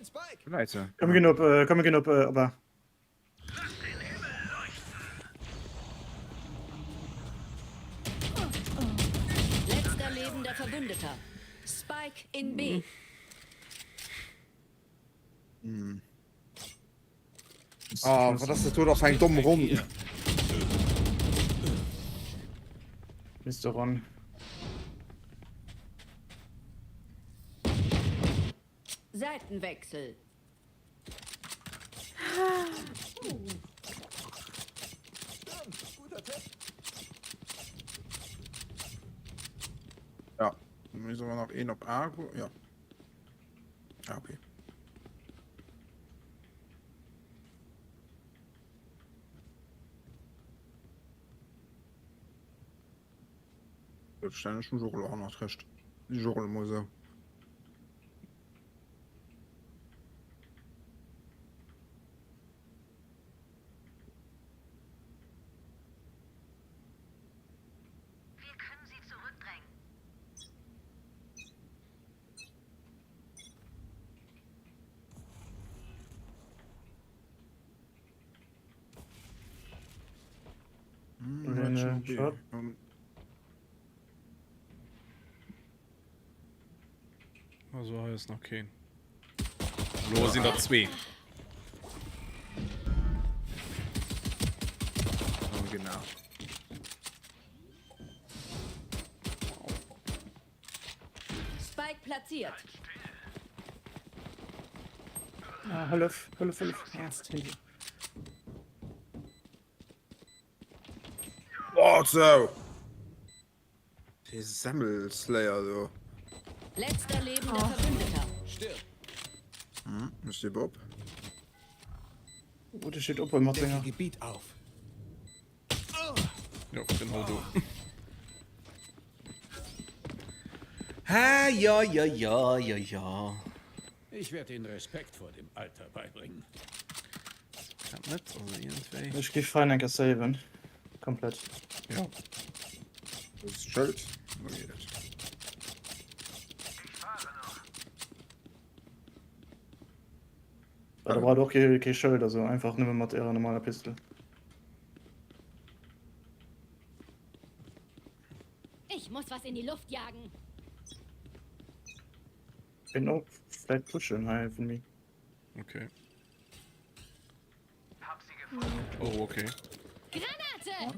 Läit se. Komm, mir ginn op, äh, komm, mir ginn op, äh, op A. Letzter lebender Verbündeter. Spike in B. Hm. Ah, wat ass dat do doch eng domm Ronn. Mr. Ron. Seitenwechsel. Ja, müssen wir noch een op A ja. Ah, okay. Stellen ech mech och elo hannert d'Këscht. Ech och elo mol esou. Wir können sie zurückdrängen. Hm, Also hei ass nach keen. Lo sinn der zwee. Oh, genau. Spike platziert. Ah, hëllef, hëllef, hëllef. Ah, Oh, so. Dee Semmelslayer do. Letzter lebender Verbündeter. Stirb. Hm, ech si op. Oh, dee steet op mat senger. Gebiet auf. Jo, genau do. Ha, ja, ja, ja, ja, ja. Ich werde Ihnen Respekt vor dem Alter beibringen. Dat net, also iergendwéi. Ech géif fein enker saven. Komplett. Ja. Das ist Schëld. Wo geet et? Well der braucht och kee, kee Schëld, also einfach nëmme mat ärer normaler Pistol. Ich muss was in die Luft jagen. Bin och vläit pushen hei vun mir. Okay. Oh, okay. Granate!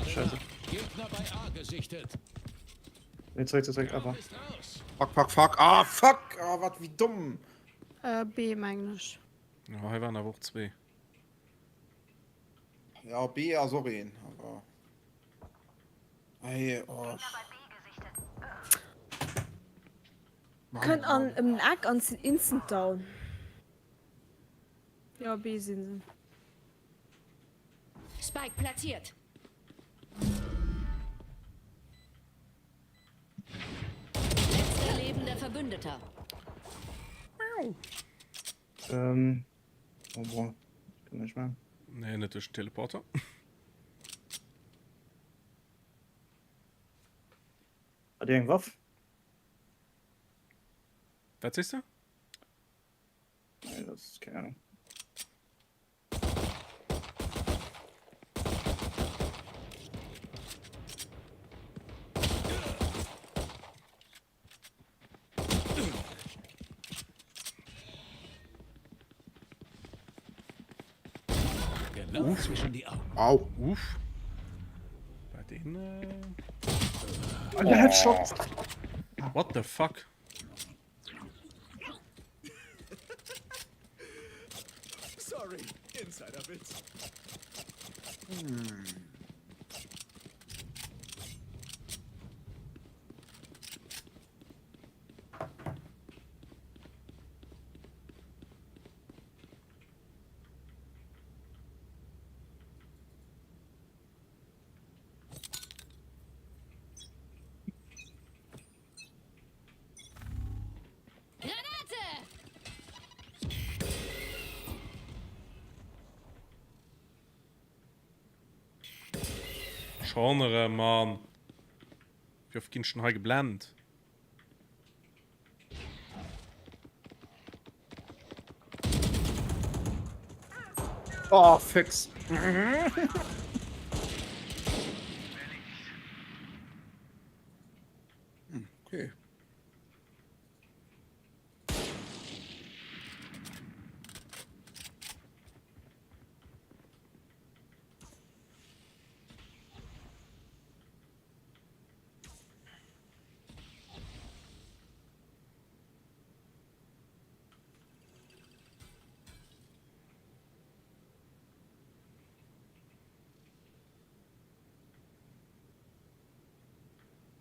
Scheiße. Gegner bei A gesichtet. Nee, zréck, zréck, awer. Fuck, fuck, fuck. Ah, fuck! Ah, wat wéi domm! Äh, B mengen ech. Ja, hei waren awer och zwee. Ja, B ass och een, awer. Ey, oh. Kënnt an ëm den Eck an sinn instant down. Jo, B sinn se. Spike platziert. Letzter lebender Verbündeter. Ähm, oh bon, kann ech man. Nee, net duerch den Teleporter. Hat Dir eng Waff? Wat sees du? Nee, dat ass keng Ahnung. Genau zwischen die Augen. Au. Uff. Bei den. Äh... Oh, der Headshot. What the fuck? Sorry, Insiderwitz. Hm. Granate! Schon erëm, Mann. Wéi oft ginn ech denn hei geblennt? Oh, fix. Hm, okay.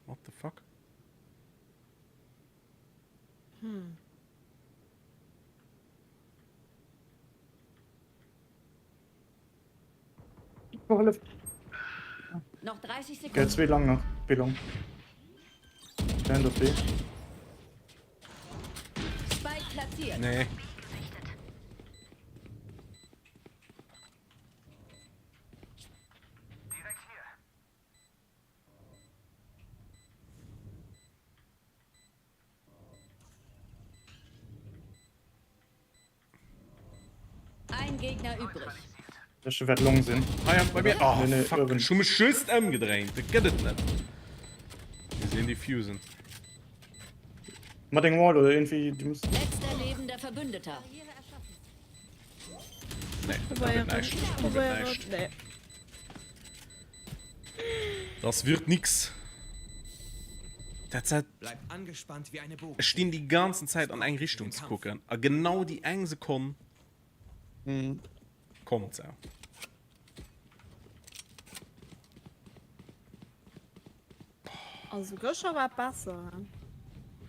What the fuck? Hm. Noch 30 Ja, Sekunden. zwee lang nach. B long. Stand op B. Spike platziert. Nee. Ein Gegner übrig. Ech wäert long sinn. Ah ja, bei mir. Oh, Nee, nee, fuck. Irwin. Ech hu mech just ëmgedréint. Dat gëtt et net. Mir sinn diffusen. Mat engem Wall oder irgendwie, du musst. Letzter lebender Verbündeter. Nee, dat gëtt näischt. Dat gëtt näischt. Nee. Das wird nix. Dat dat. Bleibt angespannt wie eine Bogen. Ech stinn déi ganzen Zäit an eng Richtung ze kucken a genau déi eng Sekonn kommt se. Also gëschter war et besser.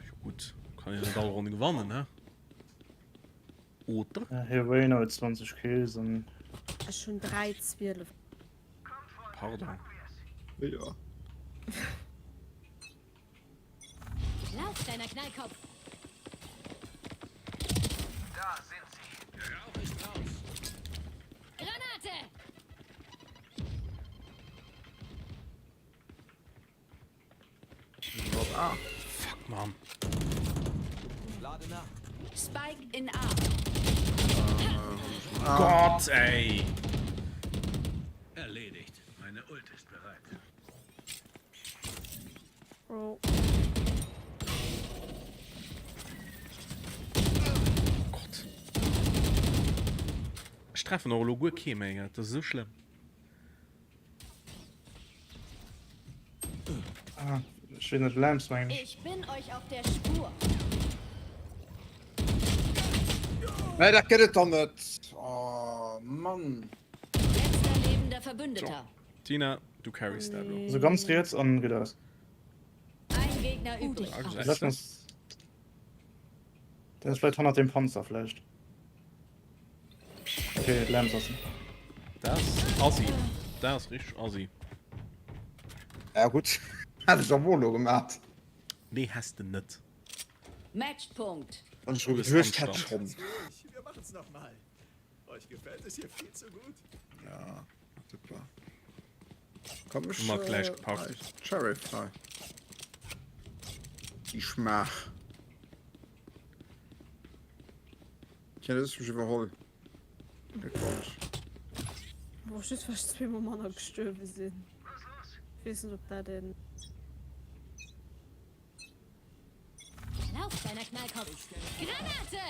Jo gutt, kann een net all Ronn gewannen, ne? Oder? Hie Reyna huet 20 Kills an. Ech hunn 3 12. Pardon. Jo. Lauf, kleiner Knallkopf. Da sind sie. Der Rauch ist raus. Granate! Ah. Fuck, man. Lade nach. Spike in A. Ah. Gott, ey. Erledigt. Meine Ult ist bereit. Oh. Gott. Ech treffen och elo guer kee méi, dat ass esou schlëmm. Ah. Ech weess net, Lamps mengen ech. Ich bin euch auf der Spur. Nee, dat gëtt et dann net. Oh Mann. Letzter lebender Verbündeter. So, Tina, du carries dat lo. So ganz riets an geet aus. Ein Gegner übrig. Lass Der ass vläicht hannert dem Panzer vläicht. Okay, Lamps ass en. Dat ass assi. Dat ass richteg assi. Ja gutt, hat ech am Olo gemaat. Nee, häss de net. Matchpunkt. Wann ech dru geduecht hätt schonn. Wir machen's noch mal. Euch gefällt es hier viel zu gut. Ja, super. Komm ech Mat gläich gepackt. Sheriff hei. Déi Schmaach. Tja, dat hues mech iwwerholl. Gléckwonsch. Boah, just well ech zweemol manner gestuerwe sinn. Weess net op dat en. Lauf, kleiner Knallkopf. Granate!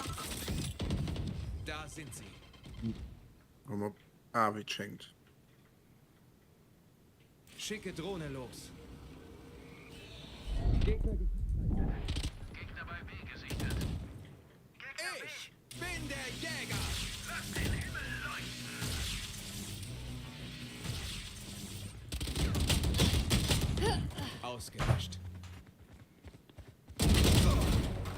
Da sind sie. Komm op A wéi et schéngt. Schicke Drohne los. Gegner bei B gesichtet. Gegner B. Ich bin der Jäger. Lass den Himmel leuchten. Ausgelöscht.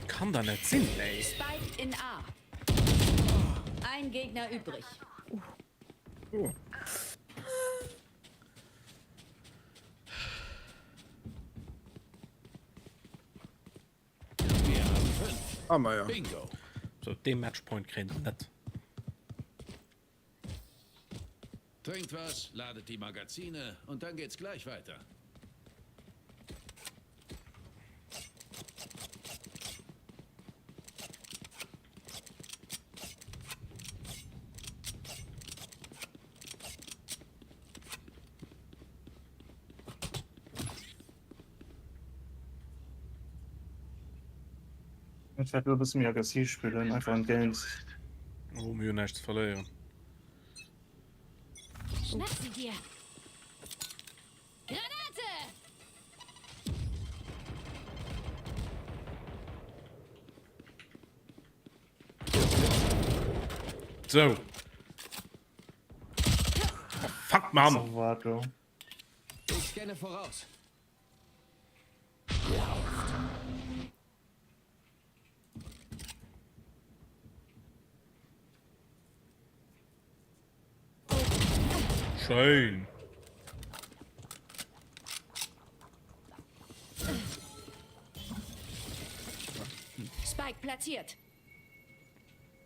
Kann da net sinn, ey. Spike in A. Ein Gegner übrig. Oh. Ah, ma ja. Bingo. So, dee Matchpoint kréien der net. Trinkt was, ladet die Magazine und dann geht's gleich weiter. Ech wäert elo e bësse méi aggressiv spillen, einfach entgéint. Oh, mir hunn näischt ze verléieren. Schnapp sie dir! Granate! So. Oh, fuck, Mann! So, Ich scanne voraus. Schéin. Spike platziert.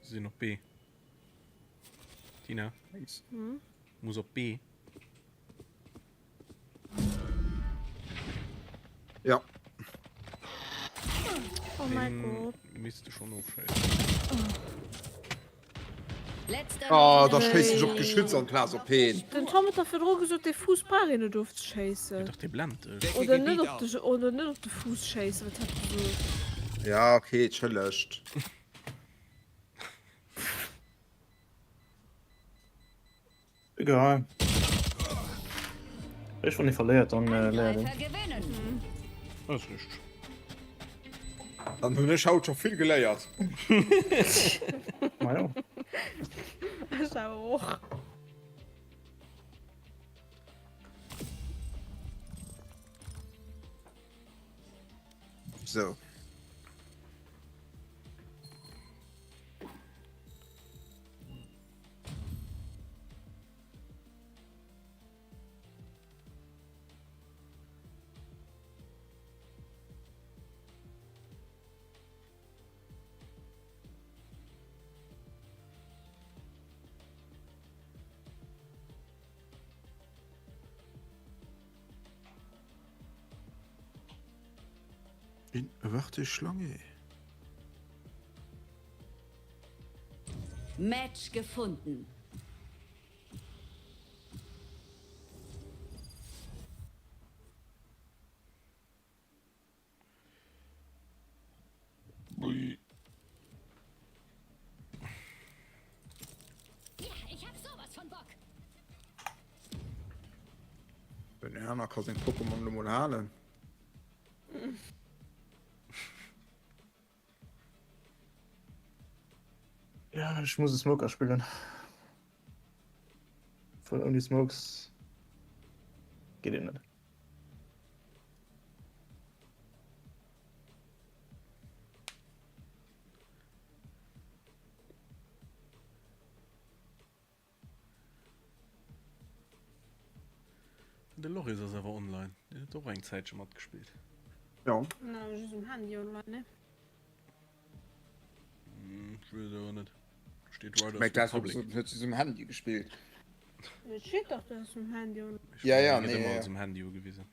Sinn op B. Tina. Hm? Muss op B. Ja. Oh mein Gott. Misst du schon ofschéissen. Oh, da schéissen ech op d'Geschütz amplaz op heen. Den Tom huet dach virdru gesot, dee Fuuss brauch een net ofzeschéissen. Jo dach, dee blennt dech. Oder net op de, oder net op de Fuuss schéissen, wat hat e gesot? Ja, okay, entschëllegt. Egal. Ech wann ee verléiert, dann léiert een. Dat ass richteg. Dann hunn ech haut scho vill geléiert. Majo. Ech awer och. Sou. In Warteschlange. Match gefunden. Ui. Ja, ich hab sowas von Bock. Den Erna ka seng Pokémon lo mol halen. Ja, ech muss e Smoker spillen. Voll ouni Smokes geet een net. De Loris ass awer online. Deen huet och eng Zäitche matgespillt. Jo. Na, just um Handy online, ne? Hm, ech weess et awer net. Steet Riders Mä dat Republic. huet se um Handy gespillt. Et steet dach, dat ass um Handy online. Ech Ja, ja, gëtt nee, ëmmer ja, als ja. um Handy ugewisen.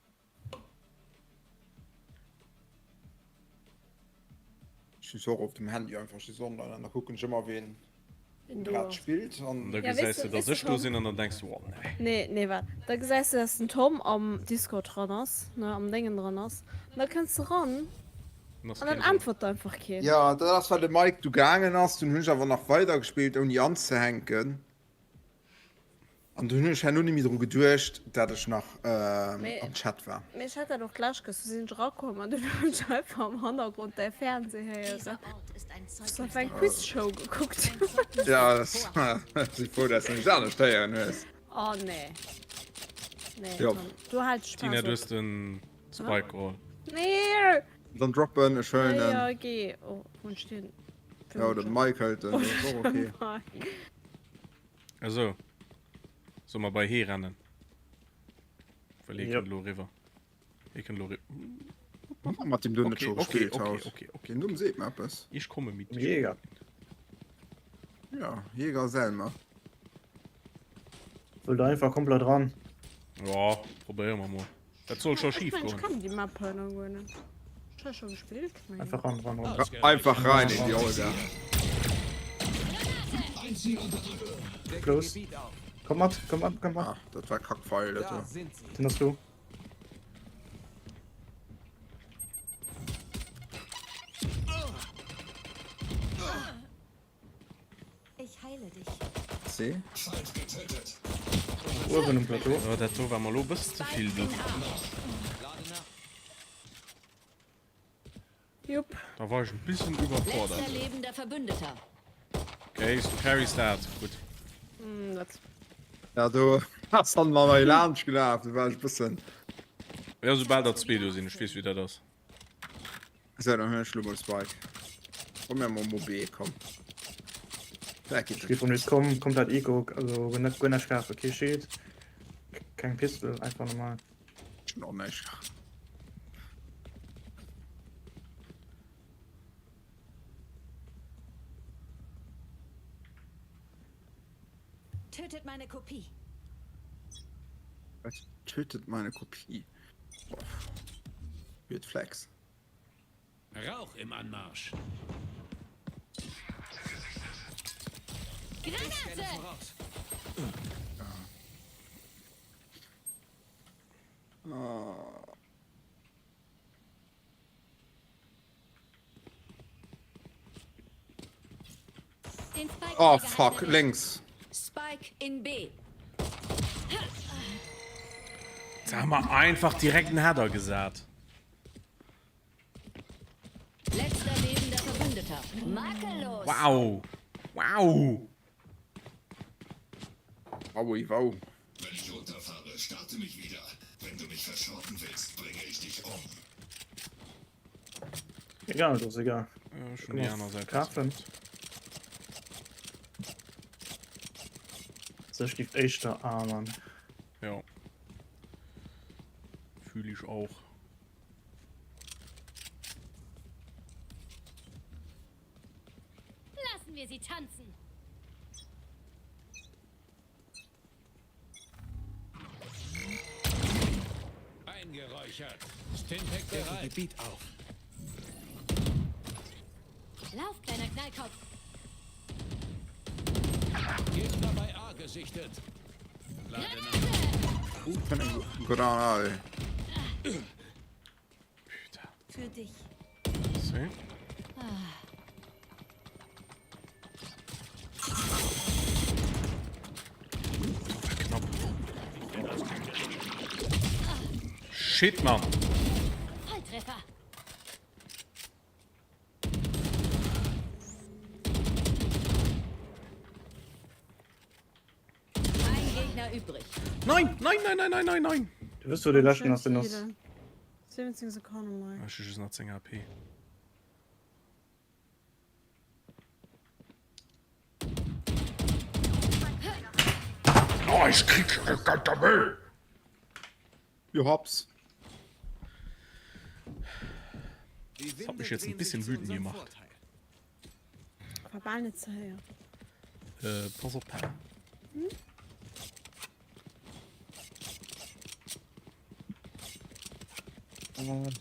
Ech sinn och op dem Handy einfach just online an da kucken ech ëmmer ween Ween do grad ass. spillt an. An da Ja, gesäis weess de, de, dass weess de ech do Tom? sinn an dann denks du, oh nee. Nee, nee, waart. Da gesäis de, dass den Tom am Discord dran ass, ne, am Déngen dran ass. An da kënns de ran An ass an dann keen dran. äntwert einfach keen. Jo, dat ass well de Mike du gaangen ass, dunn hunn ech awer nach weidergespillt ouni anzehänken. An dunn hunn ech herno ni méi dru geduecht, dat ech nach am Chat war. Mee ech hat dat och d'lescht Kéier, du sinn ech erakomm an dunn hunn ech einfach am Hannergrond däi Fernseh héieren. Hues du einfach eng Quizshow gekuckt? Ja, ech si frou, dass du näischt anescht héieren hues. Oh nee. Nee, Jo. Tom, du halt Spaass Tina, du op. hues den Spike geholl. Nee! Dann droppen, ech huelen en. Ja, geh. Oh, wou hunn ech den? Ja, oder de Mike hëlt en, dat ass och okay. Esou. Soll mer bei hee rennen? Well hee Yep. kënnt elo eriwwer. Hee kënnt elo eriwwer. Hu mer mat deem do net Okay, scho okay, gespillt okay, haut? okay, okay. Den Numm seet mer eppes. Ich komme mit. Jäger. Ja, Jäger Selmer. Wëll da einfach komplett ran. Ja, probéiere mer mol. Dat soll scho schief Ech goen. kann déi Map hei nach guer net. Ech hu scho gespillt. Einfach ran, ran, ran. Einfach rein in die Olga. Close. Komm mat, komm mat, komm mat. Ah, dat war Kackfeil, dat do. Den hast du. Ich heile dich. C. Uewen um Plateau. Oh, dat do war mer lo bëssen ze vill Blutt. Jupp. Da war ech e bisschen iwwerfordert. Letzter lebender Verbündeter. Okay, du carries dat. Gutt. Mm, dat. Ja, do ass dann mal hei laanscht gelaf, do war ech bëssen. Ja, soubal der zwee do sinn, ech weess wéi dat ass. So, dann hunn ech lo mol Spike. Komm mir mol mo B, komm. Da geht Spiel vum komm komplett Eco, also net guer näischt kafe, kee Shield, keng Pistol, einfach normal. Ech hunn och näischt. Tötet meine Kopie. Was? Tötet meine Kopie. Weird Flex. Rauch im Anmarsch. Granate! Ah. Oh fuck, lénks. Spike in B. Da haben wir einfach direkt einen Header gesat. Letzter lebender Verbündeter. Makellos. Wow. Wow. Wowi, wow. Wenn ich runterfahre, starte mich wieder. Wenn du mich verschrotten willst, bringe ich dich um. Egal, das ist egal. Ja, schon die aner Säit. Kafen. Sech giff éischter A man. Ja. Fühl ich auch. Lassen wir sie tanzen. Eingeräuchert. Stimpack bereit. Gebiet auf. Lauf, kleiner Knallkopf. Gegner bei A gesichtet. Granate. Für dich. So. Ah. Knapp. Shit, Mann. Volltreffer. Nein, nein, nein, nein, nein, nein, nein! Du wëss wou dee leschten ass, deen ass. 17 Sekonnen mei. Ech hu just nach 10 HP. Oh, ich krieg schon Jo hops. Das hat mich jetzt ein bisschen wütend gemacht. War bal net ze héieren. Äh, pass op. Hm?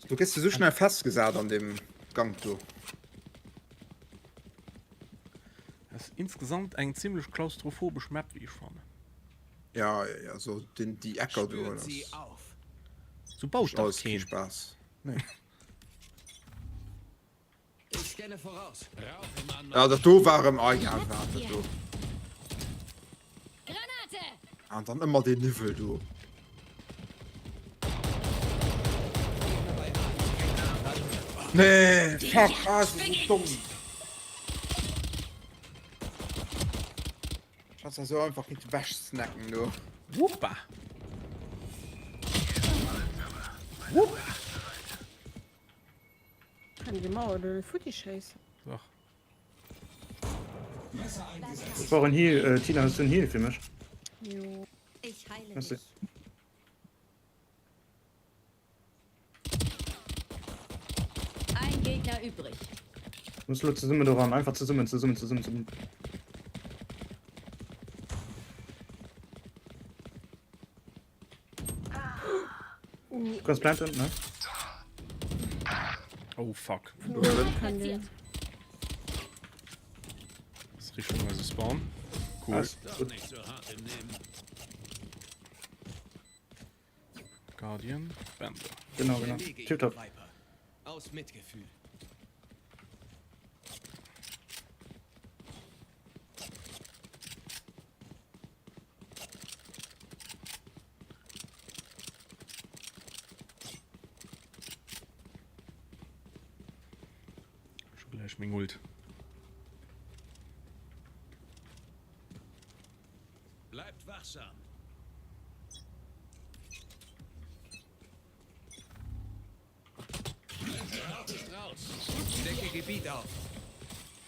Du gëss du so schnell festgesat an dem Gang do. Das ist insgesamt eng ziemlich klaustrophobisch Map, wie ich fand. Ja, ja, ja, so den, die Ecker do. Spürt sie auf. So baut alles doch keen keen. Spaß. Nee. Ich scanne voraus. Rauch im Anmarsch. Ja, dat do war erëm, ah ja, war dat do. Granate! An dann ëmmer deen Niwwel do. Nee, fuck, ah, se sou domm. Kannst du so einfach nicht weg snacken, du. Wuppa. Wuppa. Kann die Mauer do net futti schéissen? Dach. Ech brauch en Heal, äh, Tina, hues du en Heal fir mech? Jo. Ich heile Merci. dich. Ein Gegner übrig. Muss lo zesummen doran, einfach zesummen, zesummen, zesummen, zesummen. Du kannst planten, ne? Oh fuck. Platziert. Das ist Richtung also Spawn. Cool. Alles Doch gut. nicht so hart im Nehmen. Guardian. Bender. Genau, genau. Erlege ihre Tipptopp. Viper. Aus Mitgefühl. Schon gleich meng Ult. Bleibt wachsam. Ist raus. Decke Gebiet auf.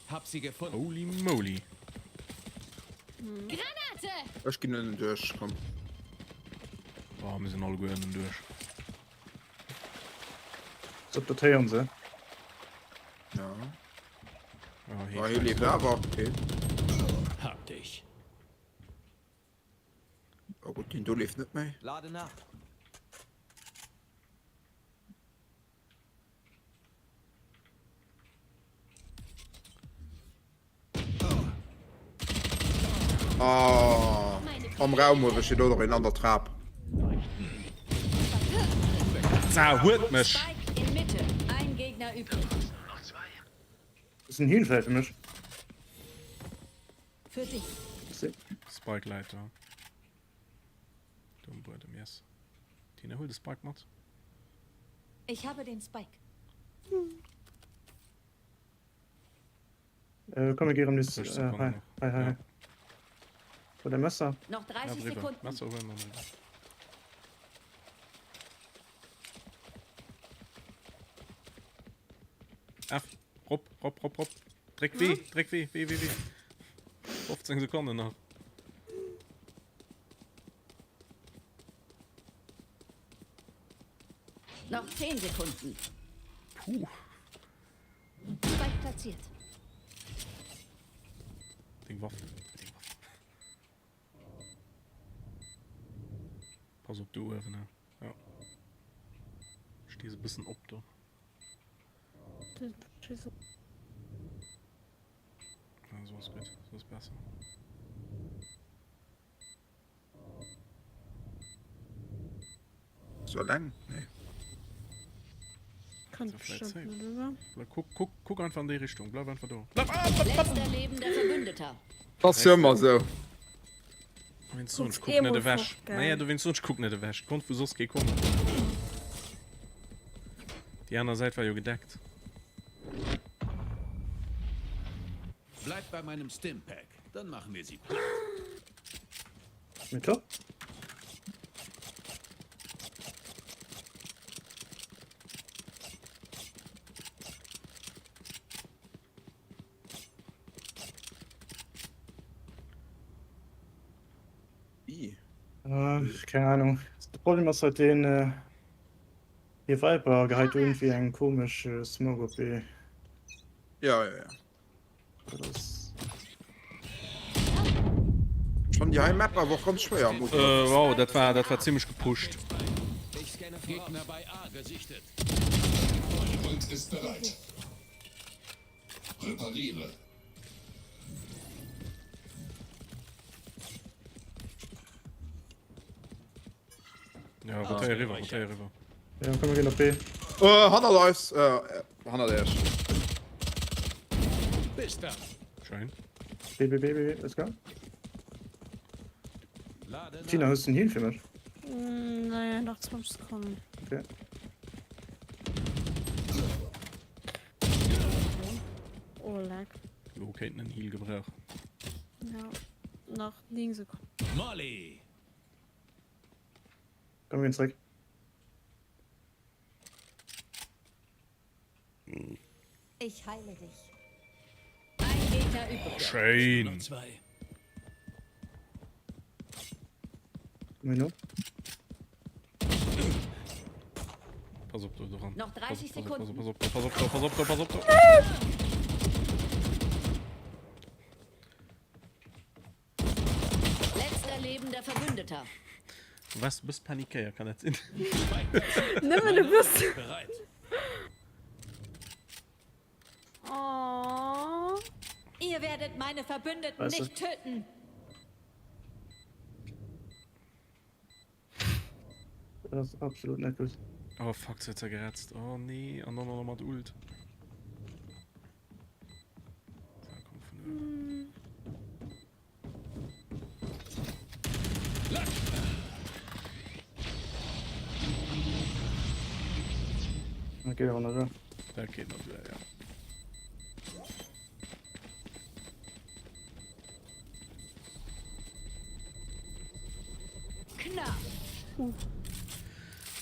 Hab sie gefunden. Holy moly. Granate! Ech ginn ënnen duerch, komm. Oh, mir sinn alleguer ënnen duerch. Als ob dat héieren se. Ja. Oh, Ah, hie leeft awer, okay. Hab dich. Oh gutt, deen do leeft net méi. Lade nach. Ah, am Raum uewe steet och nach een an der Trap. Za huet mech! Spike in Mitte. Ein Gegner übrig. Ass en Heal vläicht fir mech? Für dich. Merci. Spike läit da. Do um Buedem, yes. Tina, huel de Spike mat. Ich habe den Spike. Äh, komm, mir gi rem nees. 60 Äh, Sekunden hei, noch. hei, hei. Ja. Wo der Messer? Noch Ja, 30 driwwer. Sekunden. Messer huelen an driwwer. F. Rop, rop, rop, rop. Dréck W, dréck W, W, W, W. 15 Sekonnen nach. Noch 10 Sekunden. Puh. Spike platziert. Deng Waff. Deng Waff. Pass op do uewen, ne? Ja. Stees e bëssen op do. Ja, so ass gutt. So ass besser. So alleng? Nee. Kann So, vielleicht bestimmt safe. nicht, oder? Bleib, guck, guck, guck einfach an déi Richtung. Bleib einfach do. Bleib, ah, bleib, bleib. Letzter lebender Verbündeter. Das jo ëmmer sou. Wéinst soen, ech Gucks kuck net eemol ewech. fort, gell? Naja, du wéinst soen, ech kuck net ewech. Konnt vu soss kee kommen. Déi aner Säit war jo gedeckt. Bleib bei meinem Stimpack, dann machen wir sie platt. Mit top? Keng Ahnung. De Problem ass halt deen, hir Viper geheit iergendwéi eng komesch Smoke op B. Ja, ja, ja. Dat ass. Schon déi hei Map awer och ganz schwéier am Ufank. Wow, dat war, dat war zimmlech gepusht. Gegner bei A gesichtet. Meine Ult ist bereit. Repariere. Ja, rotéier eriwwer, rotéier eriwwer. Ja, komm, mir ginn op B. Äh, hannert eis, äh, hannert iech. Bis dann. Schein. B, B, B, B, let's go. Tina, hues du en Heal fir mech? Nee, nach 20 Sekonnen. Okay. Oh, leck. Lo kéint en Heal gebrauchen. Ja, nach 9 Sekonnen. Molly! Komm, wir gehen zurück. Ich heile dich. Ein Gegner übrig. Schéin. Noch zwei. Komm hin, Pass op do dran. Noch 30 Pass op, Sekunden. Pass op, pass op, pass op, pass op, pass op, pass op. Letzter lebender Verbündeter. Du wars e bëss panikéiert, kann dat sinn? Nëmmen e bëssen. Bereit. Oh. Ihr werdet meine Verbündeten Weißt du? nicht töten. Dat ass absolut net gutt. Oh fuck, se huet zergeretzt. Oh nee, an dann och nach mat Ult. So, komm vun uewen. Dat geet awer net, oder? Dat geet net duer, ja.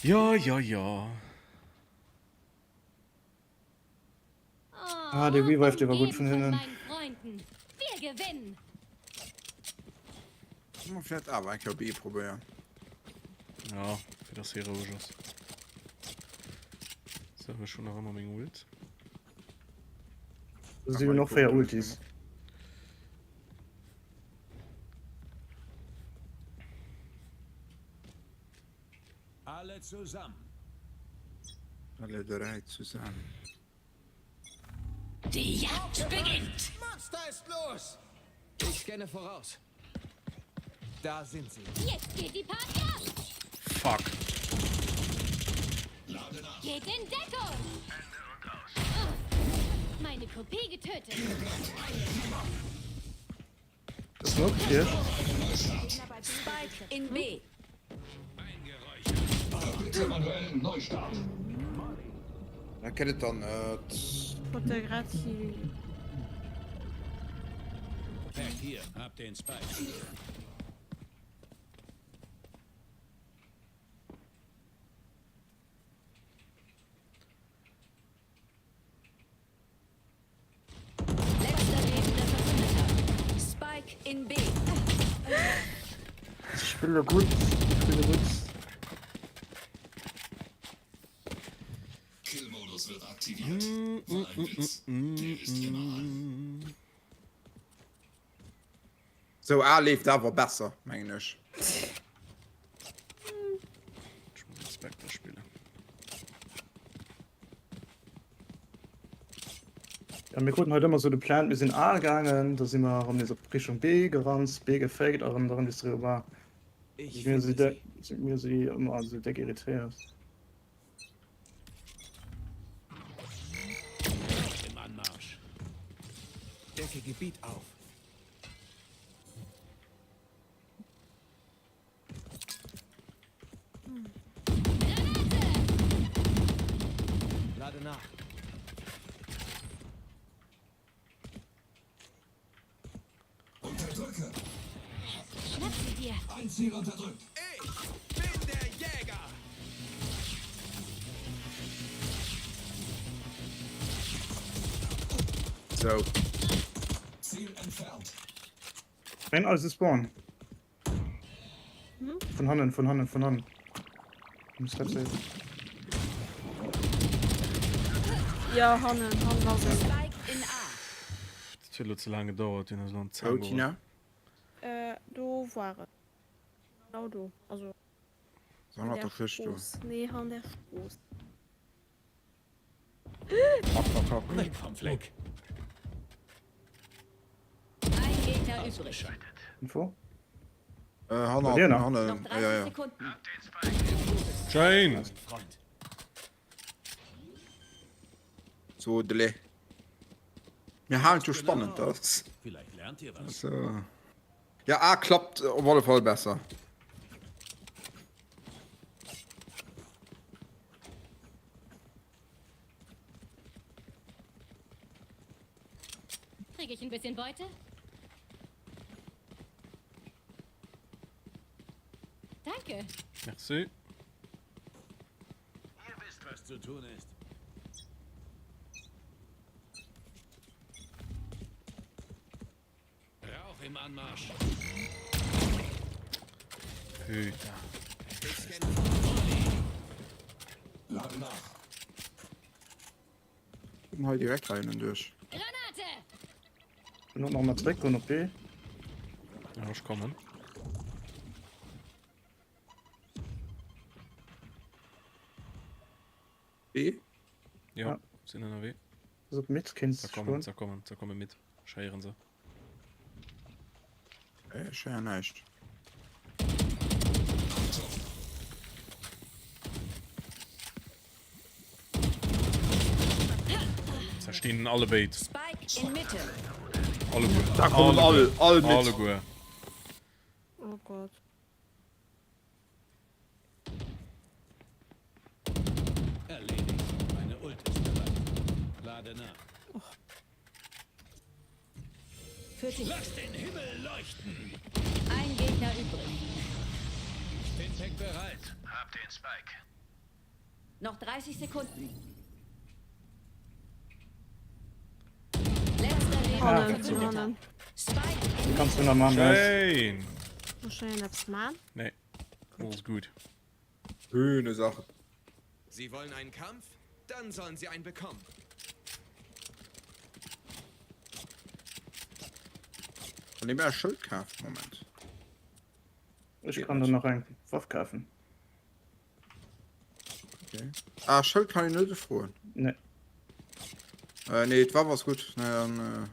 Ja, ja, ja. Ah, de Revive, dee war gutt vun hinnen. Wir gewinnen. Mal vielleicht awer eng Kéier B probéieren. Ja, fir dass hie roueg ass. So, ech hunn nach ëmmer meng Ult. Si hunn och 4 Ultis. Alle zusammen. Alle drei zusammen. Die Jagd beginnt. Monster ist los. Ich scanne voraus. Da sind sie. Jetzt geht die Party ab. Fuck. Geht in Deckung. Oh, meine Kopie getötet. Smoke hier. Spike in B. Bitte manuellen Neustart. Da kennt et dann net. Huet der grad die. Pack hier, hab den Spike. Letzter lebender Verbündeter. Spike in B. Ich spille gut. Ich spille gut. Killmodus wird aktiviert. War ein Witz. Der ist immer an. Sou, A leeft awer besser, mengen ech. Ech muss Inspector spillen. Ja, mir kruten haut ëmmer sou de Plan, mir sinn A gaangen, da si mer erëm nees op Richtung B gerannt, B gefaked a erëm erëm nees zeréck op A. Ich Mir si finde de sie. mir si ëmmer esou déck irritéiert. Im Anmarsch. Decke Gebiet auf. Lade nach. Unterdrücke. Schnapp sie dir. Ein Ziel unterdrückt. Ich bin der Jäger. So. Ziel entfernt. Renn alles ist spawn. Hm? Vun hannen, vun hannen, vun hannen. Um Step safe. Jo, hannen, hannen ass en. Spike in A. Dat huet elo ze laang gedauert, deen ass elo an d'Zänn Wou, geholl. Tina? Äh, do war en. Genau do, also. Ass hannert der Këscht do. Nee, han der Strooss. Weg vom Fleck. Ein Gegner übrig. Info? Äh, hannert, Bei dir nach? hannen, Noch 30 ja, ja. Sekunden. Jane! So, Delay. Mir halen jo spannend das. Vielleicht lernt ihr was. So. Ja, A klappt op alle Fall besser. Kriege ich ein bisschen Beute? Danke. Merci. Ihr wisst, was zu tun ist. Rauch im Anmarsch. Putain. Lade nach. Bin hei direkt rein und durch. Granate! Bin och nach mal zréck goen op B. Ja, ech kommen. B? Ja, Ja. sinn ënnerwee. Also op Mid kéints Da de kommen, stoen. da kommen, da komme mit. Ech héieren se. Ech héier näischt. Da stehen alle béid. Spike in Mitte. Alleguer. Da kommen all, all mit. Alleguer. Oh Gott. Erledigt. Meine Ult ist bereit. Lade nach. Für dich. Lass den Himmel leuchten. Ein Gegner übrig. Spinpack bereit. Hab den Spike. Noch 30 Sekunden. Letzter lebender Verbündeter. Spike in Déi kanns du nach man, nice. Schéin! Muss schon etwas machen? Nee. Alles gut. Schöne Sache. Sie wollen einen Kampf? Dann sollen sie einen bekommen. Von dem er Schild kauft. Moment. Ech kann der nach eng Waff kafen. Okay. Ah, Schëld kann ich net froen. Nee. Äh, nee, d'Waff ass gutt. Nee, dann, äh,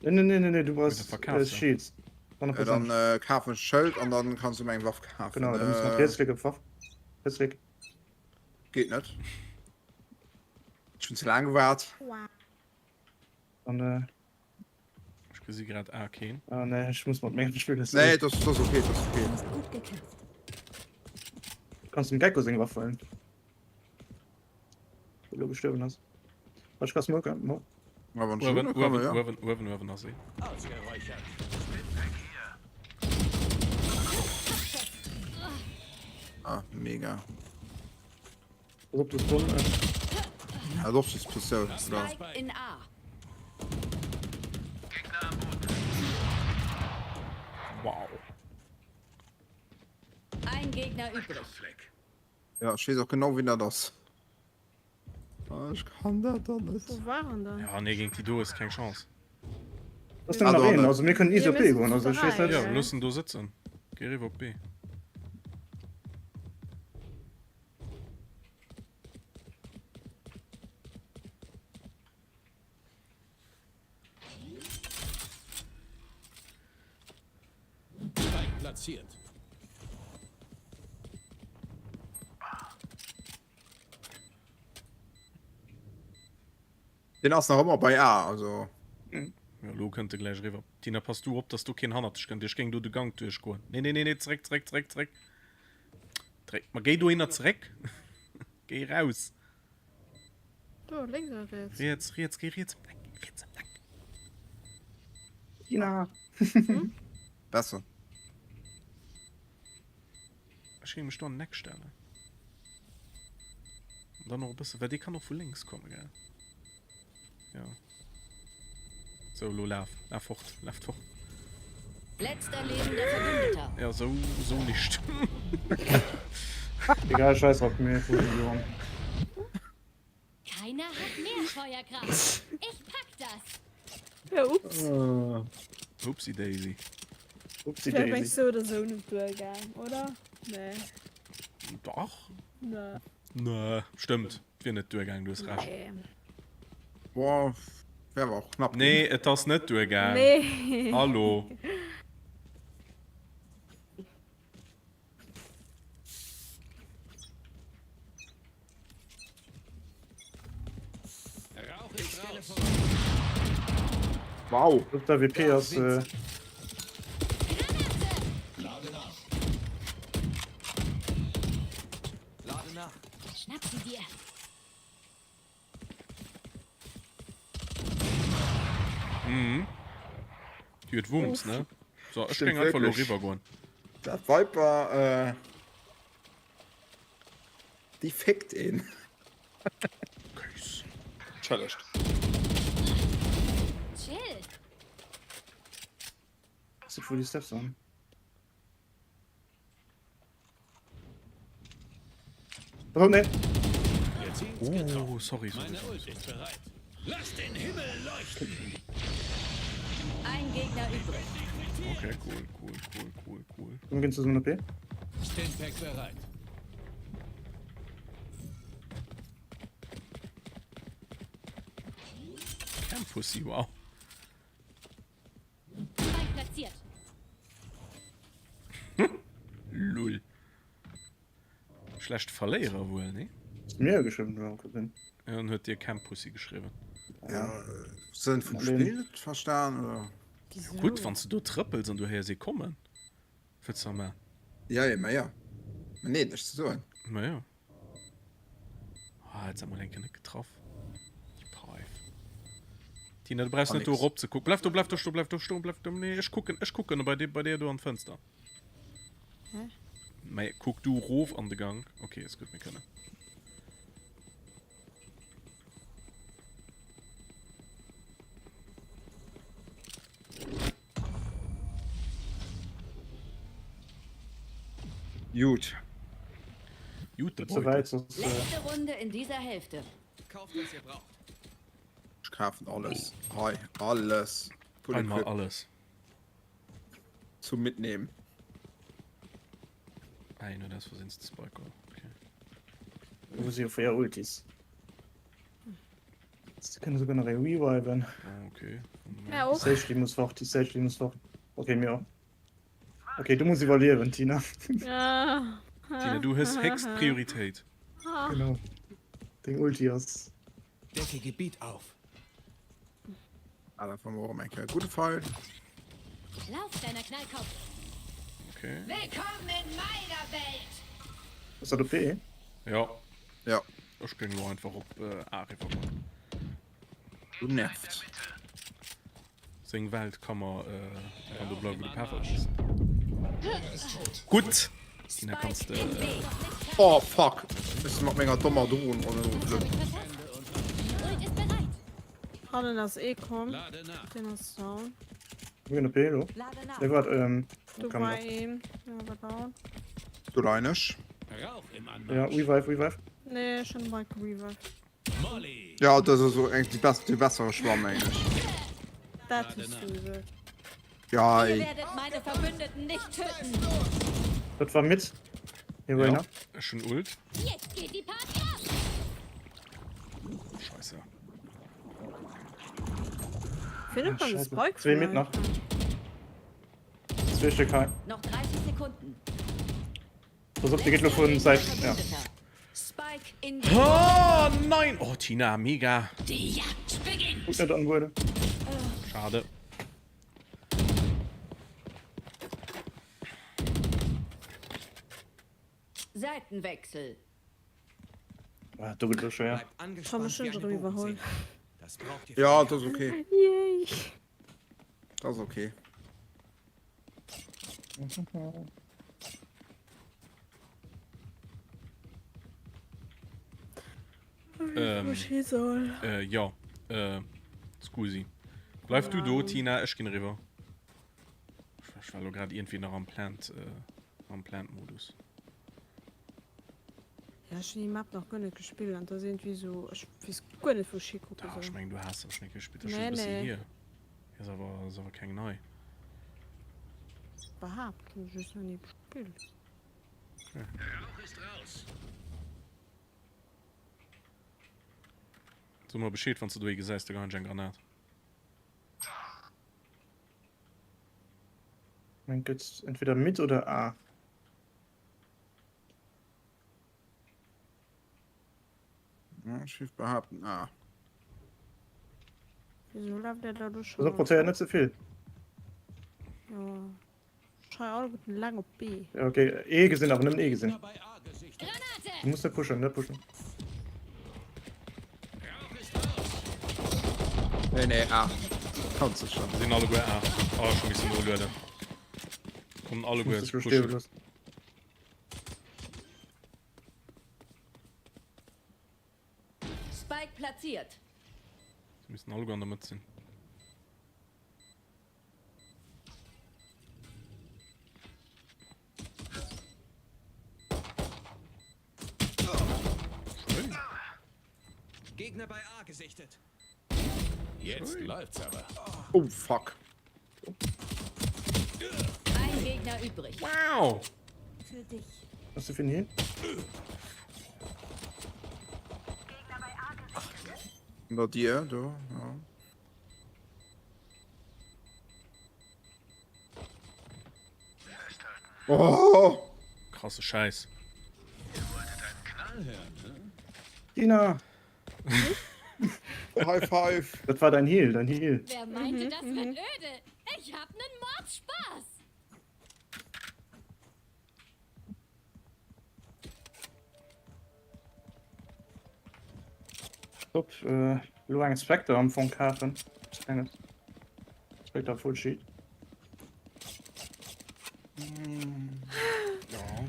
Nee, nee, nee, nee, nee, du brauchst Bitte verkauf äh, se. Shields. äh, dann 100%. äh, kafen ech Schëld an dann kannst du mir eng Waff kafen. Genau, dann muss nach Äh, Rechtsklick op Waff. Rechtsklick. geht net. Ich hun ze laang gewaart. Wow. Dann, äh, Ech gesi grad A keen. ah, nee, ech muss mat mengem spillen. Nee, das, das ist okay, das ist okay. Hast gut gekämpft. Kannst dem Gecko seng Waff huelen. Dee lo gestuerwen ass. Warte, ech ka smoken. Mo. Ja, wann Uewen, schon, kann man, uewen, ja. uewen, uewen, uewen ass een. Ausgeräuchert. Ah, mega. Pass op, du Spawn. Äh. Ja, doch, das ist Pistole. Ja. Spike in A. Wow. Ein Gegner übrig. Ja, ich weiß auch genau, wen das ist. Ah, ich kann das doch nicht. Wo waren da? Ja, nee, géint déi do hues keng Chance. Das ist nach een, also mir kënnen easy op B goen, also ech weess net. Ja, looss en do sëtzen. Géi eriwwer op B. Spike platziert. Den ass nach ëmmer bei A, also. Jo, elo kënnt e gläich eriwwer. Tina, pass du op, dass do keen hannert dech kënnt. Ech géing do de Gank duerchgoen. Nee, nee, nee, nee, zeréck, zeréck, zeréck, zeréck. Zeréck. Ma géi dohinner zeréck. Géi raus. Do, lénks oder riets? Riets, riets, géi riets ëm d'Eck. Riets ëm d'Eck. Tina! Besser. Ech géing mech do an den Eck stellen. An dann och e bësse, well dee kann och vu lénks kommen, gell? Ja. Sou, elo laf. Laf fort. Laft fort. Letzter lebender Verbündeter. Ja, sou, sou nicht. Egal, scheiß drauf, mir fuhren. Keiner hat mehr Feuerkraft. Ich pack das. Ja, ups. Äh. Upsi Daisy. Upsi Daisy. Wär so oder so net duergaang, oder? Nee. Dach. Nee. Nee, stëmmt. Wier net duergaang, du hues recht. Nee. Boah, wär awer och knapp. Nee, et ass net duergaang. Nee. Hallo. Wow. Op der WP ass. Äh... Schnapp sie dir. Mhm. Déi huet Wumms, ne? So, ech Stimmt géing einfach lo wirklich. riwwer goen. Dat Viper, äh, déi fickt een. Kéis. Entschëllegt. Chill. Sieht wohl die Steps an. Oh, nee. Oh, sorry, sorry, sorry, sorry. Lass den Himmel leuchten. Ein Gegner übrig. Okay, cool, cool, cool, cool, cool. Dann gehen zusammen op B. Stimpack bereit. Pussy, wow. Spike platziert. Lull. Schlecht Verléierer wuel, nee? Hues de mir geschriwwen oder gesinn? Ja, en huet dir Camp Pussy geschriwwen. Ja, Sënn vum Spill net verstan oder? Ja, gutt, wann s de do trëppels an du héiers ee kommen, wat wëlls de da man? Ja, ja, ma ja. Ma nee, näischt ze soen. Ma ja. Ah, jetzt emol eng Kéier net getraff. Déi Paif. Tina, du brauchst net do erop ze kucken. Bleif do, bleif do stoen, bleif do stoen, bleif do. Nee, ech kucken, ech kucken bei dir, bei dir do an d'Fënster. Hä? Mä kuck du rof an de Gang. Okay, ist gutt, mir kënnen. Jut. Jut, de Zu weit, sonst, äh, Letzte Runde in dieser Hälfte. Kauft, was ihr braucht. Ech kafen alles. Hei, alles. Full Einmal equipped. alles. Zum Mitnehmen. Ah, nee, das versehens de Spike geholl. Okay. Wo si jo 4 Ultis. Sie kënne souguer nach ee reviven. Ah, okay. Ja, och. Sage, déi muss fort, déi Sage, déi muss fort. Okay, mir och. Okay, du muss iwwerliewen, Tina. Ah. Tina, du hues héchst Prioritéit. Genau. Deng Ulti ass. Decke Gebiet auf. Ah, dat war mer och eng Kéier e gudde Fall. Lauf, kleiner Knallkopf. Okay. Willkommen in meiner Welt. Ass dat op B? Ja. Ja. Ech géing lo einfach op A eriwwer goen. Du nervt. Seng Welt ka mer kann do bleiwen wou de Peffer ass. Gutt! Tina kanns de. Oh fuck! Ech si mat menger dommer Dron ronderëm. Hannen ass ee komm. Deen ass down. Mir ginn op B elo. Nee waart, ähm. Do war een. Ja, war down. Do leien ech. Ja, revive, revive. Nee, ech hunn de Mike gerevived. Ja, dat ass eng déi best, déi bessere Schwamm mengen ech. Dat hues du gesot. Ja, Ihr ey. werdet meine Verbündeten nicht töten. Dat war mit. Hier, Ja, Rainer. ech hunn Ult. Jetzt geht die Party ab. Scheisse. Findet man Scheiße. Spike Zwee mit nach. Zwee Stück hei. Noch 30 Sekunden. Pass op, déi geet lo vun Säit. Ja. Spike in Oh nein! Oh Tina, mega. Die Jagd beginnt. Guck net an wurde. Schade. Seitenwechsel. Ah, do gëtt lo schwéier. Kann mech schon drüber überholen. Ja, dat ass okay. Yay. Dat ass okay. Ähm, Wo soll. äh, ja. Äh, scusi. Bleif du do, Tina, ech ginn eriwwer. Ech war lo grad irgendwie nach am Plant, äh, am Plant-Modus. Ja, ech hunn déi Map nach guer net gespillt an dat ass iergendwéi esou, ech weess guer net wou ech hikucke Dach, ech soll. mengen du has se schon eng Kéier gespillt, dat ass Nee, just e bëssen nee. hier. Ass awer, ass awer keng nei. Behaapt, hunn ech just nach ni gespillt. Okay. Der Rauch ist raus. So mer Bescheed wann s de do ee gesäis, da geheien ech eng Granat. Mein gëtt entweder mit oder A. Ja, ech géif behaapten A. Wieso läuft der da do schon? Also rotéier net ze vill. Ja. Schei alleguerten laang op B. Ja, okay. E gesinn, awer nëmmen E gesinn. Du muss net pushen, net pushen. Nee, nee, A. Kannst du schon. Sinn alleguer A. Oh, ech hu missen nolueden. Kommen alleguer Muss dech lo stierwe pushen. loossen. Spike platziert. Se missten alleguer an der Mëtt sinn. Schön. Gegner bei A gesichtet. Jetzt läuft's aber. Oh fuck. Ein Gegner übrig. Wow. Für dich. Was du für ein Heal? Bei dir, do, ja. Oh! Krasse Scheiß. Dina! High five! Dat war dein Heal, dein Heal. Wer meinte, das wird öde? Ich hab nen Mordspaß. Top, äh, lo eng Spectre am Fong kafen. Spectre Full Sheet. Ja.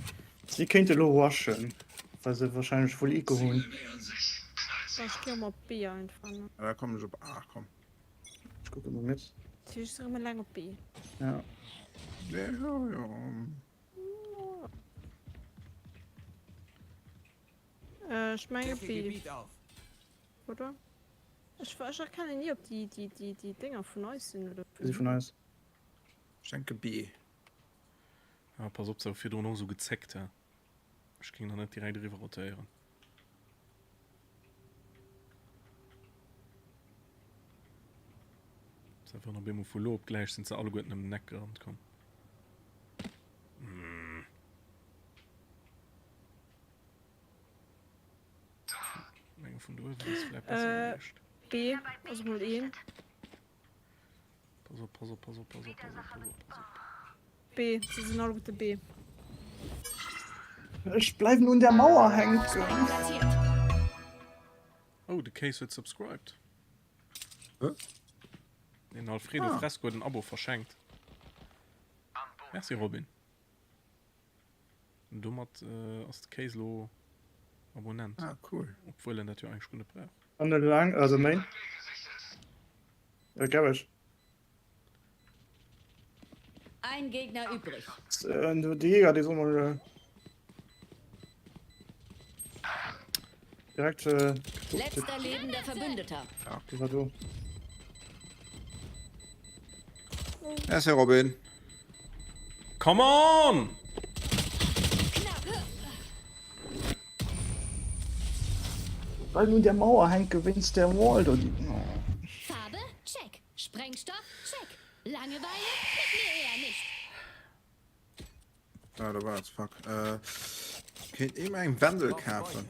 Si kéinte lo rushen, well se wahrscheinlech full Eco hunn. Ech gi op B einfach. Ne? Ja, da kommen ech op A, komm. Ech kucke mol mit. Si ech rëm eleng op B. Ja. Ja, ja. Äh, ech menge Decke B. Gebiet auf. Oder? Ech, ech erkennen ni, ob déi, déi, déi, déi Dinger vun eis sinn oder Si vun eis. Ech denke B. Ah, pass op, se hu virdrun och esou gezéckt, he. Ech géing nach net direkt eriwwer rotéieren. Ass einfach op eemol vu lo op gläich sinn se alleguerten ëm den Eck gerannt komm. Mm. Menge vun do ass vläicht besser Äh, gewiescht. B, also mol een. Pass op, pass op, pass op, pass op, pass op, pass op, pass op. B, se sinn alleguerte B. Ech bleiwen un der Mauer hänken. Oh, de Case huet subscribed. Hä? Den Alfredo Ah. Fresco huet en Abo verschenkt. Merci Robin. Domat äh, ass de Case lo Abonnent. Ah, cool. Obwuel en dat jo eigentlech guer net brauch. An der lang, also main. Äh, Garage. Ein Gegner übrig. Äh, die Jäger, die soll mal. Äh, direkt. Äh, Letzter lebender Verbündeter. Die war du. Merci Robin. Come on! Weil nun der Mauer hängt, wéinst der Wall do. Die, oh. Farbe? Check. Sprengstoff? Check. Langeweile? Mit mir eher nicht. Ah, da war es, fuck. Äh, kéint ee mer eng Wendel kafen?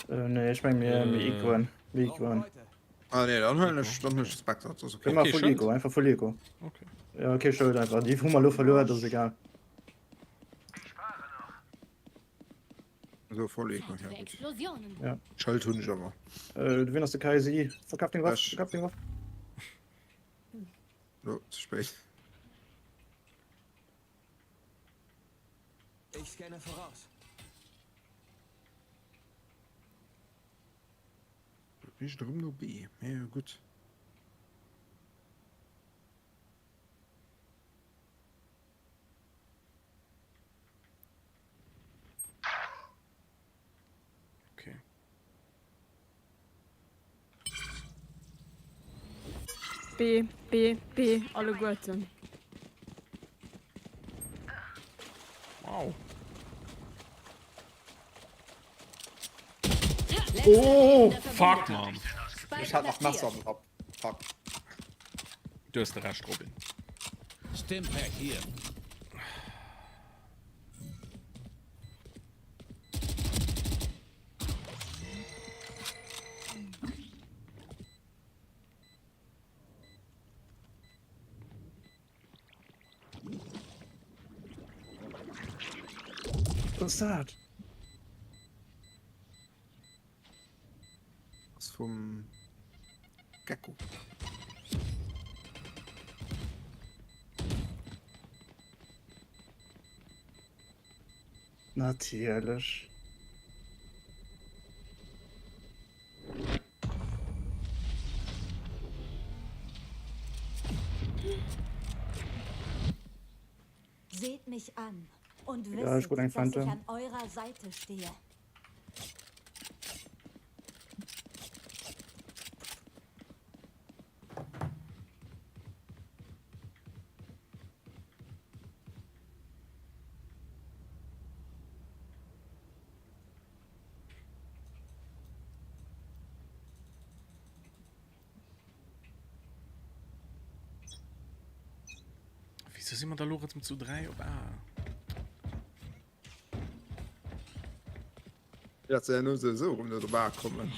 Äh, nee, ech meng mir, mir ecoen. Mir ecoen. Ah nee, dann huelen ech, dann huelen ech Spectre, das ass okay. Ëmmer full Eco, einfach full Eco. Okay. Ja, okay, Schuld einfach. Déi hu mer lo verluer, dat ass egal. So voll Eco, ja gut. Explosionen. Ja. Schuld hunn ech awer. Äh, wien ass de KSI? Verkaf deng Waff, Ech. verkaf deng Waff. Lo, ze spéit. Ich scanne voraus. Bin ich drüben nur B? Ja, gut. B, B, B, alleguerten. Wow. Oh, fuck, man. Ech hat nach Messer am Kapp. Fuck. Du hues de Rescht, Robin. Stimpack hier. Was ass dat? Ass vum Gecko. Natierlech. Seht mich an und Ja, ich wisset, wollte eng dass ich Phantom. an eurer Seite stehe. Wieso si mer da lo erëm zu 3 op A? Dat se herno souwisou erëm net op A kommen.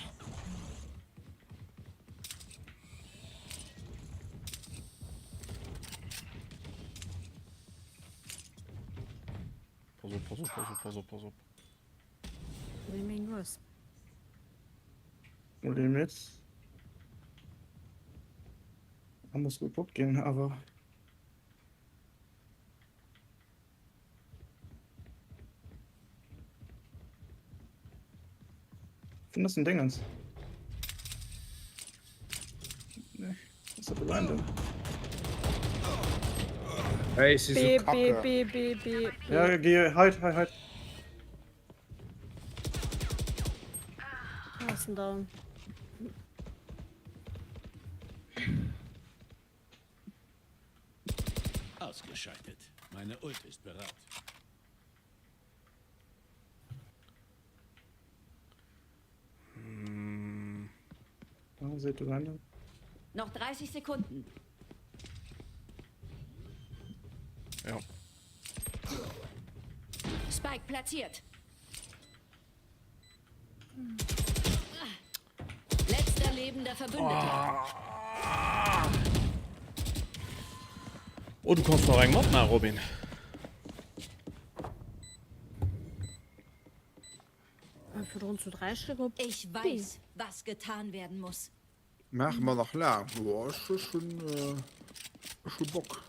Pass op, pass op, pass op, pass op, pass op. Méi méi lues. Problem mit. Da muss gut gehen, aber. Findest ein Dingens. Nee, das ist random. Hey, si B, sou B, kacke. B, B, B, B. Ja, geh, halt, halt, halt. Was ist denn da? Ausgeschaltet. Meine Ult ist bereit. Da seht ihr random. Noch 30 Sekunden. Ja. Spike platziert. Letzter lebender Verbündeter. Oh, du kanns nach eng matmaachen, Robin. Ich weiß, was getan werden muss. Maache mer nach laang? Boah, ech hu schonn, ech hu Bock.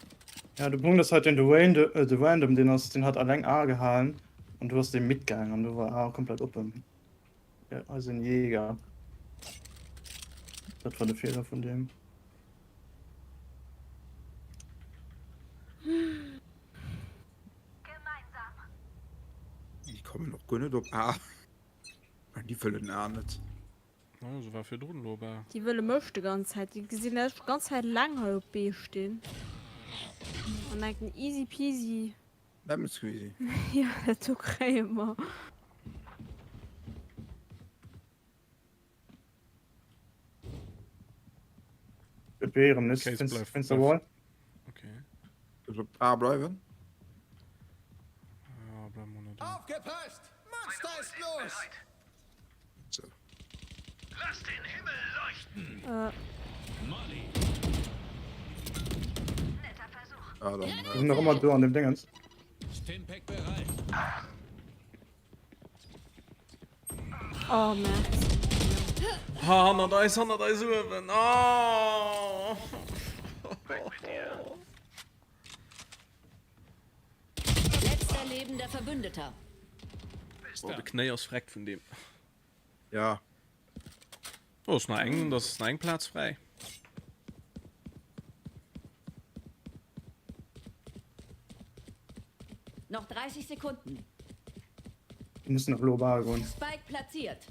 Ja, de Punkt ass halt den de de Random deen ass deen hat alleng A gehalen an du ass dee mitgaang an du war A komplett oppen. Ja, eisen Jäger. Dat war de Fehler vun deem. Déi kommen och guer net op A. Déi wëllen A net. Oh, se war virdrun elo op A. Déi wëlle mech de ganz Zäit. Déi gesinn dat ech ganz Zäit eleng hei op B stinn. An denken easy peasy. Lemon squeezy. Jo, dat do kréie mer. B erëm net. Case Fenster, bleif- Fenster bleif- Wall. Okay. Ech op A bleiwen. Ja, bleib mal net. Aufgepasst! Monster ist los! So. Lass den Himmel leuchten! Äh. Molly! Ja, dann, Die sind noch ëmmer do an dem Dingens. Stimpack bereit. Oh, Merd. Ha, hannert eis, hannert eis uewen. Oh. Letzter lebender Verbündeter. Oh, de Knéi ass freckt vun deem. Ja. Oh, ass nach eng, das ass nach eng Plaz fräi. Noch 30 Sekunden. Die müssen nach global goen. Spike platziert.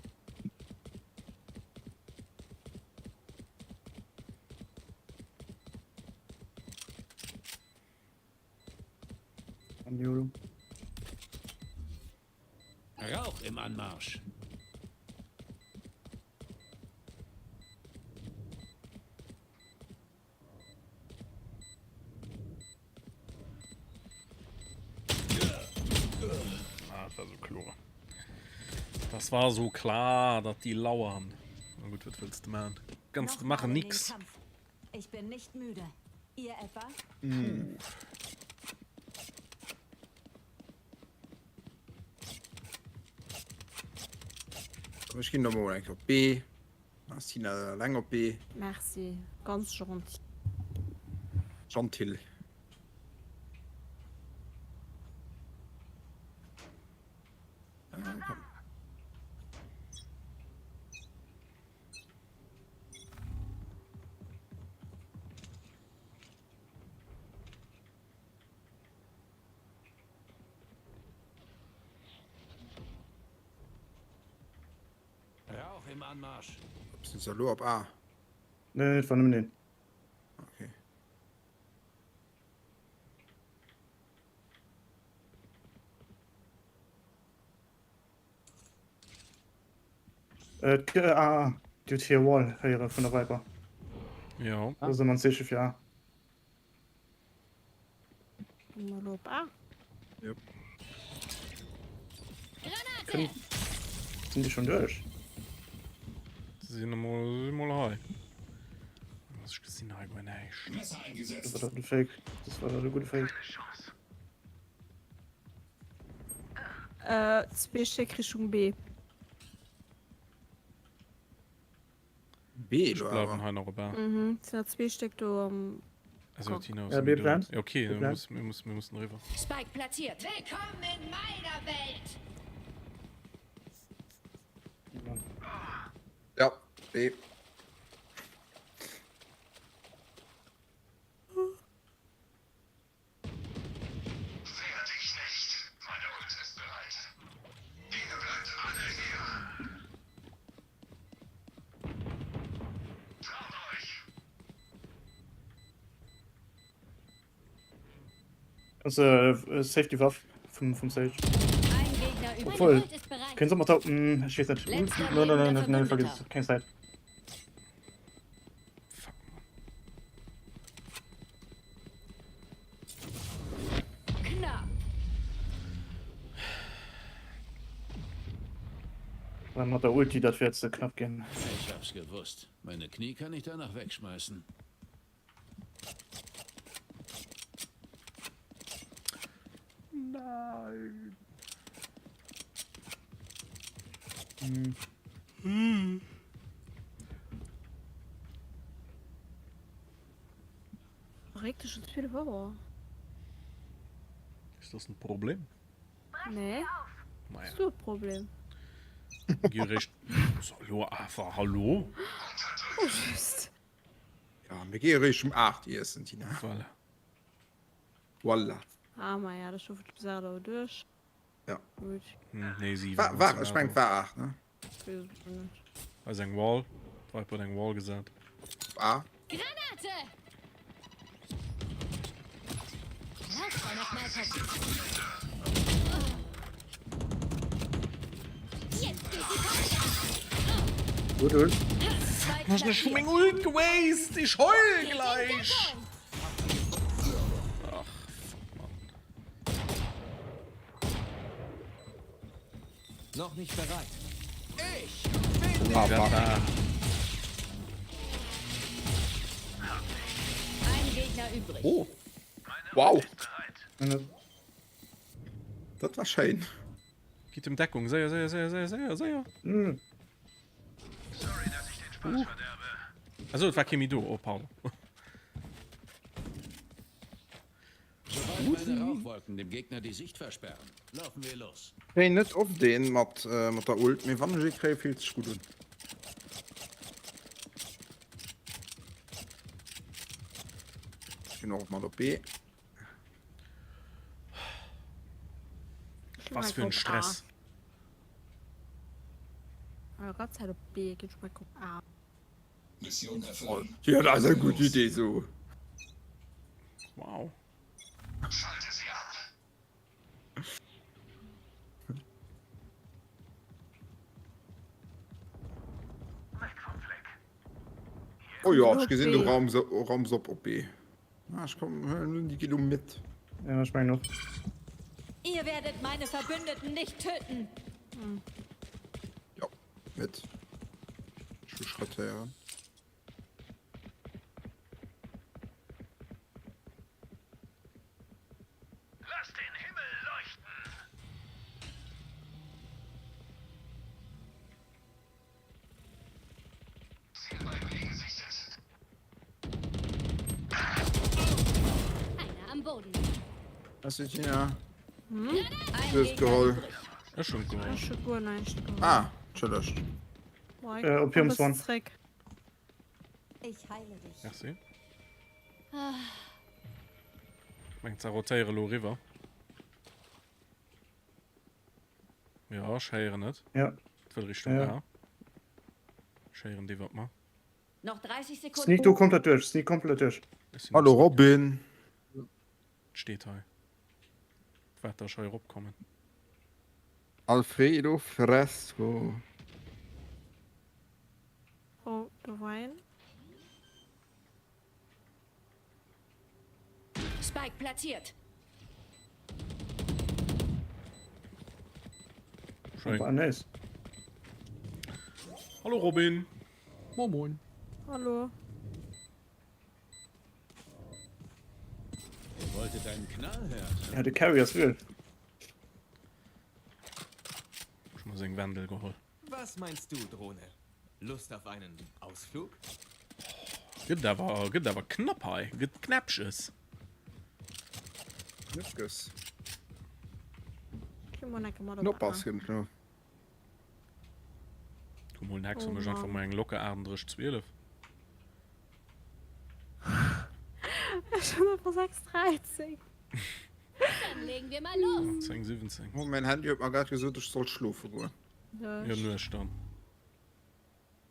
An Rauch im Anmarsch. Ah, dat war sou kloer. Das war so klar, datt déi lauern. Na gut, wat wëlls de maachen? Kanns de Nochmal maachen in den nix. Kampf. Ich bin nicht müde. Ihr etwa? Puh. Komm, ech ginn da mol eng Kéier op B. Ass Tina eleng op B? Merci, ganz gentil. Gentil. Äh, komm. Rauch im Anmarsch. Sinn se elo op A? Nee, et war nëmmen een. Okay. Äh, äh, ah, Dir hutt hir Wall héiere vun der Viper. Jo. Dat ass ëmmer en Zeeche fir A. Mal op A. Yep. Können, sind die schon durch? Sinn emol, sinn emol hei. Ech gesinn hei guer näischt. Das war doch de Fake. Das war doch de gute Fake. Äh, zwee Stéck Richtung B. B Ech do bleiwen awer. hei nach op A. Mhm, et sinn nach zwee Stéck do am Also Gang. Tina ass Ja, méi B do. plant. Ja, okay, B mir plant. muss, mir muss, mir mussen eriwwer. Spike platziert. Willkommen in meiner Welt. Ja, B. Also, äh, Safety Waff vum, vum Sage. Ein Gegner übrig. Obwohl, Meine Ult ist bereit. können Sie mal da, hm, ich weiß nicht. Letzter Nein, nein, nein, lebender nein, nein, vergiss Verbündeter. es. Keine Zeit. Fuck, Mann. Knapp. Dann hat der Ulti, dat wär ze knapp ginn. Ich hab's gewusst. Meine Knie kann ich danach wegschmeißen. Nein. Hm. Hm. Verréckt schon 12 Auer. Ist das ein Problem? Nee. Naja. Hast du e Problem? Gi réischt. So, elo awer, hallo? Oh, just. Ja, mir gi réischt um 8 iessen, Tina. Voilà. Voilà. Ah, ma ja, da schafft bis 8 Auer duerch. Ja. Gut. Hm, nee, 7. War, war, ech meng, war 8, ne? Wees et net. Hei ass eng Wall. D'Viper huet eng Wall gesat. Op A. Granate! Lass noch mal Jetzt geht die Party ab. Gut, Ult. Hast du schon meng Ult gewastet? Ich heul gleich! Ach, fuck, Mann. Noch nicht bereit. Ich bin ah, da. Ein Gegner übrig. Oh. Wow. Dat war schéin. Gitt em Deckung, séier, séier, séier, séier, séier, séier. Mm. Uh. Also, et war kee méi do. Oh, pardon. Sobald meine Rauchwolken dem Gegner die Sicht versperren, laufen wir los. Kréien net oft een mat mat der Ult, mee wann ech ee kréien, fillt sech gutt un. Ech ginn och mat op B. Was fir en Stress. Gott sei Dank op B, ginn ech mol op A. Mission erfüllen. Ja, dat ass eng gutt Idee sou. Wow. Schalte sie ab. Oh jo, ech gesinn do Raum Raum op op B. Ah, ech komm, déi geet um Mid. Ja, ech mengen och. Ihr werdet meine Verbündeten nicht töten. Jo, Mid. Ech hu Schrëtt héieren. Lass den Himmel leuchten! Ziel bei B gesichtet. Einer am Boden. Was ist hier? Hm? Du hues geholl. Ech hunn geholl. Ech hu guer näischt geholl. Ah, entschëllegt. Äh, op hirem Spawn. Zréck. Ich heile dich. Merci. Ah. Mengt se rotéiere lo eriwwer. Ja, ech héieren et. Ja. Et wëll Richtung Ja. A. Ech héieren déi wat mer. Noch 30 Sekunden. Sneak do komplett duerch, sneak komplett duerch. Hallo Robin. Steet hei. Waart, dass ech hei eropkommen. Alfredo Fresco. Oh, do war een. Spike platziert. Schön. Ah, nice. Hallo Robin. Moin moin. Hallo. Ihr wolltet einen Knall hören. Ja, de Carry ass wild. Ech hu mer seng Wendel geholl. Was meinst du, Drohne? Lust auf einen Ausflug? Gëtt awer, gëtt awer knapp hei. Gëtt Knäppches. Knäppches. Knoppass gëtt et elo. Du mol next oh, mech einfach mal eng locker 38 12. Schon einfach 6 13. Dann legen wir mal los. 10 17. Oh, mein Handy huet mer grad gesot, ech soll schlofe goen. Ja, Nuecht dann.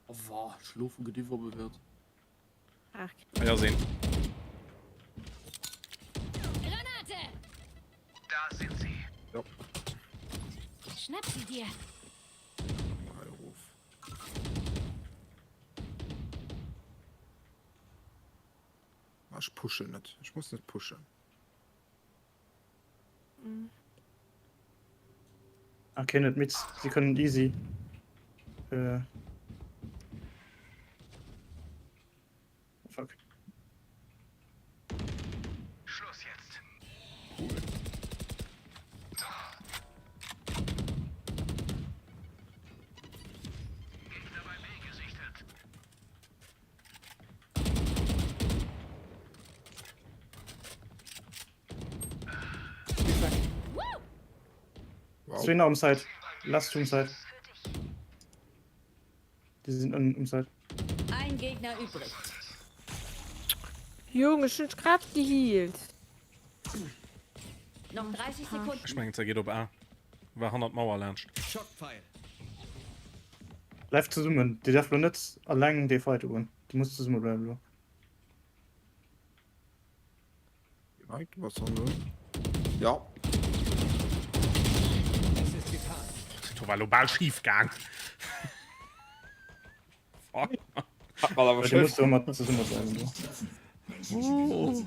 Oh, wa, schlofen gëtt iwwerbewäert. Ach. Hei ass een. Granate! Da sind sie. Ja. Schnapp sie dir. Hei erof. Ah, ech pushen net. Ech muss net pushen. Okay, net mit. Sie können easy. Äh. Fuck. Schluss jetzt. Cool. Gegner bei B gesichtet. Wow. Zwee nach um Side. Last um Side. Die sind an um Side. Ein Gegner übrig. Junge, ech hunn grad gehealt. Noch 30 Sekunden. Ech mengen, se geet op A. War hannert d'Mauer laanscht. Schockpfeil. Bleift zesummen. Dir därft lo net alleng dee Fight ugoen. Dir musst zesumme bleiwen lo. Ja. Es ist getan. Do war lo bal schief gaang. Fuck. Hat man awer Dir schön. musst ëmmer zesumme bleiwen do. Oh.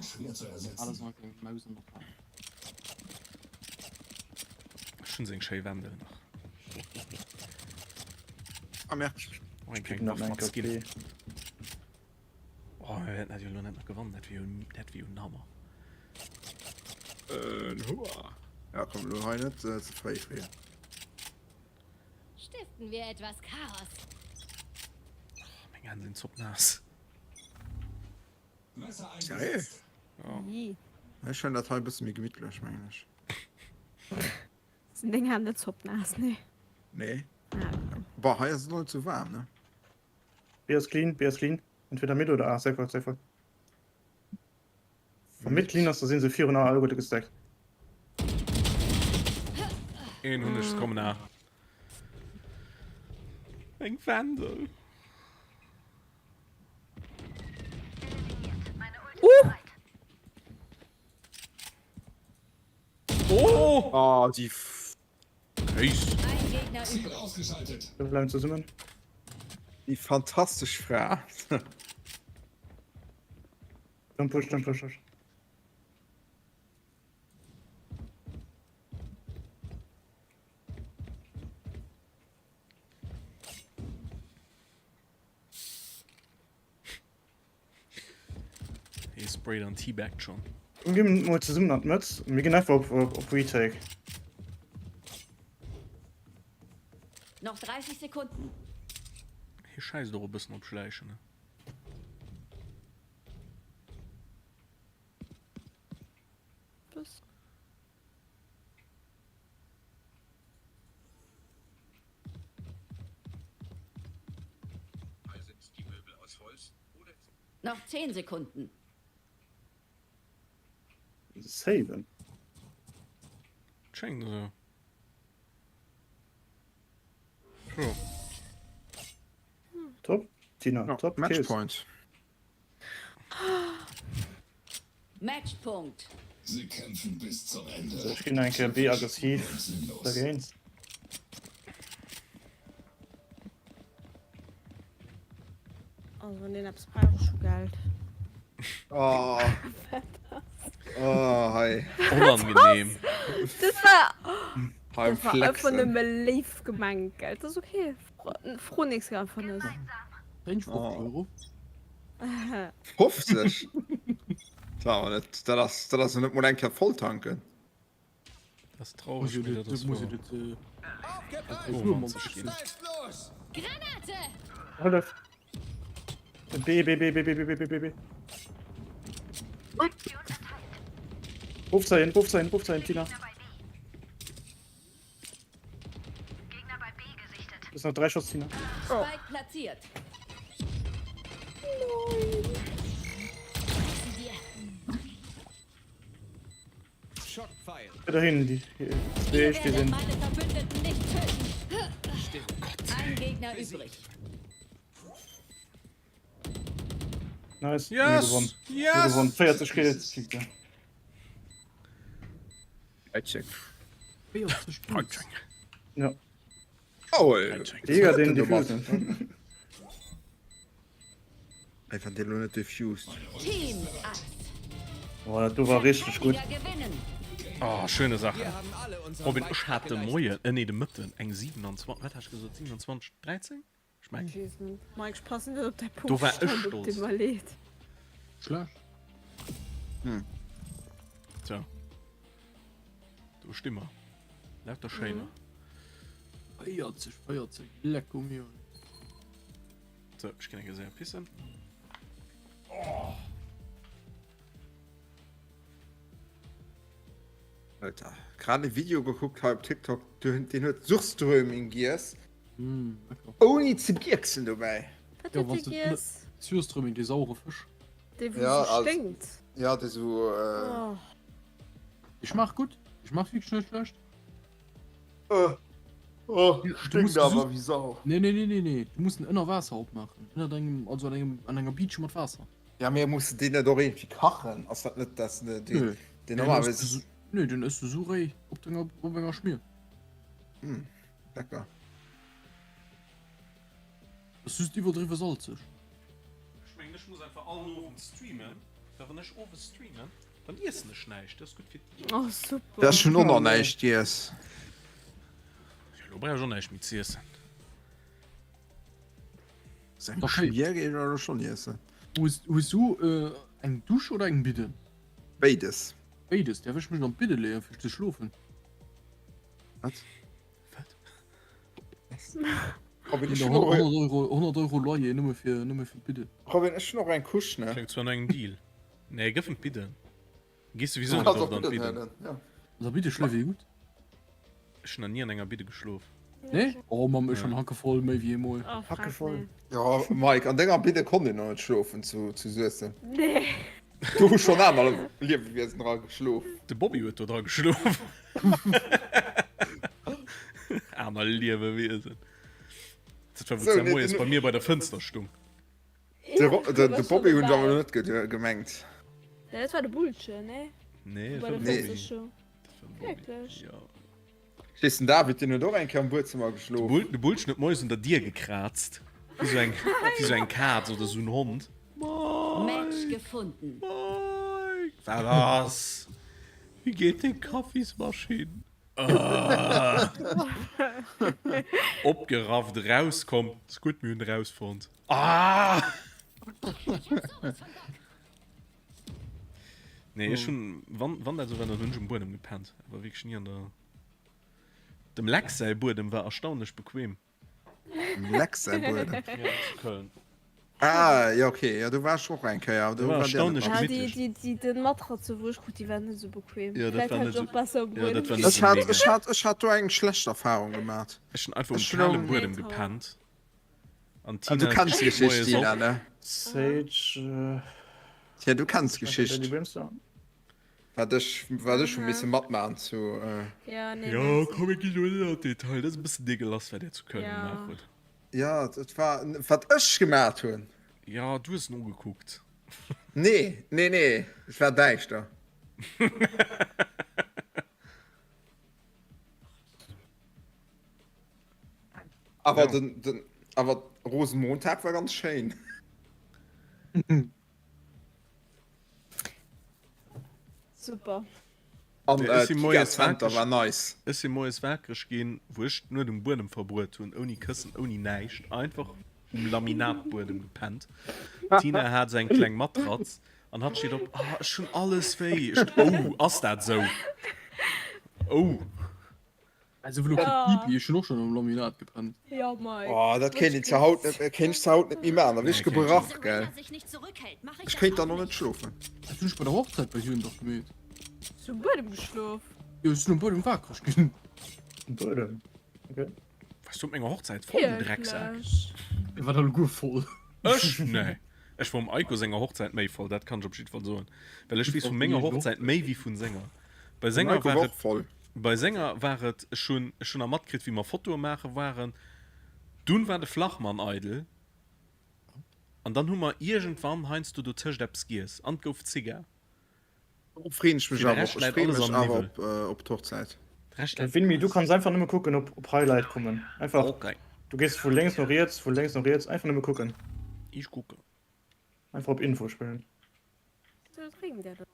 Alles nach eng Maus an der Hand. Ech hunn seng schéi Wendel nach. Ah, merde. Oh, eng kleng Nach Waff mat eng Skin. KP. Oh, mir wäerten dat jo elo net nach gewannen, dat wier jo, dat wier jo en Hammer. En Hummer. Ja, komm, lo hei net ze fréi freeën. Stiften wir etwas Chaos. Oh, meng Hänn sinn zoppnaass. Seriö? Ja. Ii. Ech hunn dat hei e bësse méi gemittlech, mengen ech. Sinn deng Hänn net zoppnaass, nee? Nee. Ah, Boah, hei ass et och net sou waarm, ne? B ass clean, B ass clean. Entweder mid oder A, safe voll, safe voll. Wann mid clean ass, da sinn se virun A alleguerte gestackt. Een hunn ech, kommen A. Eng Wendel. Uh! Oh! Oh, die F Kéis. Ein Gegner Ziel übrig. ausgeschaltet. Wir bleiwen zesummen. Die fantastesch Fra. Don't push, don't push, push. Hie sprayt an teabagt schon. Mir ginn mol zesummen an d'Mëtt. Mir ginn einfach op, op, op Retake. Noch 30 Sekunden. Hie scheisst och e bëssen op Schläichen, ne? Bus. Noch 10 Sekunden. Saven. Schéngt esou. Jo. Top, Tina, ja, top. Matchpoint. Matchpunkt. Sie kämpfen bis zum Ende. So, ech ginn eng Kéier B aggressiv dergéint. Also wann deen eppes brauch, ech hu Geld. Oh. Oh, hei. Onangenehm. Das war, Beim das war einfach Flexen. nëmme léif gemengt, gell? Das ist okay. Fro nächst Kéier einfach net. 50 Euro. 50? Dat war awer net, dat ass, dat ass jo net mol eng Kéier voll tanken. Dat ass traureg, mee dat ass Muss wahr. ich dat, äh, Romanzesch ginn. Granate! Hëllef! B, B, B, B, B, B, B, B, B, B. Rufft se hin, rufft se hin, rufft se hin, Tina. Das sind noch drei Schuss, Tina. Spike platziert. Schockpfeil. Dahin, die, die Ihr die werdet sind. meine Verbündeten nicht töten. Ein Gegner übrig. Nice. Yes! Mir gewonnen. Yes! Mir gewonnen. 40 Kills. Check. 40 Kills. Ja. Oh, ey. Digga, den diffusen. Ey, wann deen lo net diffused. Team Ass. Boah, dat do war richtig gut. Gewinnen. Oh, schöne Sache. Robin, ech hat de Moien, äh, nee, de Mëtten eng 27, wat hat ech gesot, 27, 13? Ech mengen. Ech weess net. Mike, ech passen net op däi Do war ech Punktestand op, stolz. deet mer leed. Schlecht. Hm. Tja. Do sti mer. Lauter Schéiner. 40, 40, lecko mio. So, ech ginn eng Kéier pissen. Alter, grad e Video gekuckt hei op TikTok, deen huet Surströmming giess. Mm, lecker. Ouni ze gierksen dobäi. Wat Ja, huet wann dee du giess? Surströmming, dee sauere Fësch. Dee wou Ja, sou als- sténkt. Ja, dee sou. Äh, Oh. Dee schmaacht gutt. Dee schmaacht wierklech net schlecht. Oh, oh, Du stinkt musst awer so- wéi Sau. Nee, nee, nee, nee, nee. Du muss en ënner Waasser opmaachen. Ënner engem, also an engem, an enger Biitche mat Waasser. Ja, mee muss de deen net och iergendwéi kachen? Ass dat net dass de deen, Nö. deen Den normalerweis. ëss du so- Nee, den ëss du sou réi op denger, op enger Schmier. Hm, lecker. Ass just iwwerdriwwe salzeg. Ech mengen ech muss einfach all Owend streamen, well wann ech owes streamen, dann iessen ech näischt, dat ass gutt fir d'Diät. Oh super. Ech hunn och nach näischt giess. Jo, lo brauch ech och näischt méi z'iessen. Seng Schmier géif ech awer schonn iessen. Hues hues du eng Dusch oder eng Bidden? Béides. Béides? Däerf ech mech an d'Bidde leeën fir ze schlofen? Wat? Wat? Robin, ech hunn och 100 Euro, 100 Euro Loyer nëmme fir, nëmme fir d'Bidden. Robin, ech hunn och eng Couche, ne? Kléngt zwar no engem Deal. Nee, gëff en d'Bidden. Gees souwisou Du net kanns oft och an Bidden d'Bidden. huelen, ja. An der Bidde schlof ee gutt. Ech hunn nach ni an enger Bidde geschlof. Nee? Oh Mamm, ech hunn Hackevoll méi wéi eemol. Oh, frag Hackevoll. nee. Jo, Mike, an denger Bidde konnt een nach net schlofen zu, zu Suessem. Nee. Do hu schonn aner Liewewiesen dra geschlof. De Bobby huet do dra geschlof. Aner Liewewiesen. Dat war, wou So, d'Sam nee, moies den- bei mir bei der Fënster stung. De, Ro- de, de Bobby hunn ech awer net ge gemengt. Nee, dat war de Bullchen, nee? Nee, Bei dat war der de Nee. Fënster Bobby. stung. Dat war de Bobby. Wierklech? Ja. Weess den David, deen huet och eng Kéier am Buedzëmmer De geschlof. Bull, de Bullchen huet moies un der Dier gekraazt. Wéi sou eng, wéi sou eng Kaz oder sou en Hond. Mom! Match gefunden. Wat ass? Wéi geet deng Kaffismaschinn? Opgerafft erauskomm. Ass gutt, mir hunn erausfonnt. Ah! Nee, ech hunn, wann, wann dat esou war, dann hunn ech um Buedem gepennt. Awer wierklech ni an der. Dem Lex säi Buedem war erstaunlech bequem. Dem Lex säi Buedem? Ja, zu Köln. Ah, ja, okay. Ja, do war ech och eng Kéier. Do war erstaunlech Ja, déi, gemittlech. déi, déi, den Matratze, wou ech krut, déi waren net esou bequem. Ja, dat Vläit war hätt net ech och esou. besser um Ja, dat Buedem war net Ech esou hat, mega. ech hat, ech hat do eng schlecht Erfahrung gemat. Ech hunn einfach um Ech kale hunn. Buedem gepennt. An Ah, du Tina kenns steet d'Geschicht, moies Tina, op. ne? Sage. Tja, du kenns d'Geschicht. Brimstone. Wat ech, wat ech hu misse matmachen zu. Ja, nee, Ja, merci. komm, mir ginn elo net an d'Detail. Dat ass e bëssen deegelass, wat Dir zu Köln Ja. gemaach hutt. Ja, dat war, wat ech gemaat hunn. Ja, du hues nogekuckt. Nee, nee, nee, et war däischter. Awer Ja. den, den, awer Rosenmontag war ganz schéin. Super. An Nee, äh, ech si moies Giga-Center wakereg, war nice. ech si moies wakereg ginn, wou ech d'Nuet um Buedem verbruet hunn, ouni Këssen, ouni näischt, einfach um Laminatbuedem gepennt. D'Tina hat esou eng kleng Matratz an hatt steet op, Ah, ech hunn alles wéi. Ech, Oh, ass dat esou? Oh. Also wëll och Ja. Pipi, ech hunn och schonn um Laminat gepennt. Ja, Mike. Oh, dat kéint een zu haut net, kéint ech zu haut net méi maachen, da wier ech Nee, kéint ech gebrach, net. gell. Ech kéint dann och net schlofen. Dat hunn ech bei der Hochzäit bei hinnen dach gemeet. Hues du um Buedem geschlof? Jo, ech sinn um Buedem wakereg ginn. Um Buedem? Okay. Wars du op menger Hochzäit voll, du Drecksak? Wierklech? Dir waart alleguer voll. Ech? Nee. Ech war um Aiko senger Hochzäit méi voll, dat kann ech op jiddwer Fall soen. Well ech weess vu menger Hochzäit méi wéi vun senger. Bei senger war et, voll. Bei senger war et, ech hunn, ech hunn nach matkritt, wéi mer Fotoe maache waren. Dunn war de Flachmann eidel. An dann hu mer iergendwann heiansdo dotëscht eppes giess. An et gouf Zigar. Dorop freen ech mech Fir de awer Rescht op. Ech läit free alles mech am awer Niwwel. op, äh, op d'Hochzäit. De Rescht läit Winmi, du alles. kanns einfach nëmme kucken op, op Highlight kommen. Einfach, Okay. du gees vu lénks no riets, vu lénks no riets, einfach nëmme kucken. Ich gucke. Einfach op Info spillen. Wéi drénkt der dat?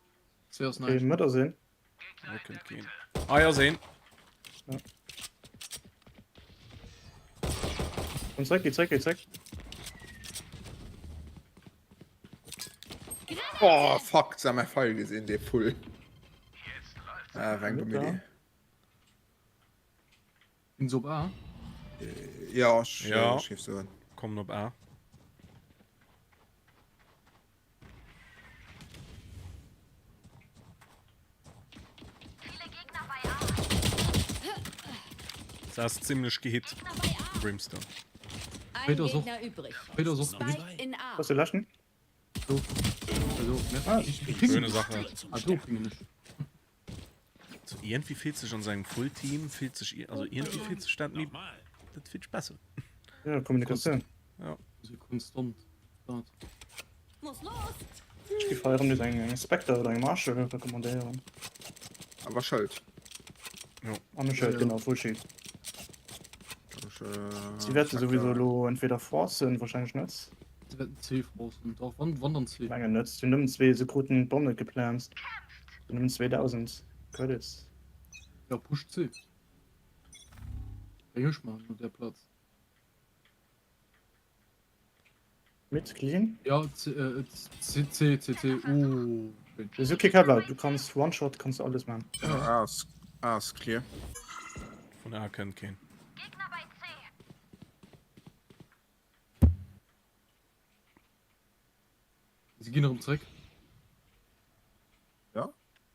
C ass Okay, näischt. Mëtt ass een. Hei kënnt keen. Hei ass een. Ja. Komm zréck, geh zréck, geh zréck. Oh, fuck, jetzt haben wir Pfeil gesehen, der Pull. Ah, war eng dumm Idee. Ginn se op A? Ja, ech, Ja. ech géif soen. Kommen op A. Das ass ziemlech gehit. Brimstone. Ein Peter ist auch- Gegner übrig. Peter ist auch Spike in A. Was du löschen? So. Also, Ah, ich ping Schöne Sache. Ah, do pingen ech. So, irgendwie fehlt sich an seinem Full-Team, fehlt sich, also irgendwie fehlt sich dat méi, dat fehlt sich besser. Ja, Kommunikatioun. Ja. Also konstant. Dat. Muss los. Ech géif hei erëm nees eng, eng Spectre oder eng Marshal recommandéieren. Awer Schëld. An e Schëld, genau, Full Shield. Äh, Si wäerte souwisou elo entweder forcen, wahrscheinlech net. Se wäerten C forcen. Dach, wann, wann dann C. Mengen net. Si hunn nëmmen zwee, se kruten d'Bomm net geplant. Si hunn nëmmen 2000 Credits. Ja, push C. Géing ech maachen op där Plaz. Mit clean? Ja, C, äh, C, C, C, C, oh. Schön. Ist okay, Kevlar, du kannst One-Shot, kannst du alles machen. A ass, A ass clear. Vun A kënnt keen. Sie ginn erëm zréck. Ja?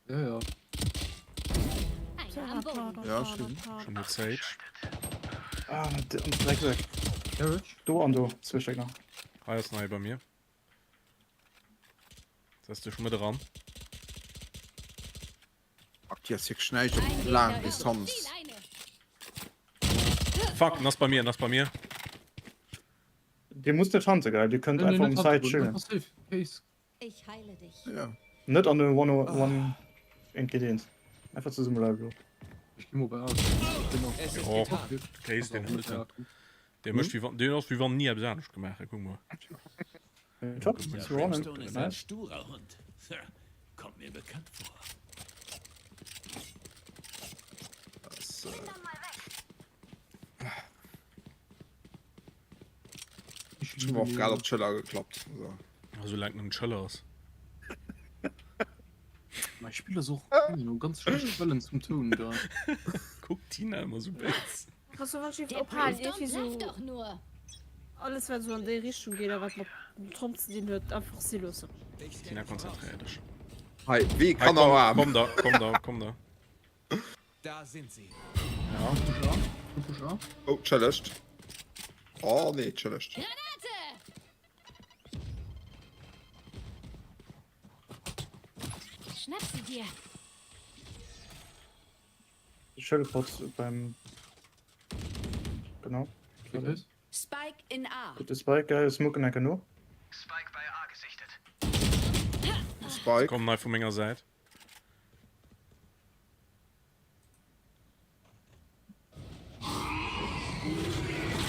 Ja, ja. Ja, stimmt. Schon mit Sage. Ah, und Dreck weg. Garage? Do an do, zwee nach. Hei ass nei bei mir. Setz dich mit ran. Fuck, die ass wierklech näischt op laang Distanz. Fuck, nass bei mir, nass bei mir. Dir musst net hunten, geil. Dir könnt Nee, nee, einfach net um Side hunten, chillen. einfach safe. Case. Ich heile dich. Ja. Net an den One One eent géint eent. Einfach zesumme bleiwen elo. Ech gi mol bei A. Bin och- Es ist Oh, getan. Case, den hëlt en. Der mécht wéi wann, deen ass wéi wann ni eppes anescht gemaach hätt. Kuck mol. Top. Dieser Zu ronnen. Brimstone ist ein Nice. sturer Hund. Kommt mir bekannt vor. Das, äh... Ech hu mer och grad op d'Schëller geklappt. So. Also laang en Schëller ass. Mei Spill ass och no ganz schlecht Quellen zum Toun da. Kuck Tina ëmmer sou béis. Kannst du wann Der ophalen Brimstone irgendwie blafft so doch nur. alles wat so an déi Richtung geet a wat mat dem Trump ze dinn huet einfach si loossen. Tina konzentréier dech. Hei, wee Hei, kann komm, am Arm? komm da, komm da, komm da. Da sind sie. Ja. Push A. Push A. Oh, challenged. Oh nee, challenged. Granate! Schnapp sie dir. Schëllpot beim. Genau. Spike in A. Gute Spike, geil. Smoken enke no. Spike. Komm nei vu menger Säit.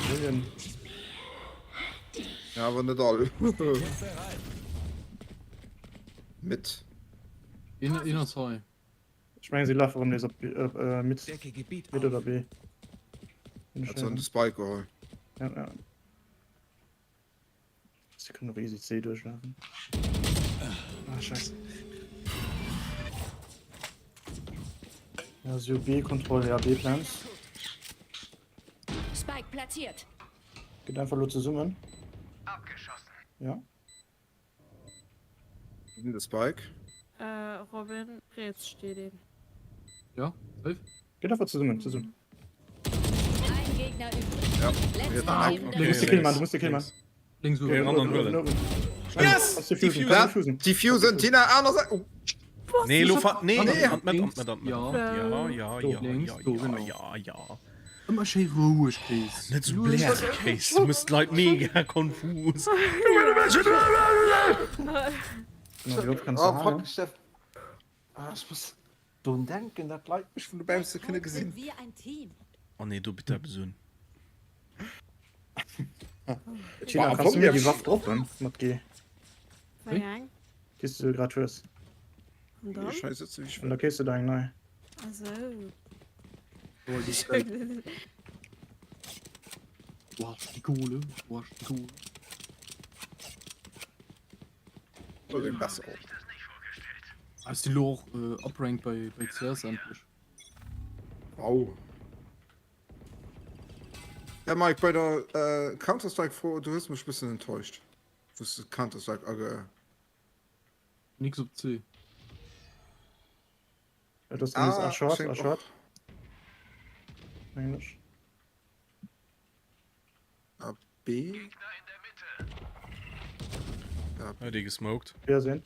Million. Ja, awer net all. Mit. Een, een ass hei. Ech mengen si lafe rëm nees op B, op, äh, mit. Mid oder B. Hat se an de Spike geholl. Ja, ja. Sie können doch easy C durchlaufen. Ah, scheiße. Ja, so B-Kontrolle, ja, B-Plans. Spike platziert. Geht einfach nur zusammen. Ja. De Spike. Äh, Robin, riets steet een. Ja, safe. Geht einfach zusammen, zusammen. Ein Gegner übrig. Ja. Letzter lebender Du musst die Kill machen, du musst die Kill machen. Links Okay, ran an huelen. Yes! Defusen! Defusen, Tina, aner Säit. Oh. Nee, lo fa nee, Nee. an d'Mett, an d'Mett, an d'Mett. Ja. Ja, ja, Do ja, links, ja, do, ja, genau. ja, ja. Ëmmer schéi roueg, Chris. Net sou bläre, Chris. Du mëss d'Leit mega konfus. Oh, fuck, Steff. Ah, ech muss drun denken, dat d'Leit mech vun dobausse kënne gesinn. Sind wir ein Team. Oh nee, do bitte eppes un. Tina, kannst du mir déi Waff droppen mat G? Wéi eng? Déi s du grad hues. An dann? An da kees du der eng nei. Esou. Wo hast du die Kohle? Wo hast du die Kohle? Besser. Ass déi lo och äh, uprankt bei, bei CS endlech? Wow. Ja, Mike, bei der äh, Counter-Strike-Fro, du hues mech bëssen enttäuscht, wou s de Counter-Strike age. Nix op C. Ja, das Ah, ist a short, schenk a och. short. Englisch. A B? Ja, déi gesmoked. Wiedersehen.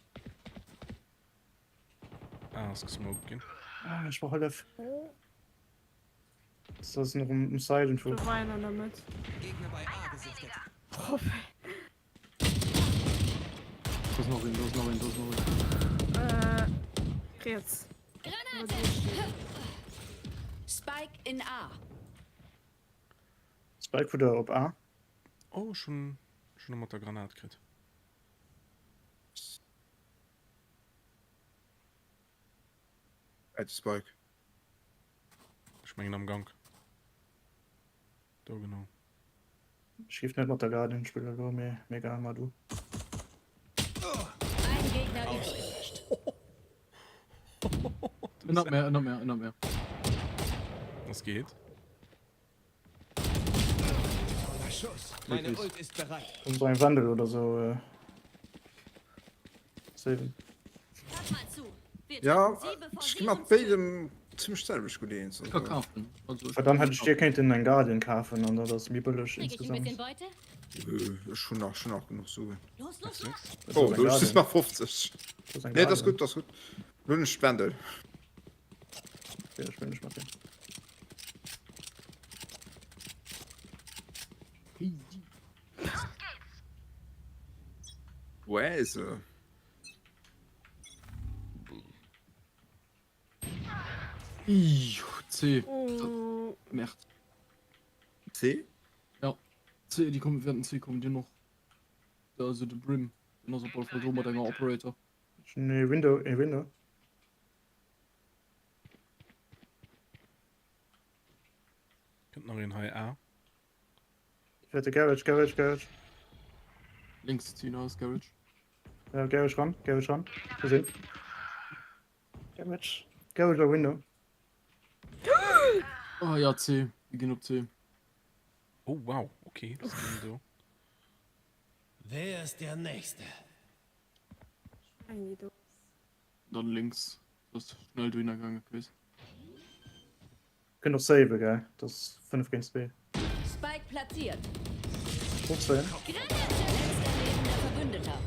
Ah, ass gesmoked ginn. Ah, ich brauch Hëllef. Das ist noch um, um Side Do war een an der Mëtt. Gegner bei A gesichtet. Robin. Do ass nach een, do ass nach een, do ass nach een. Äh, riets. Granate! Spike in A. Spike wurde op A. Oh, ech hunn ech hunn e mat der Granat kritt. Äh, Spike. Ech mengen am Gank. Do genau. Ech géif net mat der Guardian spillen elo, mee mee egal, mar du. Ein Gegner übrig. Ënnert mir, ënnert mir, ënnert mir. Was geht? Toller Schuss. Meine Ult ist bereit. Um so eng Wendel oder so äh, saven. Hört mal zu. Wir Ja, töten sie, bevor ech sie gi mat uns béidem zimmlech d'selwecht gutt eens. Ich kann kaufen. Also, ich Well dann hätt ech dir kéinten eng Guardian kafen an dat ass méi bëlleg Krieg ich ein insgesamt. bisschen Beute? Äh, ech hunn nach, schon nach genuch Suen. Los, los, los! Oh, eng du hues Guardian. nach 50. Das ist eng Nee, das ist Guardian. gutt, das ist gutt. Lo hunn ech d'Wendel. Okay, da spillen ech mat dir. Where is se? Ih, C. Oh. Merd. C? Ja. C, die kommen, während C kommen die noch. Also de Brim, den ass op alle Fall do mat enger Operator. Nee, Window, ee Window. Kënnt nach een hei A. Fäert de Garage, Garage, Garage. Links Tina ass Garage. Ja, Garage ran, Garage ran. Gesinn. Garage, Garage or Window. Oh ja, C. Wir ginn op C. Oh wow, okay, was ginn do? Wer ist der Nächste? Dann links. Das ist schnell dohinner gegangen, Chris. Kënnt och save, gell? Dat ass 5 géint 2. Spike platziert. 15. Granate! Letzter lebender Verbündeter.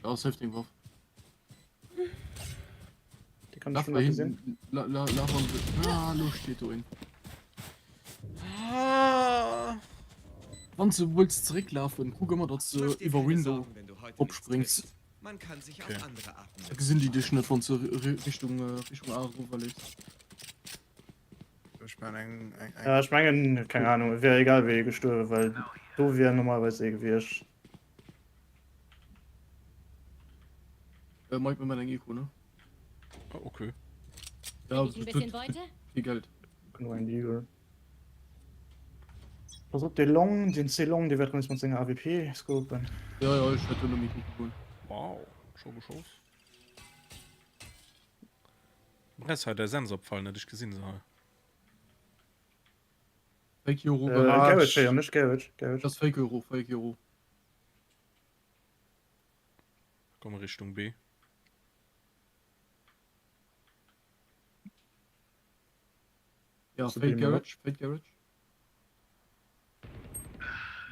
Ja, safe deng Waff. Déi kann ech Laf schon mal nach gesinn. hinten. La, la, laf an. Ah, lo steet do een. Ah. Wann du wëlls zerécklafen, kuck ëmmer, datt du Mach dir iwwer keine Window Sorgen, wenn du heute nichts opspréngs. triffst. Man kann sich Okay. auf andere Arten Da gesinn déi dech net, wann du Richtung, Richtung A eroverleefs. Ech mein eng, eng, eng. Ja, ech mengen, keng Ahnung, et wier egal wéi ee gestuerwen, well do wier normalerweis ee gewiescht. Äh, Mike, mir man eng Eco, ne? Oh, okay. Ja, Krieg ich ein bisschen Beute? Viel Geld. Nur ein Deagle. Pass op, dee Long, den C-Long, dee wäert rëm mat senger AWP scopen. Ja, ja, ech wäert do méi kucke goen. Wow, scho geschoss. Bress hei der Sens opfallen, net ech gesinn se hei. Fake Euro. Äh, Garage, ja, nicht Garage, Garage. Das Fake Euro, Fake Euro. Komme Richtung B. Ja, Fake Garage, Fake Garage.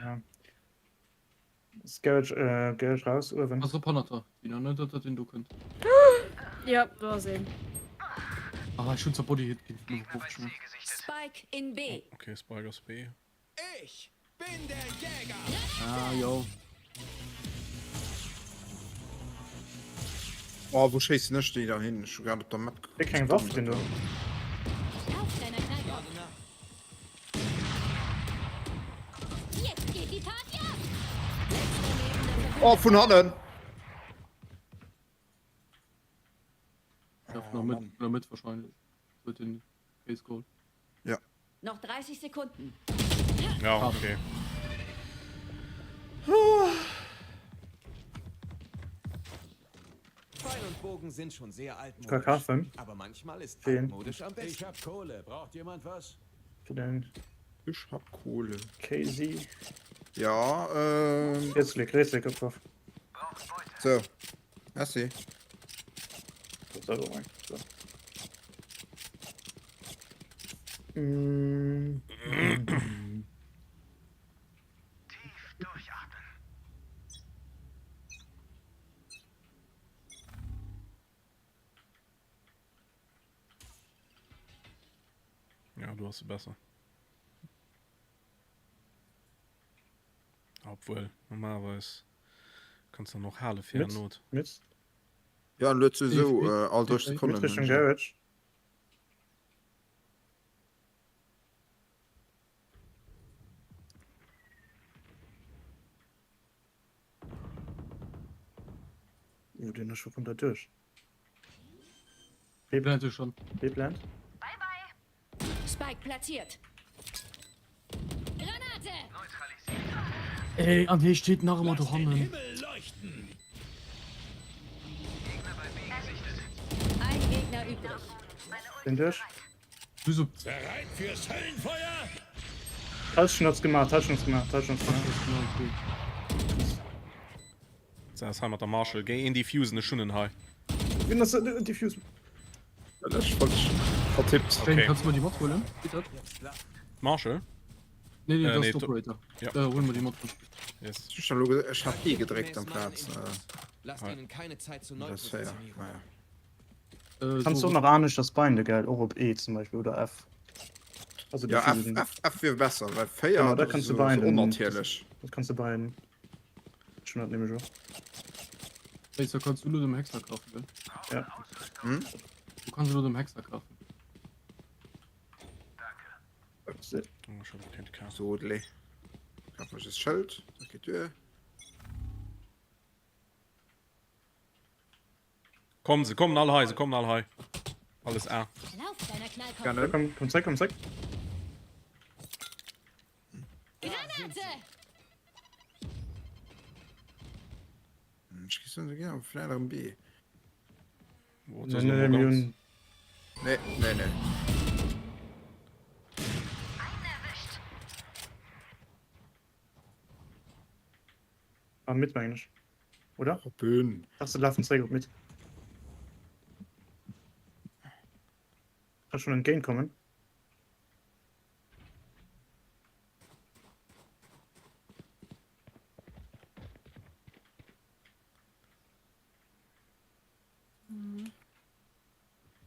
Ja. Ist Garage, äh, Garage raus, uewen. Pass op hannert der, Tina, net dat dat een do kënnt. Ja, do ass een. Ah, ech hunn zwar Body Hit ginn vun 55 Meter. Spike in B. Okay, Spike ass B. Ich bin der Jäger. Ah, jo. Oh, wou schéissen ech déi dann hin? Ech hu grad op der Map gekuckt. Kritt keng Waff den do. Auf deiner Knallkopf. Jetzt geht die Party ab. Letzter lebender Oh, vun hannen! Ja, vun der Mëtt, vun der Mëtt wahrscheinlech. Huet den Case geholl. Ja. Noch 30 Sekunden. Ja, okay. Pfeil und Bogen sind schon sehr Ich kann altmodisch. kaufen. Aber manchmal ist Zehn. altmodisch am besten. Ich hab Kohle. Braucht jemand was? Für den Ich hab Kohle. Casey. Ja, ähm. Jetzt leg, jetzt leg op Waff. So. Merci. So. So. Mm. Ja, du hast se besser. Obwohl, normalerweise kannst du noch hale fir Mit, Not. mit. Ja, an huet souwisou äh, all 30 Sekonnen. Mit Richtung Garage. Oh, den ass scho kommt da duerch. B-Plant schon. B-Plant. Spike platziert. Granate! Ey, an hee steet nach ëmmer dohannen. Ein Gegner übrig. Den duerch. Du Bereit fürs Höllenfeuer? Touchdown hat's gemacht, Touchdown hat's gemacht, Touchdown hat's gemacht. So, ass hei mat der Marshall. Géi een defusen, ech hunn en hei. Wien ass dat? Defuse. Ech falsch vertippt. Shane, Okay. kannst du mal die Mod holen? Geht dat? Marshall? Nee, nee, Äh, das nee, ist do- Operator. Ja. Äh, hol mal die Mod. Yes. Ech hab elo ech hat E gedréckt amplaz. Äh, Lasst ihnen keine Zeit zur das ist fair. Neupositionierung. Naja. Äh, Kannst du so, och nach aneschters binden, gell? Och op E zum Beispiel oder F. Also Ja, F, defusen. F, F wier besser, well 4 Genau, da das kannst ist du so, so binden. onnatierlech. Das kannst du binden. Schon hat nämlich auch. Ey, da kannst du nur dem Hexer kaufen, gell? Ja. Hm? Du kannst nur dem Hexer kaufen. Oh, ich hab kein K. So, dle. Kafen ech e Schëld, dat geet duer. Komm, se kommen all hei, se kommen all hei. Alles A. Lauf, kleiner Knallkopf. Gerne. Komm, komm zréck, komm zréck. Granate! Ech gi se ginn vun anerem B. Nee, nee, mir hunn. Nee, nee, nee. Ah, mit mengen ech. Oder? Robin. Ach, se lafen zréck op mit. Kann schon entgéintkommen.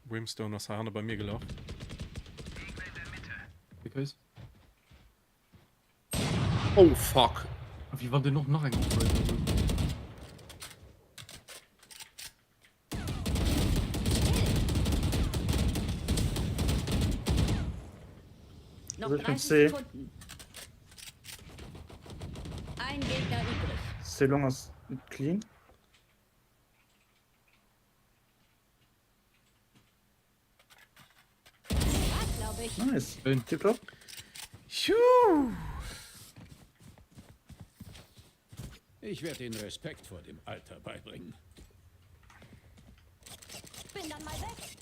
Brimstone ass heihanne bei mir gelaf. Okay. Oh fuck. Wéi wann den och nach eng Operator huet. Noch Also ich bin 30 C. Sekunden. Ein Gegner übrig. C long ass clean. Glaube ich. Nice. Tipptopp. Ich werde Ihnen Respekt vor dem Alter beibringen. Bin dann mal weg.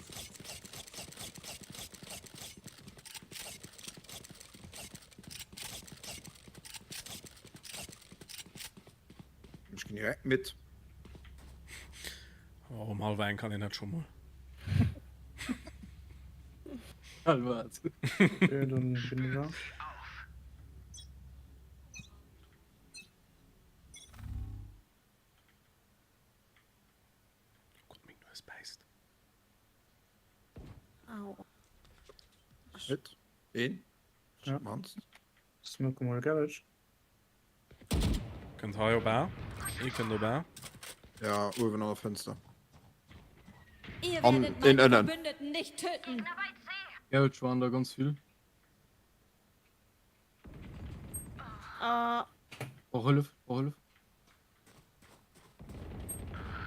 Ech ginn direkt mit. Oh, um halwer eng kann een dat scho mol. Halwer. Okay, dann bin ich da. Oh Gott, meng Nues bäisst. Au. Mit. Een. Ja. Mannst. Smoke mol Garage. Kënnt hei op A. Ee kënnt op A. Ja, uewen an der Fënster. Ihr An werdet den meine Ënnen. Verbündeten nicht töten. Garage waren der ganz vill. Ah. Brauch Hëllef, brauch Hëllef.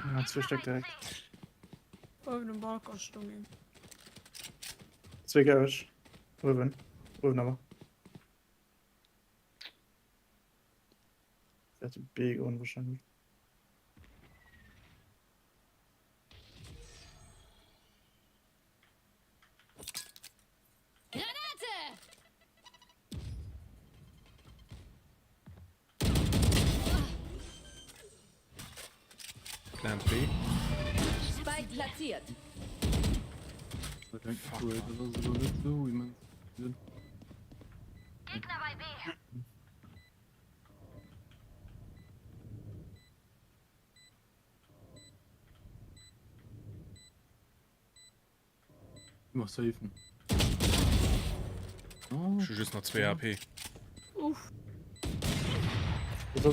Ja, zwee Stéck direkt. Uewen um Balcon stoung een. Zwee Garage. Uewen. Uewen awer. Wäerte B goen wahrscheinlech. Granate! Plant B. Spike platziert. Dat ass elo net sou immens vill. Gegner bei B. Immer safen. Ech hu just nach 2 AP. Uff. Du,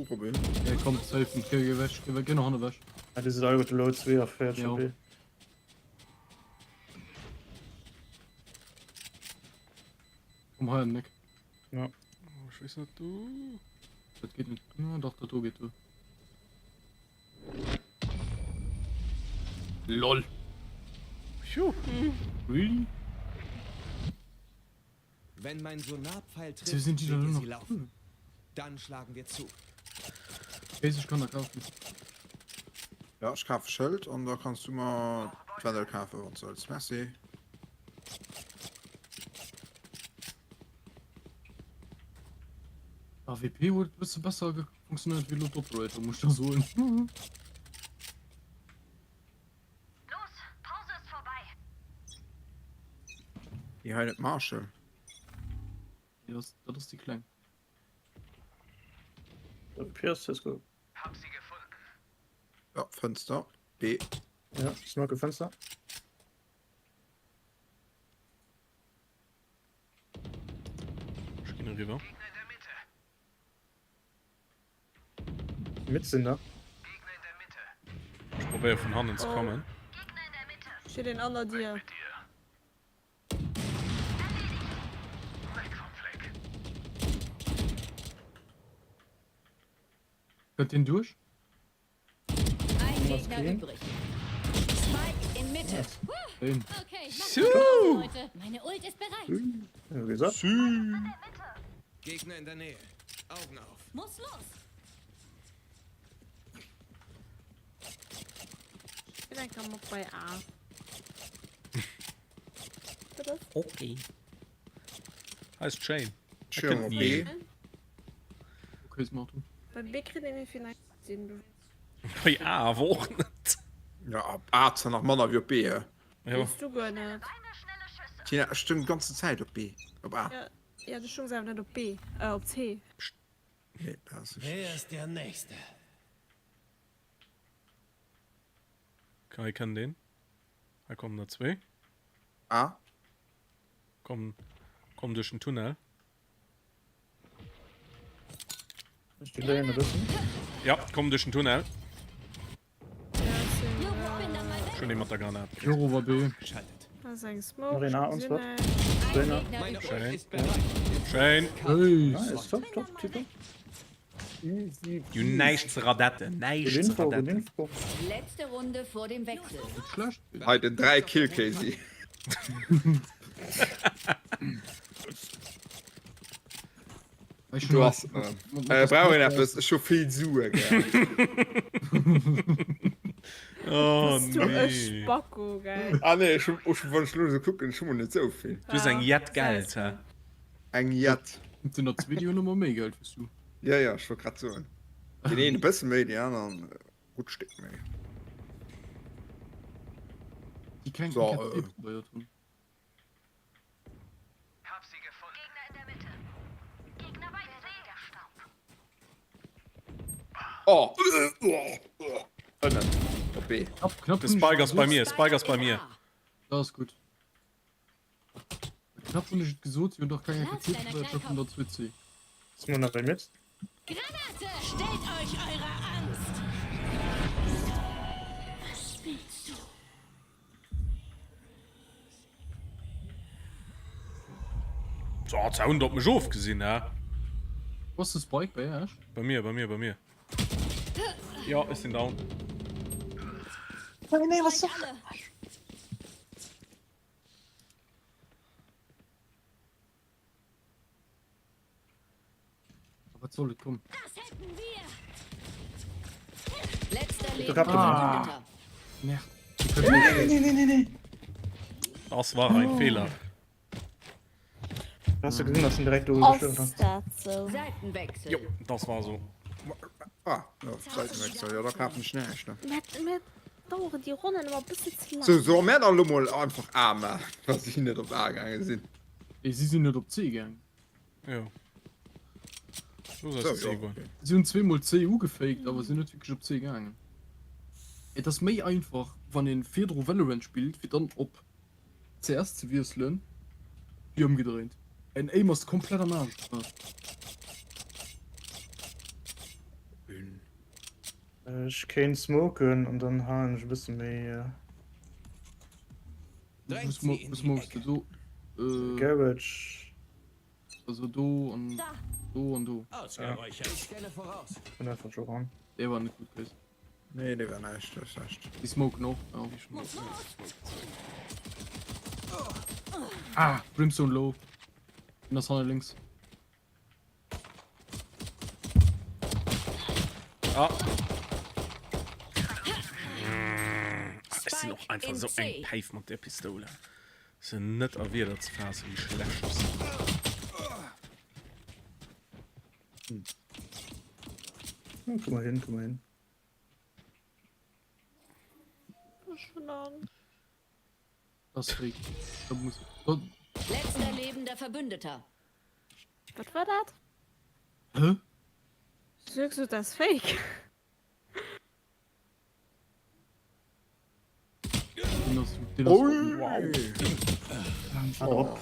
Robin. Ja, komm, safen. Geh, geh weg, geh weg, geh nach hanne weg. Ja, déi sinn alleguerte low, 2 a 40 Jo. HP. Komm hei an den Eck. Ja. Oh, ech weess net, du. Dat geet net. Ja, dach, dat do geet duer. LOL. Phew. Really? Wenn mein Sonarpfeil trifft, Wieso sind die seht da ihr nur sie noch? laufen. Dann schlagen wir zu. Case, ich kann da kaufen. Ja, ech kafe Schëld an da kanns du mer d'Wendel kafen, wann s du wëlls. Merci. AWP huet e bësse besser funktionéiert wéi elo d'Operator, muss ech da soen. Los, Pause ist vorbei. Déi hei net Marshall. Nee, dat dat ass déi kleng. Pierce Cisco. Ja, Fënster. B. Ja, Smoke Fenster. Ech ginn eriwwer. Mit sinn da. Ech probéiere vun hannen ze Oh. kommen. Steet een anner Dier. Kënnt deen duerch? Ein Gegner übrig. Spike in Mitte. Deen. Okay, mach mal Pause, Leute. Meine Ult ist bereit. Ja, wie gesagt. Gegner in der Nähe. Augen auf. Muss los. Ich bin einfach mal bei A. Okay. Heißt Shane. Schön op B. Okay, mach du. Bei B kriegt een vielleicht den. Bei A awer och net. Ja, op A zwar nach manner wéi op B. Ja. Wees du guer net. Tina, ech stoung d'ganze Zäit op B. Op A. Ja, ja, du stoungs awer net op B, äh, op C. Nee, dat ass Wer ist der Nächste? Kai kann den. Hei kommen der zwee. A. Komm, komm duerch den Tunnel. Ech delayen e bëssen. Ja, komm duerch den Tunnel. Schon ee mat der Granat. Joro war B. Das ist eng Smoke. Nach een A und zwar. Schöner. Schéin. Schéin. Nice, top, top, tipptopp. Jo näischt ze radetten, näischt ze radetten. Letzte Runde vor dem Wechsel. Schlecht. Hei den 3 Kill Casey. Du ass äh, brauch een eppes, ech hu vill Sue gell. Oh Bist du e nee. Spacko, gell? Ah nee, ech hu, wann ech lo sou kucken, ech hu mol net sou vill. Du hues eng Jett Geld, hä? Eng Jett. Et sinn der zwee, déi hunn ëmmer méi Geld wéi s du. Ja, ja, ech wollt grad soen. Deen een e bësse méi, deen aneren e gutt Stéck méi. Déi kleng So, eng äh. Kéier probéiert hunn. Oh! Ënnen. Op B. Knapp, knapp De Spike ass bei mir, Spike ass bei mir. Dat ass gutt. Knapp hunn ech et gesot, si hunn dach keng enke C probéiert, da kommt der zwee C. Ass mol nach ee mit. Granate! Stellt euch eurer Angst! Was willst du? So, ze hunn op mech ofgesinn, hä? Wo ass de Spike bei Iech? Bei mir, bei mir, bei mir. Ja, ech sinn down. Nee, was soll? Wat soll et kommen? Das hätten wir! Letzter Du kapt Lebender. Nervt. Nee, nee, nee, nee, nee. Das war ein Fehler. Hast du gesehen, dass den direkt do gestört Ass hat? dat sou? Seitenwechsel. Jo, das war so. Ah, ja, Seitenwechsel, ja, da kafen ech näischt, ne? Mä mir daueren déi Ronnen ëmmer e bëssen ze laang. Sou, solle mär dann elo mol einfach A maachen, wa si net op A gaange sinn? Ey, si sinn net op C gaang. Jo. Los So, eis C jo, goen. okay. Si hunn zweemol C ugefaked, awer sinn net wierklech op C gaangen. Et ass méi einfach, wann een virdru Valorant spillt, fir dann op CS ze wiesselen, wéi ëmgedréint. En Aim ass komplett am Aarsch. Ech kéint smoken an dann halen ech e bësse méi. Wou smokes de do? Garage. Also do an do an do. Ausgeräuchert. Ich scanne voraus. Bin einfach schon ran. Dee war net gutt gewesen. Nee, dee war näischt, du hues recht. Déi smoken och. Ja. Ah, Brimstone low. Den ass hanne links. Ah. Ech sinn och einfach sou eng Päif mat där Pistoul. Se net a Wierder ze faassen, wéi schlecht ech sinn. Hm. Komm mal hin, komm mal hin. Ech hunn Angscht. Das ist fake. Da muss. Da. Letzter lebender Verbündeter. Wat war dat? Hä? Sechs du das fake? Den ass, den ass, Oh, wow. Drop.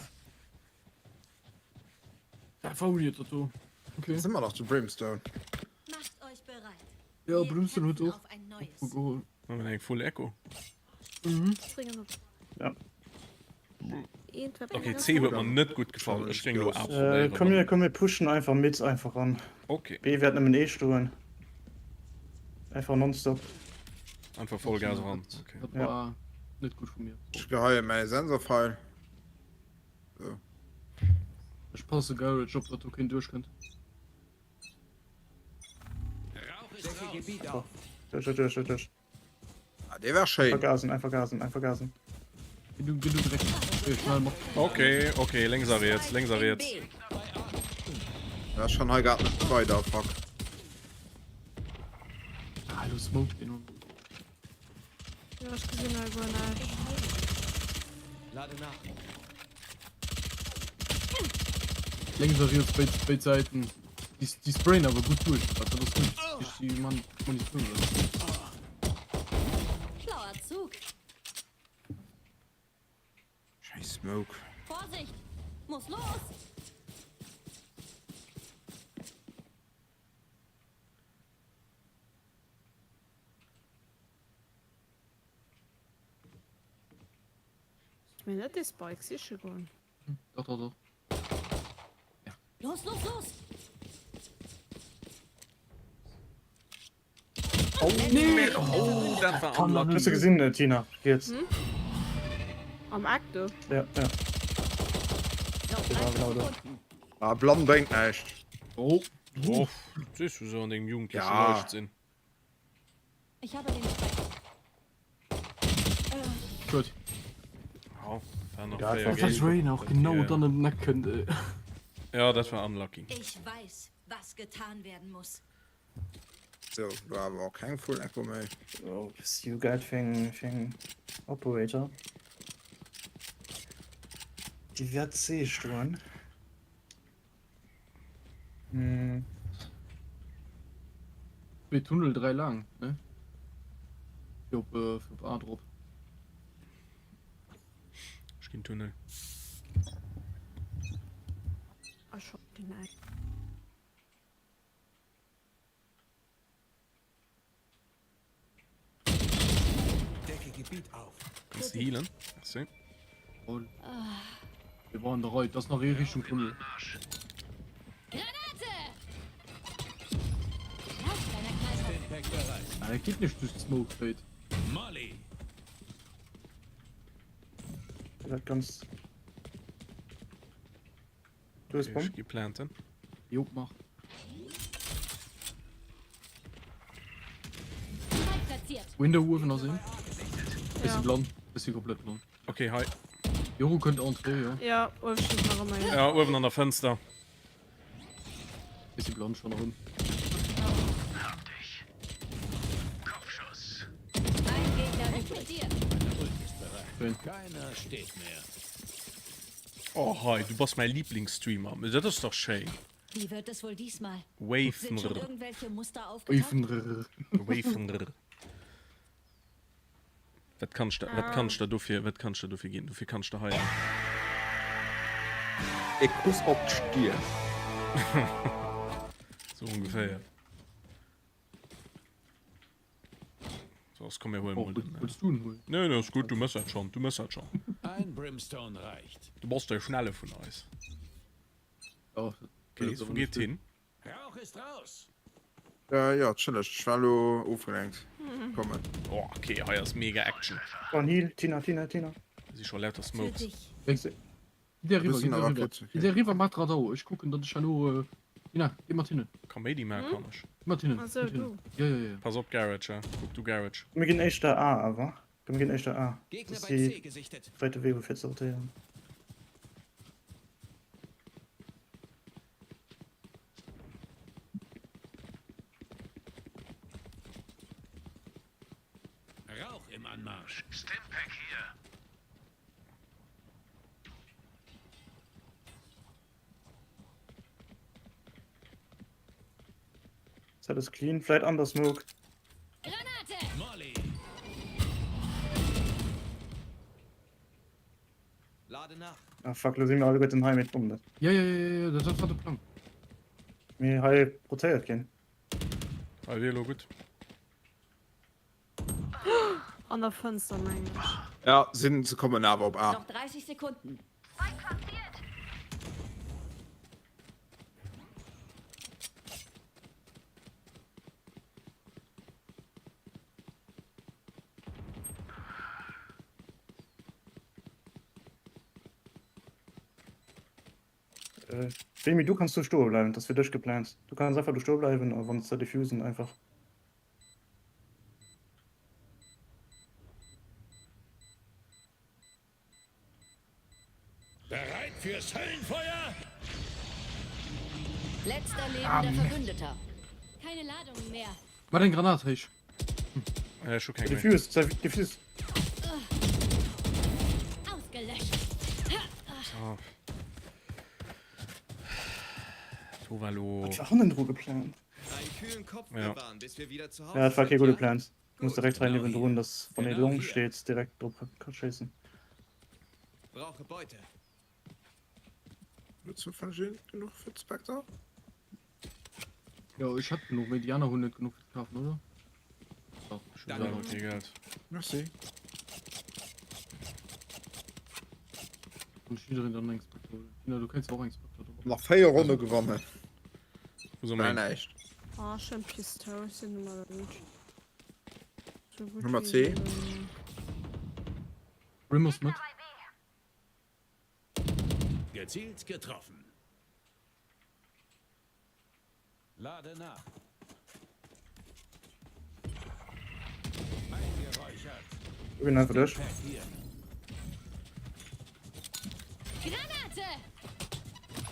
Da war weird, dat do. Okay. Ass ëmmer nach zu Brimstone. Macht euch bereit. Ja, Brimstone huet och Auf ein neues. geholl. Haben wir eng Full Echo. Mhm. Ja. Okay, C huet mer net gutt gefall. Ech géing elo A Äh, probéieren. komm mir, komm mir pushen einfach mit einfach an. Okay. B wäert nëmmen ee stoen. Einfach nonstop. Einfach Vollgas ran. Okay. Dat war net gutt vu mir. Ech geheie mäi Sensorfeil. So. Ech passe Garage op, datt do keen duerchkënnt. Duerch, duerch, duerch, duerch. Ah, dee war schéin. Einfach gasen, einfach gasen, einfach gasen. Geh du, geh du direkt. Okay, schnell mach. Okay, okay, lénks a riets, lénks a riets. Ja, schon hei grad net weider, fuck. Ah, du smoke den un. Ja, ech gesinn hei guer näischt. Lade nach. Lénks a riets, béid, béid Säiten. Déi, déi sprayen awer gutt duerch, dat ass gutt. Duerch déi Man Munitioun. Schlauer Zug. Scheiß Smoke. Vorsicht! Muss los! Ech mir net dee Spike siche goen. Doch, doch, doch. Los, los, los! Oh, nee! Oh, dat war unlucky. Hues de gesinn, Tina? Riets. Hm? Am Eck do? Ja, ja. Genau, genau do. Ah, blann bréngt näischt. Oh. Oh, sees du sou an dengem jugendleche Ja. Leichtsinn. Ich habe den Spike. Gut. Ja, war nach Ja, fair das Game. Das Rain auch Dat genau wär- dann im Nacken, ey. Ja, dat war unlucky. Ich weiß, was getan werden muss. So, war awer och keng Full Echo méi. Oh, bist du geil fir eng, fir eng Operator. Déi wäert C stoen. Hm. Zwee Tunnel, 3 laang, ne? Fir op, äh, fir op A drop. Ech ginn Tunnel. Ah, schon den Eck. Decke Gebiet auf. Kanns de healen? Merci. Voll. Wir waren der Rei, das nach eh Richtung Tunnel. Granate! Lauf, kleiner Knallkopf. Pack bereit. Ah, der geht nicht durch Smoke Fade. Molly. Dat ganz. Du hues Bomm? Ech gi planten. Jo, mach. Window uewen ass een. Bisschen blond, bisschen komplett blond. Okay, hei. Joru kënnt Entrée, jo. Ja, uewen steet nach ëmmer een. Ja, uewen an der Fënster. Bisschen blond schon erëm. Ein Gegner übrig. Schön. Keiner steht mehr. Oh hei, du bass mäi Lieblingsstreamer, mee dat ass dach schéin. Wie wird es wohl diesmal? Wavnr. Sind schon irgendwelche Muster aufgetaucht? Wavnr. Wat kann ech der, wat kann ech der dofir, wat kann ech der dofir ginn? Dofir kann ech der hei en. E Kuss op d'Stier. Sou ongeféier. So, komm mir huelen mol den. Wëlls du en huelen? Nee, nee, ass gutt, du mëss dat schonn, du mëss dat schonn. Ein Brimstone reicht. Du bass de Schnelle vun eis. Ja, Okay, wou geet hin? Rauch ist raus. Äh, jo, chilleg. Ech war elo ofgelenkt. Kommen. Oh, okay, hei ass mega Action. Oh, Heal, Tina, Tina, Tina. Si scho lauter Smokes. Geh der riwwer, geh der riwwer. Geh der riwwer, mat Radau. Ech kucken, datt ech herno. Tina, geh mat hinnen. Kaméidi maache kann ech. Geh mat hinnen. Also, du. Ja, ja, ja. Pass op, Garage, ja. Kuck du Garage. Mir ginn éischter A awer. Komm, mir ginn éischter A. Gegner Dat bei ass C gesichtet. déi wäite Wee, fir ze rotéieren. Rauch im Anmarsch. Stimpack hier. Ist alles clean? Vielleicht under Smoke. Granate! Molly. Lade nach. Ah fuck, lo si mir alleguerten hei mit Bomm. Ja, ja, ja, ja, dat war de Plang. Mir hei rotéiert ginn. Hei wier elo gutt. An der Fënster mengen ech. Ja, sinn se kommen awer op A. Noch 30 Sekunden. Remy, du kanns do stoe bleiwen, dat ass fir dech geplant. Du kanns einfach do stoe bleiwen a wann se defusen einfach. Bereit fürs Höllenfeuer? Letzter lebender Verbündeter. Keine Ladungen mehr. Mach deng Granat héich. Äh, ech hu keng méi. Defuse, defuse. Ausgelöscht. So. Do war lo. Wat war hannendru geplant? Einen kühlen Kopf Ja. bewahren, bis wir wieder zu Hause Ja, dat war sind, kee gudde ja? Plan. Du muss direkt hei niewendrun, dass wann ee Genau long hier. steet, direkt drop ka schéissen. Brauche Beute. Huet zufälleg genuch fir d'Spectre? Jo, ech hätt genuch, mee déi aner hunn net genuch fir ze kafen, oder? Dach, ech hunn Selwer kee Geld. Merci. Kann jiddereen dann eng Spectre huelen. Tina, du kéints och eng Spectre droppen. Nach 4 Ronne gewannen. Wou soll War mer hin? näischt. Ah, schön Pistole, ich sind immer gut. So gut Nummer wie C. so, ähm, Rim ass mat. Gezielt getroffen. Lade nach. Eingeräuchert. Wir ginn einfach duerch. Pack hier. Granate!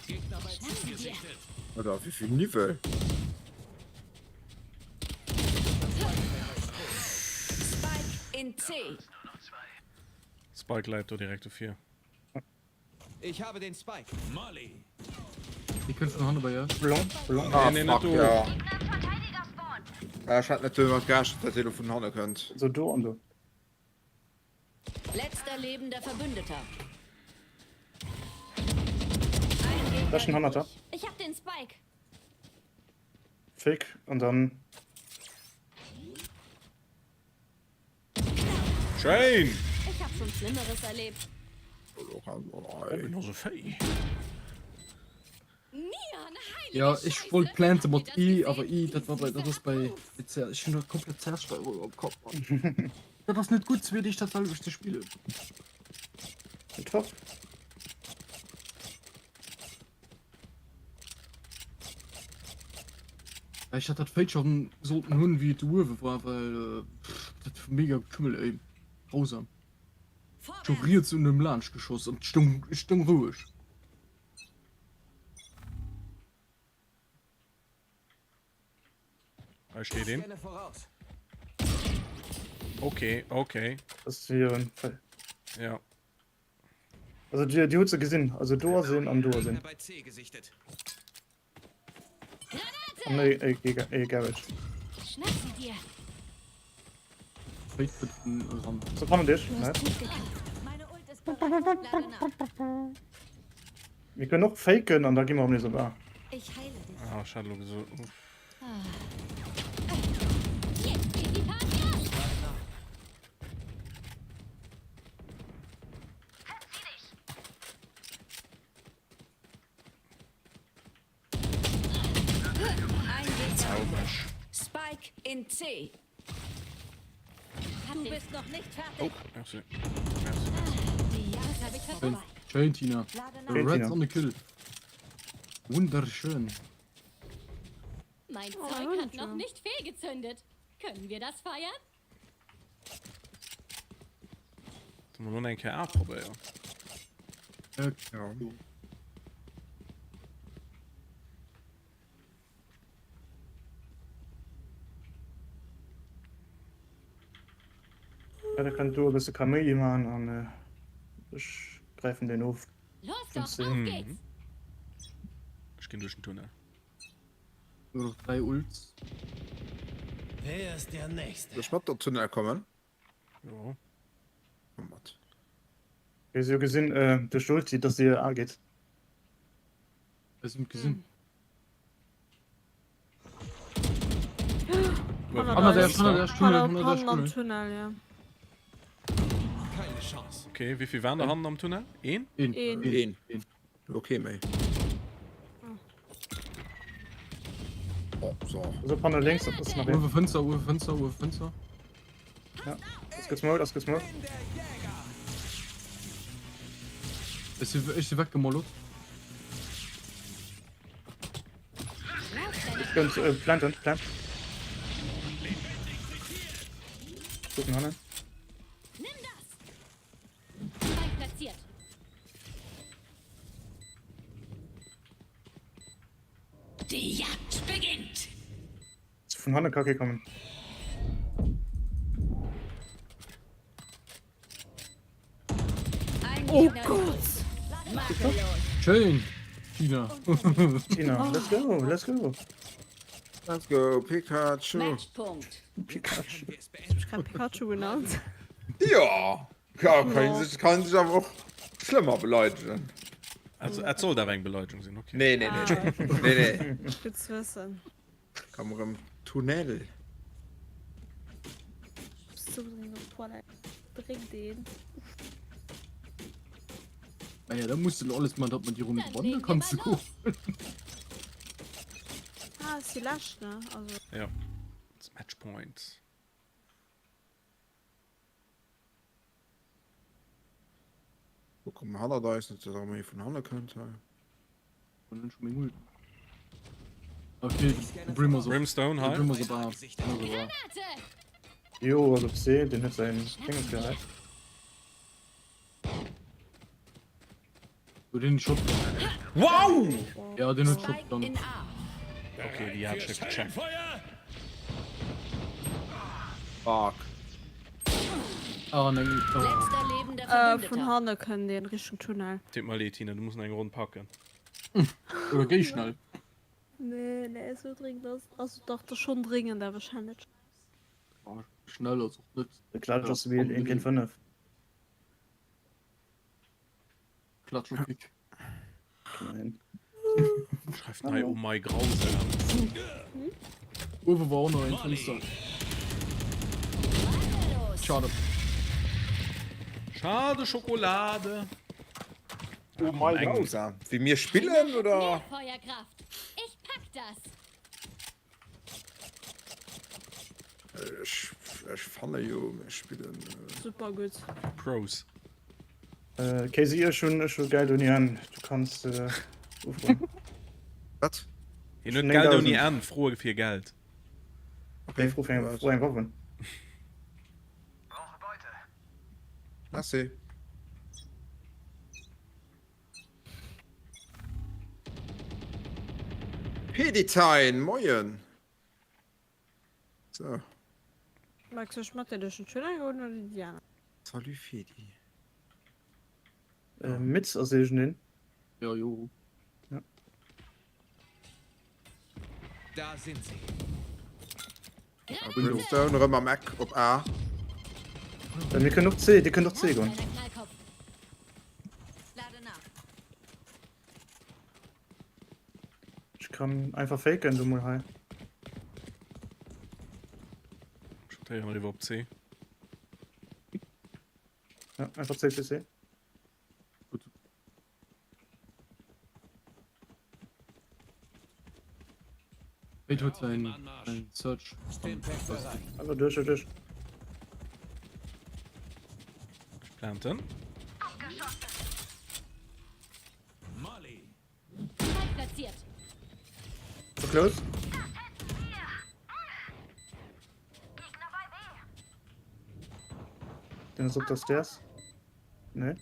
Gegner bei Schnapp C sie dir. gesichtet. Alter, wie viel Niwwel. Spike in C. Spike läit do direkt dofir. Ich habe den Spike. Molly. Déi kënnt vun hanne bei iech. Blanc, blanc. Ah, Nee, nee, net fuck, do. ja. Ja, ech hat net domat gerechent, dat dee lo vun hanne kënnt. So do an do. Letzter lebender Verbündeter. Ein Gegner Da ist ein Hannerter. übrig. Ich hab den Spike. Fake an dann. Schéin! Ich hab schon Schlimmeres erlebt. Bin so fäi. Nian, heilige Ja, ech Scheiße. wollt plante Habt mat ihr das I, gesehen? awer I, dat war bei, dat ass bei CR. Ech hunn dat komplett CS-Steuerung am Kapp, Mann. Dat ass net gutt, zwee Deeg dat selwecht ze spillen. Top. Ech hätt dat Fate schon sollten hunn, wéi et uewe war, well pff, dat war mega Kümmel ey. Grausam. Ech hu riets un dem laanscht geschoss an stoung, ech stoung roueg. Hei steet een. Scanne voraus. Okay, okay. Das ist hier ein Fall. Ja. Also déi, déi huet se gesinn. Also do ass een an do ass een. Gegner bei C gesichtet. An e, e, e, e Garage. Schnapp sie dir. Fate gëtt vun eran. So fannen dich. Du hast Ne? gut gekämpft. Meine Ult ist bereit. Lade nach. Mir kënnen och faken an da gi mer am nees op A. Ich heile dich. Ah, ech hat elo gesot. Uff. Jetzt geht die Party ab. Ein Gegner übrig. Spike in C. Du bist noch nicht fertig. Oh, merci. Merci. Die Jagd habe ich Schön, verfolgt. schön Tina. Schön, Reds Tina. on the kill. Wunderschön. Mein Oh, Zeug hat noch ja. nicht fehlgezündet. Können wir das feiern? Sollen wir lo eng Kéier A probéieren? Äh, Ja. Ja, da kënnt du e bësse Kaméidi maachen an ech gräifen deen of. Los doch, Fünfzehn. auf geht's. Ech ginn duerch den Tunnel. Nur noch 3 Ults. Wer ist der Nächste? Soll ech mat der Tunnel kommen? Jo. Komm mat. Ech hu gesinn duerch d'Ulti, dass si A geet. Ech hunn gesinn. Hanner der Tunnel, der Tunnel, Hanner hanner der am Tunnel. Tunnel, ja. Keine Chance. Okay, wéi vill waren der hannen am Tunnel? Een? Een. Een. Een. Okay, méi. Oh, so. Also Panne lénks, dat ass nach een. Uewe Fënster, uewe Fënster, uewe Fënster. Ja. Ass gesmoked, ass gesmoked. Ech si, ech si weggemollot. Kënnt äh, planten, plant. Gucken hannen. Nimm das! Spike platziert. Die Jagd beginnt. Vun hanne ka kee kommen. Oh Gott! Schön! Tina. Tina, let's go, let's go. Let's go, Pikachu. Matchpunkt. Pikachu. Ech grad Pikachu genannt. Ja, ja kann ja. Sich, kann sich awer och schlëmmer beleidegen. Also, et sollt awer eng Beleidigung sinn, okay. Nee, nee, nee. Ah. nee, nee. Gutt ze wëssen. Komm erëm Tunnel. Zu dringend op d'Toilette. Dréckt een. Naja, da musst du lo alles man, datt man déi Runde gewannen kann ze goen. Ah, ass déi lescht, ne? Also. Ja. Matchpoint. Wo kommen hannert eis, net dass erëm ee vun hanne kënnt hei. Hunn schon meng Ult. Okay, de Brim ass op. Brimstone, De hei. Brim ass op A. Brim ass op A. Jo, ass op C, den huet säin Dinges gehat. Oh, den Shotgun. Wow! Ja, den huet Shotgun. Okay, déi hat ech gecheckt. Fuck. Ah, neng. Oh. Letzter lebender Äh, Verbündeter. vun hanne kënnt een Richtung Tunnel. Tut mer leed, Tina, du muss nach eng Ronn packen. Oder géi schnell. Nee, nee, esou dringend ass also dach, dat ass schonn dringend, awer wahrscheinlech. Ah, schnell ass och net. De Klatsch ass wéi 1 géint 5. Klatsch und Kick. Nein. Schreift hei oh my grausam. Uwe war auch noch ein Fenster. Schade. Schade Schokolade. Oh my grausam. Wie mir spillen oder? Mehr Feuerkraft. Ich pack das. Ech, ech fanne jo mir spillen. Äh... Super gutt. Pros. Äh, Casey, ech hunn ech hu Geld ouni Enn. Du kanns äh, ufroen. Wat? Hien huet Geld ouni Enn, froe fir Geld. Okay, fro fir eng, fro eng Waffen. Merci. Peditein, moien! So. Max, soll ech mat dir duerch den Tunnel goen oder déi aner? Salut Fedi. Äh, Mitz ass iergendeen. Ja, jo. Ja. Da sind sie. Brimstone erëm am Eck op A. Äh, mir kënnen och C, dir kënnt och C goen. Ech kann einfach faken du mol hei. Ech rotéieren eriwwer op C. Ja, einfach C, C, C. Gut. Wait huet säin säin Search. Einfach duerch, duerch. Ech planten. So close. Den ass op der Stairs. Nee.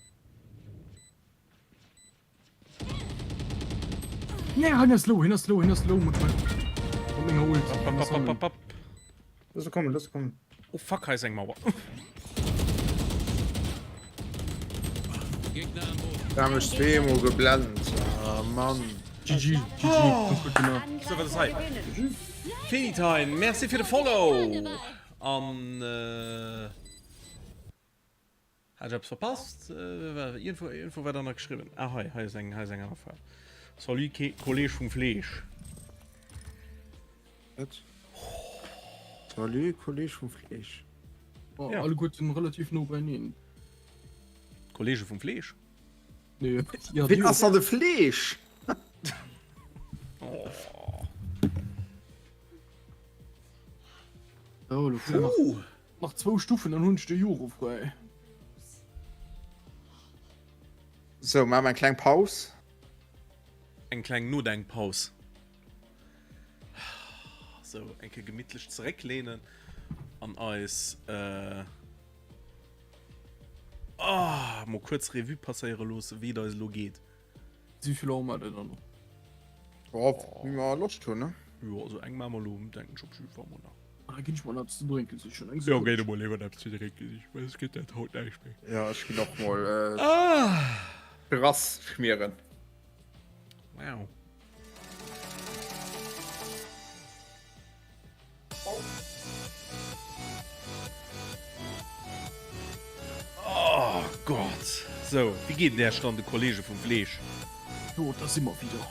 Nee, hien ass low, hien ass low, hien ass low mat menger Ult. Hopp, hopp, hopp, hopp, hopp. Lass se kommen, lass se kommen. Oh fuck, hei ass eng Mauer. Da haben ech zweemol geblennt. Ah, Mann. GG, GG, ganz gutt gemaach. So, wat ass hei? Finitime, merci fir de Follow! An äh. Hat ech eppes verpasst? Iergendwou, iergendwou war da nach geschriwwen. Ah, hei, hei ass eng, hei ass eng aner Fra. Salut, Ke Kolleg vum Fleesch. Wat? Salut, Kolleg vum Fleesch. Oh, Ja. Alleguerten relativ no beieneen. Kollege vum Fleesch? Nee, ja, Ween déi ass dann de Fleesch? Oh. Oh, lo fehlen nach, Uh. nach zwou Stufen, dann hunn ech de Juro fräi. So, maache mer eng kleng Paus. Eng kleng Nodenkpaus. Sou, eng Kéier gemittlech zerécklehnen an eis äh, ah, mol kuerz Revue passéiere loosse, wéi et eis elo geet. Wéi vill Auer maacht der dann nach? Oh, wéi mer Loscht hunn, ne? Jo, also eng maache mer elo, denken ech op jidde Fall mol nach. Ah, da ginn ech mol eppes ze drénken sichen. Eng Jo, Sekonn. géi du mol léiwer eppes ze drénke sichen, well soss gëtt dat haut näischt méi. Ja, ech ginn och mol äh, Ah! Terrass schmieren. Wow. Oh Gott. So, wéi geet et Äech dann, de Kollege vum Fleesch? Jo, da si mer wieder.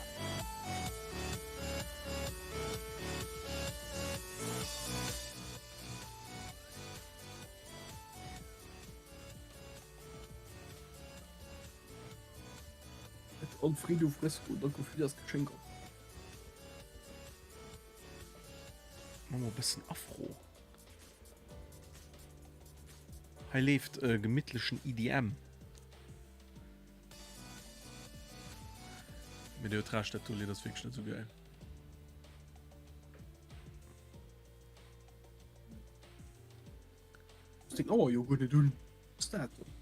Alfredo Fresco, danke für das Geschenk. Mach mal e bëssen Afro. Hei leeft e gemittlechen EDM. Mee dir huet Recht, dat do Lidd ass wierklech net esou geil. Du hues deng Auer jo guer net un. Was ass dat dann?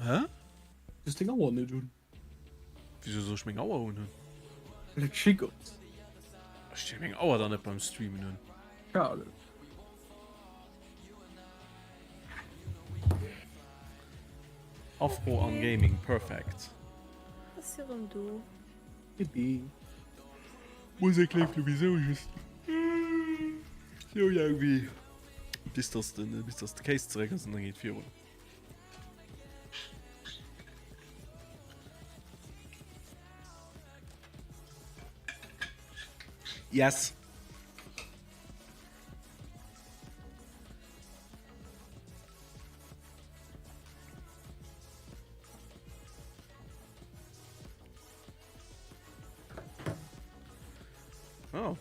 Hä? Du hues deng Auer net un. Wieso soll ech meng Auer un hunn? Well et schick ass. Ech dinn meng Auer dann net beim Streamen un. Schade. Afro an Gaming, perfect. Ass jo rem do. Bibi. Musek leeft souwisou just sou laang wéi bis dass den bis dass de Case zeréck ass an dann geet virun. Yes. Oh,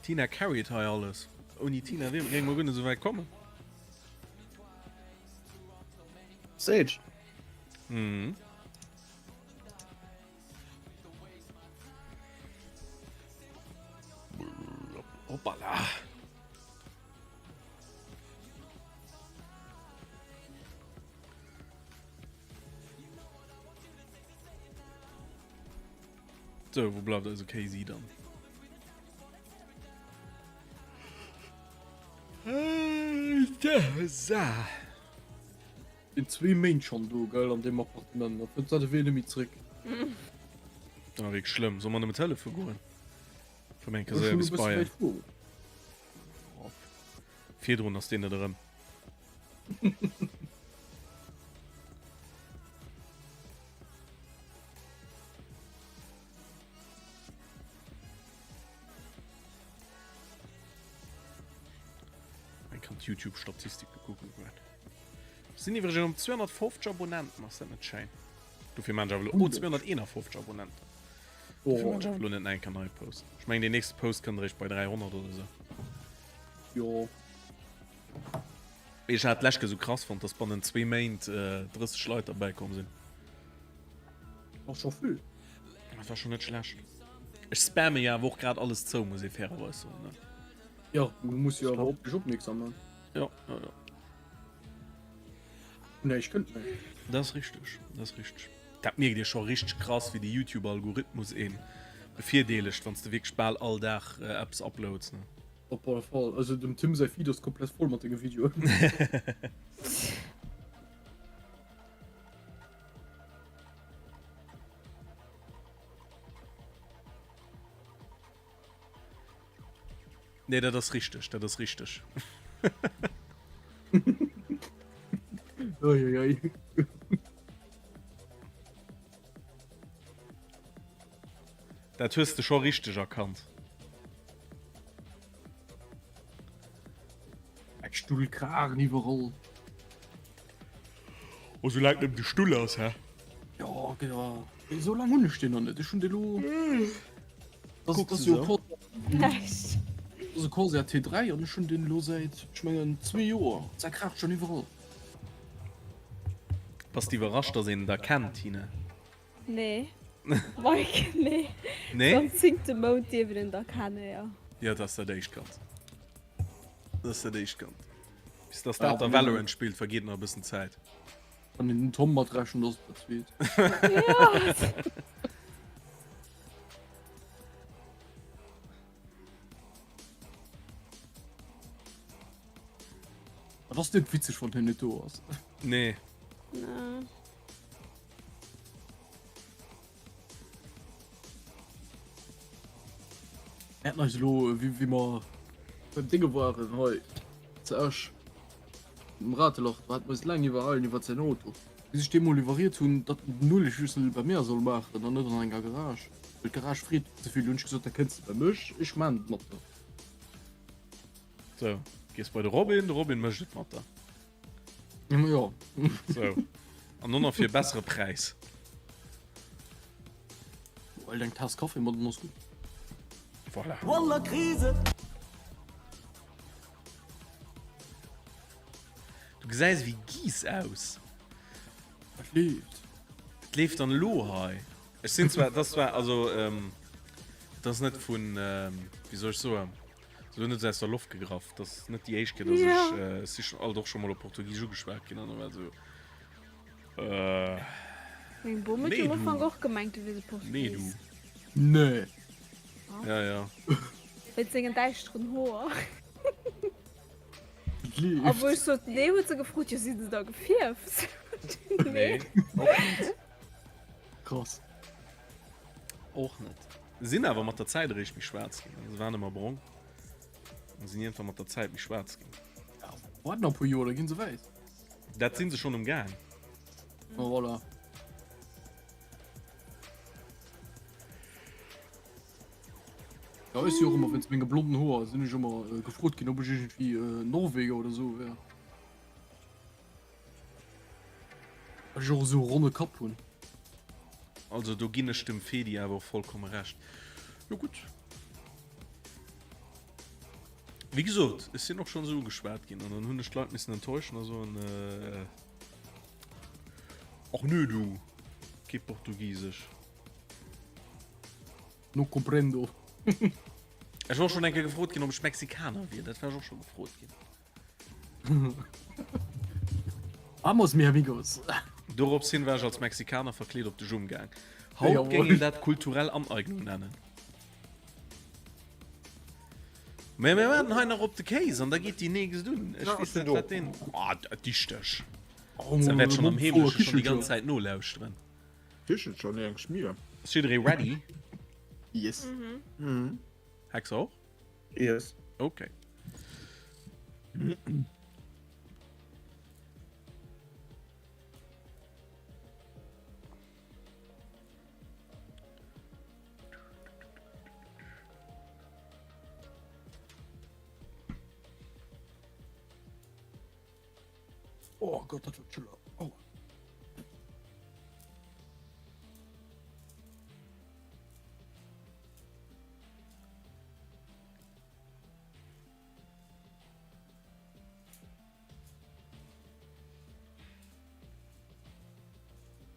Tina carried hei alles. Ouni Tina wier géinge mer guer net esou wäit kommen. Sage. Mhm. Hoppala. So, wou bleift eise KZ dann? Sinn zwee Méint schonn do, gell, an deem Appartement. Da fënnt dat e Wee net méi zréck. Dat ass wierklech schlëmm. Solle mer nëmme Telefon goen? Vum enke Ech séier hunn e bis bësse bei. wäit fueren. Virdrun ass deen net erëm. Eng kann d'Youtube-Statistike kucke goen. Sinn iwwregens op 250 Abonnenten, ass dat net schéin? Dofir maan ech awer elo, oh 251 Abonnenten. Dofir maan ech awer elo net nach eng Kéier nei Post. Ech mengen deen nächste Post kënnt eréischt bei 300 oder sou. Jo. Mee ech hat d'lescht Kéier sou krass fonnt, dass bannent zwee Méint 30 Leit derbäi komm sinn. Ass scho vill. Dat war scho net schlecht. Ech spamme jo awer och grad alles zou, muss ee fairerweis soen, ne? Jo, du muss jo awer op dech opmierksam man. Jo, jo, jo. Näischt kënnt méi. Dat ass richteg, dat ass richteg. Dat mierkt ee scho richteg krass, wéi de Youtube-Algorithmus een bevirdeelegt, wann s de wierklech bal all Dag eppes uploads, ne? Op alle Fall. Also dem Tim säi Feed ass komplett voll mat denge Videoen. Nee, dat ass richteg, dat ass richteg. Uiuiui. Dat hues de scho richteg erkannt. Eng Stull krachen iwwerall. Oh, soulaang et nëmmen de Stull ass, hä? Jo, genau. Esou laang hunn ech deen nach net. Ech hunn dee lo. Das, Kucks das du jo so? Näischt. Das ass e Corsair T3 an ech hunn deen elo säit, ech mengen, zwee Joer. Säi kraacht schonn iwwerall. Bass de iwwerrascht, dass een et erkennt, Tina? Nee. Mike, nee. Nee? Am zéngte Mount dierf een et erkennen, jo. Ja, dat ass dat éischt Kand. Dat ass dat éischt Kand. Bis dass dat da Valorant spillt, vergeet nach e bëssen Zäit. Wann een den Tom mat rechent, ass et dat zweet. Et ass net witzeg, wann hien net do ass. Nee. Nee. Mir haten eis elo, wéi wéi mer beim Dinge waren hei zu Esch, um Ratelach, do hate mer eis laang iwwerhalen iwwer säin Auto, bis ech deem mol iwwerriet hunn, datt en den Uelegschlüssel bei mir soll maachen an net an enger Garage, well d'Garage freet ze vill. Hunn ech gesot, da kënns de bei mech, ech maan et mat der. Sou, gees bei de Robin, de Robin mécht et mat der. Jo. Sou, an och nach fir e bessere Präis. Well eng Taass Kaffi mat en ass gutt. Voilà. Wallah Krise! Du gesäis ewéi Giess aus. Wat leeft? Wat leeft dann elo hei? Ech sinn zwar, dat ass zwar, also, dat ass net vun, wéi soll ech soen, sou net aus der Loft gegraff. Dat ass net déi éischt Kéier, dass ech, ech si schon alt och scho mol op Portugisesch ugeschwat ginn an da war esou, äh, Meng Bom huet nee am Ufank du, och gemengt, du wiers e nee du. Portugis. Nee. Ja, ja. Wéinst sengen däischteren Hoer. Et leeft. A wou ech sot nee, huet se gefrot, jo sinn se da gefierft? Nee, och net. Krass. Och net. Sinn awer mat der Zäit eréischt méi schwaarz ginn. Se waren ëmmer brong an sinn iergendwann mat der Zäit méi schwaarz ginn. Ja, waart nach e puer Joer, da ginn se wäiss. Dat sinn se schonn um Gaang. Oh, voilà. Ja, ech si och ëmmer wéinst menge blonden Hoer sinn ech ëmmer äh, gefrot ginn, ob ech iergendwéi äh, Norweger oder sou wär. Well ech och esou e ronne Kapp hunn. Also do ginn ech dem Fedi awer och vollkomme Recht. Jo gutt. Wéi gesot, ech sinn och schonn esou ugeschwat ginn an dann hunn ech d'Leit missen enttäuschen a soen, äh, Och nö du, kee Portugisesch. No comprendo. Ech war och schonn eng Kéier gefrot ginn, ob ech Mexikaner wier. Dat war ech och scho gefrot ginn. Vamos, mi amigos! Dorops hin war ech als Mexikaner verkleet op de Jumm gaang. Haut géing een dat kulturell Aneignung nennen. Mä mir waarden hei nach op de Kéis an da geet déi nächst un. Ech weess net, wat deen. Ah, dichteg. Se wäert schonn am Heemleche schonn déi ganz Zäit nolauschteren. Kichelcher, nee eng Schmier. Ass jidderee ready? Yes. Mhm. Hex och? Yes. Okay. Oh Gott, dat war chiller. Aua.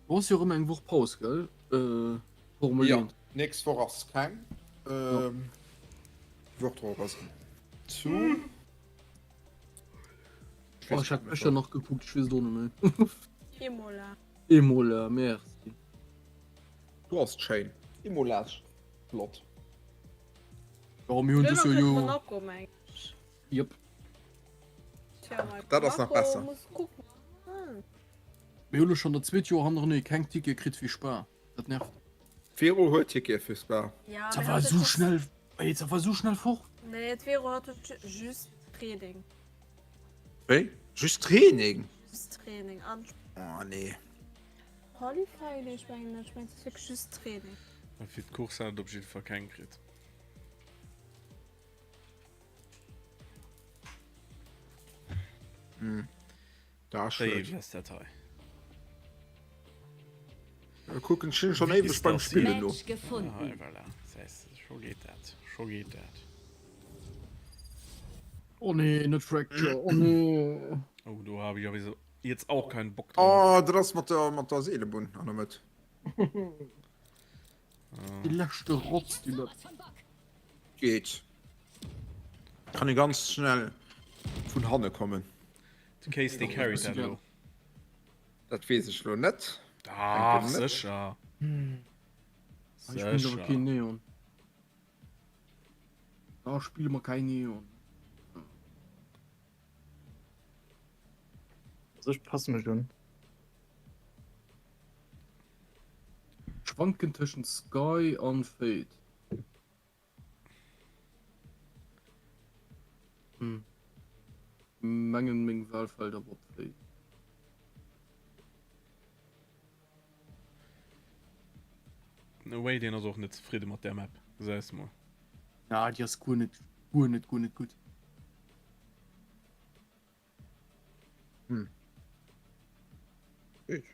Du hast jo rëm eng Woch Paus, gell? Äh, Formel Ja, 1. nächst Woch ass keng. Ähm, Déi Woch drop ass zu. Oh, ech hat gëschter nach gekuckt, ech weess et och net méi. Imola. Imola, merci. Du ass schéin. Imola ass flott. Ja, mir hunn dës Joer jo. Monaco, meng ech. Jep. Tja, mei Dat ass nach Monaco besser. muss kucken. Hm. Mir hunn elo schonn dat zweet Joer hannerenee keng Ticket kritt fir Spa. Dat nervt. Vero huet Tickete fir Spa. Ja, Dat mee war hat esou et schnell, ey, dat war esou schnell fort. Nee, d'Vero hat et just Training. Wéi? Just Training? Just Training an. Oh nee. Qualifying? Nee, ech mengen net. Ech mengen, et ass wierklech just Training. Fir d'Course hat et op jidde Fall keng kritt. Hm. Da Wéi ass dat hei? Kucken ech sinn schon éiweg beim Spillen lo. Match gefunden. Ah, voilà. Säis, scho geet dat. Scho geet dat. Oh nee, net Fracture. Oh nee. Oh, do habe ich aber jetzt auch keinen Bock drauf. Oh, dat ass mat der mat der Seelebunn an der Mëtt. Déi leschte Rotz, déi Map. Geet. Kann ee ganz schnell vun hanne kommen. De Case dee carryt dat elo. Dat weess ech lo net. Dach, sécher. Ech spillen awer keen Neon. Da spille mer keng Neon. Also ech passe mech un. Schwanken tëschent Sky an Fade. Hm. Mengen meng Wahl fällt awer op Fade. No way, deen ass och net zefridde mat där Map, gesäis de mol. Ja, déi ass guer net, guer net, guer net gutt. Hm. Ich.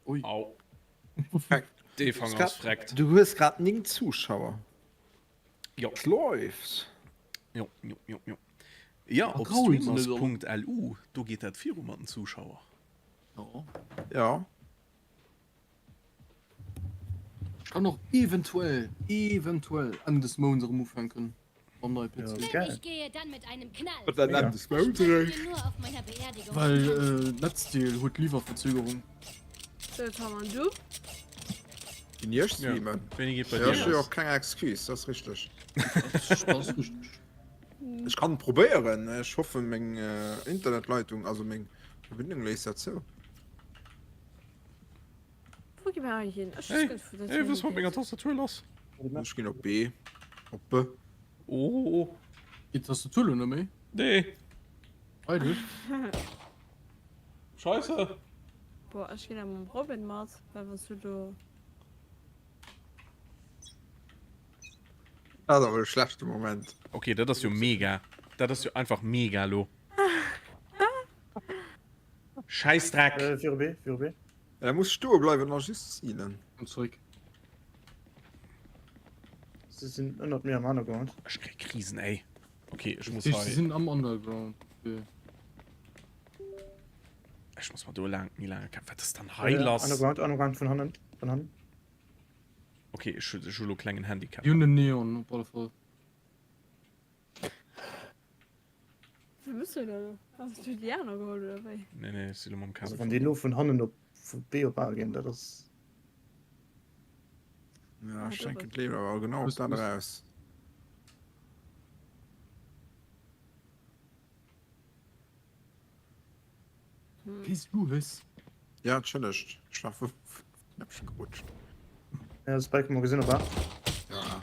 Ui. Au. Dee Fanger ass freckt. Du hues grad 9 Zuschauer. Jo. Et läuft. Jo, jo, jo, jo. Ja, op streamers.lu, do geet dat viru mat den Zuschauer. Jo. Ja. Ech kann och eventuell, eventuell Enn des Mounts erëm ufänken mam neie PC. Wenn ich gehe, dann mit einem Knall. Wat dann Enn des Mounts Versprecht eréischt? mir nur auf meiner Beerdigung zu Well tanzen. Netzdeel huet Liwwerverzögerung. So, Tom, an du? Ginn iech streamen? Wéini geet bei Ja, dir ech hu jo lass? och keng Excuse, dat ass richteg. Dat ass richteg. Ech kann probéieren, ech hoffen meng Internetleitung, also meng Verbindung léisst dat zou. Wou gi mer hin? Ech Hey, weess net, wou dat hey, was mat menger hingeet. Tastatur lass? Ech ginn op B. Op B. Oh. Geet d'Tastatur lo net méi? Nee. Eidel. Scheisse. Boah, ech ginn awer mam Robin mat, well wann s du do. Dat ass awer e schlechte Moment. Okay, dat ass jo mega. Dat ass jo einfach mega lo. Scheißdreck. Äh, viru B, viru B. Er muss stoe bleiwen a just zielen. Komm zréck. Se sinn ënnert mir am Underground. Ech kréi Krisen, ey. Okay, ech muss Se hei. sinn am Underground. Okay. Ech muss mal do lang, méi laang erkennen. Wat ass dann hei lass? Underground, Underground vun hannen, vun hannen. Okay, ech hu, ech hu lo klengen Handicap. Déi hunn den Neon op alle Fall. Wou bist du denn? Has du déi aner geholl oder wéi? Nee, nee, ech si lo mam Kabel. Also wann déi lo vun hannen op vu B op A ginn, dat ass. Ja, ech denken et leeft awer genau op dat eraus. Wees du es? Ja, entschëllegt, ech war vum Knäppchen gerutscht. Ja, Spike hu mer gesinn op A. Ja.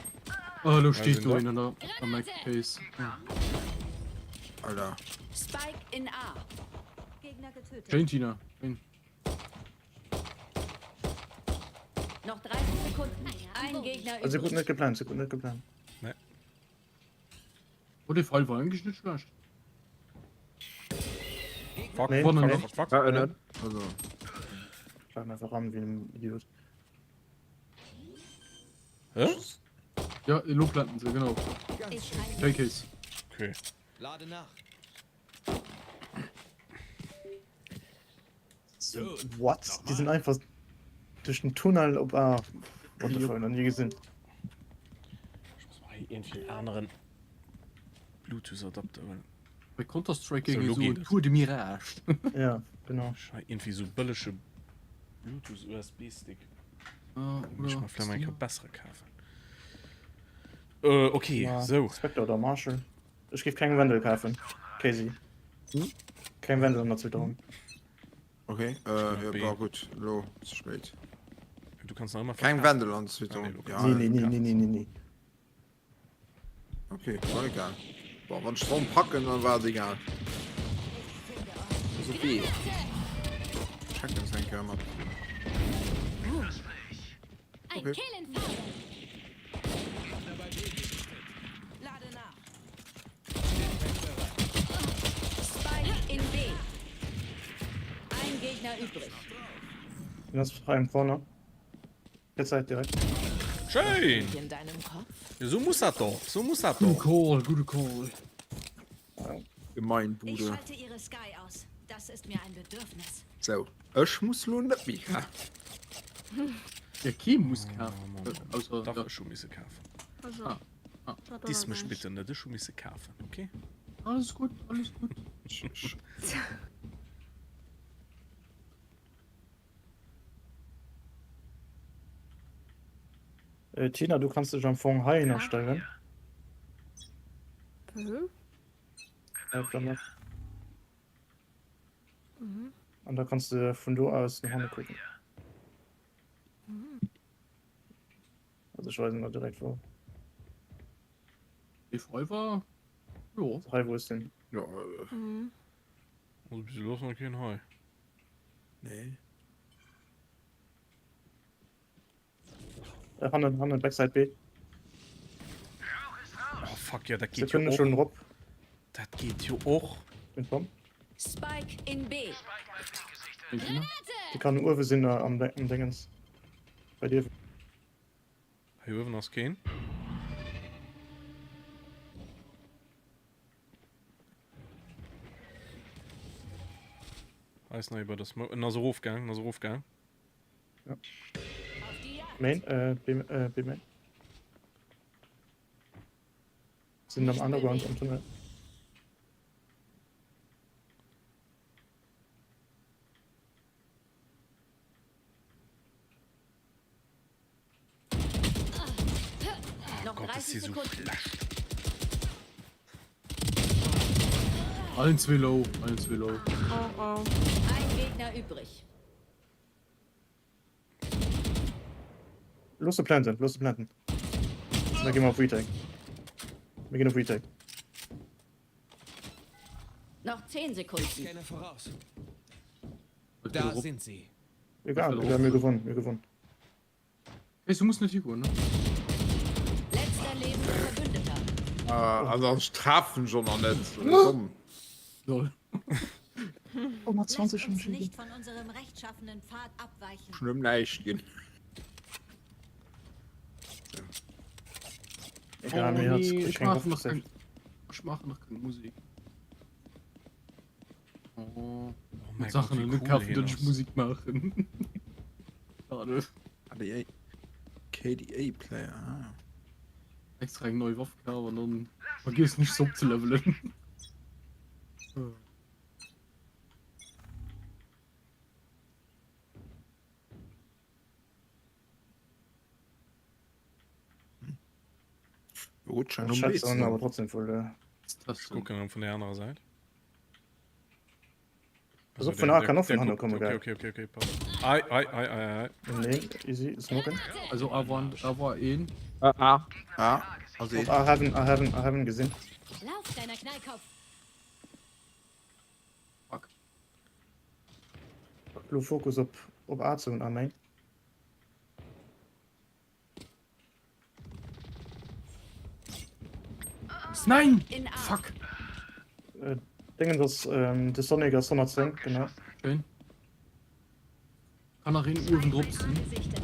Oh, lo steet do een an der am Eck Case. Alter. Spike in A. Gegner getötet. Schéin Tina, schéin. Noch 30 Sekunden. Ein Gegner Also gutt übrig. net geplant, se gutt net geplant. Nee. Oh, dee Fall war eigentlich net schlecht. Fuck, Nee, fuck, nee. fuck, fuck, fuck. Ja, ënnen. Also. Schlag einfach ran wéi en Idiot. Hä? Ja, elo planten se, genau. Schéin Case. Okay. Lade nach. What? Déi sinn einfach duerch den Tunnel op A. What the fuck, nach nie gesinn. Ech muss mer hei iergendwéi en aneren Bluetooth-Adapter huelen. Bei Counter-Strike So, géing lo ee soen geet et. Tour de Mirage. Ja, genau. Ech hei iergendwéi sou bëllege Bluetooth-USB-Stick. Ah, Muss ich oder mer vläicht mal eng Steam. Kéier bessere kafen. Äh, okay, Ja, sou. Spectre oder Marshall. Ech géif keng Wendel kafen, Casey. Hm? Keng Wendel an der zweeter Ronn. Okay, äh, ja, war gutt, elo ze spéit. Du kanns nach ëmmer Keng verkafen. Wendel an der zweeter Ah, nee, Ronn. du Ja, kanns Nee, nee, nee, nee, nee, nee, nee. Okay, war egal. Boah, wann ech d'Ronn packen, dann war et egal. Also B. Checken se eng Kéier mat. Ein Okay. Kill in Farbe. Lade nach. Spike in B. Ein Gegner übrig. Den ass frei am Corner. Jetzt seid direkt. Schéin! In deinem Kopf? Jo, sou muss dat doch, sou muss dat Gudde doch. Call, gudde Call. Gemein Ich Bude. schalte ihre Sky aus. Das ist mir ein Bedürfnis. Sou, ech muss lo net méi kafen. Ja, kee muss kafen. Ausser Dach, der. ech hu misse kafen. Also, Ah. Ah. Diss mech bitte net, ech hu misse kafen, okay? Alles gutt, alles gutt. Äh, Tina, du kannst dech am Fong heihinner stellen. Mhm. Op der Map. Mhm. An da kannst du vun do aus no hanne kucken. Mhm. Also ech weisen der direkt wou. Dee frei war? Jo. Hei wou ech sinn. Jo. Mhm. Also bis elo ass nach keen hei. Nee. Äh, hannen, hannen, Backside B. Oh fuck, ja dat geet jo Sekunde och. schon rop. Dat geet jo och. Bin komm. Spike in B. Die kann uewe sinn äh, am, am Dingens. Bei dir. Hei uewen ass keen. Hei ass nach iwwer der Smoke. En ass erofgaang, en ass erofgaang. Ja. Main, äh, B, äh, B Main. Sind am Underground am Tunnel. Noch Gott, ist 30 sie so Sekunden. schlecht. Allen zwee low, allen zwee low. Oh oh. Ein Gegner übrig. Looss se planten, looss se planten. Da gi mer op Retake. Mir ginn op Retake. Noch 10 Sekunden. Scanne voraus. Da sind sie. Egal, egal, mir gewonnen, mir gewonnen. Hey, du musst net higoen, ne? Letzter lebender Verbündeter. Ah, also ech treffen schon nach net. Komm. Lol. Oh, mat 20 Lasst uns schon nicht von unserem rechtschaffenen Pfad abweichen. Schon ëm näischt ginn. Egal, Oh mir hat nee, ich keng mache Waff nach kein, gesaved. ich mache nach keine Musik. Oh, Oh mein mit Sachen Gott, wie in den cool Kaffen, hien dass ich ass. Musik machen. Schade. ADA. KDA Player. Ah. Extra eng neue Waffe kaufen und dann vergiss nicht so zu leveln. Gut, scheint um Schätze B zu an, awer sinn. trotzdem voll. Äh, Ich gucken vun der anerer Säit. Pass op, vun A kann och vun hanne kommen, Okay, gell? okay, okay, okay, passt. Ei, ei, ei, ei, ei. Nee, easy, smoken. Also A war, A war een. A. A. Also Op A heaven, A heaven, A heaven gesinn. Lauf, kleiner Knallkopf. Fuck. Lo Fokus op, op A ze hunn, A main. Nein! In A. Fuck! Äh, Dingens ass, ähm, de Sonic ass 110, genau. Schön. Kann nach een uewen drop sinn. Gesichtet.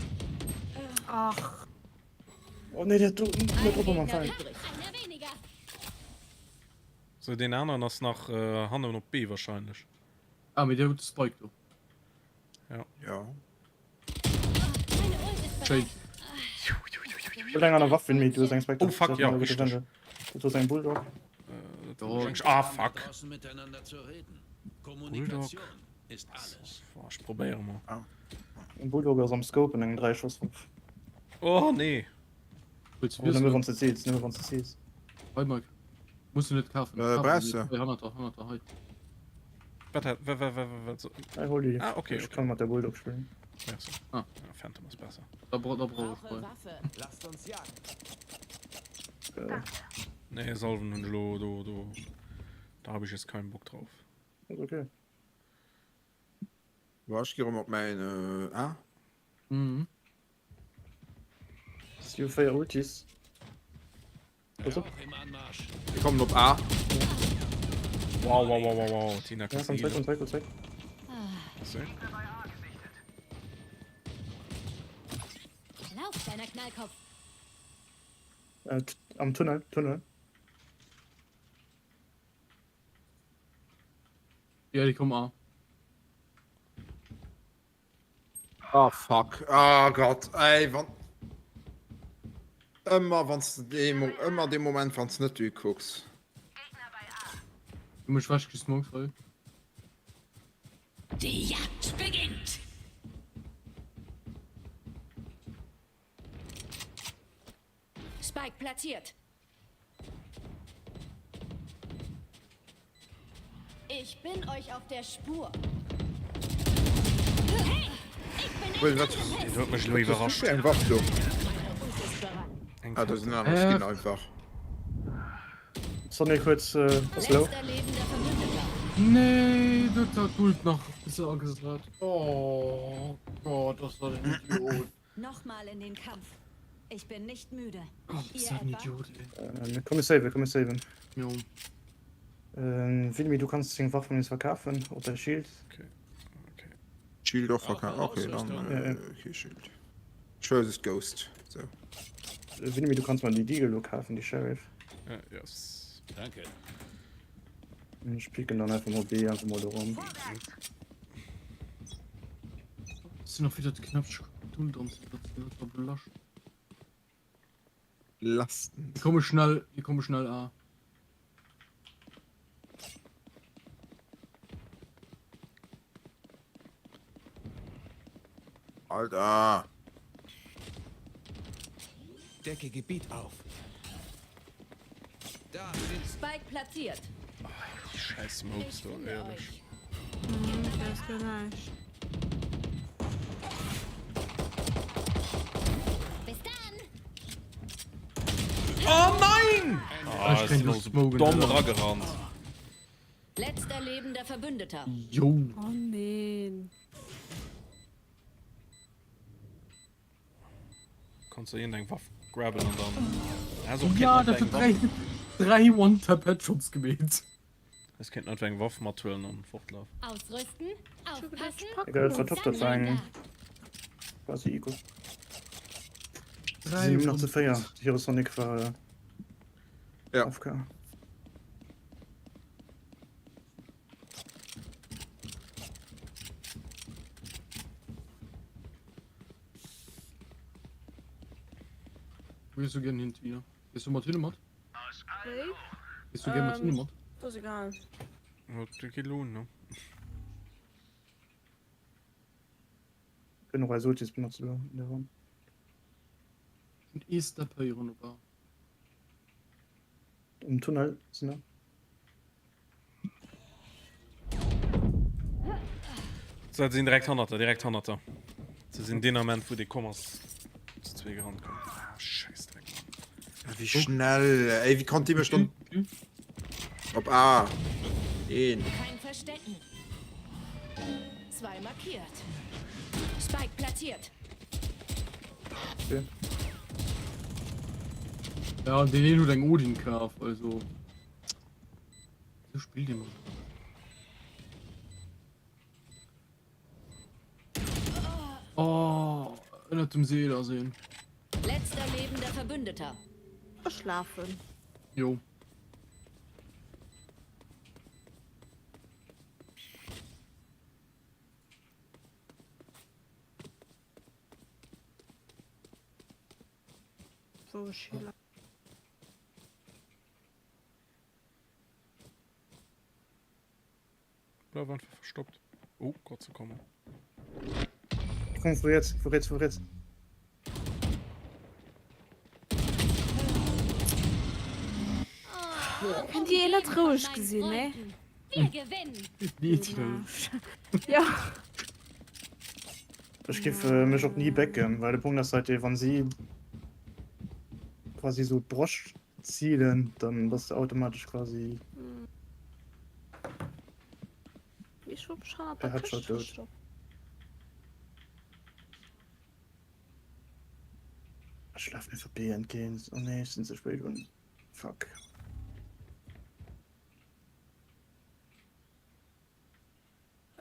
Ach. Oh nee, der do, net op am Gegner Fall. übrig. Einer weniger. So, deen aneren ass nach äh, hannen op B wahrscheinlech. Ah, mee der huet de Spike do. Ja. Ja. Meine Ult ist Schön. bereit. Huel eng aner Waff, wéi du hues eng Spectre. Oh, fuck, ja, richtig. Du hues eng Bulldog. Äh, dat war wahrscheinlech- Ah, fuck. Draußen miteinander zu reden. Bulldog. Kommunikation ist alles. Boah, ich probéiere mol. Eng Bulldog ass am Scope an eng 3 Schoss Waff. Oh nee. Willst du Aber nëmme wissen? wann s de ziels, nëmme wann s de ziels. Hei, Mike. Musst du net kaufen. Äh, Kaufen brauchst du du? net. Hei, hannert der, hannert der, hei. Wat hat, wat, wat, wat, wat, so. Hei, hol déi. Ah, okay, Ech okay. kann mat der Bulldog spillen. Merci. Ah. Ja, Phantom ass besser. Da, bra da brauch ich Brauche bei. Waffe. Lasst uns jagen. Äh, Nee, Salven hunn ech lo do, do. Da hab ich jetzt keinen Bock drauf. ass okay. Boah, ech gi rëm op mäin äh, A. Mhm. Si hu 4 Ultis. Pass op. Rauch im Anmarsch. Wir kommen op A. Wow, wow, wow, wow, wow. Tina, Ja, kannst komm du zréck, komm zréck, komm zréck. Hast du? Lauf, kleiner Knallkopf. Äh, am Tunnel, Tunnel. Ja, déi kommen A. Ah fuck, ah Gott, ey, wann. Ëmmer wann s de dee Mo ëmmer dee Moment wann s net du kucks. Du mech wech gesmoked, sorry. Die Jagd beginnt! Spike platziert. Ich bin euch auf der Spur. Hey, ich bin Wait, wat? Deen huet mech elo iwwerrascht. Eng Waff do. Ah, dat ass en anere Skin einfach. Sonic huet ass low. Nee, dat hat d'Ult nach bis se agesat hat. Oh Gott, ass dat en Idiot. Nochmal in den Kampf. Ich bin nicht müde. Oh, Ihr ist dat en etwa? Idiot, ey. Äh, komm mir saven, komm mir saven. Jo. Ähm, Wilmi, du kanns deng Waff nees verkafen oder Shield. Okay. Okay. Shield och verkafen. Okay, dann Ja, ja. äh, okay, Shield. Schwör, es ist Ghost. So. Wilmi, du kanns mal déi Deagle lo kafen, déi Sheriff. Äh, yes. Danke. Ech picken dann einfach mol B einfach mol do ran. Sinn och wieder knapp Geduld an dat war belascht. Lasten. Die komme schnell, die komme schnell A. Alter. Decke Gebiet auf. Da sind Spike platziert. Die scheiß Smokes do, ehrlech. Das ist näischt. Bis dann. Oh nein! Ah, Ich ech kenn sinn just och sou Smogen, domm Alter. ragerannt. Letzter lebender Verbündeter. Jo. Oh neen. Kanns du iergendeng Waff grabben an dann. Häss och Ja, kéinten dat einfach huet eng Waff. 3 3 One-Tap-Headshots gemeet. Häss kéinten einfach eng Waff mathuelen an fortlafen. Ausrüsten, aufpassen. Egal, wat top dat Dann war rein eng da. quasi Eco. Sie sinn nach zu 4. Hero Sonic war äh, Ja. AFK. Wo gehst du gern hin, Tina? Gehst du mat hinne mat? Wéi? Gehst du gern mat hinne Ähm, mat? Das ist egal. Ja, dat geet lo un, ne? Können och eis Ultis benotzen lo in der Ronn. Und ee Step héieren op A. Um Tunnel sinn der. Se sinn direkt hannert der, direkt hannert der. Se sinn deen Ament wou dee komm ass zu zwee gerannt komm. Ah, Schäissdreck. Ah, wéi schnell, ey, wéi konnt dee mech dann op A? Een. Kein Verstecken. Zwei markiert. Spike platziert. Okay. Ja, deen een huet eng Odin kaf, also. Wieso spillt dir mat? Oh, ënnert dem Seel ass een. Letzter lebender Verbündeter. Ech schlafen. Jo. Wou ech hi. Bleif einfach verstoppt. Oh Gott, se kommen. Komm, vu riets, vu riets, vu riets. Kënnt Dir een net roueg gesinn, nee? Wir gewinnen. Nee, Tina. Ja. Ech giff mech och ni bécken, well de Punkt ass halt dee, wann si quasi sou d'Broscht zilen, dann bass de automatesch quasi Ich hab schon per der Headshot Këscht dout. verstoppt. Ech laf mir vorbei entgéint. Oh nee, ech sinn ze spéit un. Fuck.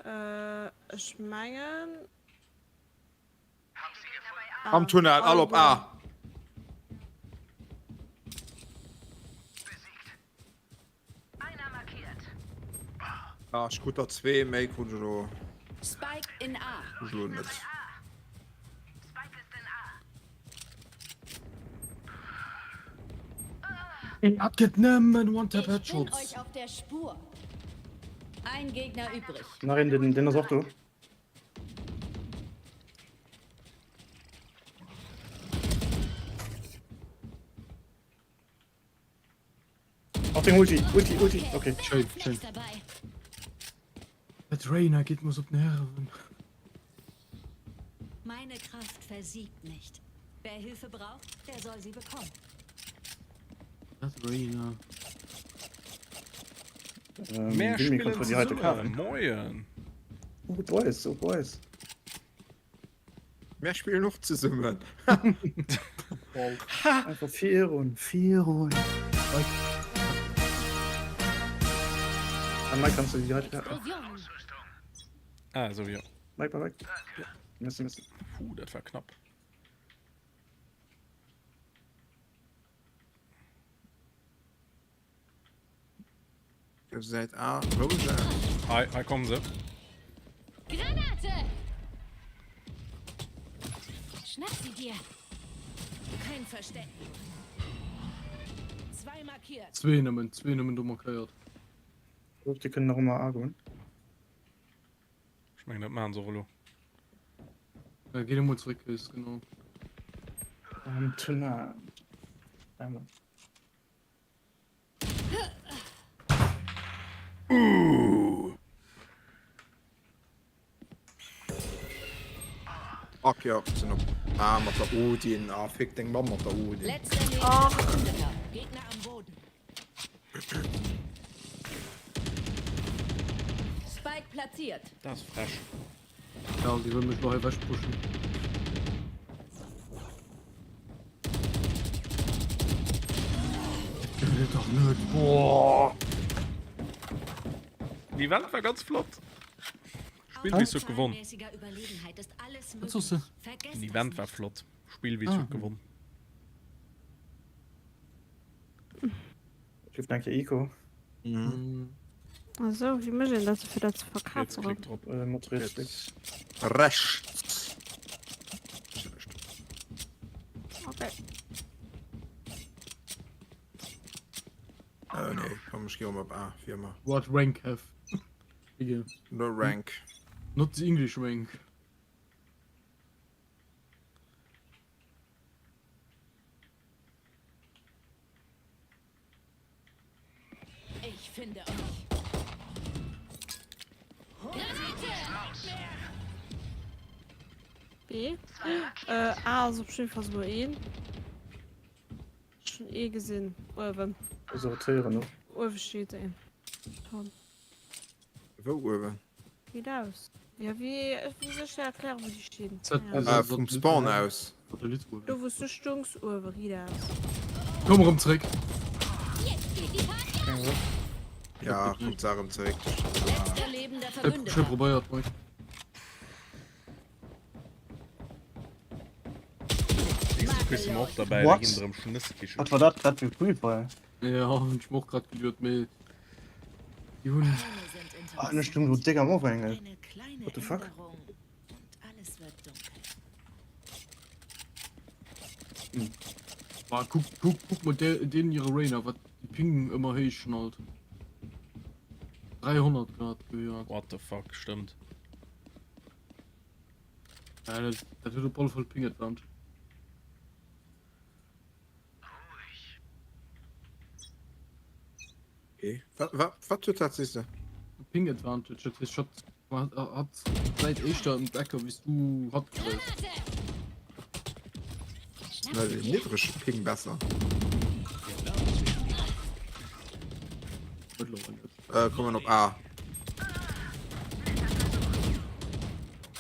Äh, ech mengen. Am Tunnel, all op A. Ah, ech krut der zwee, méi krut ech elo Spike in A. krut ech elo net. Dat gëtt nëmmen One-Tap Ich bin Headshots. euch auf der Spur. Ein Gegner übrig. Nach een, den, den ass och do. Auf den Ulti, Ulti, Ulti. Okay. Schön, schön. Dat Reyna geet muss op d'Nerven. Meine Kraft versiegt nicht. Wer Hilfe braucht, der soll sie bekommen. Dat Reyna. Ähm, Mehr Jimmy spillen kommt von die heute zesummen. kaufen. Moien. Oh Boys, oh Boys. Mär spillen och zesummen. Einfach virun, virun. Ah, Mike, kannst du die heute Ah, so ja. Mike, Mike. Merci, merci. Puh, dat war knapp. Säit A Rosa. Hei, hei kommen se. Granate! Schnapp sie dir. Kein Verstecken. Zwei markiert. Zwee nëmmen, zwee nëmmen do markéiert. Guck, déi kënnen nach ëmmer A goen. Ech mengen, dat maachen se och elo. Ja, geet emol zréck, Chris, genau. Am Tunnel. Einmal. Fuck jo, sinn op A mat der Odin. Ah, fick deng Mamm mat der Odin. Letzter lebender Verbündeter. Gegner am Boden. Spike platziert. Dat ass frech. Ja, déi wëll mech lo hei ewech pushen. Dat gëtt et dach net. Boah. Déi Welt war ganz flott. Spillwiss huet gewonn. Wat soss de? Den Event war flott. Spillwiss Ah. huet gewonn. Et gëtt eng Kéier Eco. Also, wéi mécht een dat fir dat ze verkafen? Rechtsklick drop. Äh, mat Rechtsklick. Rechts. Okay. Oh nee, komm, ech gi erëm op A, wéi ëmmer. What rank have? Egal. No rank. Not the English rank. Ich finde euch. B. Äh, A ass op jeden Fall so een. Schon ee gesinn. Uewen. Also rotéieren och. Uewe steet een. Tom. Wou uewen? Geet aus. Ja, wéi, wéi soll ech der erklären, wou déi stinn? Ah, vum Spawn aus. Do wou s du stungs, uewe, riit aus. Komm erëm zréck. Ja, kommt se erëm zeréck. Schéi probéiert, Mike. Och dabei, What? da ginn erëm Schnësskichen. Wat war dat? Dat fir Free Fire? Ja, hunn ech mer och grad geduet, mee déi hunn. Ah, ech stung do déck am Ofhängen. What the fuck? Ah, kuck, kuck, kuck mol de, deenen hire Reyna, wat déi Ping ëmmer héich schnallt. 300 grad gehéiert. What the fuck, stëmmt. Ja, dat, dat huet op alle Fall Ping Advantage. Okay. Wat, wat, wat huet dat sees de? Ping Advantage, dat heescht, hat, hat, hat säit éischter en Backup wéi s du hat gehues. Well den niddrege Ping besser. Äh, kommen op A.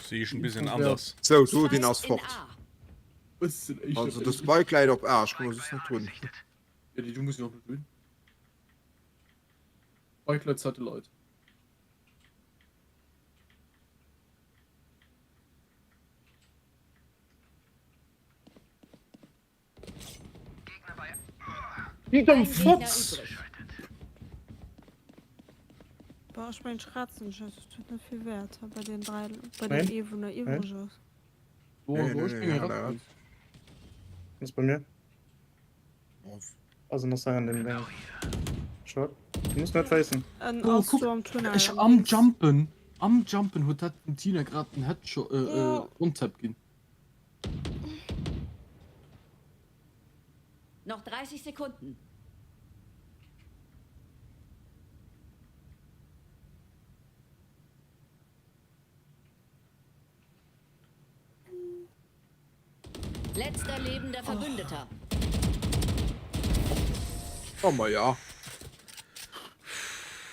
Sehe ich ein bisschen anders. So, do, den ass fort. Also de Spike läit op A, ech komme soss net drun. Ja, déi du muss jo och net hunn. Spike läit Satellite. Déi domm Fotz! Boah, ech mengen ech razen ech, dat huet net vill Wäert bei den 3, bei dem ee wou nach iwwreg ass. Nee, nee, nee, hat er. Ass bei mir. Also nach an dem Ding. Short. Du musst net facen. En Oh, ass guck, do am Tunnel. ech am Jumpen, am Jumpen huet dat dem Tina grad den Headshot, äh, äh, One-Tap ginn. Noch 30 Sekunden. Letzter lebender Verbündeter. Oh ma ja.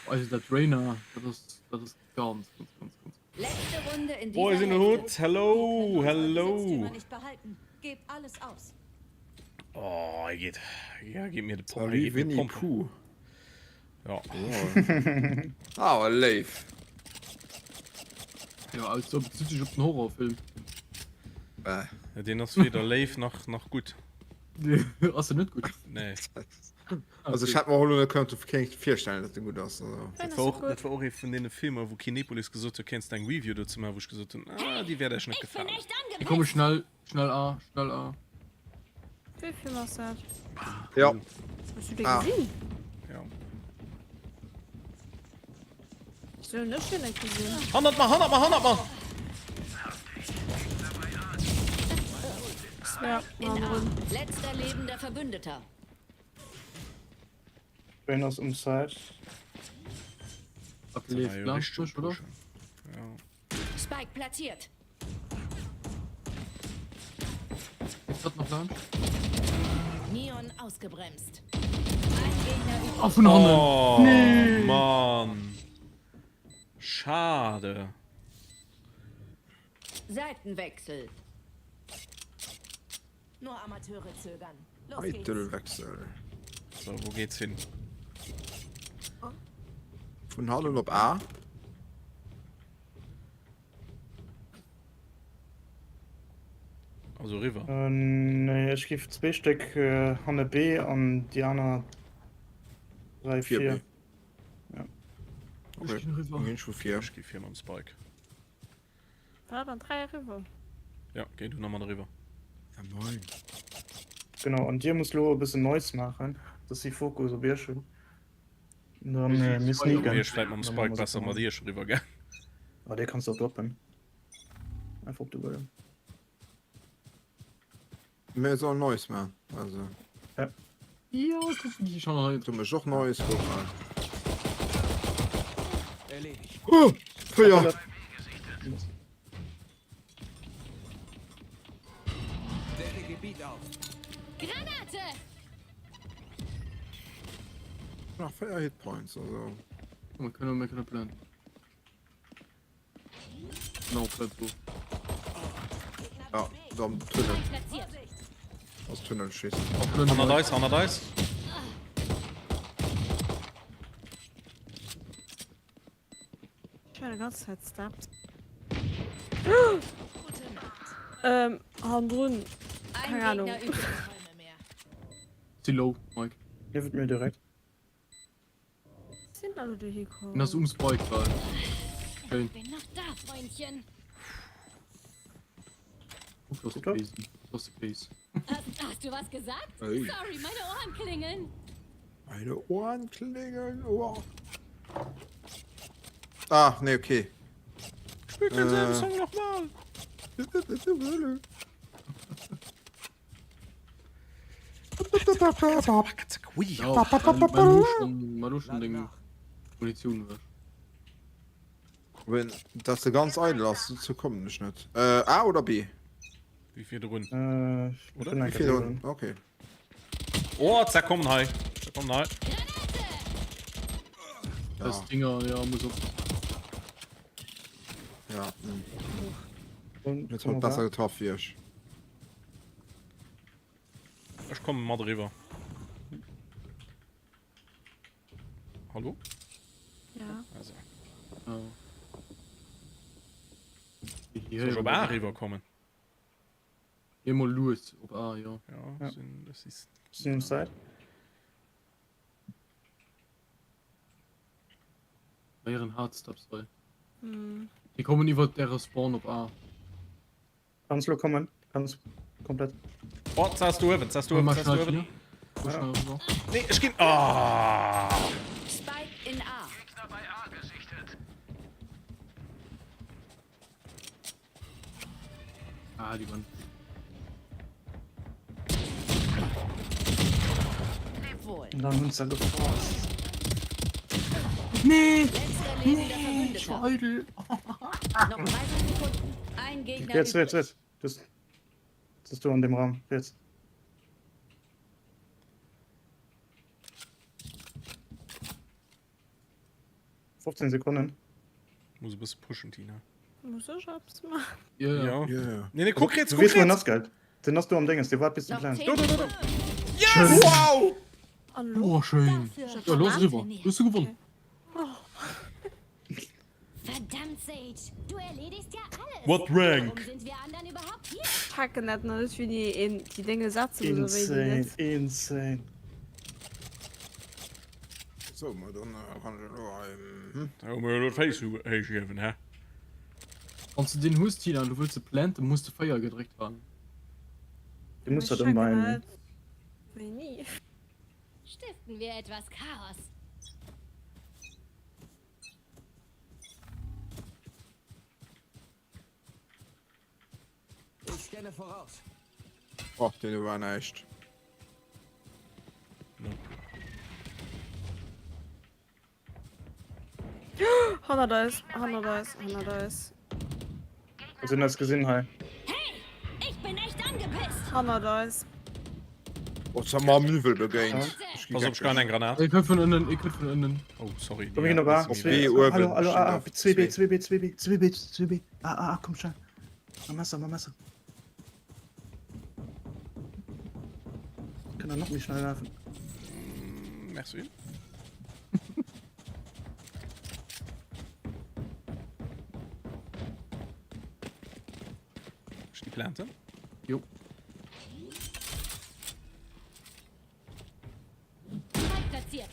Also dat Reyna, dat ass, dat ass ganz, ganz, ganz, ganz. Letzte Runde in dieser Boys in the Hood, hello, hello. Nicht behalten. Gebt alles aus. Oh, hei geet, ja, geet mir de Pop, Salut hei geet mir Winnie d'Pomp. Pooh. Ja. Awer léif. Ja, also bezitt sech op den Horrorfilm. Bäh. Ja, deen ass weder léif nach, nach gutt. Ass en net gutt? Nee. Also ech hätt mer och elo net kënnte kéint virstellen, datt e gutt ass. Also. Dat war och, dat war och ee vun deene Filmer, wou Kinepolis gesot huet, kéints de eng Review dozou maachen, wou ech gesot hunn, ah, déi wäert Iech net gefalen. Ech komme schnell, schnell A, schnell A. Wéi Film ass dat? Ja. Hues du dee Ah. gesinn? Ja. Ech hunn ech den net gesinn. Hannert mer, hannert mer, hannert mer! Ja, In A. Letzter lebender Verbündeter. Ween ass um Site? Dat leeft laanscht mech, oder? Ja. Spike platziert. Leeft dat nach laanscht? Neon ausgebremst. Ein Gegner übrig. Ah, vun hannen! Oh, Nee! Mann. Schade. Seitenwechsel. Nur Amateure zögern. Los geht's. Eitelwechsel. So, wou geht's hin? Vun hannen op A. Also eriwwer. Äh, nee, ech giff zwee Stéck äh, hanne B an déi aner 3, 4 4. B. Ja. Okay, Ech ginn eriwwer. dann ginn ech vu vir. Ech gi vir mam Spike. Wat an 3 eriwwer? Ja, géi du nach mat eriwwer. Ja moin. Genau, an dir muss lo e bëssen Noise maachen, dass si Fokus op iech hunn. Dann äh, mir sneaken. Wier ech vläit mam Spike besser mat iech eriwwer gaang. Ah, dee kanns du och droppen. Einfach op de Buedem. Mir sollen Noise man, also. Ja. Ja, guck die schon hei. Du mech och Noise, guck mal. Erledigt. Oh, Feuer! Decke Gebiet auf. Granate! Nach 4 Hitpoints, also. Man kann man kann planen. Genau, bleib do. Ja, do am Tunnel. Platziert. Aus Tunnel schiessen. Hannert eis, hannert eis. Ich höre die ganze Zeit Steps. Ähm, hannendrun. Ein Keine Ahnung. Gegner übrig. Si low, Mike. Hier mir direkt. Sind alle do hikomm? Den ass um Spike bei. Schéin. Bin noch da, Freundchen. Guck, das ist de Base. Das ist de Base. Hast, hast du was gesagt? Hey. Sorry, meine Ohren klingeln. Meine Ohren klingeln. Oh. Ah, nee, okay. Spiel denselben Äh. Song nochmal. Ja, mein, mein Lu schon deng Munition weg. Wenn das du ganz eidel ass, dazu kommen ech net. Äh, A oder B? Wie virdrun. Äh, Oder? bin Wie enker virdrun? virdrun. Okay. Oh, zack, kommen hei. Zack, kommen hei. Das Dinger, ja, muss op. Ja. Hm. Und Jetzt hat besser getroffen wie ich. Ech komme mat eriwwer. Hallo? Ja. Also. Ja. Soll ich op A eriwwer kommen? Emol lues op A, ja. Ja, Ja. Sinn, das ist. Sinn um Site. Héieren hard Steps hei. Hm. Déi kommen iwwert däre Spawn op A. Kannst lo kommen. Kannst komplett. Oh, zass du uewen, zass du uewen, zass du uewen. Nee, ech ginn. Ah! Spike in A. Ah, die waren. Und dann hunn se geforst. Nee! Nee, ich war eidel. Noch 30 Sekunden. Ein Gegner Jetzt, übrig. jetzt, jetzt. Das, das ist du an dem Raum. Jetzt. Fofzehn Sekonnen. Muss e bësse pushen, Tina. Muss ech eppes maachen? Ja, ja. Ja, ja. Nee, nee, kuck riets, Du kuck weess, wou en riets! ass, gell? Den ass do am Dinges, dee waart bis du Noch plants. 10 Do, do, do, do. Sekunden. Yes! Wow! An lo? Oh, schön. Dafür Ja, los rüber. Du hast du gewonnen. Oh. Verdammt, Sage, du erledigst ja alles. What rank? Warum sind wir anderen überhaupt hier? Packen dat nach net wéi déi een déi Dénge setzen oder wéi déi Insane, net. insane. So, ma dann kann ech elo hei. Mhm. Da hu mer jo elo d'Féiss héich hiewen, hä? Wann du den hues, Tina, an du wëlls e planten, muss de 4 gedréckt han. Du muss Ech dat checken ëmbeien. net wéini. Stiften wir etwas Chaos. Ich scanne voraus. Och, deen war näischt. Hannert eis, hannert eis, hannert eis. Hues du eis gesinn hei? Hey, ich bin echt angepisst. Hannert eis. Oh, das haben wir am Übel begéint. Ech gi Pass op, ech kann eng Granat. Ech kënnt vun ënnen, ech kënnt vun ënnen. Oh, sorry. Komm, mir ginn op A. Op B uewen. Hallo, hallo, A, A, 2B, Zwee. 2B, 2B, 2B, 2B. A, A, A, komm schnell. Mam Messer, mam Messer. Kann er noch méi schnell lafen. Merci. Ech gi planten. Jo. Spike platziert.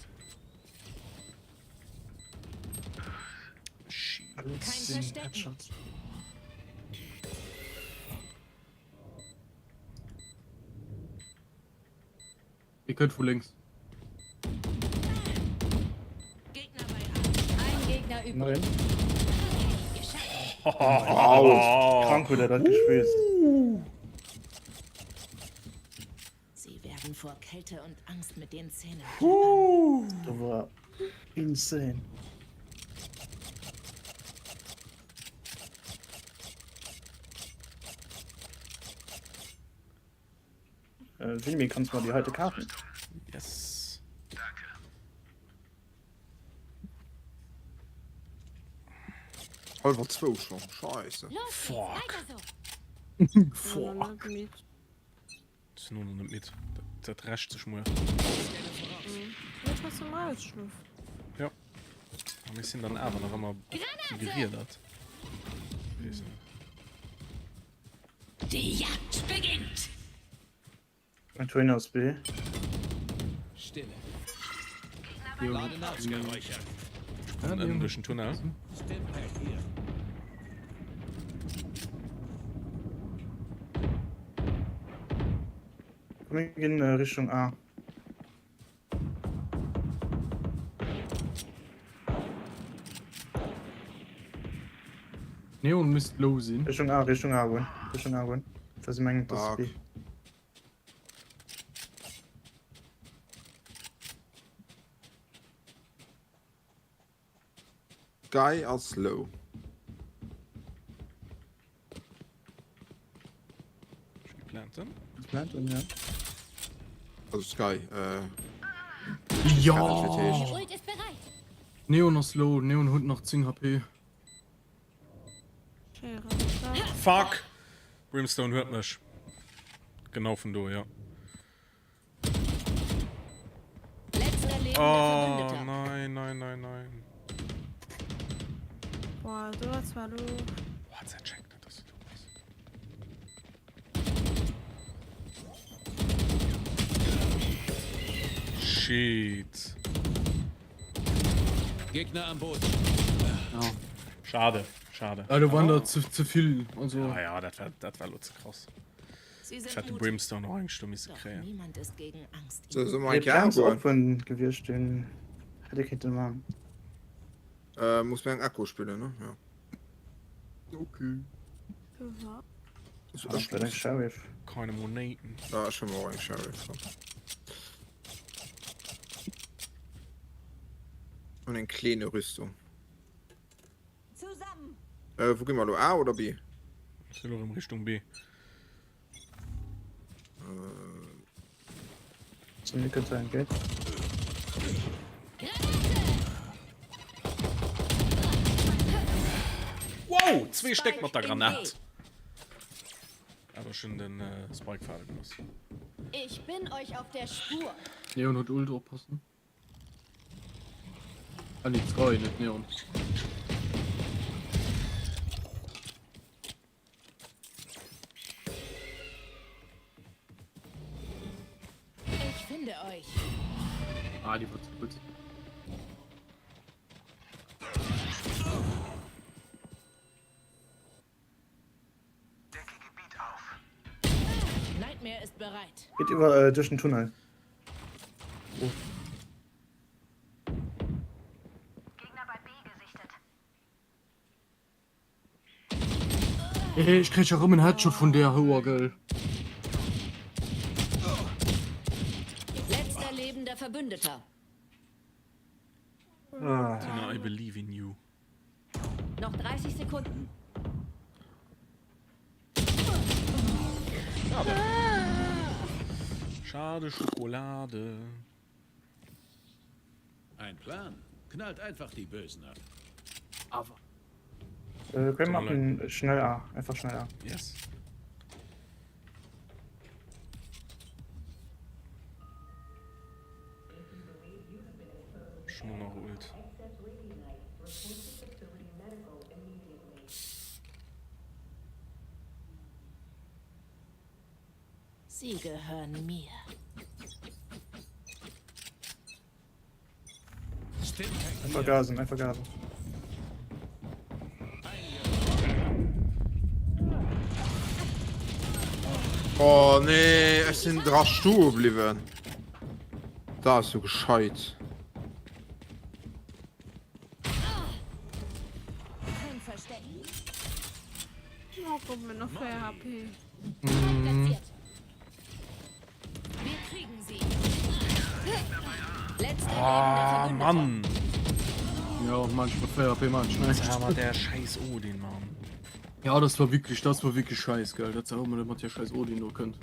Kein Verstecken. Headshots. Ihr könnt von links. Ein Gegner übrig. Nein. Wow. Krank huet er dat gespillt. Sie werden vor Kälte und Angst mit den Zähnen Do war insane. Äh, Jimmy, kannst du mal die heute kaufen? Yes. Halwer zwou schon. Scheiße. Los geht's, Fuck. weiter so. Fuck. Sinn och nach net midd. Dat rächt sech muer. Net was zum Ausschluff. Ja. A mir sinn dann awer nach ëmmer geriedert. Weess net. Die Jagd beginnt! Ein Trainer aus B. Stille. Lade Geräusche. Springen ënnen duerch den Tunnel. Stimpack hier. Komm, wir gehen äh, Richtung A. Neon misst low sinn. Richtung A, Richtung A goen. Richtung A goen. Das mengt das Fuck. B. Guy ass low. Ech gi planten. Planten, ja. Also Sky, äh. Ja! Ult ist bereit. Neon ass low, Neon huet nach 10 HP. Fuck! Brimstone huet mech. Genau vun do, ja. Letzter lebender Oh, Verbündeter. nein, nein, nein, nein. Boah, do war zwar lo. Boah, hat zercheckt, dass du do bist. Shit. Gegner am Boden. Ja. Schade, schade. Ja, do waren der ze, ze vill. Also. Ja, ja, dat war, dat war lo ze krass. Sie sind Ech hätt de mutig. Brimstone och eigentlich do misse Doch kréien. niemand ist gegen Angst So, soll mer Dee eng Kéier Plan ass agoen? oppen gewiescht, deen hätt ee kéinte man. Äh, muss mir eng Echo spillen, ne? Ja. Okay. So, Ech ech well eng Sheriff. Keine Moneten. Ja, ech hu mer och eng Sheriff. Und eng kleine Rüstung. Zusammen. Äh, wou gi mer lo? A oder B? Ech sinn och erëm Richtung B. Zum Nickel sein, gell? Wow, zwee Stéck mat der Granat. Awer ech hunn den Spike fale gelooss. Ich bin euch auf der Spur. Neon huet Ult, oppassen. Ah nee, Sky, net Neon. Ich finde euch. Ah, die war zu gut. Nightmare ist bereit. Geht iwwer äh, duerch den Tunnel. Oh. Hey, ich krieg ja rum einen Headshot von der Hoer, gell. Letzter lebender Verbündeter. Ah. Tina, I believe in you. Noch 30 Sekunden. Schade. Schade Schokolade. Ein Plan. Knallt einfach die Bösen ab. Awer. Äh, wir machen schnell A. Einfach schnell A. Yes. Schon noch Ult. Sie gehören mir. Einfach gasen, einfach gasen. Oh nee, ech sinn dra stoe bliwwen. Dat ass jo gescheit. Oh, komm, mir noch 4 HP. Mhm. Wir kriegen sie. Letzter Ah, Mann. Ja, manchmal 4 HP, manchmal nicht. Aber der scheiß Odin, Mann. Ja, das war wirklich, das war wirklich scheiß, geil. Das auch immer, der scheiß Odin nur könnt.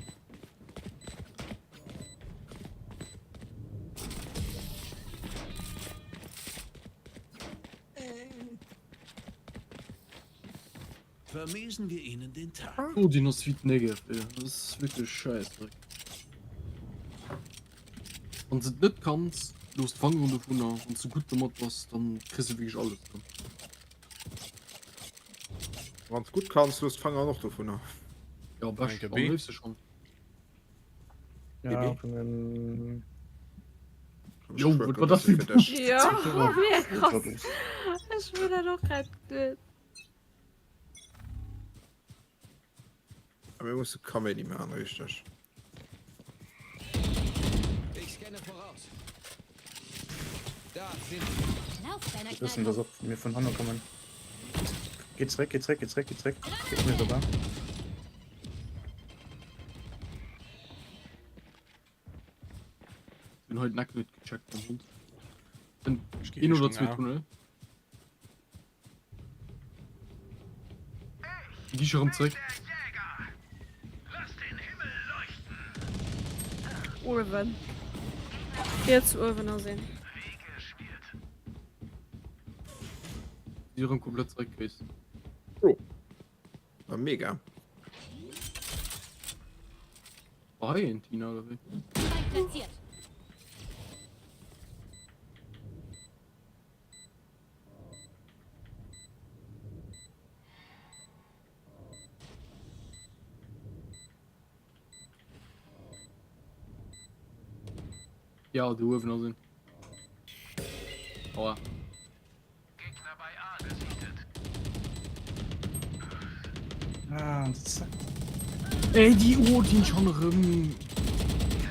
Vermiesen wir ihnen den Tag. Odin ass wéi d'Negev, ey. Das ist wirklich scheiß Dreck. Wann du et net kanns, looss d'Fangeren dovunner. Wann du gutt domat bass, dann kriss du wirklich alles dran. Wann du gutt kanns, looss d'Fangeren och dovunner. Ja, bescht, am léifste schon. Ja, vun dem. Jo, wat war dat fir Ja, mega krass. Ech wou dat och grad geduet. Mir musse Kaméidi maachen, richteg. Ich scanne voraus. Da sind sie. Lauf deiner Wir wissen, dass ob mir von hanne kommen. Geh zurück, geh zurück, geh zurück, geh zurück. Geht mir sogar. Bin heute nackt net gecheckt am Hund. Sind Ich geh een oder Richtung zwee A. Tunnel. Gi ich erëm zréck. Uewen. Riets uewen ass een. Si erëm komplett zréck, Chris. Oh. War mega. War hei een Tina oder wéi? Platziert. Ja, do uewen ass een. Aua. Ah, dat Ey, déi Odin schon erëm.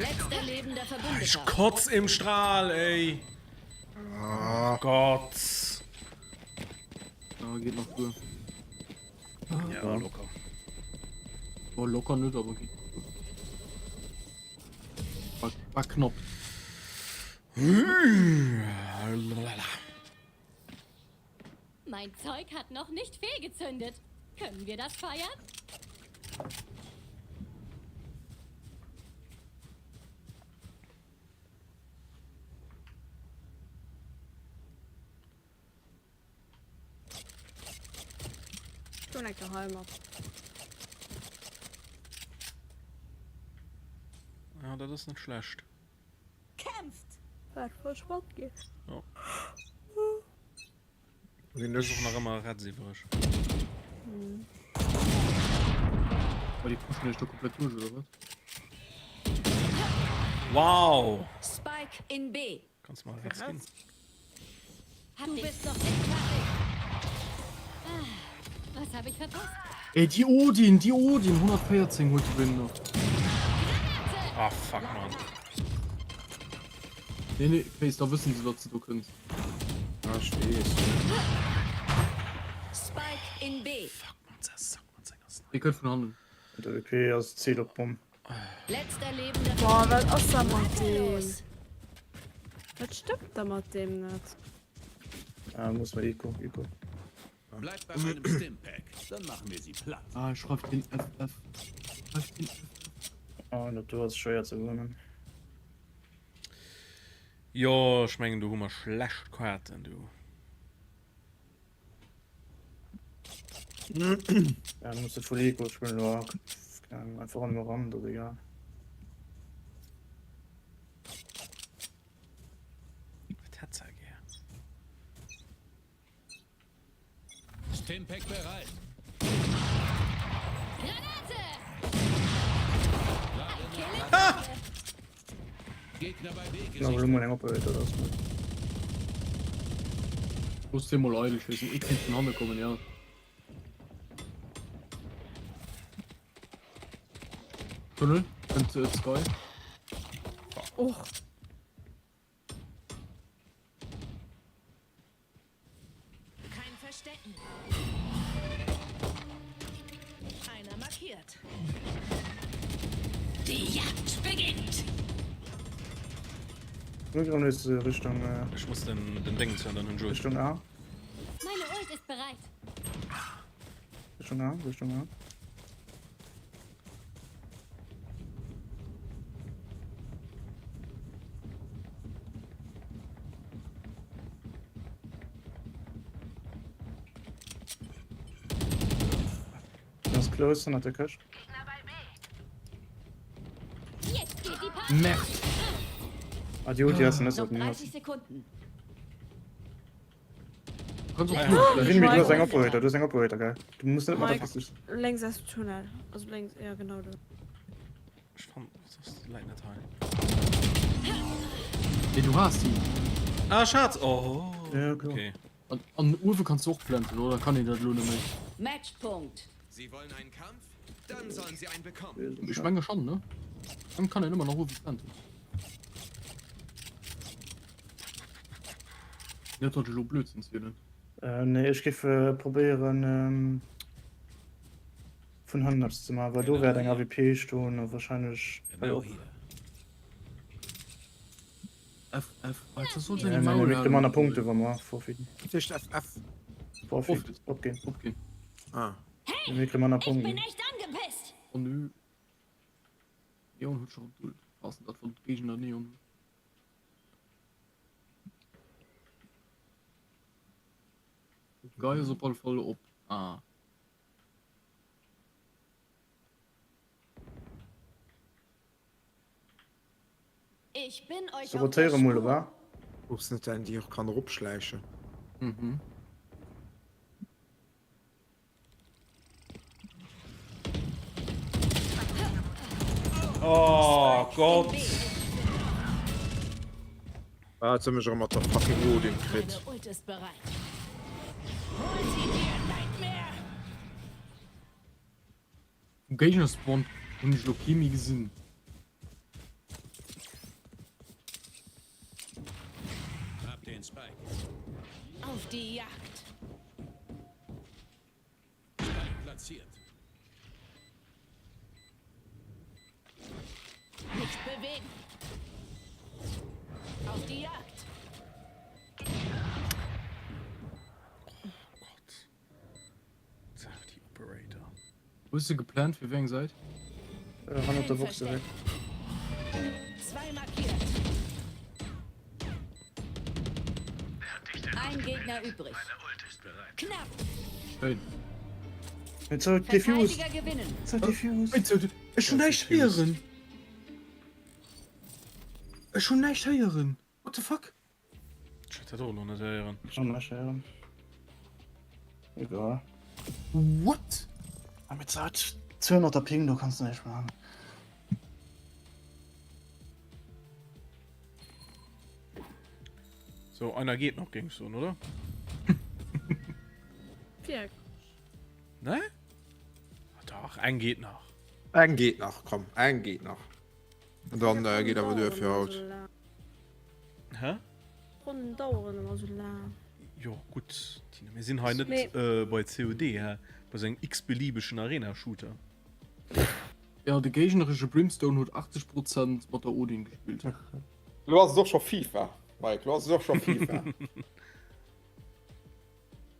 Letzter lebender Verbündeter. Ech kotz im Strahl, ey. Oh Gott. Ah, geht nach duer. Ja, locker. Oh, locker net, aber geht. War, war knapp. Mein Zeug hat noch nicht fehlgezündet. Können wir das feiern? Schon eng Geheim ab. Ja, dat ass net schlecht. Kämpft! Wat verschwat gi. Ja. Ass och nach ëmmer Reds iwwereg. War déi pushen ech do komplett duerch oder wat? Wow! Spike in B. Kanns mal Reds ginn. Du bist noch nicht fertig. Ah, was habe ich verpasst? Ey, die Odin, die Odin, 114 holt die Binde. Ah, fuck, man. Nee, nee, Face, da wëssen se, datt du do kënns. Ah, ech weess. Spike in B. Fuck, man, zersack man senger Sniper. Dee kënnt vun hannen. Der WP ass Ziel op Bomm. Letzter lebender Boah, wat ass da mat deem? Wat stëmmt da mat deem net? Ah, muss man Eco, Eco. Bleib bei meinem Stimpack, dann machen wir sie platt. Ah, ech schreif den FF. Schreif den FF. Ah, dat do ass schwéier ze gewannen. Jo, ech mengen do hu mer schlecht Kaarten du. Ja, du musst de full Eco spillen oder keine Ahnung, einfach an ran, das egal. Wat hätt se gär? Stimpack bereit. Granate! Ah! Gegner bei B Genau, gesichtet. mal eng Operator das. Muss dir mol eidel schéissen. Ich kéint vun hanne kommen, ja. Tunnel, kënnt äh, Sky. Och. Kein Verstecken. Einer markiert. Die Jagd beginnt. Richtung äh, Ech muss den, den Ding zu den Jules. Richtung A. Meine Ult ist bereit. Richtung A, Richtung A. Ganz close, dann hat der Cash. Jetzt geht die Party. Merde. Ah, die Ulti hast du nicht. Noch 30 Sekunden. Kannst Ah, och Tunnel Win, du flashen. hast einen Operator, du hast einen Operator, geil. Du musst nicht Mike, mal Längs aus dem Tunnel. Also längs, ja genau do. Ech fand das läit net hei. Nee, du has die. Ah, Schatz! Oh. Ja, klar. Okay. An, an Uwe kannst du och planten, oder? Kann een dat lo net méi? Matchpunkt. Sie wollen einen Kampf? Dann sollen sie einen bekommen. Ech menge schon, ne? Dann kann een ëmmer nach Uwe planten. Net datt ech lo Blödsinn zielen. Äh, nee, ech géif äh, probéieren ähm, vun hannen eppes ze maachen, well do wäert eng AWP stoen a wahrscheinlech hei Genau och. hier. F, F, Alter, soll Nee, seine nee, Maul mir kriege manner halen. Punkte, wa mer forfeiten. Tisch FF. Forfeit, Forfeit. opginn. Opginn. Ah. Mir kriege manner Ich Punkte. bin echt angepisst. Oh nö. Neon huet schon Ult. Was denn dat von Gegner Neon? Geil, op alle Fall op A. Ich bin euch So auf der rotéiere mol, Spur. wa? Ob's net ein, die och kann eropschläichen. Mhm. Oh Gott! Ah, jetzt hu mech erëm mat der fucking Odin kritt. Meine Ult ist bereit. Hol sie dir, Nightmare! Um Géigner Spawn hunn ech lo kee méi gesinn. Hab den Spike. Auf die Jagd. Spike platziert. Nicht bewegen. Auf die Jagd. Oh Gott. Déi Operator. Wou hues de geplant fir wéi eng Säit? Hannert der Box direkt. Zwei markiert. Ein Gegner übrig. Knapp. Schéin. Jetzt huet defused. Verteidiger gewinnen. Jetzt huet defused. Ech hunn näischt héieren. Ech hunn näischt héieren. What the fuck? Ech huet dat och elo net héieren. Ech hunn näischt héieren. Egal. What? Ah, mit 200er Ping, do kanns du näischt maachen. So, einer geht noch, géing ech soen, oder? Wierklech? Ne? Ah, dach, eng geet nach. Eng geet nach, komm, eng geet nach. An dann äh, geet awer duer fir haut. Hä? D'Ronnen daueren ëmmer sou laang. Jo, gutt, Tina, mir sinn hei net Nee. äh, bei COD, hä? Bei sou engem x-beliebegen Arena-Shooter. Ja, de géigneresche Brimstone huet 80 Prozent mat der Odin gespillt. Lo ass et och scho FIFA, Mike, lo ass et och scho FIFA.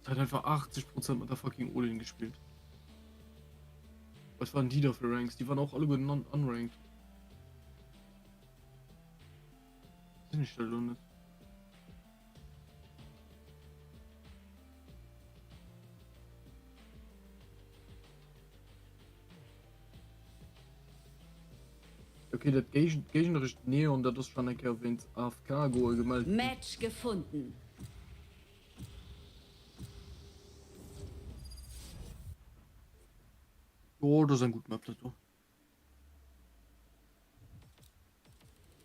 Hat einfach 80 Prozent mat der fucking Odin gespillt. Was waren die da für Ranks? Die waren auch alle gut unranked. Sinn ich da lo net. Okay, dat géignerescht Neon, dat ass schon eng Kéier wéinst AFK goe gemellt ginn. Match gefunden. Jo, dat ass eng gutt Map dat do.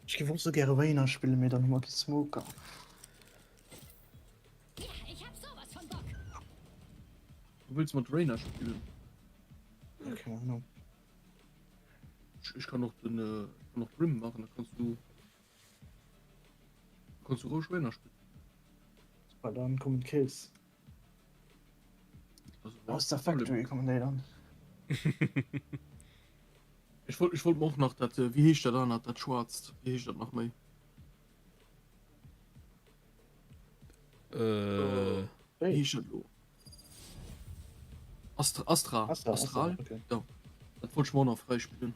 Ech géif och sou gäre Reyna spillen, mee dann hu mer kee Smoker. Du wëlls mat Reyna spillen? Keng Ahnung. Ech, ech kann och den, äh, kann och Brim machen, da kannst du kannst du roueg Reyna spillen. Weil dann kommen Kills. Also, Aus der Factory kommen déi dann. Ech wollt, ech wollt mer och nach dat, äh, wéi heescht dat anert, dat schwaarzt, wéi heescht dat nach méi? Äh. Wéi heescht dat lo? Astra, Astra, Astra, Astral? Astra, okay. Ja. Dat wollt ech mer och nach fräispillen.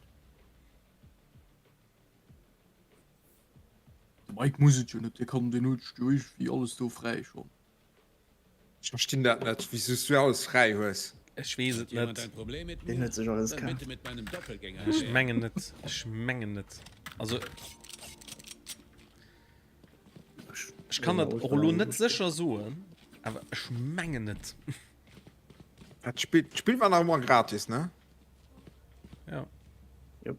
De Mike muss et jo net, dee kann, deen huet jo iergendwéi alles do fräi schonn. Ech verstinn dat net, wéisou s du alles fräi hues. Ech weess et net. Deen huet sech alles kaf. Ech mengen net. Ech mengen net. Also ech kann dat och elo net sécher soen, awer ech mengen net. Dat Spill, d'Spill war nach ëmmer gratis, ne? Ja. Jupp.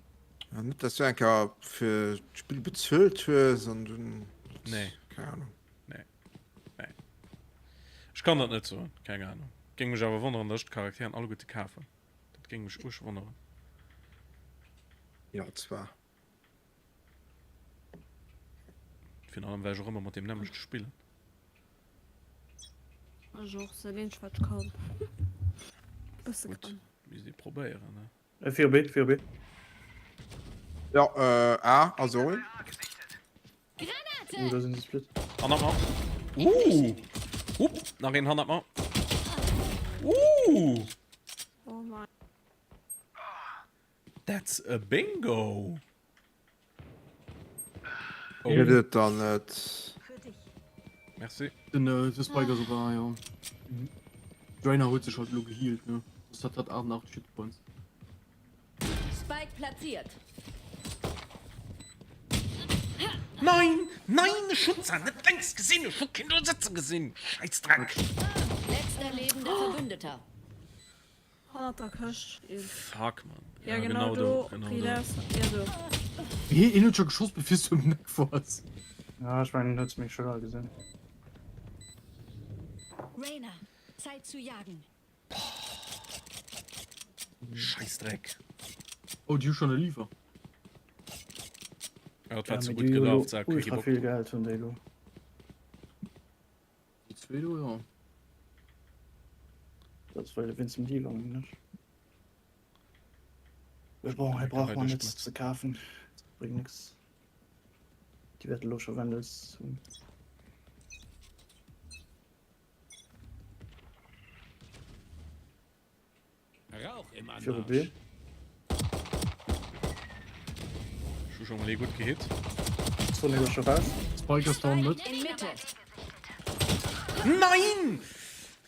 Ja, net, dass du eng Kéier fir d'Spill bezuelt hues an dunn. Nee. Keng Ahnung. Nee. Nee. Ech kann dat net soen, keng Ahnung. Géing mech awer wonneren, dass ech d'Charakteren alleguerte kafen. Dat géing mech uerg wonneren. Jo, zwar. Virun allem, well ech och ëmmer mat deem nämmlechte spillen. Ech och, dat eenzegt wat ech kann. Bësse Gutt, kann. misst ee probéieren, ne? 4 B, 4 B. Ja, äh, A, also. Uh, da sinn se split. Hannert mer. Uh! Hup, nach een hannert mer. Uh! Oh mein. That's a bingo! Oh. Gëtt et dann net. Merci. Den äh, de Spike ass op A, jo. Drainer huet sech halt elo gehealt, ne? Das hat hat 88 Hitpoints. Spike platziert. Nein! Nein! Ech hunn zwar net lenks gesinn, ech hu keen do sëtze gesinn! Schäissdreck! Letzter lebender Verbündeter. Hannert der Këscht. Fuck, Mann. Ja, genau do. Relax. Ja, do. Hee, een huet scho geschoss, bevir s du um Eck wars. Ja, ech mengen, en huet mech scho al gesinn. Reyna, Zeit zu jagen. Scheißdreck. Oh, déi hu schonn e Lever. Ja, dat war Ja, zu mee gutt déi hu lo gelaf, da kritt ultra Bock vill drop. Geld hunn déi lo. Déi zwee do, jo. Dat war wéinst dem Lever, mengen ech. Mee bon, hei brauch man net ze kafen. Dat bréngt nix. Déi wäerte lo scho Vandals hunn. Rauch im Viru B. Anmarsch. Ech hu scho mol ee gutt gehitt. Sonic ass scho raus. Spike ass down mid. In Mitte. Nein!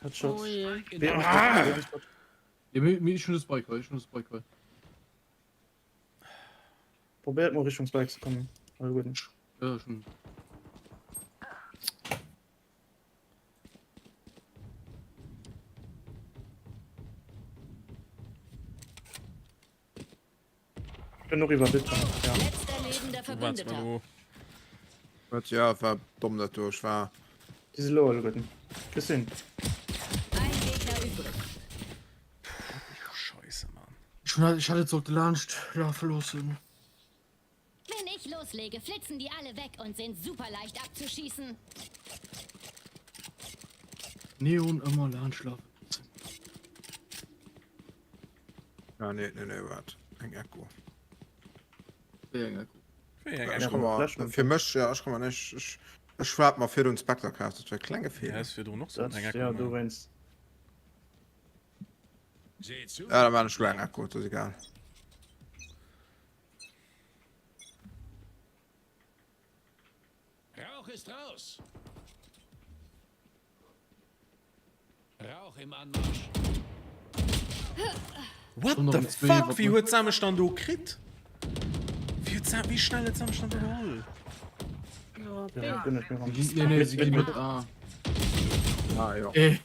Headshot. Oh je. B on Ah! spot, B on spot. Ja, mir, mir, ech hunn de Spike hei, ech hunn de Spike hei. Probéiert mol Richtung Spike ze kommen. Alleguerten. Ja, ech hunn. Bin noch iwwer bitte. Ja. Letzter lebender Verbündeter. Wat ja war domm dat do ech war. Déi si low alleguerten. Gesinn. Ein Gegner übrig. Scheiße, Mann. Ech hunn, ech hätt et sollte laanscht lafe loossen. Wenn ich loslege, flitzen die alle weg und sind super leicht abzuschießen. Neon ëmmer laanscht lafe loossen. Ja, nee, nee, nee, wat eng Echo. Wéi eng Echo? Wéi eng Ech Echo? komm mal, fir mech, ja, ech komm mal, ech, ech, ech waart mal virdrun Spectre kaf, dat war klenge Ja, Feeler. ass virdrun och so Dat, eng Echo ja, gemaach. dowéinst. Seht zu. Ja, da man ech lo eng Echo, dat ass egal. Rauch ist raus. Rauch im Anmarsch. What the fuck? Wéi huet d'Sam mech dann do kritt? Wéi huet d'Sam, wéi schnell huet d'Sam mech dann do geholl? Ja, bin ich mir ran. Nee, nee, sie ginn mit A. Ah, ja. Ey.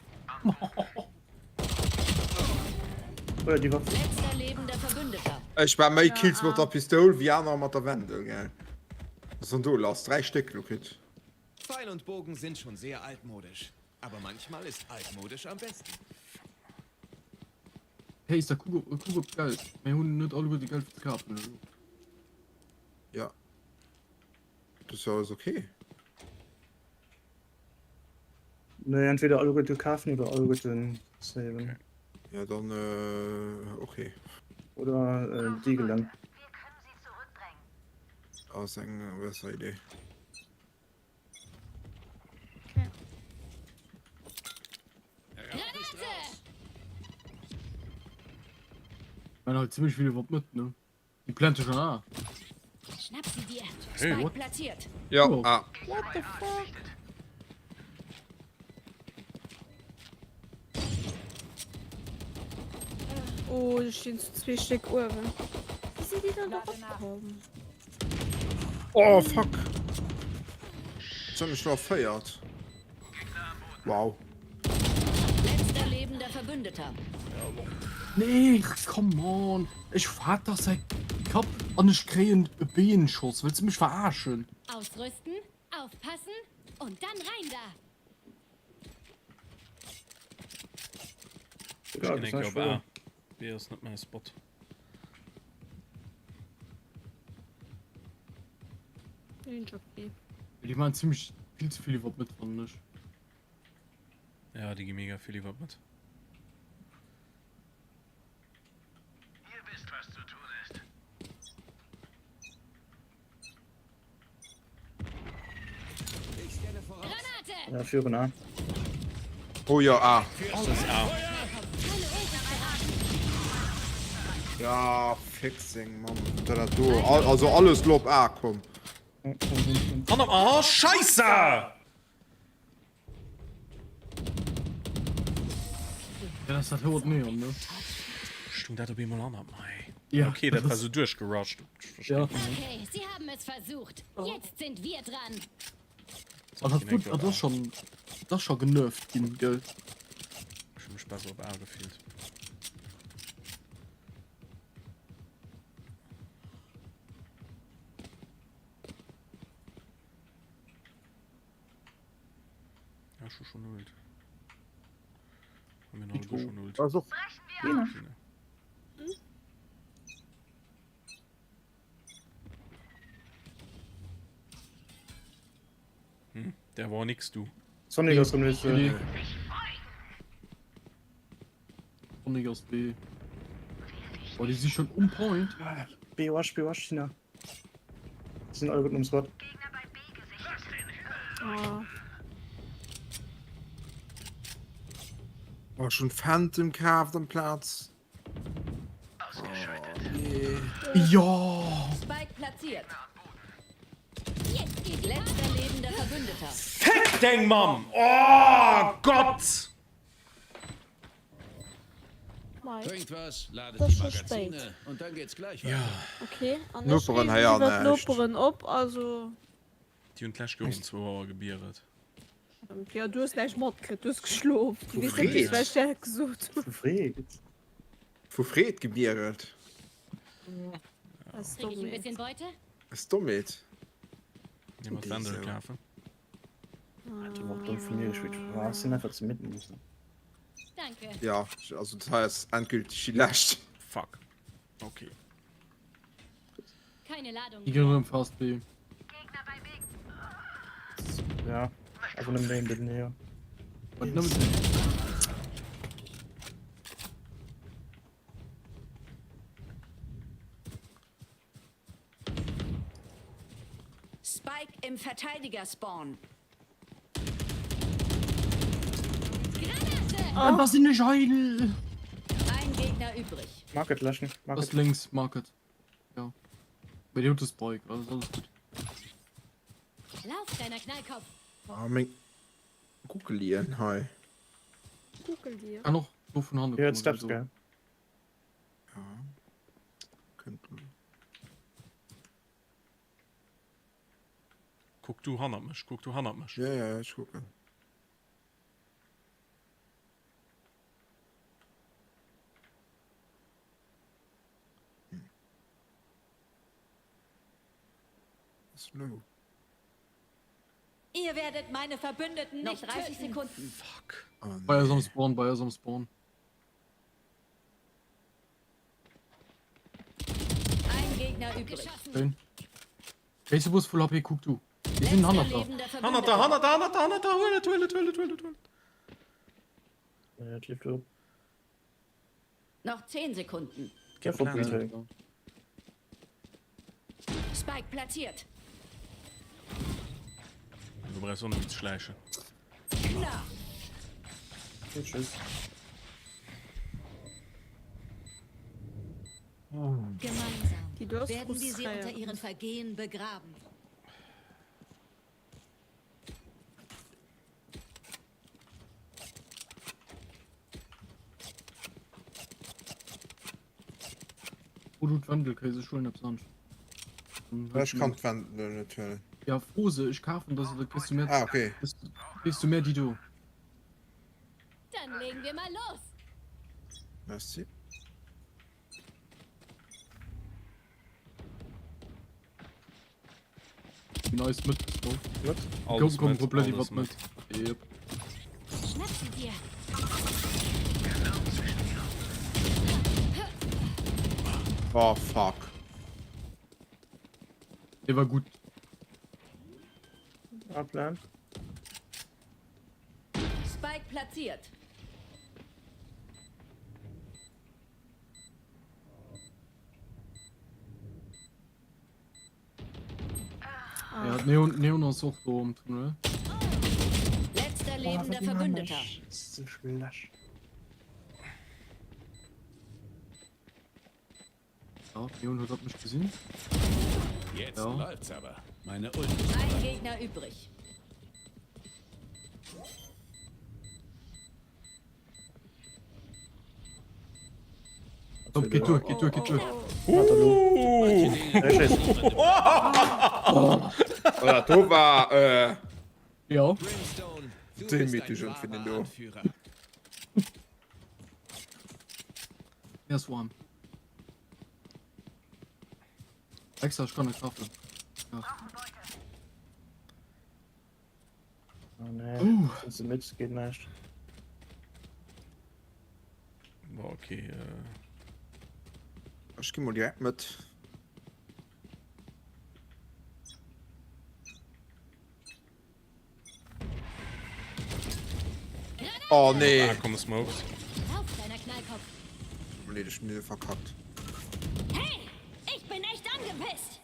Oh, die Waffe. Letzter lebender Verbündeter. Ech war méi Kills mat der Pistoul wéi anerer mat der Wendel, gell. Was dann do lass? Dräi Stéck lo kritt. Pfeil und Bogen sind schon sehr altmodisch. Aber manchmal ist altmodisch am besten. Hey, ist da kuck op, kuck op d'Geld. Mir hunn net alleguerte Geld fir ze kafen elo. Ja. Das ist ja alles okay. Nee, entweder alleguerte kafen oder alleguerten saven. Okay. Ja, dann äh, okay. Oder äh, deaglen. Ass eng besser Idee. Okay. Man halt ziemlich viele wat mit ne Die Plante schon A. Schnapp sie dir. Hey, Spike what? platziert. Ja, Oh. ah. What the fuck? Oh, do stinn zu zwee Stéck uewen. Wéi sinn déi dann do eropkomm? Oh, fuck. Jetzt hun ech lo erféiert. Wow. Letzter lebender Verbündeter. Nee, come on. Ech hat dach säi Kapp an ech kréien e Beenschoss. Wëlls du mech verarschen? Ausrüsten, aufpassen und dann rein da. Ech ginn eng Kéier op A. B ass net mäi Spot. Déi maachen zimmlech vill ze vill iwwer d'Mëtt, fannen ech. Ja, déi gi mega vill iwwer d'Mëtt. Ihr wisst, was zu tun ist. Ja, führen A. Oh ja, A. Alles A. Ja, fixing, Mann. Dat dat do. All, also alles lo op A, komm. An op A. Oh, Scheisse! Ja, das dat houert Neon, ne? Stung dat op eemol an op mei. Ja. Okay, dat war sou duerchgerusht. Ja. Okay, sie haben es versucht. Jetzt sind wir dran. An dat gut, dat ass schon, dat ass schon genervt ginn, gell? Ech hu mech besser op A gefillt. Ja, ech hu schon Ult. Hu mir nach alleguer schon Ult. Also. Hm? Der war nix du. Sonic ass rëm nees. Sonic ass B. Oh, déi si schon um Point. B rush, B rush, Tina. Die sind alle gut um Spot. Oh. Oh, schon Phantom kaaft am Platz. Jo! Spike platziert. Jetzt geht letzter lebender Verbündeter. Fick deng Mamm! Oh Gott! Trinkt was, ladet Das die ist schon spät. Magazine und dann geht's gleich Ja. weiter. Okay, an ech Noperen reesen hei an iwwer näischt. d'Noperen op, also Déi hunn d'lescht Joer um zwou Auer gebieret. ja du hues näischt matkritt, du hues geschlof. Du Vu weess net, Freed. wat ech der gesot hunn. Vu Freed. Vu Freed gebieret. Das Krieg ich ein bisschen Beute? Ass Dommheet. Nee, mat Wendel kafen. Die war dumm vun mir gespillt. Ah, ech sinn einfach ze mitten müssen. Danke. Ja, also dat hei ass endgültig déi lescht. Fuck. Okay. Keine Ladung. Die gehen rëm fast B. Ja, einfach nëmmen deen, den hier. Und nëmmen Spike im Verteidiger-Spawn. Ah, was sinn ech eidel! Ein Gegner übrig. Market löschen. Das Market. links, Market. Ja. Bei dir huet de Spike, also ist alles gut. Lauf, kleiner Knallkopf. Ah, meng Kuckelien hei. Kuckel dir. Kann och do vun hanne Hier kommen, Steps, also. gell? Ja. Könnte man. Kuck du hannert mech, kuck du hannert mech. Ja, ja, ech kucken. Hm. Was lo? Ihr werdet meine Verbündeten nicht Noch 30 töten. Sekunden. Fuck. Oh, Bei nee. am Spawn, bei am Spawn. Ein Gegner übrig. Schön. Weess du, wo es voll HP? Kuck du. Die sind Letzter hannert da. lebender Hannert da, Verbündeter. hannert da, hannert da, hannert da, huel et, huel et, huel et, huel et, huel et. Ja, das lief so. Noch 10 Sekunden. Careful, Peter. Spike platziert. Du brauchst och net méi ze schläichen. Klar. Tschüss. Gemeinsam Die du hast Werden wir sie unter frustrierend. ihren Vergehen begraben. Oh, du d'Wendelkéis, ech huelen eppes anescht. Dann Ech kann d'Wendel net huelen. Ja, fro se, ech kafen dass da kriss du mehr. Ah, okay. Kriss du mehr déi do. Dann legen wir mal los. Merci. Nice mit. So. Mit? Komm, komm, komplett iwwer mit. Yep. Schnapp sie dir. Oh fuck. Der war gut. Abland. Spike platziert. Ja, Neon, Neon ass och do am Tunnel. Letzter lebender Verbündeter. So schlecht. Ja, Neon huet dat mech gesinn. Jetzt Ja. läuft's aber. Meine Ult ist Ein bereit. Gegner übrig. Komm, geht durch, geht durch, geht durch. Oh, dat do war äh, Ja. Brimstone, du bist demütigend ein fir den wahrer do. Anführer. Er ist warm. Extra, ich kann nicht kaufen. Ja. Oh nee. Uh. Sind sie mit? Geht nicht. Boah, okay. Äh, Ech gi mol direkt mat. Oh nee. Ah, komme Smokes. Lauf, kleiner Knallkopf. Nee, ech hunn verkackt. Hey, ich bin echt angepisst.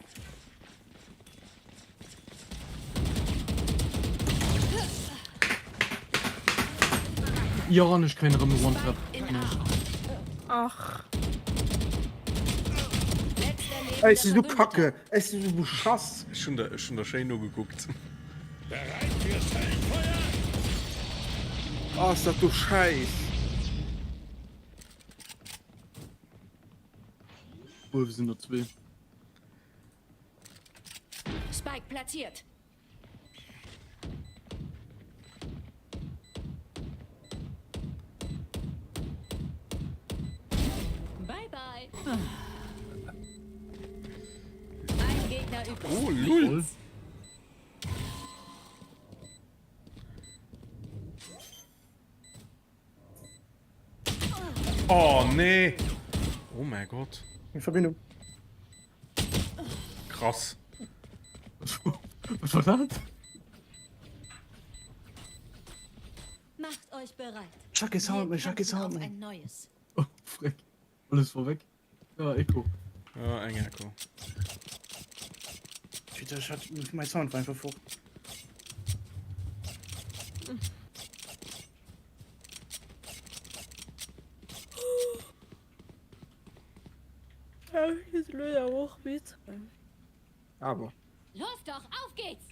Jo an ech kréien erëm e One-Tap. Ach. Ech si sou kacke, ech si sou beschass. Ech hunn der, ech hunn der schéin nogekuckt. Oh, ass dat do schäiss. Uewe sinn der zwee. Spike platziert. Bye bye. Ein Gegner übrig. Oh, lul. Oh nee! Oh mein Gott. Eng Verbindung. Krass. Was war dat? Macht euch bereit. Chuck is help me, Chuck is help Auf me. ein neues. Oh, freck. Alles vorweg. Ja, Echo. Ja, eng Echo. Twitter, ich hatte mein Sound war einfach fort. Ja, ich löse auch mit. Aber. Los doch, auf geht's!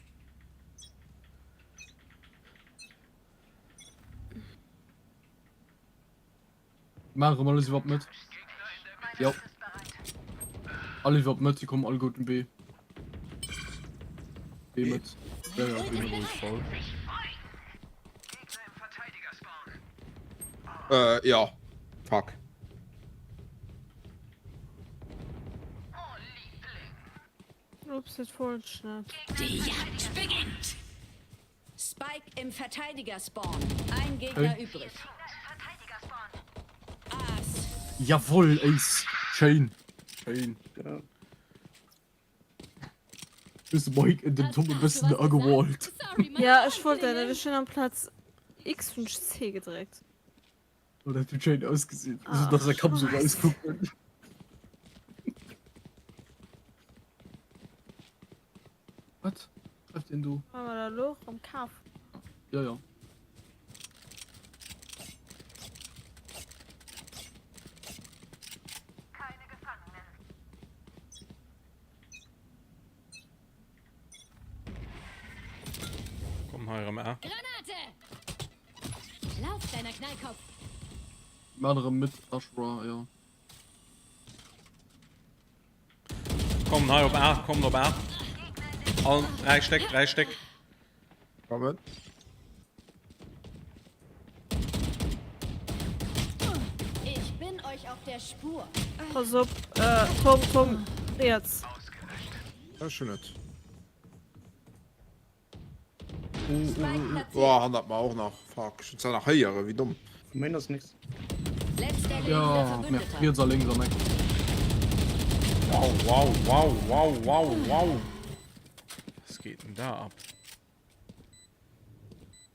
Maache rëm alles iwwer Mëtt. Jo. Alle iwwer Mëtt, si kommen all guten B. B Mëtt. Ja, ja, B Mëtt. Voll. Äh, ja. Fuck. Ups, dat wollt ech net. Die Jagd beginnt! Spike im Verteidiger-Spawn. Ein Gegner Hey. übrig. Ass. Jawoll, Ace. Schéin. Schéin. Ja. Bis de Mike in den Tom e bëssen agewallt. Ja, ech wollt dat net. Ech hunn amplaz X hunn ech C gedréckt. Oh, dat huet schéin ausgesinn. Also, dass der Kapp so rausguckt. Wat? Schreift den do? War mer da lo am Kaf? Ja, ja. Komm hei erëm A. Granate! Lauf, kleiner Knallkopf! Maan erëm mit Ashra, ja. Komm hei op A, komm op A. All drei Steck, drei Steck. Kommen. Ich bin euch auf der Spur. Pass op, äh, Tom, Tom, riets. Ech hun et. Boah, hannert mer och nach. Fuck, ech hun zwar nach héieren, wéi domm. Vu Main ass nix. Ja, mer riets a lénks am Eck. Wow, wow, wow, wow, wow, wow. Was geht denn da ab?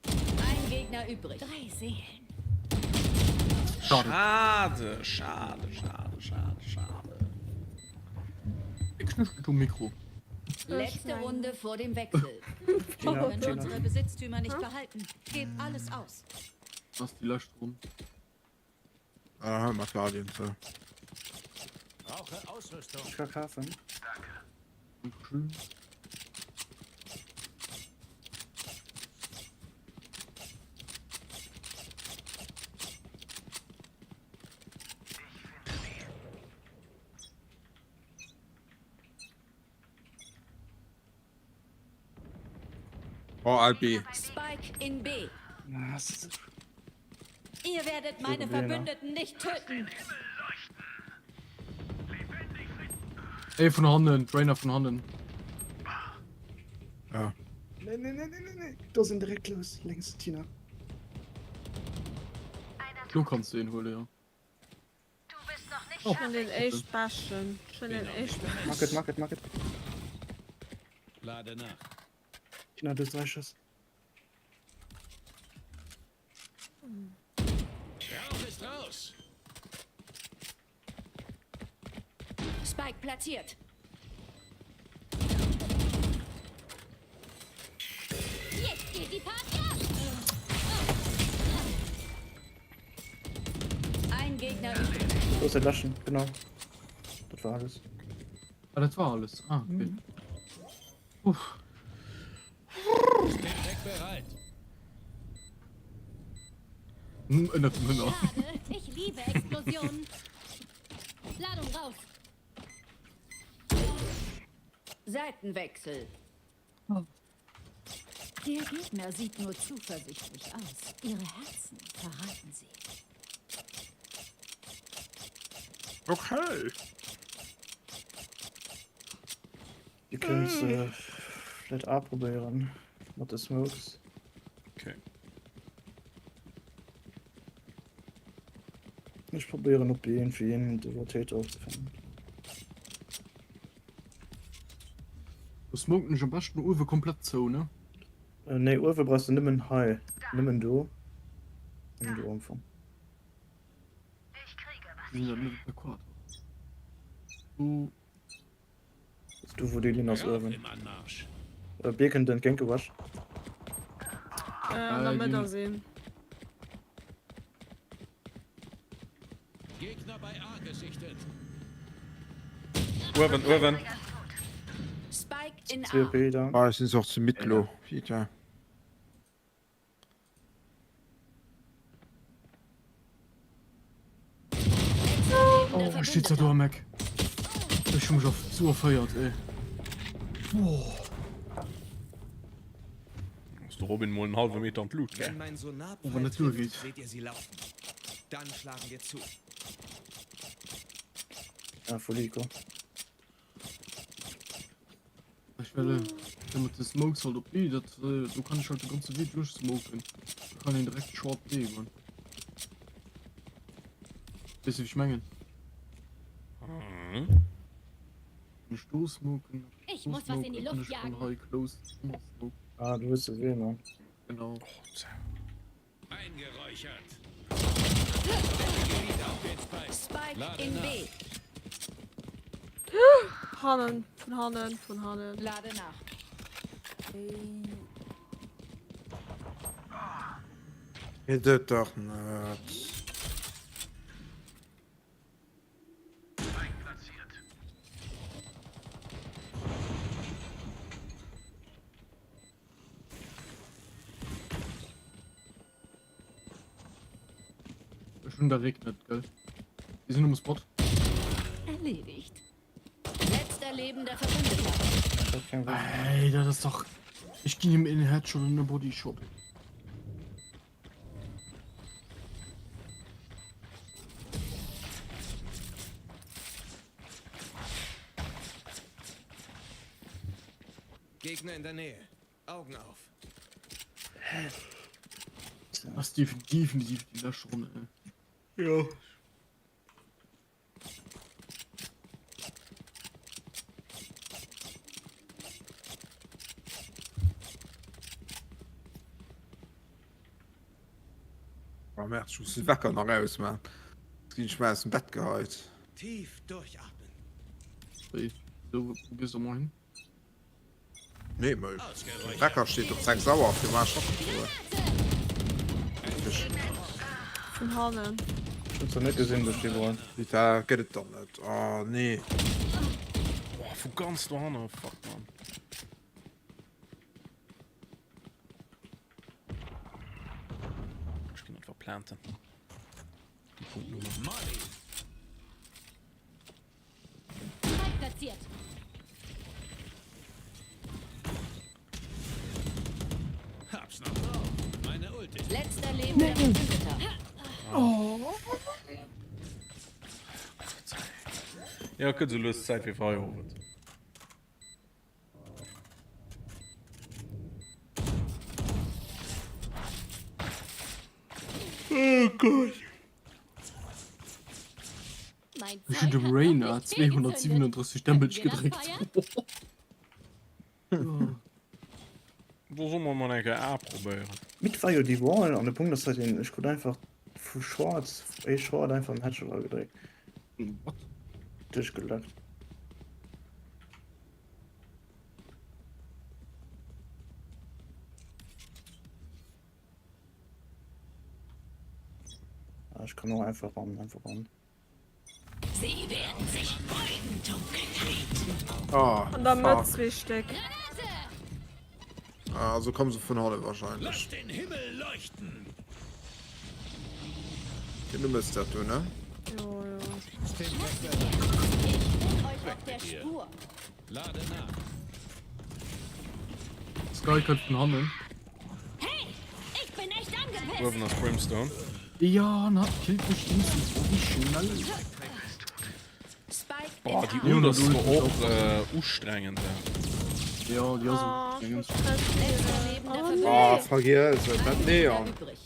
Ein Gegner übrig. Drei Seelen. Schade, schade, schade, schade, schade. Knuschelt um Mikro. Letzte Runde vor dem Wechsel. Wir können unsere Besitztümer nicht behalten. Gebt alles aus. Das ist die lescht Ronn. Ah, mal klar, den so. Brauche Ausrüstung. Ich kann kaufen. Dankeschön. Oh, Albi. Spike in B. Was? Ihr werdet meine Verbündeten nicht töten. Ey, vun hannen, Drainer vun hannen. Ja. Nee, nee, nee, nee, nee, nee. Do sinn direkt los. Lénks, Tina. Do kanns du een huelen, ja. Ech hunn den éischt beschten. Ech hunn den éischt Market, Market, Market. Lade nach. Tina, du hast drei Schuss. Rauch ist raus. Spike platziert. Jetzt geht die Party ab. Ein Gegner übrig. Do ass de Läschen, genau. Dat war alles. Ah, dat war alles. Ah, okay. Mhm. Uff. Steht bereit. Hm, ënnert dem Hënner. Schade, ich liebe Explosionen. Ladung raus. Seitenwechsel. Der Gegner sieht nur zuversichtlich aus. Ihre Herzen verraten sie. Okay. Dir kënnt vläit A probéieren mat de Smokes. Okay. Ech probéieren op B fir een de Rotator opzefänken. Do smoken ech am beschten uewe komplett zou, ne? Nee, uewe brauchs de nëmmen hei, nëmmen do an do am Fong. Sinn dat net e Quader? Do. Du wou déi Linn ass uewen. Bier kënnt entgéint gewasch. An der Mëtt ass een. Gegner bei A gesichtet. Uewen, uewen. Spike in A. CP da. Ah, ech sinn se och ze midd lo. Putain. Oh, steht da do am Eck. Ech hu mech auf zu erfeiert, ey. Boah. Ass de Robin mol en halwe Meter an d'Lut Wenn gaang. mein Oh, Sonarpfeil wann dat duer trifft, geet. seht ihr sie laufen. Dann schlagen wir zu. Ja, voll eco. Ech well äh, mat de Smokes halt op B, dat äh, do kann ech halt de ganze Wee duerchsmoken. Da kann een direkt short B goen. Weess du wéi ech mengen? Mhm. Wenn ech do smoken, Ich do muss was in die smoken, kann Luft ech von jagen. high close immer smoken. Ah, du hues de Wee, Mann. Genau. Eingeräuchert. Spike in B. Hannen, vun hannen, vun hannen. Lade nach. Hie död dach net. Ech hunn der regnet, gell? Déi sinn um Spot. Erledigt. Letzter lebender Verbündeter. Ey, dat ass dach. Ech ginn him een Headshot an e Bodyshot. Gegner in der Nähe. Augen auf. Ass definitiv déi lescht Ronn, ey. Jo. Oh Merd, ech muss den Wecker nach ausmachen. Sonst ginn ech mol aus dem Bett geheit. Tief durchatmen. Wéi, wou gees de mol hin? Nee, mä den Wecker steet op 6 Auer fir mar schaffen ze goen. Vun hannen. Ech hunn se net gesinn duerch déi Wall. Rita, gëtt et dann net. Oh nee. Boah, vu ganz dohanne, fuck man. Ech ginn einfach planten. Déi Punktnummer. Spike platziert. Hab's noch drauf. Meine Ult ist Letzter lebender Verbündeter. Oh. Ja, gëtt sou lues Zäit fir Feierowend. Oh Gott. Ech hunn dem Reyna 237 Damage gedréckt. Do soll mer mol eng Kéier A probéieren. Mid war jo déi Wall an de Punkt ass halt een, ech krut einfach vu Short, ee Short einfach en Headshot eragedréckt. What? Duerchgelackt. Ah, ech kann och einfach ran, einfach ran. Sie werden sich beugen, Dunkelheit. Ah, An der Mëtt fuck. zwee Stéck. Ah, also kommen se vun hanne wahrscheinlech. Lass den Himmel leuchten. Okay, du mëss dat do, ne? Jo, jo. Ich bin euch auf der Spur. Lade nach. Sky kënnt vun hannen. Hey, ich bin echt angepisst. Uewen ass Brimstone. Ja, an hat killt mech instant. Oh, wéi schnell. Spike Boah, in déi A. Ult ass zwar och äh, ustrengend. Ja. Ja, déi ass Oh, ich ustrengend. muss stress Lebender Oh, Ah, nee. vergiess et, dat Neon. übrig.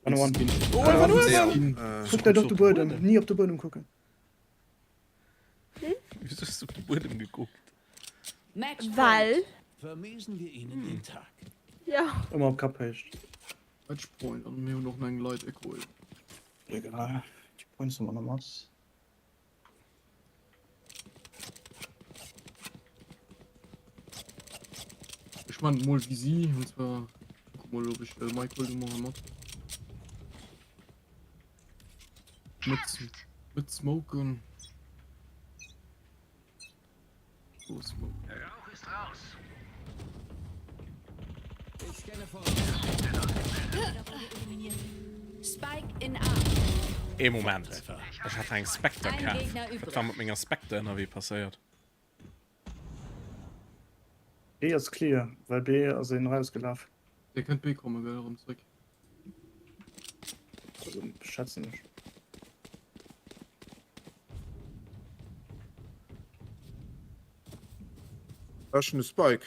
One one. Oh, Neon. Äh, Guck net op de Buedem, ni op de Buedem kucken. Wieso hast du op de Buedem gekuckt? Well. Vermiesen wir ihnen den Tag. Ja. Ëmmer op Kapphéicht. Matchpoint an mir hunn och nach eng Light Echo. Egal, déi Points hu mer nach mat. Ech man mol wéi si und zwar guck mol ob ech äh, Mike hol du mol mat. Mit, mit smoken. Go smoke. Rauch ist raus. Ich scanne voraus. Spike in A. Ee Moment, ech hat eng Spectre Ein kaf. Gegner übrig. Wat war mat menger Spectre ënnerwee passéiert? B ass clear, well B ass een rausgelaf. Dir kënnt B komme gell erëm zréck. Also schätzen ech. Da ass schon de Spike.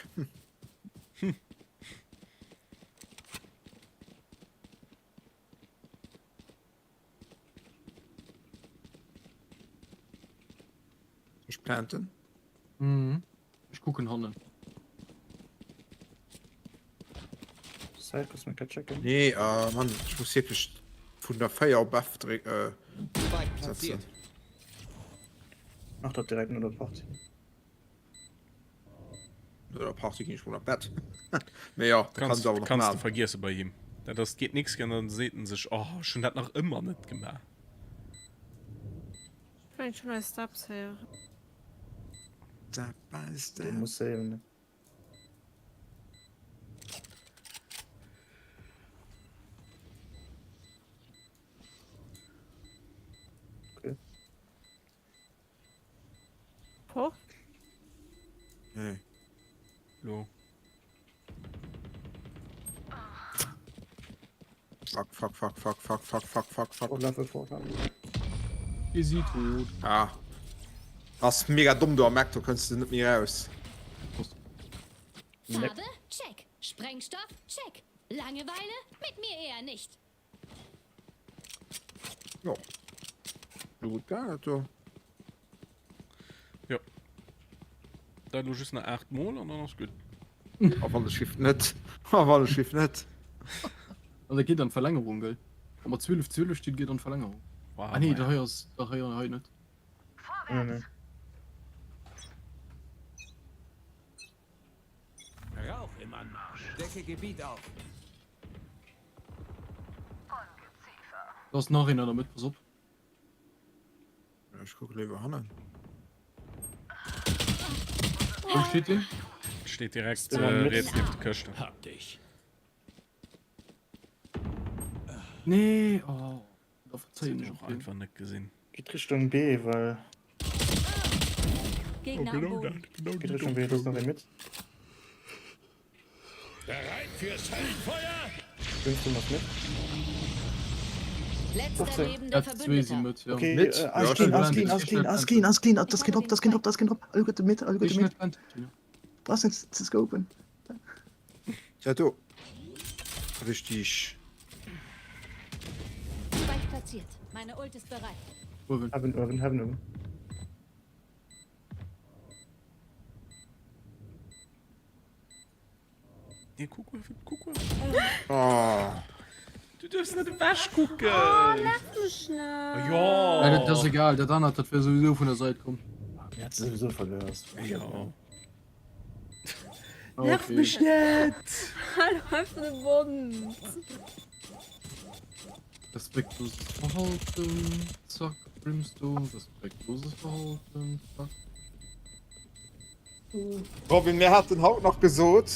Hm. Ech planten. Mhm. Ech kucken hannen. Side muss man checken. Nee, äh, Mann, ich muss wirklich vun der 4 op F dréck, äh, setzen. Mach dat direkt no der Party. No der Party ginn ech mol an d'Bett. Mee jo, da Kanns kann se awer nach kanns de maachen. vergiesse bei him. Dat ass, geet nix ginn, dann seet en sech, oh, ech hunn dat nach ëmmer net gemaach. Ech mengen ech hunn eis Steps héieren. Step by step. Muss saven, ne? Okay. Hoch? Nee. Lo. Fuck, fuck, fuck, fuck, fuck, fuck, fuck, fuck, fuck. Oh, Level 4 haben. Easy tot. Ah. Ass mega domm do am Eck, do kënns de net méi raus. Farbe? Check. Sprengstoff? Check. Langeweile? Mit mir eher nicht. Jo. Lo gutt gaangen dat do. Jo. Dat lo just nach 8 mol an dann ass gutt. A wann de Schiff net. A wann de Schiff net. An da geet an d'Verlängerung, gell? Wa mer 12 12 stinn, geet an d'Verlängerung. Wow, Ah nee, dat hei ass dat hei hei net. Nee, nee. Rauch im Anmarsch. Decke Gebiet auf. Da ass nach een an der Mëtt, pass op. Ech kucke léiwer hannen. Wou steet deen? Steet direkt Äh, riets nieft de Këschten. Hab dich. Nee, oh. Da verzéien ech och och einfach net gesinn. Geet Richtung B, well. Gegner am Boden. Geet Richtung B, do ass nach ee mit. Bereit fürs Höllenfeuer? Brimstone ass mit. Letzter 15. lebender F2 si Verbündeter. mit, ja. Okay, Mit? äh, Ja, alles clean, schnell alles clean, planten, alles schnell clean, alles planten. clean, alles clean. Das geht hopp, das geht hopp, das geht hopp. Alle Gute mit, alle Geh Gute schnell mit. planten, Tina. Brauchst nichts zu scopen. Ja do. Richtig. Spike platziert. Meine Ult ist bereit. Urwin. Heaven, Irvin, Heaven, Irvin. Nee, kuck, kuck, kuck. Oh. Du duerfs net ewech kucken. Oh, nerv mech net. Jo. Ja, dat ass egal, dat anert, dat wär souwisou vun der Sait komm. Mir hat se souwisou verluer. Jo. Okay. Nerv mech net. Hallo, einfach de Mond. Respektloses Verhalten, zack, Brimstone, respektloses Verhalten, zack. Robin, mir haten haut nach gesot,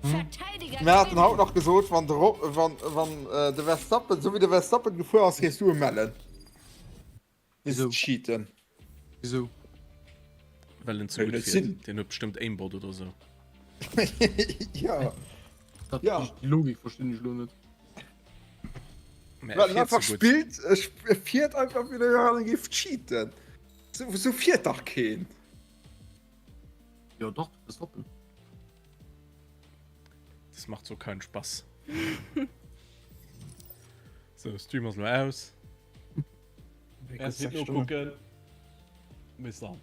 mir haten haut nach gesot, wann de, Ro wann, wann äh, de Verstappen, so wie de Verstappen gefuer ass, géifs du e mellen. Wieso? Cheaten. Wieso? Well en ze gutt fiert. Deen huet bestëmmt Aimbot oder sou. Ja. Dat, Ja. Déi Logik verstinn ech lo net. Mä Well en e fiert einfach ze gutt. spillt, e sp- e fiert einfach wéi de Johann géif cheaten. So, so fiert dach keen. Jo dach, de Verstappen. Das macht so keinen Spaß. So, Stream ass lo aus. Merci no kucken. Bis dann.